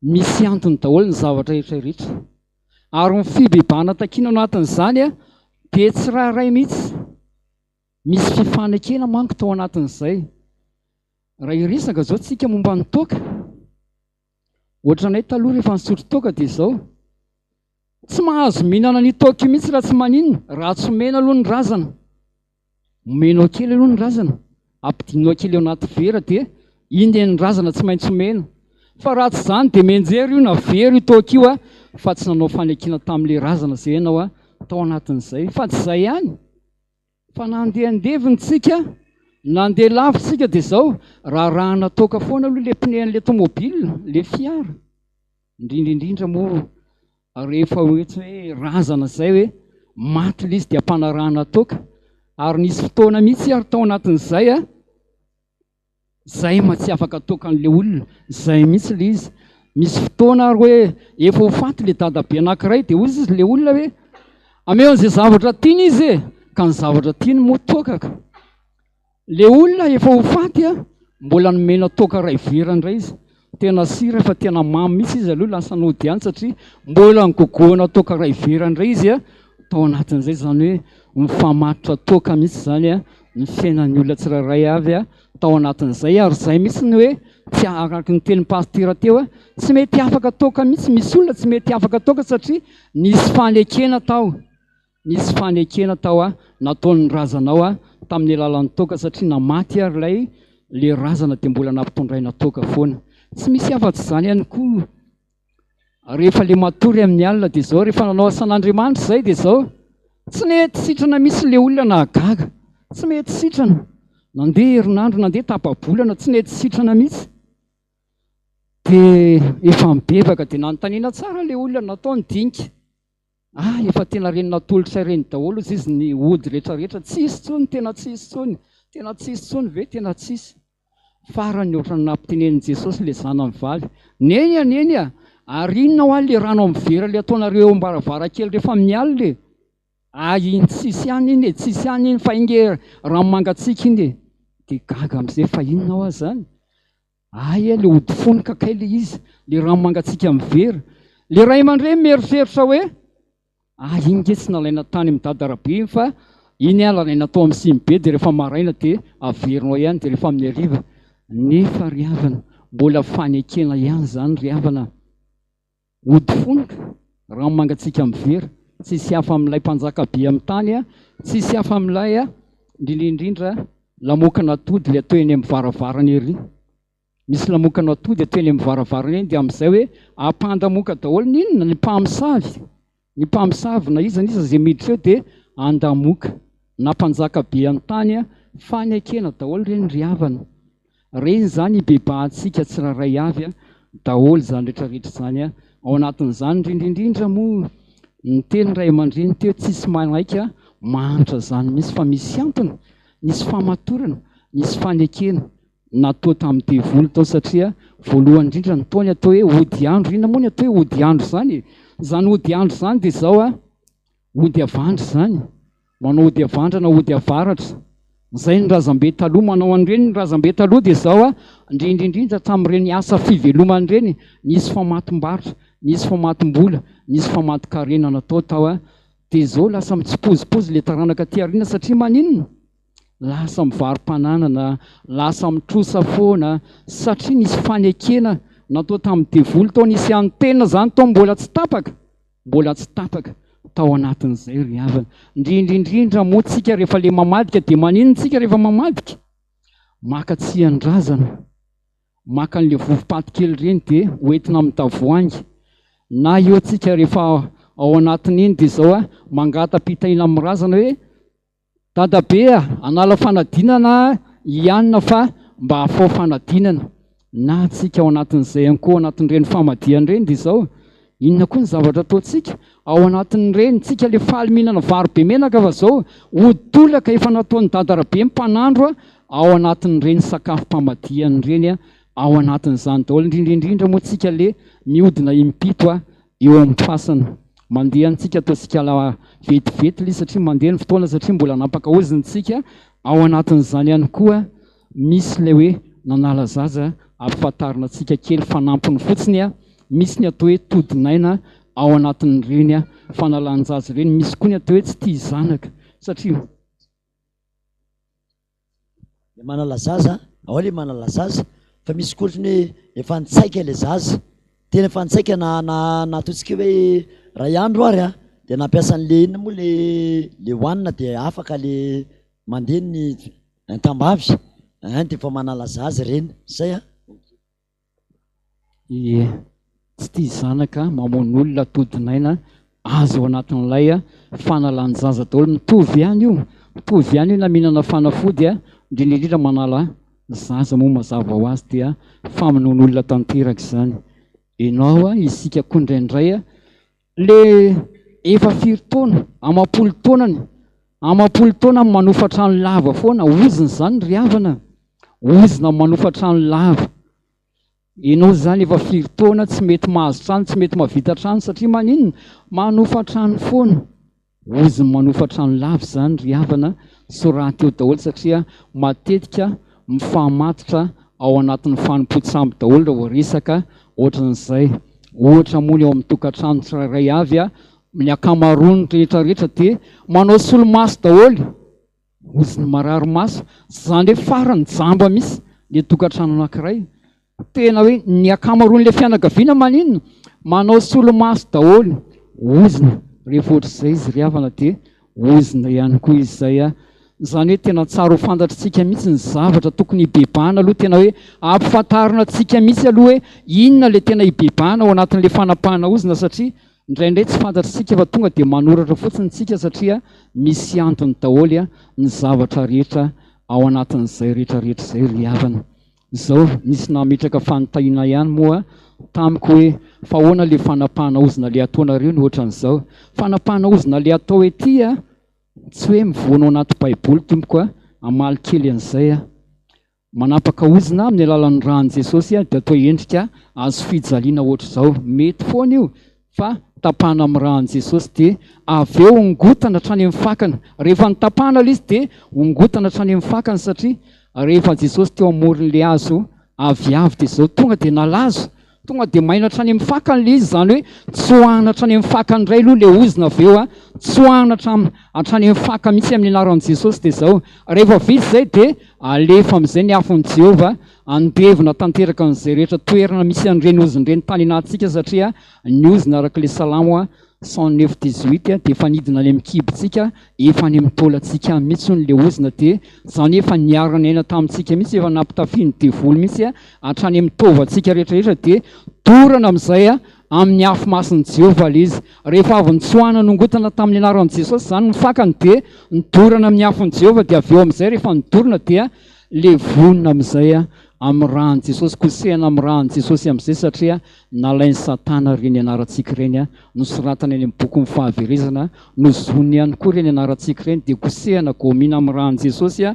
Misy antony daholo ny zavatra rehetra rehetra. Ary ny fibebahana takiana ao anatin'izany dia tsy raharaha mihitsy. Misy fifanekena manko tao anatin'izay. Raha hiresaka izao tsika momba ny toaka, ohatranay taloha rehefa nisotro toaka dia izao, Tsy mahazo mihinana an'io toaka io mihitsy raha tsy maninona, raha tsy omena aloha ny razana. Omenao kely aloha ny razana, ampidininao kely ao anaty vera dia iny dia ny razana tsy maintsy omena. Fa raha tsy izany dia mianjera io na very io toaka io a, fa tsy nanao fanekena tamin'ilay razana izay ianao a, tao anatin'izay. Fa tsy izay ihany, fa nandeha andeviny tsika, nandeha lavitra tsika dia izao, rarahana toaka foana aloha ilay pneu an'ilay tomobile, ilay fiara. Indrindra indrindra moa rehefa hoe tsy hoe razana izay hoe maty ilay izy dia ampanarahana toaka. Ary nisy fotoana mihitsy ary tao anatin'izay a, izay ma tsy afaka toaka an'ilay olona, izay mihitsy ilay izy. Misy fotoana ary hoe efa ho faty ilay dadabe anankiray dia hoy izy ilay olona hoe ameo an'izay zavatra tiany izy e, ka ny zavatra tiany moa toaka ka. Le olona efa ho faty a, mbola nomena toaka iray vera indray izy. Tena sira fa tena mamy mihitsy izy aloha lasa nody ihany satria mbola nigogohana toaka iray vera indray izy a, tao anatin'izay izany hoe mifamatotra toaka mihitsy izany a, ny fiainan'ny olona tsirairay avy a, tao anatin'izay ary izay mihitsy ny hoe tsy araka ny tenin'ny pasitera teo a, tsy mety afaka toaka mihitsy, misy olona tsy mety afaka toaka satria nisy fanekena tao. Nisy fanekena tao a, nataon'ny razanao a, tamin'ny alalan'ny toaka satria na maty ary ilay le razana dia mbola nampitondraina toaka foana. Tsy misy afa-tsy izany ihany koa rehefa le matory amin'ny alina dia izao, rehefa nanao asan'Andriamanitra izay dia izao, tsy nety sitrana mihitsy le olona nahagaga, tsy mety sitrana, nandeha herinandro, nandeha tapa-bolana, tsy nety sitrana mihitsy. Dia efa mibebaka dia nanontaniana tsara le olona, natao ny dinika. Ah efa tena reny natolotra ireny daholo ozy izy ny ody rehetra rehetra tsisy tsony tena tsisy tsony tena tsisy tsony ve tena tsisy farany ohatran'ny nampitenenin'i Jesosy le zanany vavy neny a neny a ary inona hoa le rano amin'ny vera le ataonareo eo am-baravarankely rehefa amin'ny alina e ah iny tsisy ihany iny e tsisy ihany iny fa inge rano mangatsiaka iny e de gaga am'izay fa inona hoa zany Hay e, le ody fonoka kay le izy, le rano mangatsiaka amin'ny vera. Le ray aman-dreny mieritreritra hoe, ah iny nge tsy nalaina tany amin'i Dada Rabe iny fa iny ah nalaina tao amin'ny sinibe dia rehefa maraina dia averinao ihany dia rehefa amin'ny hariva. Nefa ry havana, mbola fanekena ihany izany ry havana. Ody fonoka, rano mangatsiaka amin'ny vera, tsisy hafa amin'ilay mpanjaka be amin'ny tany, tsisy hafa amin'ilay, indrindra indrindra, lamokan'atody ilay atao eny amin'ny varavarana ery. Misy lamokan'atody atao eny amin'ny varavarana eny dia amin'izay hoe ampandamoka daholo ny inona? Ny mpamosavy. Ny mpamosavy na iza na iza izay miditra eo dia andamoka. Na mpanjaka be an-tany fanekena daholo ireny ry havana. Ireny izany ibebahantsika tsirairay avy daholo izany rehetra rehetra izany. Ao anatin'izany indrindra indrindra moa niteny ny ray aman-dreny teo tsisy manaika mahantra izany mihitsy fa misy antony, nisy famatorana, nisy fanekena. Natao tamin'ny devoly tao satria voalohany indrindra ny tao ny atao hoe ody andro. Inona moa ny atao hoe ody andro izany e? Izany ody andro izany dia izao a, ody avandra izany, manao ody avandra na ody avaratra. Izay ny razambe taloha manao an'ireny, ny razambe taloha dia izao a, indrindra indrindra tamin'ireny asa fivelomana ireny, nisy famatim-barotra, nisy famatim-bola, nisy famatin-karena natao tao a, dia izao lasa mitsipozipozy ilay taranaka aty aoriana satria maninona? Lasa mivaro-pananana, lasa mitrosa foana, satria nisy fanekena natao tamin'ny devoly tao, nisy antenne zany tao mbola tsy tapaka, mbola tsy tapaka tao anatin'izay ry havana. Indrindra indrindra moa tsika rehefa le mamadika dia maninona tsika rehefa mamadika? Maka tsian-drazana, maka an'le vovo-paty kely ireny dia hoentina amin'ny tavoahangy. Na eo tsika rehefa ao anatin'iny dia izao a, mangata-pitahiana amin'ny razana hoe Dadabe a! Hanala fanadinana i Anna fa mba hafao fanadinana. Na tsika ao anatin'izay ihany koa ao anatin'ireny famadihana ireny dia izao, inona koa ny zavatra ataontsika? Ao anatin'ireny, tsika le faly mihinana vary be menaka fa izao, ody tolaka efa nataon'i Dada Rabe mpanandro a, ao anatin'ireny sakafom-pamadihana ireny a, ao anatin'izany daholo, indrindra indrindra moa tsika le mihodina impito a, eo amin'ny fasana. Mandeha antsika ataontsika la vetivety ilay izy satria mandeha ny fotoana satria mbola hanampaka ozona isika. Ao anatin'izany ihany koa misy ilay hoe nanala zaza ampifantarina antsika kely fanampiny fotsiny. Misy ny atao hoe todin'aina ao anatin'ireny fanalan-jaza ireny. Misy koa ny atao hoe tsy tia zanaka satria. Le manala zaza, ao le manala zaza fa misy koa ohatran'ny hoe efa nitsaika le zaza, tena efa nitsaika na na na ataontsika hoe ray andro ary an, de nampiasa an'le inona moa le le hohanina de afaka le mandeha ny tambavy ein de efa manala zaza ireny, zay an. Ie, tsy tia zanaka mamono olona atodinaina azo ao anatin'ilay fanalan-jaza daholo, mitovy ihany io, mitovy ihany io na mihinana fanafody indrindra indrindra manala zaza moa mazava ho azy dia famonoan'olona tanteraka izany. Ianao isika koa indraindray le efa firy taona, amam-polo taonany, amam-polo taona manofa trano lava foana, ozona izany ry havana, ozona manofa trano lava. Enao zany efa firy taona tsy mety mahazo trano, tsy mety mahavita trano satria maninona? Manofa trano foana. Ozony manofa trano lava izany ry havana, soraty eo daholo satria matetika mifamatotra ao anatin'ny fanompoan-tsampy daholo raha vao resaka ohatran'izay. Ohatra moa ny ao amin'ny tokantrano tsirairay avy, ny ankamaroany rehetra rehetra dia manao solomaso daholo. Ozy ny marary maso, zany hoe farany jamba mihitsy le tokantrano anankiray. Tena hoe ny ankamaroan'le fianakaviana maninona? Manao solomaso daholo. Ozona, rehefa ohatr'izay izy ry havana dia ozona ihany koa izy izay. Izany hoe tena tsara ho fantatritsika mihitsy ny zavatra tokony hibebahana aloha, tena hoe ampifantarina antsika mihitsy aloha hoe inona ilay tena hibebahana ao anatin'ilay fanapahana ozona satria indraindray tsy fantatritsika fa tonga dia manoratra fotsiny tsika satria misy antony daholo ny zavatra rehetra ao anatin'izay rehetra rehetra izay ry havana. Izao nisy nametraka fanontaniana ihany moa tamiko hoe fa ahoana ilay fanapahana ozona ilay ataonareo no ohatran'izao? Fanapahana ozona ilay atao ety a, tsy hoe mivoana ao anaty baiboly tompoko a, hamaly kely an'izay aho. Manapaka ozona amin'ny alalan'ny ràn'i Jesosy dia atao endrika hazo fijaliana ohatr'izao. Mety foana io fa tapahana amin'ny ràn'i Jesosy dia avy eo ongotana hatrany amin'ny fakany. Rehefa notapahana ilay izy dia ongotana hatrany amin'ny fakany satria rehefa Jesosy teo amoron'ilay hazo aviavy dia izao tonga dia nalazo, tonga dia maina hatrany amin'ny fakany ilay izy, izany hoe tsoahana hatrany amin'ny fakany indray aloha ilay ozona avy eo, tsoahana hatrany hatrany amin'ny faka mihitsy amin'ny anaran'i Jesosy dia izao. Rehefa vita izay dia alefa amin'izay ny afon'i Jehovah handevona tanteraka an'izay rehetra toerana misy an'ireny ozona ireny tany anatintsika satria Ny ozona araka ilay Salamo 109 18 dia efa nidina any amin'ny kibontsika, efa any amin'ny taolantsika any mihitsy hono ilay ozona dia izany hoe efa niara-niaina tamintsika mihitsy, efa nampitafian'ny devoly mihitsy hatrany amin'ny taovantsika rehetra rehetra dia dorana amin'izay amin'ny afo masin'i Jehovah ilay izy. Rehefa avy nitsoahana nongotana tamin'ny anaran'i Jesosy izany ny fakany dia nodorana amin'ny afon'i Jehovah dia avy eo amin'izay rehefa nodorana dia levonina amin'izay amin'ny ràn'i Jesosy, kosehina amin'ny ràn'i Jesosy amin'izay satria Nalain'i Satana ireny anarantsika ireny, nosoratany any amin'ny bokin'ny fahaverezana, nozoniny ihany koa ireny anarantsika ireny, dia kosehina, gomina amin'ny ràn'i Jesosy,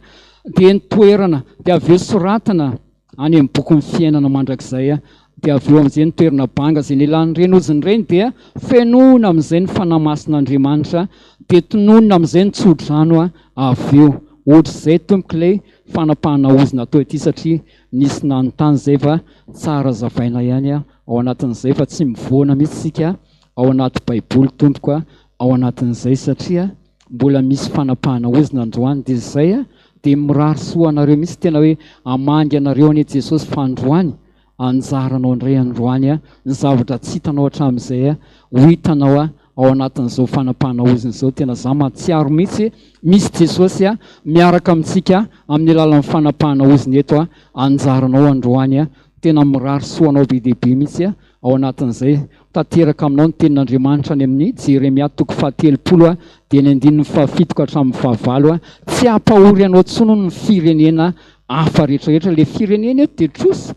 dia ny toerana, dia avy eo soratana any amin'ny bokin'ny fiainana mandrakizay, dia avy eo amin'izay ny toerana banga izay nialan'ireny ozona ireny dia fenoina amin'izay ny Fanahy Masin'Andriamanitra, dia tononina amin'izay ny tsodrano avy eo. Ohatr'izay tompoko ilay fanapahana ozona atao ity satria Nisy nanontany izay fa tsara azavaina ihany ao anatin'izay fa tsy mivoana mihitsy isika ao anaty baiboly tompoko a, ao anatin'izay satria mbola misy fanapahana ozona androany dia izay a, dia mirary soa anareo mihitsy tena hoe hamangy anareo anie Jesosy fa androany anjaranao indray androany a, ny zavatra tsy hitanao hatramin'izay a, ho hitanao a, ao anatin'izao fanapahana ozona izao tena za mahatsiaro mihitsy misy Jesosy a miaraka amintsika amin'ny alalan'ny fanapahana ozona eto a anjaranao androany a tena mirary soa anao be dia be mihitsy a ao anatin'izay tanteraka aminao ny tenin'Andriamanitra any amin'ny Jeremia toko fahatelopolo a dia ny andininy fahafito ka hatramin'ny fahavalo a tsy hampahory anao intsony hono ny firenena hafa rehetrarehetra le firenena eto dia trosa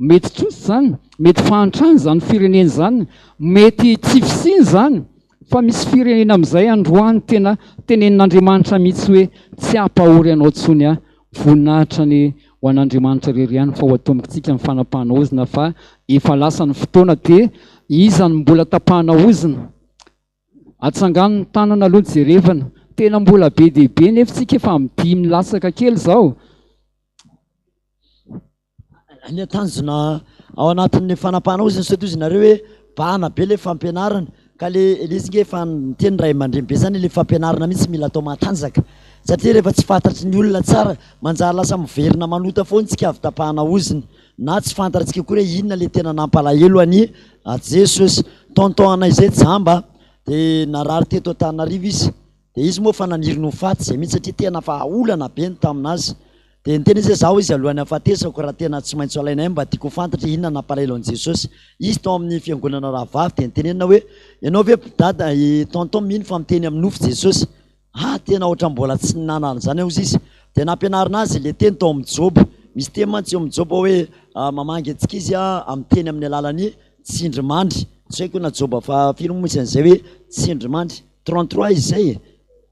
Mety trosa izany, mety fahantrana izany firenena izany, mety tsy fisiana izany, fa misy firenena amin'izay androany tena tenenin'Andriamanitra mihitsy hoe tsy hampahory anao intsony aho. Voninahitra anie ho an'Andriamanitra irery ihany fa ho atombokintsika ny fanapahana ozona fa efa lasa ny fotoana dia iza no mbola tapahana ozona? Atsangano ny tanana aloha jerevana. Tena mbola be dia be nefa tsika efa amin'ny dimy latsaka kely izao. Ny tanjona ao anatin'ny fanapahana ozy ny sao dia ozy nareo hoe bahana be le fampianarana ka le le izy nge efa niteny ray aman-dreny be zany le fampianarana mihitsy mila atao matanjaka satria rehefa tsy fantatry ny olona tsara manjary lasa miverina manota foana tsika avy tapahana ozona na tsy fantatsika koa hoe inona le tena nampalahelo an'i Jesosy. Tonton anay zay jamba de narary teto Antananarivo izy de izy moa fa naniry ny ho faty zay mihitsy satria tena fa olana be ny taminazy de niteny izy hoe zaho izy alohan'ny hahafatesako raha tena tsy maintsy ho alaina ahy mba tiako ho fantatra inona nampalahelo an'i Jesosy. Izy tao amin'ny fiangonana rahavavy de nitenenina hoe ianao ve dada i tonton mino fa miteny amin'ny nofy Jesosy? Ah tena ohatran'ny mbola tsy nanana an'izany aho ozy izy. Dia nampianarina azy ilay teny tao amin'ny Joba. Misy teny mantsy eo amin'ny Joba hoe mamangy antsika izy amin'ny teny amin'ny alalan'ny tsindrimandry. Tsy haiko na Joba faha firy moa misy an'izay hoe tsindrimandry. 33 izy izay e.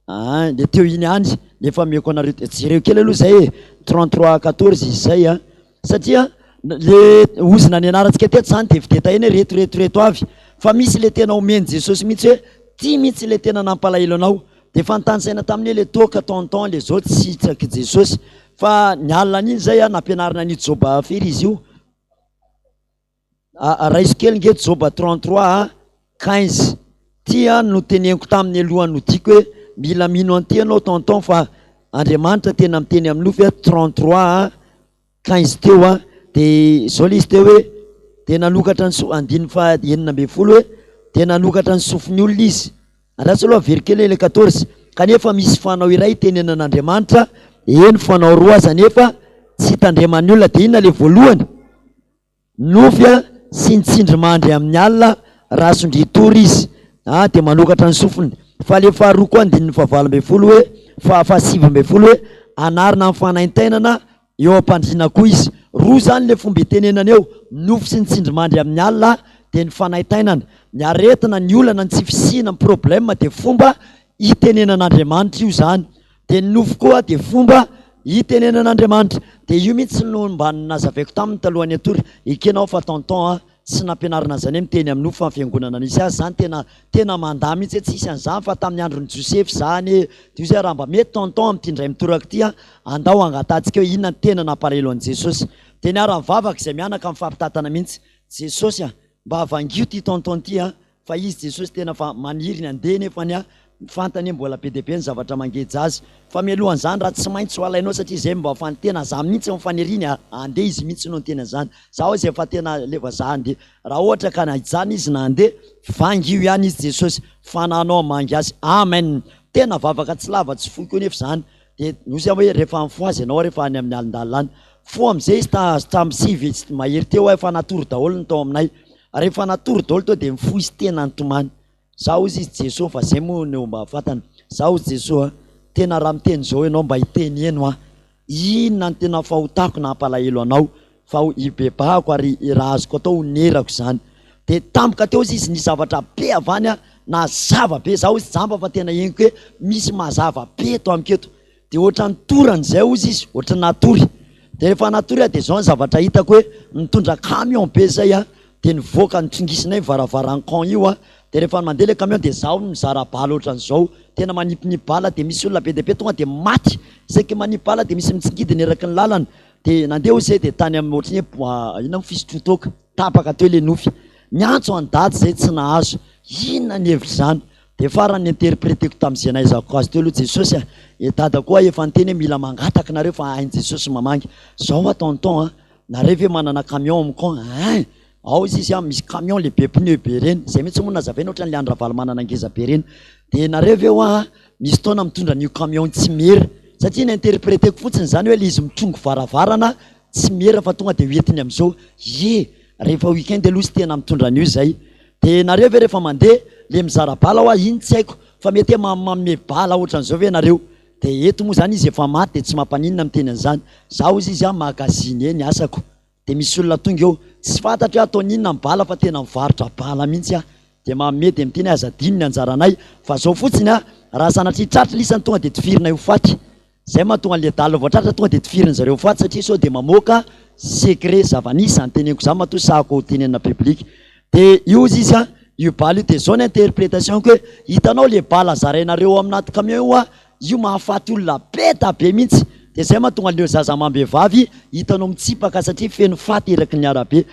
Ah, dia teo iny ihany nefa ameko anareo. Jereo kely aloha izay e. 33 14 izy izay a. Satria le ozona nianarantsika teto zany de videtaina hoe reto reto reto avy fa misy le tena omen'i Jesosy mihitsy hoe ty mihitsy le tena nampalahelo anao de efa nitanisaina taminy hoe le toaka tonton le zao tsy sitraky Jesosy fa ny alina an'iny zay a nampianarina an'i Joba firy izy io Raiso kely nge Joba 33 a 15 ty a no teneniko taminy alohan'ny nodiako hoe mila mino an'ity ianao tonton fa Andriamanitra tena miteny amin'ny nofy a 33 a 15 teo a de zao le izy teo hoe de nanokatra ny so andininy faha 16 hoe de nanokatra ny sofin'ny olona izy Andraso aloha averiko kely ilay 14. Kanefa misy fanao iray itenenan'Andriamanitra, eny fanao roa aza anefa tsy tandreman'ny olona, dia inona ilay voalohany? Nofy a, sy ny tsindrimandry amin'ny alina raha sondrian-tory izy a, dia manokatra ny sofiny. Fa ilay faharoa koa andininy fahavalo ambin'ny folo hoe, faha fahasivy ambin'ny folo hoe, anarina amin'ny fanaintainana eo am-pandriana koa izy. Roa izany ilay fomba itenenana eo, nofy sy ny tsindrimandry amin'ny alina dia ny fanaintainana. Ny aretina, ny olana, ny tsy fisiana, ny problème dia fomba itenenan'Andriamanitra io izany. Dia ny nofy koa dia fomba itenenan'Andriamanitra. Dia io mihitsy no mba nazavaiko taminy talohan'ny hatory. Ekena aho fa tonton a, tsy nampianarina an'izany hoe miteny amin'ny nofy fa ny fiangonana nisy azy izany tena tena mandà mihitsy hoe tsisy an'izany fa tamin'ny andron'i Josefy izany e. Dia hoy izy hoe raha mba mety tonton amin'ity indray mitoraka ity a, andao hangatahantsika hoe inona no tena nampalahelo an'i Jesosy. Dia niara-nivavaka izay mianaka mifampitantana mihitsy. Jesosy a, mba vangio ity tonton ity a, Fa izy Jesosy tena fa maniry ny handeha nefa ny fantany hoe mbola be dia be ny zavatra mangeja azy. Fa mialohan'izany raha tsy maintsy ho alainao satria izay mba fa tena za mihitsy no faniriany handeha izy mihitsy no niteny an'izany. Za ho'a izay efa tena leva za handeha. Raha ohatra ka hijanona izy na handeha, vangio ihany izy Jesosy. Fananao hamangy azy. Amen. Tena vavaka tsy lava tsy fohy koa nefa izany. Dia nosy aho hoe rehefa mifohaza ianao rehefa any amin'ny alindalina any. Foha amin'izay izy ta tamin'ny sivy mahery teo aho efa natory daholo ny tao aminay. Rehefa natory daholo teo dia mifoha izy tena nitomany. Za hozy izy Jesoa fa zay moa no mba fantany. Za hozy Jesoa a, tena raha miteny zao ianao mba hiteny heno aho. Inona no tena fahotako nampalahelo anao fa hibebahako ary raha azoko atao honerako izany. Dia tampoka teo hozy izy nisy zavatra be avy any nazava be. Za hozy jamba fa tena henoko hoe misy mazava be eto amiko eto. Dia ohatran'ny torana izay hozy izy, ohatran'ny natory. Dia rehefa natory aho dia izao ny zavatra hitako hoe nitondra camion be izay aho, dia nivoaka nitrongisinay ny varavaran'ny camp io aho, dia rehefa mandeha ilay camion dia izaho no mizara bala ohatran'izao, tena manipinipy bala dia misy olona be dia be tonga dia maty, isaky manipy bala dia misy mitsingidina eraky ny lalana, dia nandeha hozy izay dia tany amin'ny ohatran'ny hoe inona moa fisotroan-toaka, tapaka teo ilay nofy. Niantso an'i dada izay tsy nahazo, inona ny hevitr'izany? Dia farany ni-interpreteko tamin'izay nahaizako azy teo aloha Jesosy a! E dada koa efa niteny hoe mila mangataka nareo fa hain'i Jesosy mamangy. Zao a tonton a! Nareo ve manana camion am camp ein! Ao izy izy a misy camion lehibe pneu be reny, zay mihitsy moa nazavaina ohatran'ny le an'i Ravalomanana ngeza be reny. Dia nareo ve hoa misy fotoana mitondra an'io camion tsy miera? Satria ni-interpreteko fotsiny izany hoe le izy mitrongy varavarana tsy miera fa tonga dia hoentiny amin'izao. Ie! Rehefa week-end aloha izy tena mitondra an'io izay. De nareo ve rehefa mandeha le mizara bala hoa iny tsy haiko fa mety hoe mamimame bala otran'izao ve nareo? De eto moa zany izy efa maty de tsy mampaninona miteny an'izany, za hozy izy a magasinier ny asako de misy olona tonga eo tsy fantatro hoe ataony inona ny bala fa tena mivarotra bala mihitsy aho de manome de miteny hoe aza adino ny anjaranay fa zao fotsiny a raha sanatria tratry lisany tonga de tifirinay ho faty. Zay mahatonga anle dala vao tratra tonga de tifirin zareo faty satria sao de mamoaka secret zava-nisy zany teneniko zany matoa sahako tenenina public de io ozy izy a io bala io de zao ny interpretation ko hoe hitanao le bala zarainareo aminaty camion io a io mahafaty olona be da be mintsy de zay mahatonga an'ireo zaza amam-behivavy hitanao mitsipaka satria feno faty eraky ny arabe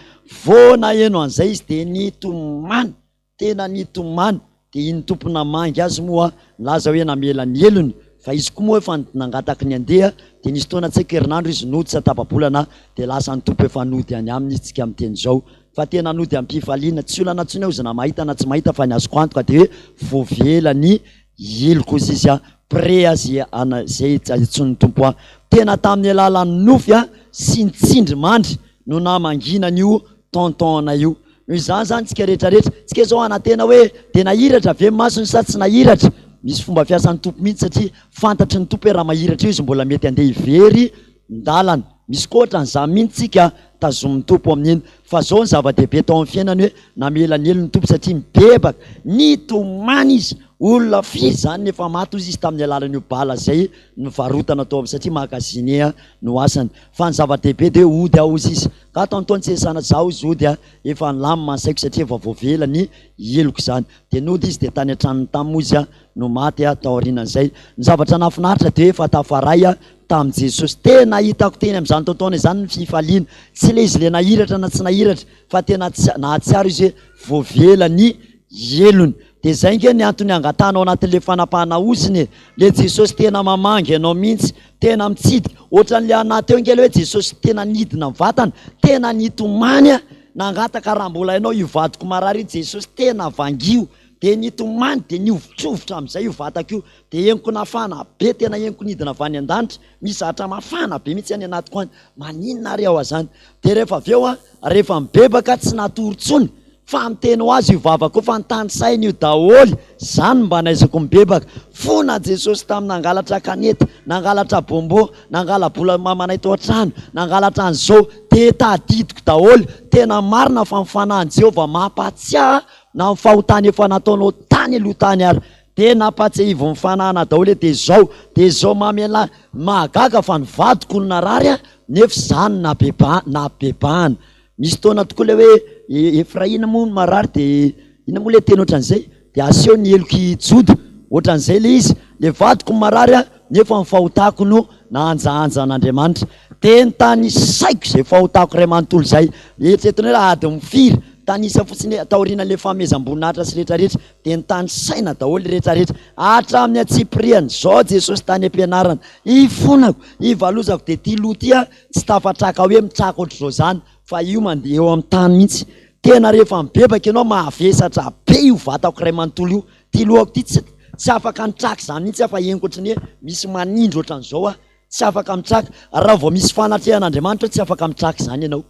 vao naheno an'izay izy de nitomany Tena nitomany, dia iny tompo namangy azy moa nilaza hoe namela ny helony, fa izy koa moa efa nangataky ny handeha, dia nisy fotoana tsy haiko herinandro izy nody sa tapa-bolana dia lasa ny tompo efa nody any aminy izy tsika miteny izao, fa tena nody am-pifaliana, tsy olana intsony aho izy na mahita na tsy mahita fa ny azoko antoka dia hoe voavela ny heloko hozy izy prêt azy ana izay antsoin'ny tompo ahy, tena tamin'ny alalan'ny nofy sy ny tsindry mandry no namangiana an'io tonton anay io. Noho izany izany tsika rehetra rehetra, tsika izao hanantena hoe dia nahiratra ve ny masony sa tsy nahiratra? Misy fomba fiasan'ny Tompo mihitsy satria fantatry ny Tompo hoe raha mahiratra io izy mbola mety handeha hivery ndalana. Misy koa ohatran'izany mihitsy tsika tazomin'ny Tompo amin'iny. Fa izao ny zava-dehibe tao amin'ny fiainany hoe namela ny helony ny Tompo satria nibebaka, nitomany izy. Olona firy izany no efa maty hozy izy tamin'ny alalan'io bala izay nivarotana tao amin'ny satria magasinier no asany. Fa ny zava-dehibe dia hoe hody aho hozy izy. Ka tonton tsy sanatria zaho izy hody a, efa nilamina ny saiko satria efa voavela ny heloko izany. Dia nody izy dia tany an-tranony tany moa izy no maty taorianan'izay. Ny zavatra nahafinaritra dia hoe efa tafaray tamin'i Jesosy. Tena hitako teny amin'izany tonton izany ny fifaliana. Tsy ilay izy ilay nahiratra na tsy nahiratra fa tena nahatsiaro izy hoe voavela ny helony. Dia izay nge ny antony angatahana ao anatin'ilay fanapahana ozona e! Le Jesosy tena mamangy anao mihitsy, tena mitsidika, ohatran'le anah teo nge le hoe Jesosy tena nidina mivantana, tena nitomany ah, nangataka raha mbola hainao io vadiko marary io Jesosy tena vangio. Dia nitomany dia nihovitrovitra amin'izay io vatako io. Dia henoko nafana be, tena henoko nidina avy any an-danitra, misy zavatra mafana be mihitsy any anatiko any. Maninona ary aho azany? Dia rehefa avy eo aho, rehefa mibebaka tsy natory intsony fa miteny ho azy io vavako io fa nitanisaina io daholo, zany no mba nahaizako mibebaka. Fona Jesosy tamin'ny nangalatra kanety, nangalatra bonbon, nangala-bola mamanay tao an-trano, nangalatra an'izao, dia tadidiko daholo. Tena marina fa ny fanahin'i Jehovah mampahatsiahy na ny fahotana efa nataonao tany aloha tany ary. Dia nampatsiahivin'ny fanahana daholo hoe dia izao, dia izao mamelà. Mahagaga fa ny vadiko no narary a, nefa izaho no nabeba, nabebahana. Misy taona tokoa ilay hoe Efraina moa no marary dia inona moa ilay teny ohatran'izay? Dia aseho ny helok'i Joda. Ohatran'izay ilay izy. Ilay vadiko no marary a, nefa ny fahotako no nahanjahanjan'Andriamanitra. Dia nitanisaiko izay fahotako iray manontolo izay. Eritreretinao hoe adiny firy? Tanisa fotsiny hoe taorianan'ilay fanomezam-boninahitra sy rehetra rehetra. Dia nitanisaina daholo rehetra rehetra. Hatramin'ny antsipiriany. Izao Jesosy tany am-pianarana. Ifonako, ivalozako dia ity loha ity a, tsy tafatraka hoe mitraka ohatr'izao izany fa io mandeha eo amin'ny tany mihitsy. Tena rehefa mibebaka ianao mavesatra be io vatako iray manontolo io. Ity lohako ity tsy tsy afaka nitraka izany mihitsy aho fa henoko ohatran'ny hoe misy manindry ohatran'izao aho. Tsy afaka mitraka. Raha vao misy fanatrehan'Andriamanitra eo tsy afaka mitraka izany ianao.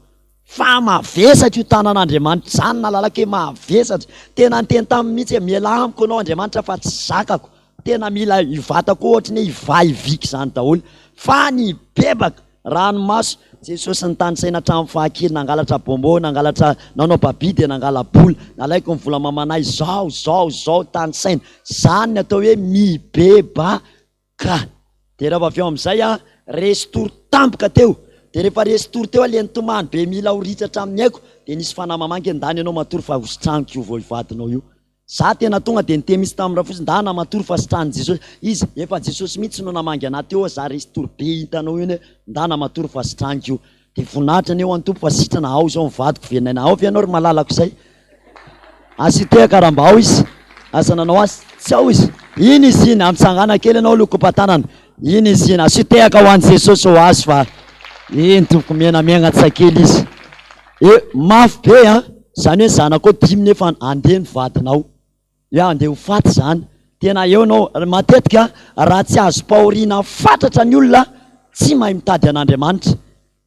Fa mavesatra io tanan'Andriamanitra izany nalalako hoe mavesatra. Tena niteny taminy mihitsy hoe mialà amiko ianao Andriamanitra fa tsy zakako. Tena mila io vatako io ohatry ny hoe hivahiviaka izany daholo. Fa nibebaka, ranomaso, Jesosy nitanisaina hatramin'ny fahakely, nangalatra bonbon, nangalatra, nanao baby dia nangala-bola, nalaiko ny vola mamanay, zao, zao, zao, tanisaina. Izany ny atao hoe mibebaka. Dia rehefa avy eo amin'izay aho, resy tory tampoka teo. Dia rehefa resy tory teo aho, le nitomany be mila ho ritra hatramin'ny aiko, dia nisy fanahy mamangy hoe ndany ianao matory fa hositraniko io vao io vadinao io. Za tena tonga dia niteny mihitsy tamin'i Rafotsy, ndana matory fa sitranin'i Jesosy. Izy, efa Jesosy mihitsy no namangy anah teo, za resy tory be hitanao io anie, ndana matory fa sitraniko io. Dia voninahitra anie ho an'ny Tompo fa sitrana ao izao ny vadiko velon'aina. Ao ve ianao ry malalako izay? Asio tehaka raha mba ao izy. Asa nanao azy, tsy ao izy. Iny izy iny, amitsangana kely ianao aloha kopa-tanana. Iny izy iny, asio tehaka ho an'i Jesosy ho azy fa iny tompoko menamenatsa kely izy. E, mafy be an! Izany hoe zanakao dimy nefa andeha ny vadinao. Hoe andeha ho faty izany. Tena eo ianao. Matetika raha tsy azom-pahoriana fatratra ny olona, tsy mahay mitady an'Andriamanitra.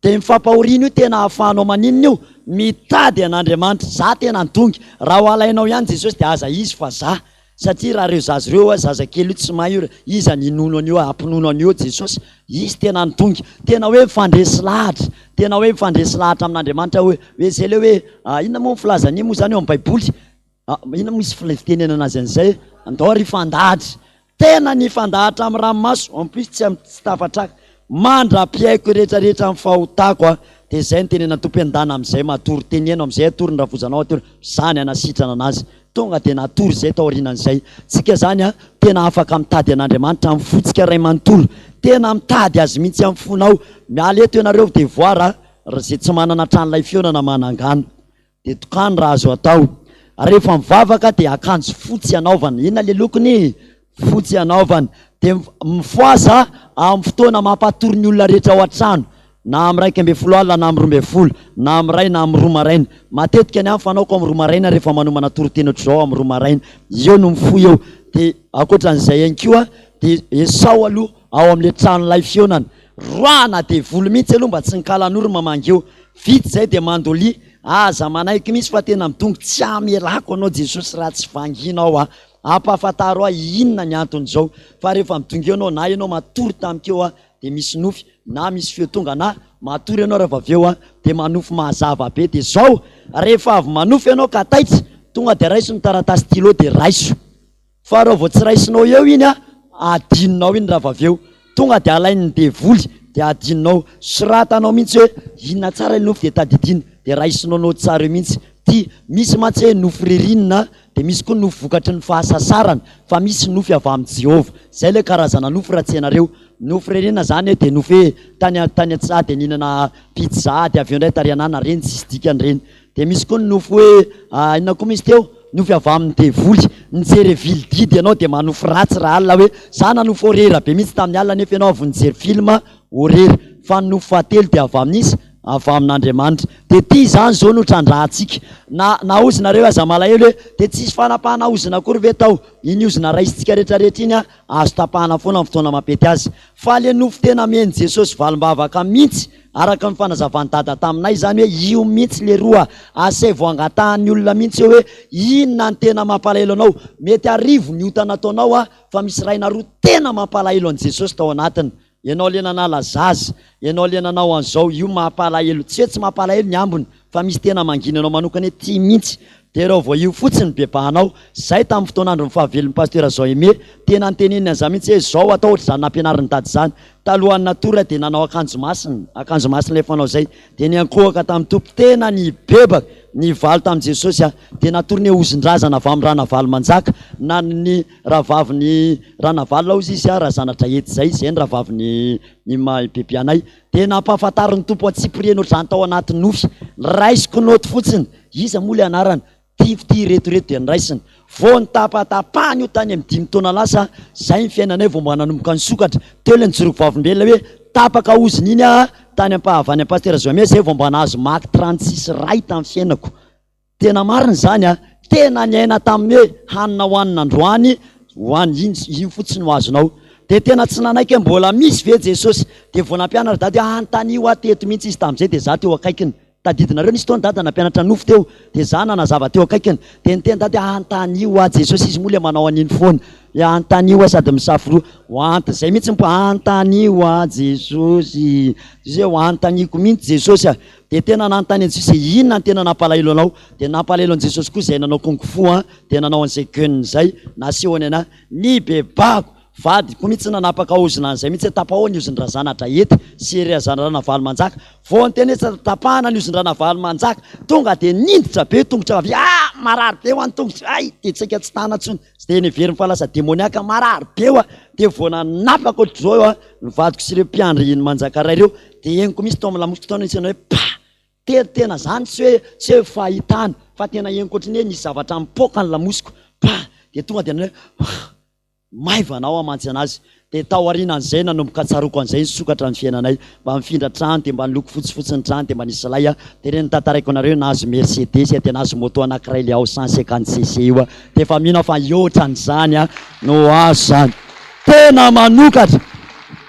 Dia ny fampahoriana io tena ahafahanao maninona io? Mitady an'Andriamanitra. Za tena nidongy. Raha ho alainao ihany Jesosy dia aza izy fa za. Satria raha ireo zaza ireo, zazakely io tsy mahay io, iza ny hinono an'io, hampinono an'io Jesosy? Izy tena nidongy. Tena hoe mifandresy lahatra. Tena hoe mifandresy lahatra amin'Andriamanitra hoe, hoe zay le hoe, inona moa ny filazan'io moa zany eo amin'ny baiboly? Inona moa izy fitenenana azy an'izay? Andao ary hifandahatra. Tena nifandahatra amin'ny ranomaso, en plus tsy tsy tafatraka. Mandra-pihaiko rehetra rehetra amin'ny fahotako aho. Dia izay no tenenan'ny Tompo hoe ndana amin'izay matory. Teneno amin'izay atory ny rafozanao atory. Izany hanasitrana anazy. Tonga dia natory izay taorianan'izay. Tsika izany an, tena afaka mitady an'Andriamanitra amin'ny fontsika iray manontolo. Tena mitady Azy mihitsy amin'ny fonao. Miala eto ianareo dia voir a, izay tsy manana tranolay fihaonana manangana. Dia tokano raha azo atao. Rehefa mivavaka dia akanjo fotsy anaovana. Inona le lokony? Fotsy anaovana. Dia mifohaza amin'ny fotoana mampatory ny olona rehetra ao an-trano. Na amin'ny 11 alina na amin'ny 12, na amin'ny iray na amin'ny roa maraina. Matetika ny ahy ny fanaoko amin'ny roa maraina rehefa manomana toriteny ohatr'izao amin'ny roa maraina. Eo no mifoha eo. Dia ankoatran'izay ihany koa dia esao aloha ao amin'ilay tranolay fihaonana. Roahana devoly mihitsy aloha mba tsy ny kalanoro mamangy eo. Vita izay dia mandolia. Aza manaiky mihitsy fa tena midongy tsy hamelako anao Jesosy raha tsy vanginao aho. Ampahafantaro ahy inona ny anton'izao fa rehefa midongy eo ianao na ianao matory tamiko eo dia misy nofy na misy feo tonga na matory ianao rehefa avy eo dia manofy mazava be dia izao rehefa avy manofy ianao ka taitra tonga dia raiso ny taratasy stylo dia raiso. Fa raha vao tsy raisinao eo iny a, adinonao iny raha vao avy eo. Tonga dia alain'ny devoly dia adinonao. Soratanao mihitsy hoe inona tsara ilay nofy dia tadidina. Dia raisinao naoty tsara eo mihitsy. Ty, misy mantsy hoe nofy ririnina dia misy koa nofy vokatry ny fahasasarana fa misy nofy avy amin'i Jehovah. Izay ilay karazana nofy raha tsy hainareo. Nofy ririnina izany dia nofy hoe tany tany an-tsaha dia nihinana pizza dia avy eo indray tary anana, ireny tsisy dikany ireny. Dia misy koa ny nofy hoe inona koa misy teo? Nofy avy amin'ny devoly. Nijery vily didy ianao dia manofy ratsy raha alina hoe za nanofy horera be mihitsy tamin'ny alina nefa ianao avy nijery film horera. Fa ny nofy fahatelo dia avy amin'iza? Avy amin'Andriamanitra. Dia ity izany izao no trandrahantsika. Na na ozona nareo aza malahelo hoe dia tsisy fanapahana ozona akory ve tao? Iny ozona raisintsika rehetra rehetra iny azo tapahana foana amin'ny fotoana mampety azy. Fa le nofy tena amen'i Jesosy valim-bavaka mihitsy araka ny fanazavan'i Dada taminay izany hoe io mihitsy leroa asaivo angatahan'ny olona mihitsy eo hoe inona ny tena mampalahelo anao? Mety arivo ny ota nataonao fa misy iray na roa tena mampalahelo an'i Jesosy tao anatiny. Ianao le nanala zaza, ianao le nanao an'izao, io mampalahelo, tsy hoe tsy mampalahelo ny ambiny fa misy tena mangina anao manokana hoe ty mihitsy, de reo vao io fotsiny bebahanao, zay tamin'ny fotoan'andron'ny fahavelon'ny Pasteur Jean Aimé, tena niteneniny an'izany mihitsy hoe zao atao ohatr'izany nampianarin'i dada izany, talohan'ny natory aho de nanao akanjo masina, akanjo masina le fanao zay, de niankohoka tamin'ny Tompo, tena nibebaka, nivalo tamin'i Jesosy aho, de natorony hoe ozon-drazana avy amin'ny Ranavalomanjaka, na ny. Rahavavin'i Ranavalona hozy izy a, Razanadrahety izay, izay ny rahavavin'i ny maha bebe anay. Dia nampahafantarin'ny Tompo antsipiriany ohatr'izany tao anaty nofy. Raisiko naoty fotsiny. Iza moa ilay anarany? Ty f'ty ireto ireto dia noraisina. Vao nitapatapahana io tany amin'ny dimy taona lasa, izay ny fiainanay vao mba nanomboka nisokatra. Teo ilay nijoroako vavolombelona hoe tapaka ozona iny aho tany ampahavany an'i Pasitera Zoamia izay vao mba nahazo Mac 36 ray tamin'ny fiainako. Tena marina izany a! Tena niaina tamin'ny hoe hanina hohanina androany ho any iny io fotsiny no azonao. Dia tena tsy nanaiky hoe mbola misy ve Jesosy. Dia vao nampianatra dada hoe anontanio aho teto mihitsy izy tamin'izay dia za teo akaikiny. Tadidinareo nisy fotoana dada nampianatra nofy teo dia za nanazava teo akaikiny. Dia niteny dada hoe anontanio aho Jesosy izy moa ilay manao an'iny foana. Hoe anontanio aho sady misafo roa. Ho ant- zay mihitsy ny anontanio aho Jesosy. Zay hoe anontaniako mihitsy Jesosy a. Dia tena nanontany an'i Jesosy hoe inona no tena nampalahelo anao? Dia nampalahelo an'i Jesosy koa izay nanao kung fu an, dia nanao an'izay gun izay, nasehony anà, nibebahako, vadiko mihitsy nanapaka ozona an'izay mihitsy hoe tapaho ny ozon-dRazanadrahety sy Razanavalomanjaka, vao niteny hoe tapahana ny ozon-dRanavalomanjaka, tonga dia ninditra be tongotra havia, ah! marary be hoa ny tongotro, hay! dia saika tsy tana intsony, dia neveriny fa lasa demoniaka, marary be hoa, dia vao nanapaka ohatr'izao an, ny vadiko sy ireo mpiandry iny Manjakaray ireo, Dia henoko mihitsy tao amin'ny lamosiko tao nisy anao hoe pah! Tena tena zany tsy hoe tsy hoe fahitana fa tena henoko ohatran'ny hoe nisy zavatra mipoaka ny lamosiko pah! Dia tonga dia nanao hoe ah! Maivana aho hamantsy anazy. Dia tao aorianan'izay nanomboka tsaroako an'izay nisokatra ny fiainanay. Mba nifindra trano dia mba niloko fotsifotsy ny trano dia mba nisy lay aho. Dia ireny notantaraiko anareo hoe nahazo Mercedes dia nahazo moto anankiray ilay ao 150 cc io aho. Dia efa mino aho fa hihoatra an'izany no azo izany. Tena manokatra.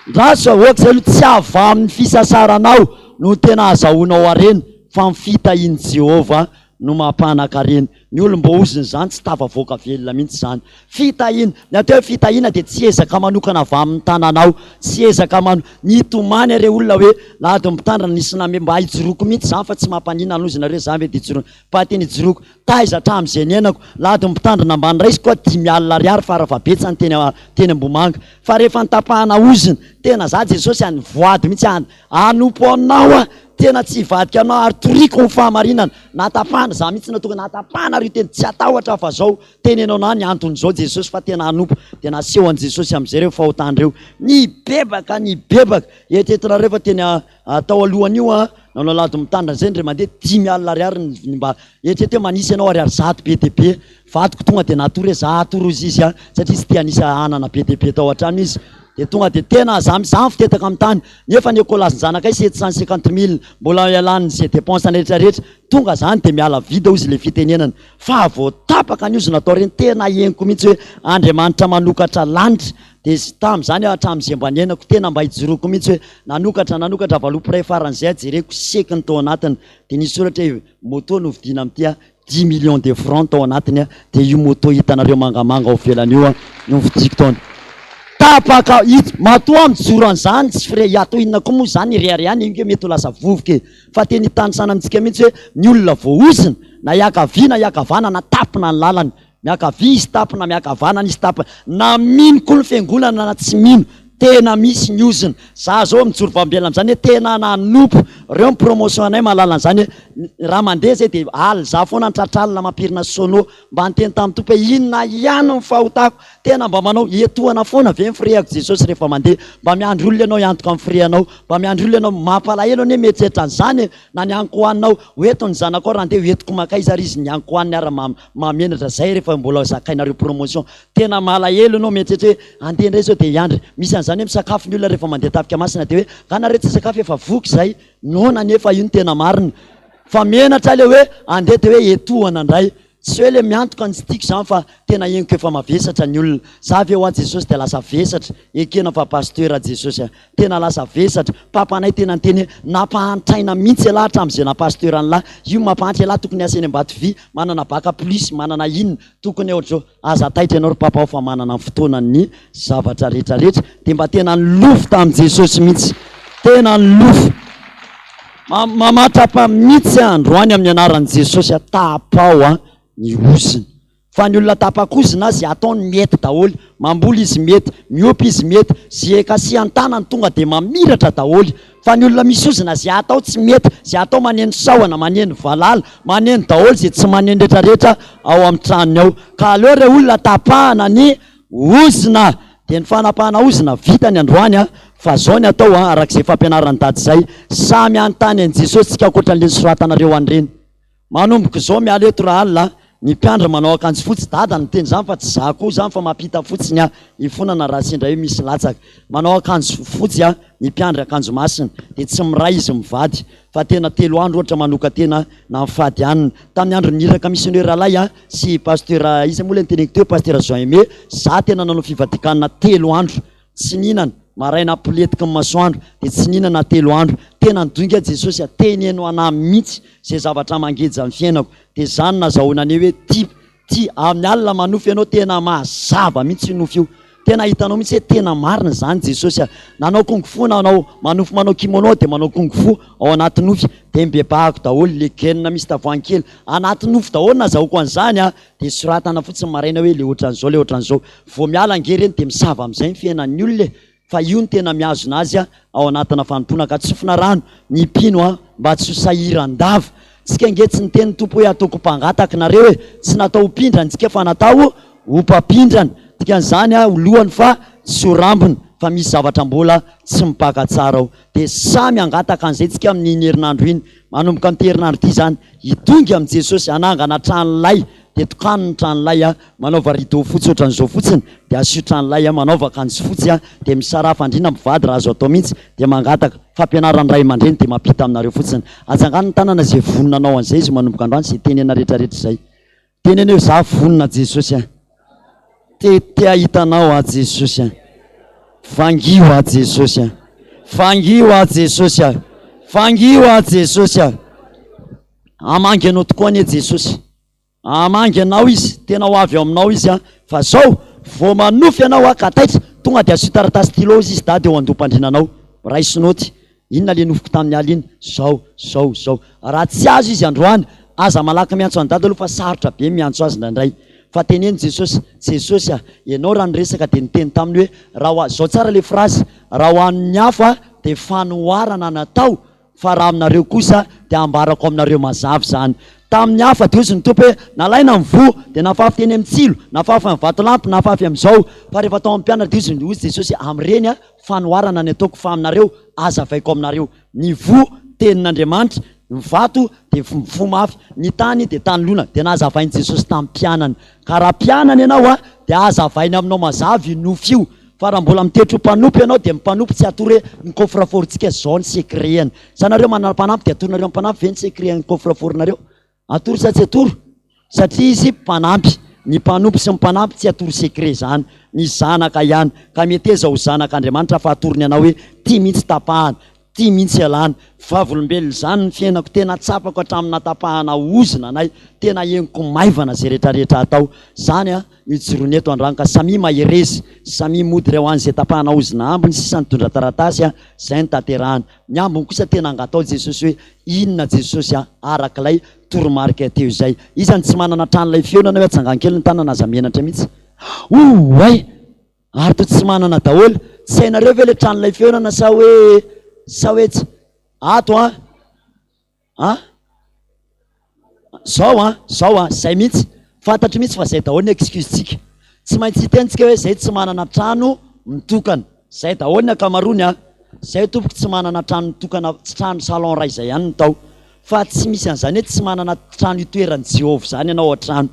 Ndraso ahoaka izay aloha tsy avy amin'ny fisasaranao no tena ahazahoanao harena fa ny fitahian'i Jehovah no mampanan-karena. Ny olom-boaozona izany tsy tafavoaka velona mihitsy izany. Fitahiana, ny atao hoe fitahiana dia tsy ezaka manokana avy amin'ny tananao, tsy ezaka mano, nitomany ireo olona hoe lahady mpitandrina nisy name mba hijoroako mihitsy izany fa tsy mampanina an'ozy nareo izany ve dia hijoroana, mba tena hijoroako. Taiza hatramin'izay niainako, lahady mpitandrina ambany raisiko aho 50 ariary farafahabetsany teny teny Ambohimanga. Fa rehefa nitapahana ozona, tena za Jesosy a, nivoady mihitsy aho, hanompo anao aho, tena tsy hivadika aminao ary toriko ny fahamarinana. Natapahana, za mihitsy no tonga natapahana ary io teny tsy hatahotra aho fa zao teneno anah ny anton'izao Jesosy fa tena hanompo. Dia naseho an'i Jesosy amin'izay ireo fahotana ireo. Nibebaka, nibebaka. Eritreretinareo fa teny Atao alohan'io an, nanao alahady mitandrina zay ndray mandeha 50 ariary ny mba eritrereto hoe manisa ianao ariary 100 be dia be, vadiko tonga dia natory hoe za hatory hozy izy an, satria tsy te hanisa anana be dia be tao an-trano izy, dia tonga dia tena za za mifitetaka amin'ny tany, nefa ny ekolasin-janakay 750 mille mbola ialany ze dépense rehetra rehetra, tonga zany dia miala vide hozy le fitenenana, fa vao tapaka ny ozona atao reny tena henoko mihitsy hoe Andriamanitra manokatra lanitra, Dia tamin'izany aho hatramin'izay mba niainako tena mba hijoroako mihitsy hoe nanokatra nanokatra valopy iray faran'izay aho jereko seky ny tao anatiny dia nisy soratra hoe moto novidiana amin'ity a dix millions de francs tao anatiny a dia io moto hitanareo mangamanga ao ivelany io a no novidiako tao tapaka ito matoa aho mijoro an'izany tsy frais atao inona koa moa izany ireharehana io nge mety ho lasa vovoka e fa tena hitanisana amintsika mihitsy hoe ny olona voaozona na hiankavia na hiankavanana tapina ny lalany Miankavia izy tapina, miankavanana izy tapina. Na mino koa ny fiangonana na tsy mino, tena misy ny ozona. Za zao mijoro vavolombelona amin'izany hoe tena nanompo. Reo ny promotion anay mahalala an'izany hoe raha mandeha zay de al za foana ny tratra alina mampirina sono. Mba niteny tamin'ny Tompo hoe inona ihany ny fahotako? Tena mba manao etoana foana ve ny firehako Jesosy rehefa mandeha? Mba miandry olona ianao hiantoka ny firehanao. Mba miandry olona ianao. Mampalahelo anie mieritreritra an'izany e. Na ny ankohanao, ho eto ny zanakao raha andeha ho entiko mankaiza ary izy, ny ankohaniny ary mahamenatra zay rehefa mbola zakainareo promotion. Tena malahelo ianao mieritreritra hoe andeha indray zao dia hiandry. Misy an'izany. an'izany hoe misakafo ny olona rehefa mandeha tafika masina dia hoe nga nareo tsy hisakafo efa voky izay. Noana anefa io no tena marina. Fa menatra ilay hoe andeha dia hoe etohana indray. Tsy hoe le miantoka ny tsy tiako izany fa tena henoko efa mavesatra ny olona. Za ve hoa Jesosy dia lasa vesatra? Ekena fa Pasteur Jesosy a. Tena lasa vesatra. Papanay tena niteny hoe nampahantraina mihitsy ialahy hatramin'izay naha Pasteur an'lah. Io mampahantra ialahy tokony hiasa eny Ambatovy, manana bac plus, manana inona, tokony ohatr'izao. Aza taitra ianao ry Papa ao fa manana ny fotoanany ny zavatra rehetra rehetra. Dia mba tena nilofo tamin'i Jesosy mihitsy. Tena nilofo. Mamatrapa mihitsy aho androany amin'ny anaran'i Jesosy a, tapaho a ny ozona. Fa ny olona tapak'ozona ze ataony mety daholo, mamboly izy mety, miompy izy mety, ze kasihan-tanany tonga dia mamiratra daholo. Fa ny olona misy ozona ze atao tsy mety, ze atao maneno sahona, maneno valala, maneno daholo ze tsy maneno retraretra ao amin'ny tranony ao. Ka aleo re olona tapahana ny Ozona! Dia ny fanapahana ozona vita ny androany an! Fa zao ny atao an, araka izay fampianaran'i Dada izay, samy hanontany an'i Jesosy tsika ankoatran'le nosoratanareo an'ireny. Manomboka izao miala eto rahalina an, ny mpiandry manao akanjo fotsy, Dada no niteny izany fa tsy za koa izany fa mampita fotsiny aho, hifonana raha sendra hoe misy latsaka. Manao akanjo fotsy an, ny mpiandry akanjo masina, dia tsy miray izy mivady, fa tena telo andro ohatra manokan-tena na mifady hanina. Tamin'ny andron'ny iraka misionera rahalahy an, sy pasteur iza moa ilay noteneniko teo, pasteur Jean Aimé, za tena nanao fivadikanina telo andro, tsy nihinana, maraina ampiletiky ny masoandro dia tsy nihinana telo andro, tena nidongy aho Jesosy a, teneno anah mihitsy izay zavatra mangeja ny fiainako, dia zany nazahoana an'io hoe tia Ty amin'ny alina manofy ianao tena mazava mihitsy io nofy io. Tena hitanao mihitsy hoe tena marina izany Jesosy a. Nanao kung fu nanao manofy manao kimono dia manao kung fu ao anaty nofy dia mibebahako daholo le gaine misy tavoahangy kely anaty nofy daholo nazahoako an'izany a dia soratana fotsiny maraina hoe le ohatran'izao le ohatran'izao. Vao miala ange ireny dia misava amin'izay ny fiainan'ny olona e. Fa io no tena mihazona azy ao anatina fanompoana ka tsofina rano ny mpino a mba tsy ho sahiran-dava. Tsika ange tsy niteny ny Tompo hoe ataoko mpangataka nareo e, tsy natao ho mpindrana tsika fa natao ho mpampindrana. Dikan'izany ho lohany fa tsy ho rambony fa misy zavatra mbola tsy mipaka tsara ao. Dia samy hangataka an'izay tsika amin'iny herinandro iny. Manomboka amin'ity herinandro ity izany, hidongy amin'i Jesosy, hanangana tranolay Dia tokano ny tranolay a, manaova rideau fotsy ohatran'izao fotsiny, dia asio tranolay a, manaova akanjo fotsy a, dia misaraha fandriana mpivady raha azo atao mihitsy, dia mangataka fampianaran'ny ray aman-dreny dia mampita aminareo fotsiny. Atsangano ny tanana izay vonona hanao an'izay izy manomboka androany izay tenena rehetrarehetra izay. Teneno hoe za vonona Jesosy a. Te te hahita anao aho Jesosy a. Vangio aho Jesosy a. Vangio aho Jesosy a. Vangio aho Jesosy a. Hamangy anao tokoa anie Jesosy. Hamangy anao Izy, tena ho avy ao aminao Izy an! Fa zao, vao manofy ianao an, ka taitra, tonga dia asio taratasy stylo hozy Izy dada eo andoham-pandriananao. Raiso naoty. Inona le nofiko tamin'ny alina iny? Zao, zao, zao. Raha tsy azo Izy androany, aza malaky miantso an'i dada aloha fa sarotra be ny miantso azy indraindray. Fa teneno Jesosy, Jesosy a, Ianao raha niresaka dia niteny taminy hoe, raha ho, zao tsara le phrase, raha ho an'ny hafa dia fanoharana natao, Fa raha aminareo kosa, dia ambarako aminareo mazava izany. Tamin'ny hafa, dia hozy ny Tompo hoe, Nalaina ny voa, dia nafafy teny amin'ny tsilo, nafafy amin'ny vatolampy, nafafy amin'izao. Fa rehefa tao amin'ny mpianatra, dia hozy, hozy Jesosy, Amin'ireny fanoharana ny ataoko, fa aminareo, hazavaiko aminareo. Ny voa, tenin'Andriamanitra, ny vato, dia voa mafy, ny tany, dia tany lona. Dia nazavain'i Jesosy tamin'ny mpianany. Ka raha mpianany ianao, dia hazavainy aminao mazava io nofy io. Fa raha mbola mitoetra ho mpanompo ianao dia mpanompo tsy atoro hoe ny coffre fort tsika zao ny secret-ny. Sa nareo manana mpanampy dia atoronareo amin'ny mpanampy ve ny secret ny coffre fort nareo? Atoro sa tsy atoro? Satria izy mpanampy. Ny mpanompo sy ny mpanampy tsy atoro secret zany. Ny zanaka ihany. Ka meteza ho zanak'Andriamanitra fa atorony anao hoe ty mihitsy tapahana, ty mihitsy ialana. Vavolombelona izany ny fiainako, tena tsapako hatramin'ny natapahana ozona anay, tena henoko maivana izay rehetrarehetra atao. Zany an! Mijoroa eto andrano ka samia mahereza, samia mody reo any zay tapahana ozona ambiny sisa nitondra taratasy a, zay no tanterahana. Ny ambiny kosa tena angatao Jesosy hoe inona Jesosy a, arak'ilay toromarika teo izay. Iza no tsy manana trano lay fihaonana hoe atsangano kely ny tanana aza menatra mihitsy. Ouay! Ary toa tsy manana daholo. Tsy hainareo ve le trano lay fihaonana sa hoe sa hoe tsy ato an? An? Zao an, zao an, zay mihitsy. Fantatro mihitsy fa zay daholo ny excuse-tsika. Tsy maintsy hiteny tsika hoe zay tsy manana trano mitokana. Zay daholo ny ankamaroany an. Zay tompoko tsy manana trano mitokana, tsy trano salon ray zay ihany no tao. Fa tsy misy an'izany hoe tsy manana trano itoeran'i Jehovah izany ianao ao an-trano.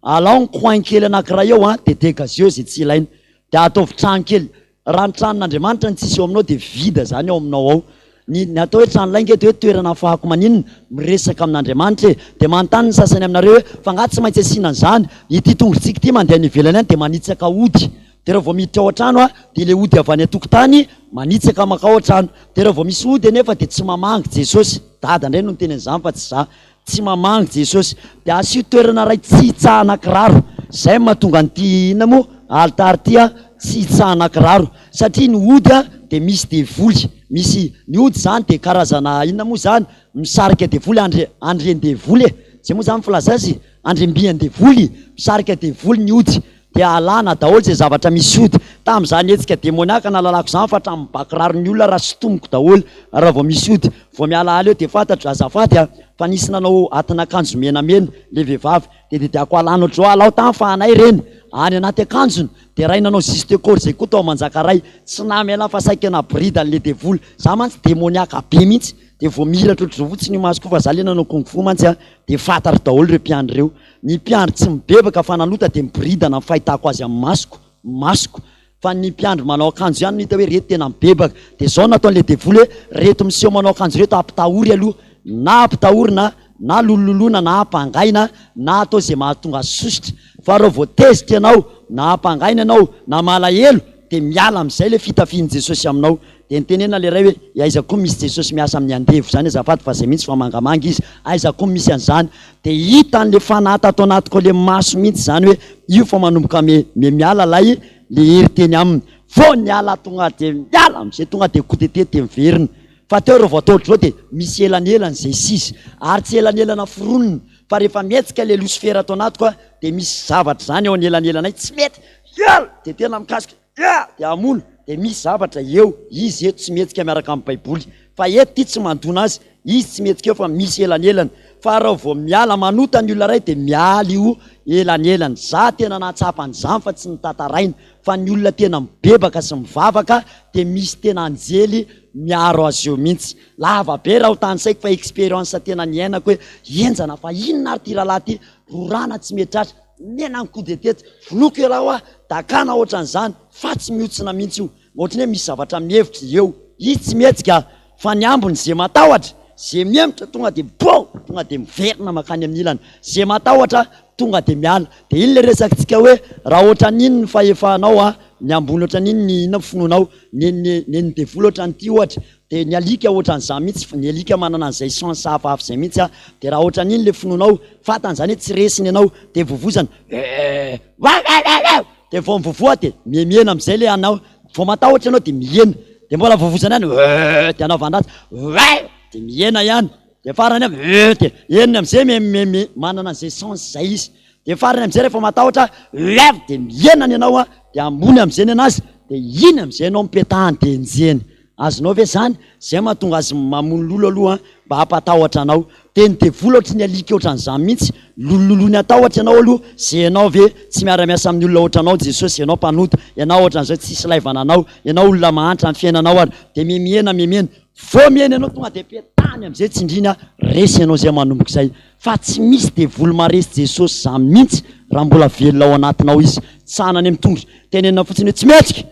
Alao ny coin kely anankiray eo an, dia dégageo izay tsy ilaina. Dia ataovy trano kely. Raha ny tranon'Andriamanitra no tsisy eo aminao dia vide zany ao aminao ao. Ny ny atao hoe tranolay nge dia hoe toerana afahako maninona? Miresaka amin'Andriamanitra e! Dia manontany ny sasany aminareo hoe fa nga tsy maintsy asiana an'izany? Ity tongotr'tsika ity mandeha any ivelany any dia manitsaka ody. Dia raha vao miditra ao an-trano aho dia ilay ody avy any an-tokotany manitsaka mankao an-trano. Dia raha vao misy ody anefa dia tsy mamangy Jesosy. Dada indray no niteny an'izany fa tsy za. Tsy mamangy Jesosy. Dia asio toerana iray tsy hitsahana kiraro. Izay no mahatonga an'ity inona moa alitara ity an, tsy hitsahana kiraro. Satria ny ody an dia misy devoly. Misy, ny ody izany dia karazana inona moa izany, misarika devoly, andre, andren-devoly e. Izay moa izany filaza azy, andrembian-devoly, misarika devoly ny ody. Dia alana daholo izay zavatra misy ody. Tamin'izany hetsika demoniaka nahalalako izany fa hatramin'ny ba kiraron'ny olona raha sintomiko daholo raha vao misy ody. Vao mialaala eo dia fantatro, azafady a, fa nisy nanao atin'akanjo menamena le vehivavy. Dia didiako alana ohatr'izao, alao tany fa anay ireny. Any anaty akanjony. Dia ray nanao juste corps izay koa tao Manjakaray. Tsy namela fa saika naboridany le devoly. Za mantsy demoniaka be mihitsy. Dia vao mihiratra ohatr'izao fotsiny io masoko io fa za le nanao kung fu mantsy a, dia fantatro daholo ireo mpiandry ireo. Ny mpiandry tsy mibebaka fa nanota dia miboridana ny fahitako azy amin'ny masoko, masoko. Fa ny mpiandry manao akanjo ihany no hita hoe reto tena mibebaka. Dia izao no nataon'ilay devoly hoe reto miseho manao akanjo ireto ampitahory aloha, na ampitahorina, na lolololoina, na ampangaina, na atao izay mahatonga azy sosotra. Fa raha vao tezitra ianao, na ampangaina ianao, na malahelo, dia miala amin'izay ilay fitafian'i Jesosy aminao. Dia nitenenana ilay ray hoe, aiza koa misy Jesosy miasa amin'ny andevo izany azafady fa izay mihitsy fa mangamanga izy, aiza koa misy an'izany? Dia hitan'ilay fanahy tato anatiko ilay maso mihitsy izany hoe io fa manomboka me me miala ilay le hery teny aminy. Vao niala tonga dia miala amin'izay tonga dia kotete dia miverina. Fa teo raha vao atao ohatr'izao dia misy elanelana izay sisa. Ary tsy elanelana foronina fa rehefa mihetsika ilay losifera ato anatiko dia misy zavatra izany eo anelanelanay tsy mety, hiala! Dia tena mikasika. Dia dia hamono dia misy zavatra eo izy eto tsy mihetsika miaraka amin'ny baiboly fa eto ty tsy mandona azy izy tsy mihetsika eo fa misy elanelana fa raha vao miala manota ny olona iray dia miala io elanelana za tena nahatsapa an'izany fa tsy notantaraina fa ny olona tena mibebaka sy mivavaka dia misy tena anjely miaro azy eo mihitsy lava be raha ho tanisaiko fa experience tena niainako hoe henjana fa inona ary ty rahalahy ty rorana tsy mety tratra Mena ny coup de tete, vonoiko ialahy hoa, dakana ohatran'izany fa tsy mihotsina mihitsy io, ohatran'ny hoe misy zavatra mihevitra eo, izy tsy mihetsika fa ny ambiny ze matahotra, ze mihemotra tonga de boum tonga de miverina makany amin'ny ilany, ze matahotra tonga de miala, de iny le resakitsika hoe raha ohatran'iny ny fahefanao a, ny ambony ohatran'iny ny inona finoanao, ny ny ny devoly ohatran'ity ohatra, Dia ny alika ohatran'izany mihitsy, ny alika manana an'izay sens hafahafa izay mihitsy an, dia raha ohatran'iny ilay finoanao, fantany izany hoe tsy resiny ianao, dia vovozana, eeh, wawawawaw, dia vao mivovoa dia mihemihena amin'izay ilay anao, vao matahotra ianao dia mihena, dia mbola vovozana ihany, eeh, dia anaovana ratsy, waw, dia mihena ihany, dia farany avy, eeh, dia henony amin'izay mihemiheme, manana an'izay sens izay izy, dia farany amin'izay rehefa matahotra, waw, dia mihena ny anao an, dia ambony amin'izay ny an'azy, dia iny amin'izay ianao mipetahany dia enjehiny. Azonao ve zany? Zay mahatonga azy mamono lolo aloha mba hampatahotra anao. Dia ny devoly ohatry ny alika ohatran'izany mihitsy, lolololoiny hatahotra ianao aloha, ze ianao ve tsy miara-miasa amin'ny olona ohatranao Jesosy, ianao mpanota, ianao ohatran'izao tsisy ilaivana anao, ianao olona mahantra ny fiainanao ary dia mihemihena mihemihena, vao mihena ianao tonga dia petahany amin'izay tsindriny resy ianao zay manomboka izay. Fa tsy misy devoly maharesy Jesosy zany mihitsy raha mbola velona ao anatinao izy. Tsahana any amin'ny tongotra, tenenina fotsiny hoe tsy mihetsika!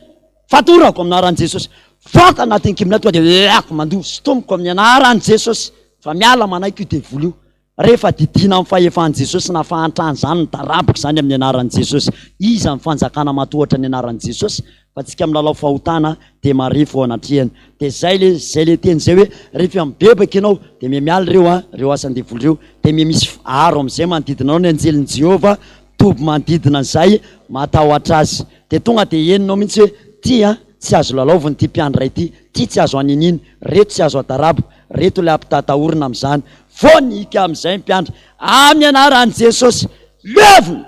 Fatorako amin'ny anaran'i Jesosy. Voaka anatin'ny kibonay tonga dia lako mandoa sintomiko amin'ny anaran'i Jesosy fa miala manaiky io devoly io. Rehefa didiana amin'ny fahefan'i Jesosy na fahantrana izany ny daraboka izany amin'ny anaran'i Jesosy. Iza ny fanjakana matohatra ny anaran'i Jesosy fa tsika milalao fahotana dia marefo eo anatrehany. Dia zay le zay le teny zay hoe rehefa mibebaka ianao dia miha miala ireo a ireo asan-devoly ireo dia miha misy aro amin'izay manodidina anao ny anjelin'i Jehovah toby manodidina an'izay matahotra azy. Dia tonga dia henonao mihitsy hoe ty an, tsy azo lalaovina ity mpiandry iray ity, ty tsy azo aniniana, reto tsy azo adarabo, reto ilay ampitatahorina amin'izany. Vao nihika amin'izay ny mpiandry, amin'ny anaran'i Jesosy, levona!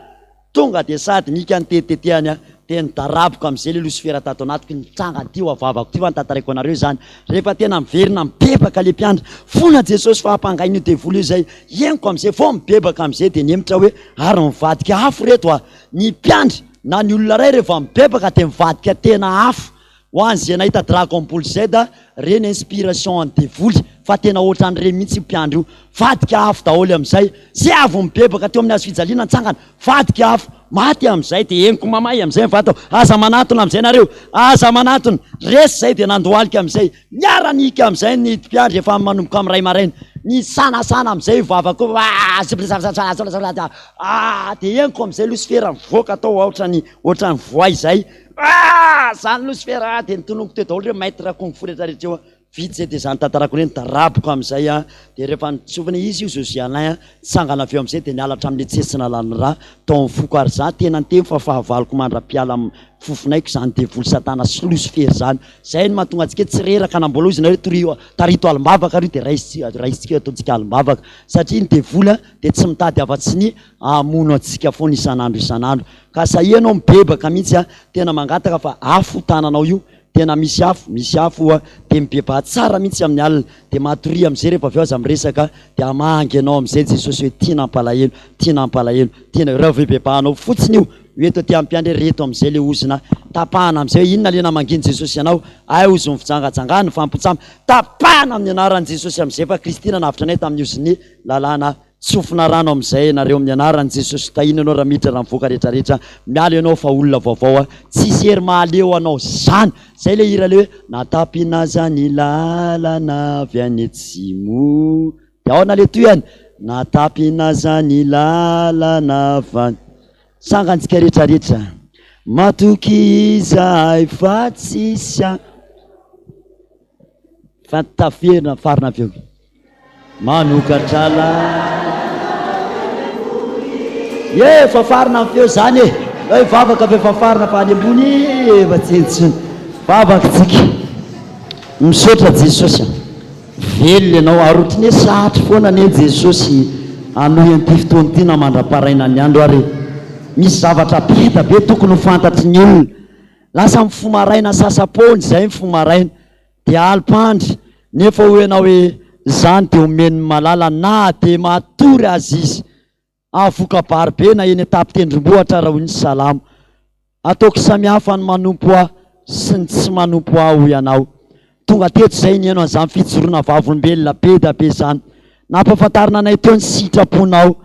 Tonga dia sady nihika nitetitetehany aho, dia nidaraboka amin'izay ilay losifera tato anatiko, nitranga an'ity ho avavako ity fa notantaraiko anareo izany. Rehefa tena miverina mibebaka ilay mpiandry, fona Jesosy fa ampangain'io devoly io izay, henoko amin'izay, vao mibebaka amin'izay dia nihemotra hoe ary nivadika afo reto a! Ny mpiandry na ny olona iray rehefa mibebaka dia mivadika tena afo. Ho an'izay nahita Dragon Ball Z, reny inspiration an'ny devoly fa tena ohatran'ireny mihitsy io mpiandry io. Vadika afo daholo amin'izay. Ze avy mibebaka teo amin'ny hazo fijaliana nitsangana, vadika afo. Maty amin'izay dia henoko mamay amin'izay ny vatako. Aza manatona amin'izay nareo. Aza manatona. Resy izay dia nandohalika amin'izay. Niara-nihika amin'izay ny mpiandry efa manomboka amin'ny iray maraina. Nisanasana amin'izay io vavako io. Ah! Dia henoko amin'izay losifera nivoaka tao ohatran'ny ohatran'ny voay izay. Ah! Zany losifera ah! Dia notononiko teo daholo ireo maître kung fu rehetra rehetra eo. Vita izay dia izany tantarako ireny, daraboka amin'izay an, dia rehefa nitsofina izy io Josie Alain an, nitsangana avy eo amin'izay dia niala hatramin'ilay tsetsina lany rà tao amin'ny foko ary za tena niteny fa fahavaloko mandra-piala amin'ny fofonaiko izany devoly satana sy losifera izany, izay no mahatonga antsika hoe tsy reraka na mbola hozy nareo torio tarito alim-bavaka ary io dia raisitsika raisitsika ataontsika alim-bavaka satria ny devoly an dia tsy mitady afa-tsy ny hamono antsika foana isan'andro isan'andro ka sahia ianao mibebaka mihitsy an, tena mangataka fa afo tananao io Tena misy afo, misy afo oa, dia mibebaha tsara mihitsy amin'ny alina, dia matoria amin'izay rehefa avy eo aza miresaka, dia hamangy anao amin'izay Jesosy hoe tia nampalahelo, tia nampalahelo, tia na, raha fibebahanao fotsiny io, ho eto aty ampiandry hoe reto amin'izay le ozona, tapahana amin'izay hoe inona le namangian'i Jesosy anao, hay ozon'ny fijangajangana, ny fanompoan-tsampy, tapahana amin'ny anaran'i Jesosy amin'izay fa Kristy nanavotra anay tamin'ny ozon'ny lalàna. Tsofina rano amin'izay ianareo amin'ny anaran'i Jesosy tahiana ianao raha miditra raha mivoaka rehetra rehetra miala ianao fa olona vaovao a tsisy hery mahaleo anao zany zay le hira le hoe natapina aza ny lalana avy any atsimo de aona le tohiny natapina aza ny lalana avy any sangantsika rehetra rehetra matoky izahay fa tsisy a fa taferina farina avy eo Manokatra lalana. Ye, fafarina ny feo zany e. Hoe vavaka ve fafarina fa any ambony efa tsy intsony. Vavaka tsika. Misaotra Jesosy a. Velona ianao ary ohatry ny hoe satry foana anie Jesosy hanohy an'ity fotoana ity na mandra-paraina ny andro ary. Misy zavatra be da be tokony ho fantatry ny olona. Lasa mifoha maraina sasa-poana izay mifoha maraina. Dia alim-pandry, nefa hoy ianao hoe, Izany dia omen'ny malala na dia matory aza izy. Hahavoka-bary be na eny an-tampon-tendrombohitra ara hoy ny Salamo. Ataoko samihafa ny manompo Ahy sy ny tsy manompo Ahy hoy ianao. Tonga teto izay nihaino an'izany fijoroana vavolombelona be dia be izany. Nampahafantarina anay teo ny sitraponao.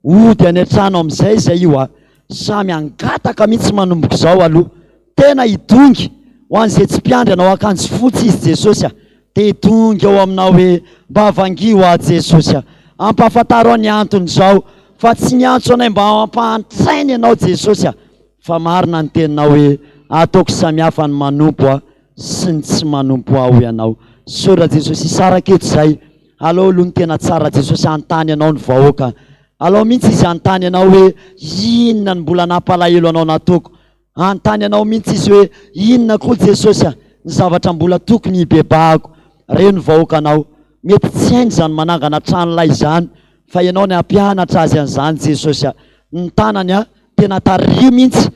Hody any an-trano amin'izay izay io a. Samy hangataka mihitsy manomboka izao aloha. Tena hidongy ho an'izay tsy mpiandry hanao akanjo fotsy izy Jesosy a! Dia hidongy ao aminao hoe mba vangio aho Jesosy a! Ampahafantaro aho ny anton'izao fa tsy niantso anay mba hampahantraina ianao Jesosy a! Fa marina ny teninao hoe ataoko samihafa ny manompo aho sy ny tsy manompo aho hoy ianao. Misaotra Jesosy hisaraka eto izay. Alao aloha ny tena tsara Jesosy hanontany anao ny vahoaka. Alao mihitsy izy hanontany anao hoe inona no mbola nampalahelo anao nataoko. Hanontany anao mihitsy izy hoe inona koa Jesosy a, ny zavatra mbola tokony hibebahako. Reo ny vahoakanao. Mety tsy hainy izany manangana trano lay izany fa ianao ny hampianatra azy an'izany Jesosy a. Ny tanany a, tena tariho mihitsy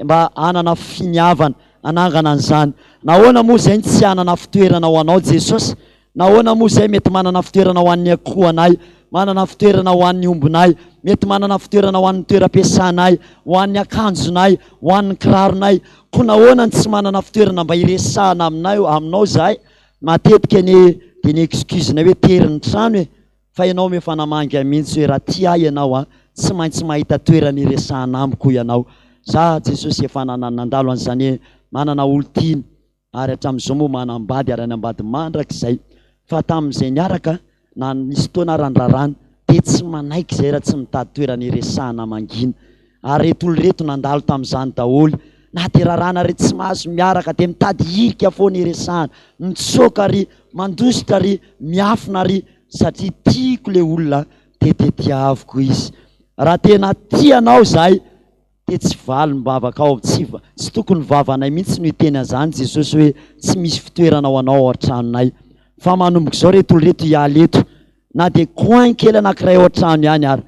mba hanana finiavana hanangana an'izany. Nahoana moa izay no tsy hanana fitoerana ho anao Jesosy? Nahoana moa izay mety manana fitoerana ho an'ny akohonay, manana fitoerana ho an'ny ombinay, mety manana fitoerana ho an'ny toeram-piasanay, ho an'ny akanjonay, ho an'ny kiraronay, koa nahoana no tsy manana fitoerana mba hiresahana aminay, aminao izahay? Matetika anie dia ny excuse-nay hoe tery ny trano e! Fa ianao efa namangy ahy mihitsy hoe raha tia ahy ianao an, tsy maintsy mahita toerana hiresahana amiko ianao. Za Jesosy efa nandalo an'izany hoe manana olon-tiana. ary hatramin'izao moa manambady ary hanambady mandrakizay fa tamin'izay niaraka na nisy fotoana ara nirarana dia tsy manaiky izay raha tsy mitady toerana hiresahana mangina ary reto olona ireto nandalo tamin'izany daholo na dia rarana re tsy mahazo miaraka dia mitady hirika foana hiresahana mitsoaka ary mandositra ary miafina ary satria tiako le olona dia tetiaviko izy raha tena tia anao izahay dia tsy valim-bavaka ao, tsy tsy tokony vavanay mihitsy no hiteny an'izany Jesosy hoe tsy misy fitoerana ho anao ao an-tranonay. Fa manomboka izao reto olona ireto hiala eto, na dia coin kely anankiray ao an-trano ihany ary,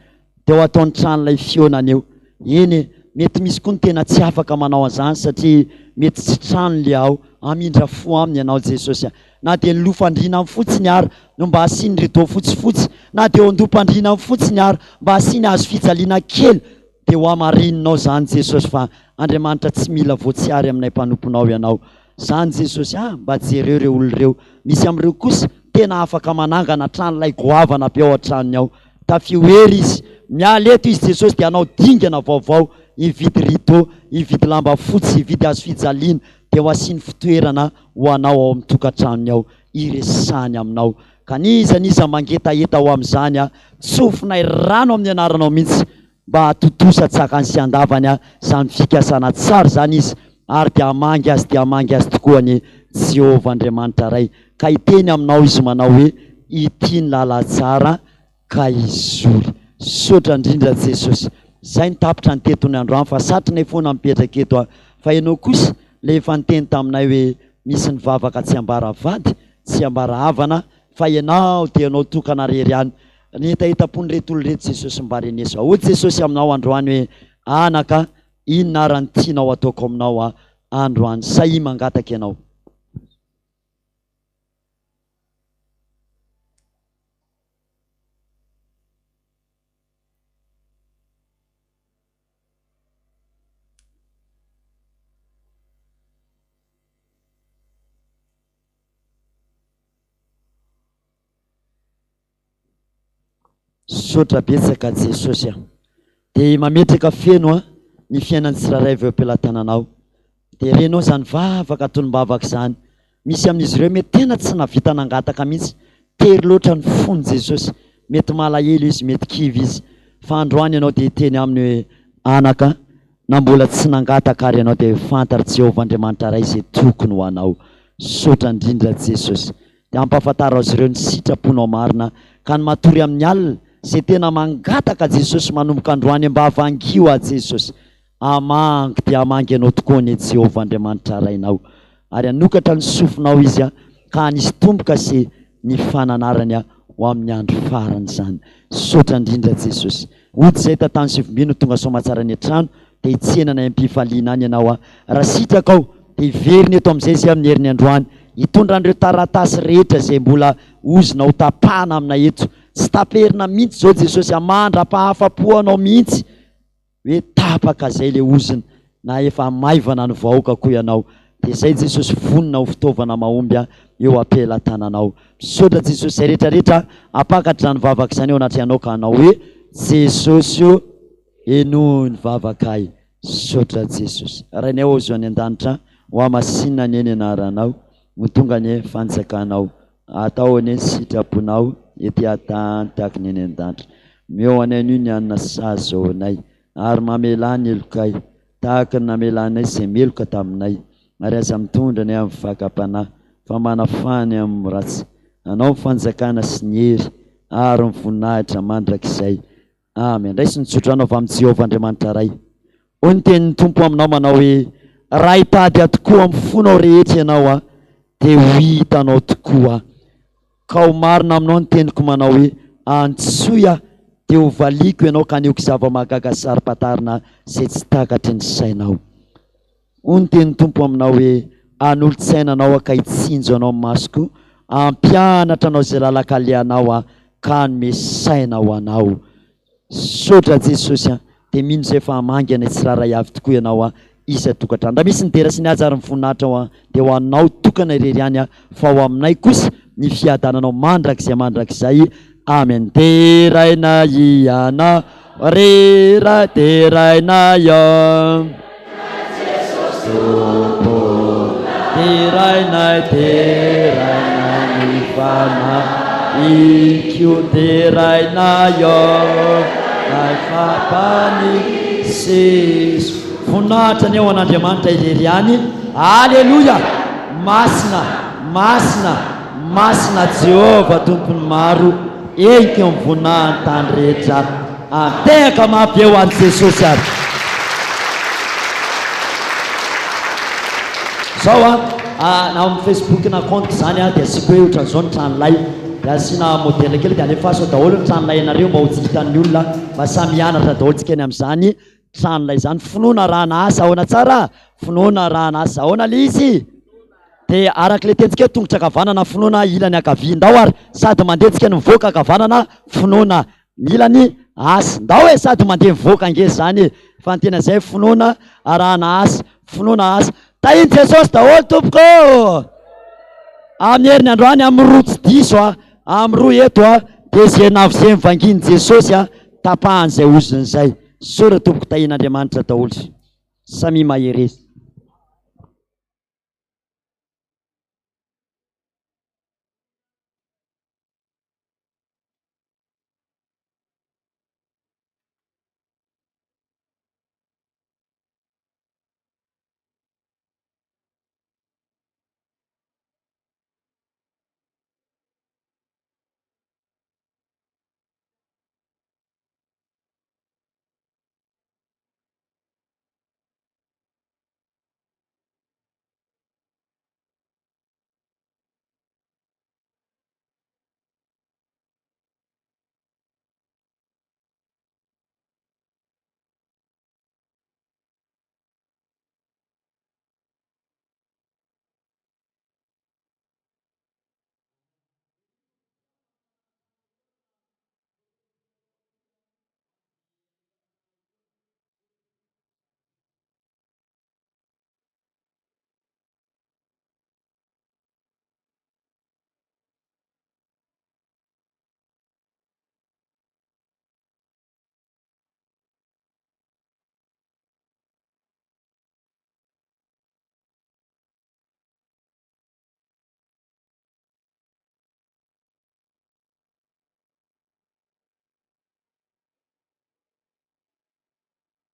dia ho ataony tranolay fihaonana eo. Eny e, mety misy koa ny tena tsy afaka manao an'izany satria mety tsy trano le ao, hamindra fo aminy ianao Jesosy a. Na dia ny loha fandriana fotsiny ary no mba asiany rideau fotsifotsy, na dia eo an-doham-pandriana fotsiny ary mba asiany hazo fijaliana kely, Dia ho hamarininao izany Jesosy fa Andriamanitra tsy mila voatsiary aminay mpanomponao Ianao. Izany Jesosy ah, mba jereo ireo olona ireo. Misy amin'ireo kosa tena afaka manangana trano lay goavana be ao an-tranony ao. Tafio hery izy. Miala eto izy Jesosy dia hanao dingana vaovao. hividy rideau, hividy lamba fotsy, hividy hazo fijaliana, dia ho asiany fitoerana ho anao ao amin'ny tokantranony ao, hiresahany aminao. Ka n'iza n'iza mangetaheta ho amin'izany, tsofinay rano amin'ny anaranao mihitsy mba hahatontosa an-tsakany sy an-davany izany fikasana tsara izany izy, ary dia hamangy azy dia hamangy azy tokoa anie Jehovah Andriamanitra Ray, ka hiteny aminao Izy manao hoe, Ity ny lalantsara, ka hizory. Misaotra indrindra Jesosy. Zay no tapitra ny teto ny androany fa satrinay foana mipetraka eto a! Fa ianao kosa ilay efa niteny taminay hoe misy ny vavaka tsy ambara vady, tsy ambara havana fa ianao dia ianao tokana rery ihany. Ny hetahetam-pon'ireto olona ireto Jesosy mba reneso. Hoy Jesosy aminao androany hoe anaka inona ara ny tianao ataoko aminao androany? Sahia mangataka ianao. Misaotra betsaka Jesosy a! Dia mametraka feno a ny fiainan'ny tsirairay avy eo am-pelatananao. Dia renao izany vavaka tonom-bavaka izany. Misy amin'izy ireo mety tena tsy nahavita nangataka mihitsy. Tery loatra ny fony Jesosy. Mety malahelo izy, mety kivy izy. Fa androany ianao dia hiteny aminy hoe, Anaka, na mbola tsy nangataka ary ianao dia fantatr'i Jehovah Andriamanitra Ray izay tokony ho anao. Misaotra indrindra Jesosy. Dia ampahafantaro azy ireo ny sitraponao marina ka ny matory amin'ny alina izay tena mangataka Jesosy manomboka androany mba vangio aho Jesosy hamangy dia hamangy anao tokoa anie Jehovah Andriamanitra Rainao ary hanokatra ny sofinao Izy ka hanisy tomboka sy ny fananarany ho amin'ny andro farany izany. Misaotra indrindra Jesosy. Hody izay tantano sy vombino tonga soamatsara any an-trano dia hitsena anay am-pifaliana any ianao aho. Raha sitrakao dia hiverina eto amin'izay izay amin'ny heriny androany hitondra an'ireo taratasy rehetra izay mbola ozona ho tapahana aminay eto. Tsy taperina mihitsy izao Jesosy a, mandra-pahafa-po anao mihitsy hoe tapaka izay ilay ozona na efa maivana ny vahoakako ianao. Dia izay Jesosy vonona ho fitaovana mahomby eo am-pelatananao. Misaotra Jesosy izay rehetra rehetra hampakatra izany vavaka izany eo anatrehanao ka hanao hoe Jesosy o! Henoy ny vavakay. Misaotra Jesosy. Rainay ô Zo any an-danitra, ho hamasinina anie ny anaranao, ho tonga anie ny fanjakanao, atao anie ny sitraponao ety an-tany tahaka ny any an-danitra. Omeo anay anio ny hanina sahaza ho anay, ary mamelà ny helokay, tahaka ny namelanay izay meloka taminay, ary aza mitondra anay amin'ny fakam-panahy, fa manafaha anay amin'ny ratsy. Anao ny fanjakana sy ny hery ary ny voninahitra mandrakizay. Amen. Raiso ny tsodrano avy amin'i Jehovah Andriamanitra Ray. Hoy ny tenin'ny Tompo aminao manao hoe, Raha hitady ahy tokoa amin'ny fonao rehetra ianao, dia ho hitanao tokoa aho. Ka ho marina aminao ny teniko manao hoe, Antsoy aho, dia ho valiako ianao ka hanehoako zava-mahagaga sy saro-pantarina izay tsy takatry ny sainao. Hoy ny tenin'ny Tompo aminao hoe, Hanolo-tsaina anao aho ka hitsinjo anao ny masoko, hampianatra anao izay lalan-kalehanao aho, ka hanome saina ho anao. Misaotra Jesosy a! Dia mino izay fa hamangy anay tsirairay avy tokoa Ianao a, isan-tokantrano. Raha misy ny dera sy ny haja ary ny voninahitra ho dia ho Anao tokana irery ihany a, fa ho aminay kosa ny fiadananao mandrakizay mandrakizay. Amen. Deraina Ianao ry Ray, deraina Ianao. Tompo, derainay, deraina ny fanahiko, derainay nay fampany seso. Voninahitra anie ho an'Andriamanitra irery ihany. Aleloia! Masina, masina, masina Jehovah Tompon'ny maro, eniko eo amin'ny voninahin'ny tany rehetra. Antehaka mafy eo an'i Jesosy ary. Zao an, na ao amin'ny Facebook na compte izany an, dia asiako hoe ohatran'izao ny tranolay. Dia asiana modèle kely dia alefaso ao daholo ny tranolay anareo mba ho tsy hitan'ny olona fa samy hianatra daholo tsika eny amin'izany tranolay izany. Finoana arahana asa ahoana tsara? Finoana arahana asa ahoana ilay izy? Dia araka ilay tenintsika hoe tongotra ankavanana finoana, ilany ankavia. Ndao ary sady mandeha tsika no mivoaka ankavanana finoana. Mila ny asa. Ndao e sady mandeha mivoaka ange zany e. Fa ny tena zay finoana arahana asa. Finoana asa. Tahin'i Jesosy daholo tompoko ô! Amin'ny heriny androany amin'ny roa tsy diso a, amin'ny roa eto a, dia ze navy ze mivangin'i Jesosy a, tapahan'izay ozona izay. Misaotra tompoko tahian'Andriamanitra daholo. Samia mahereza.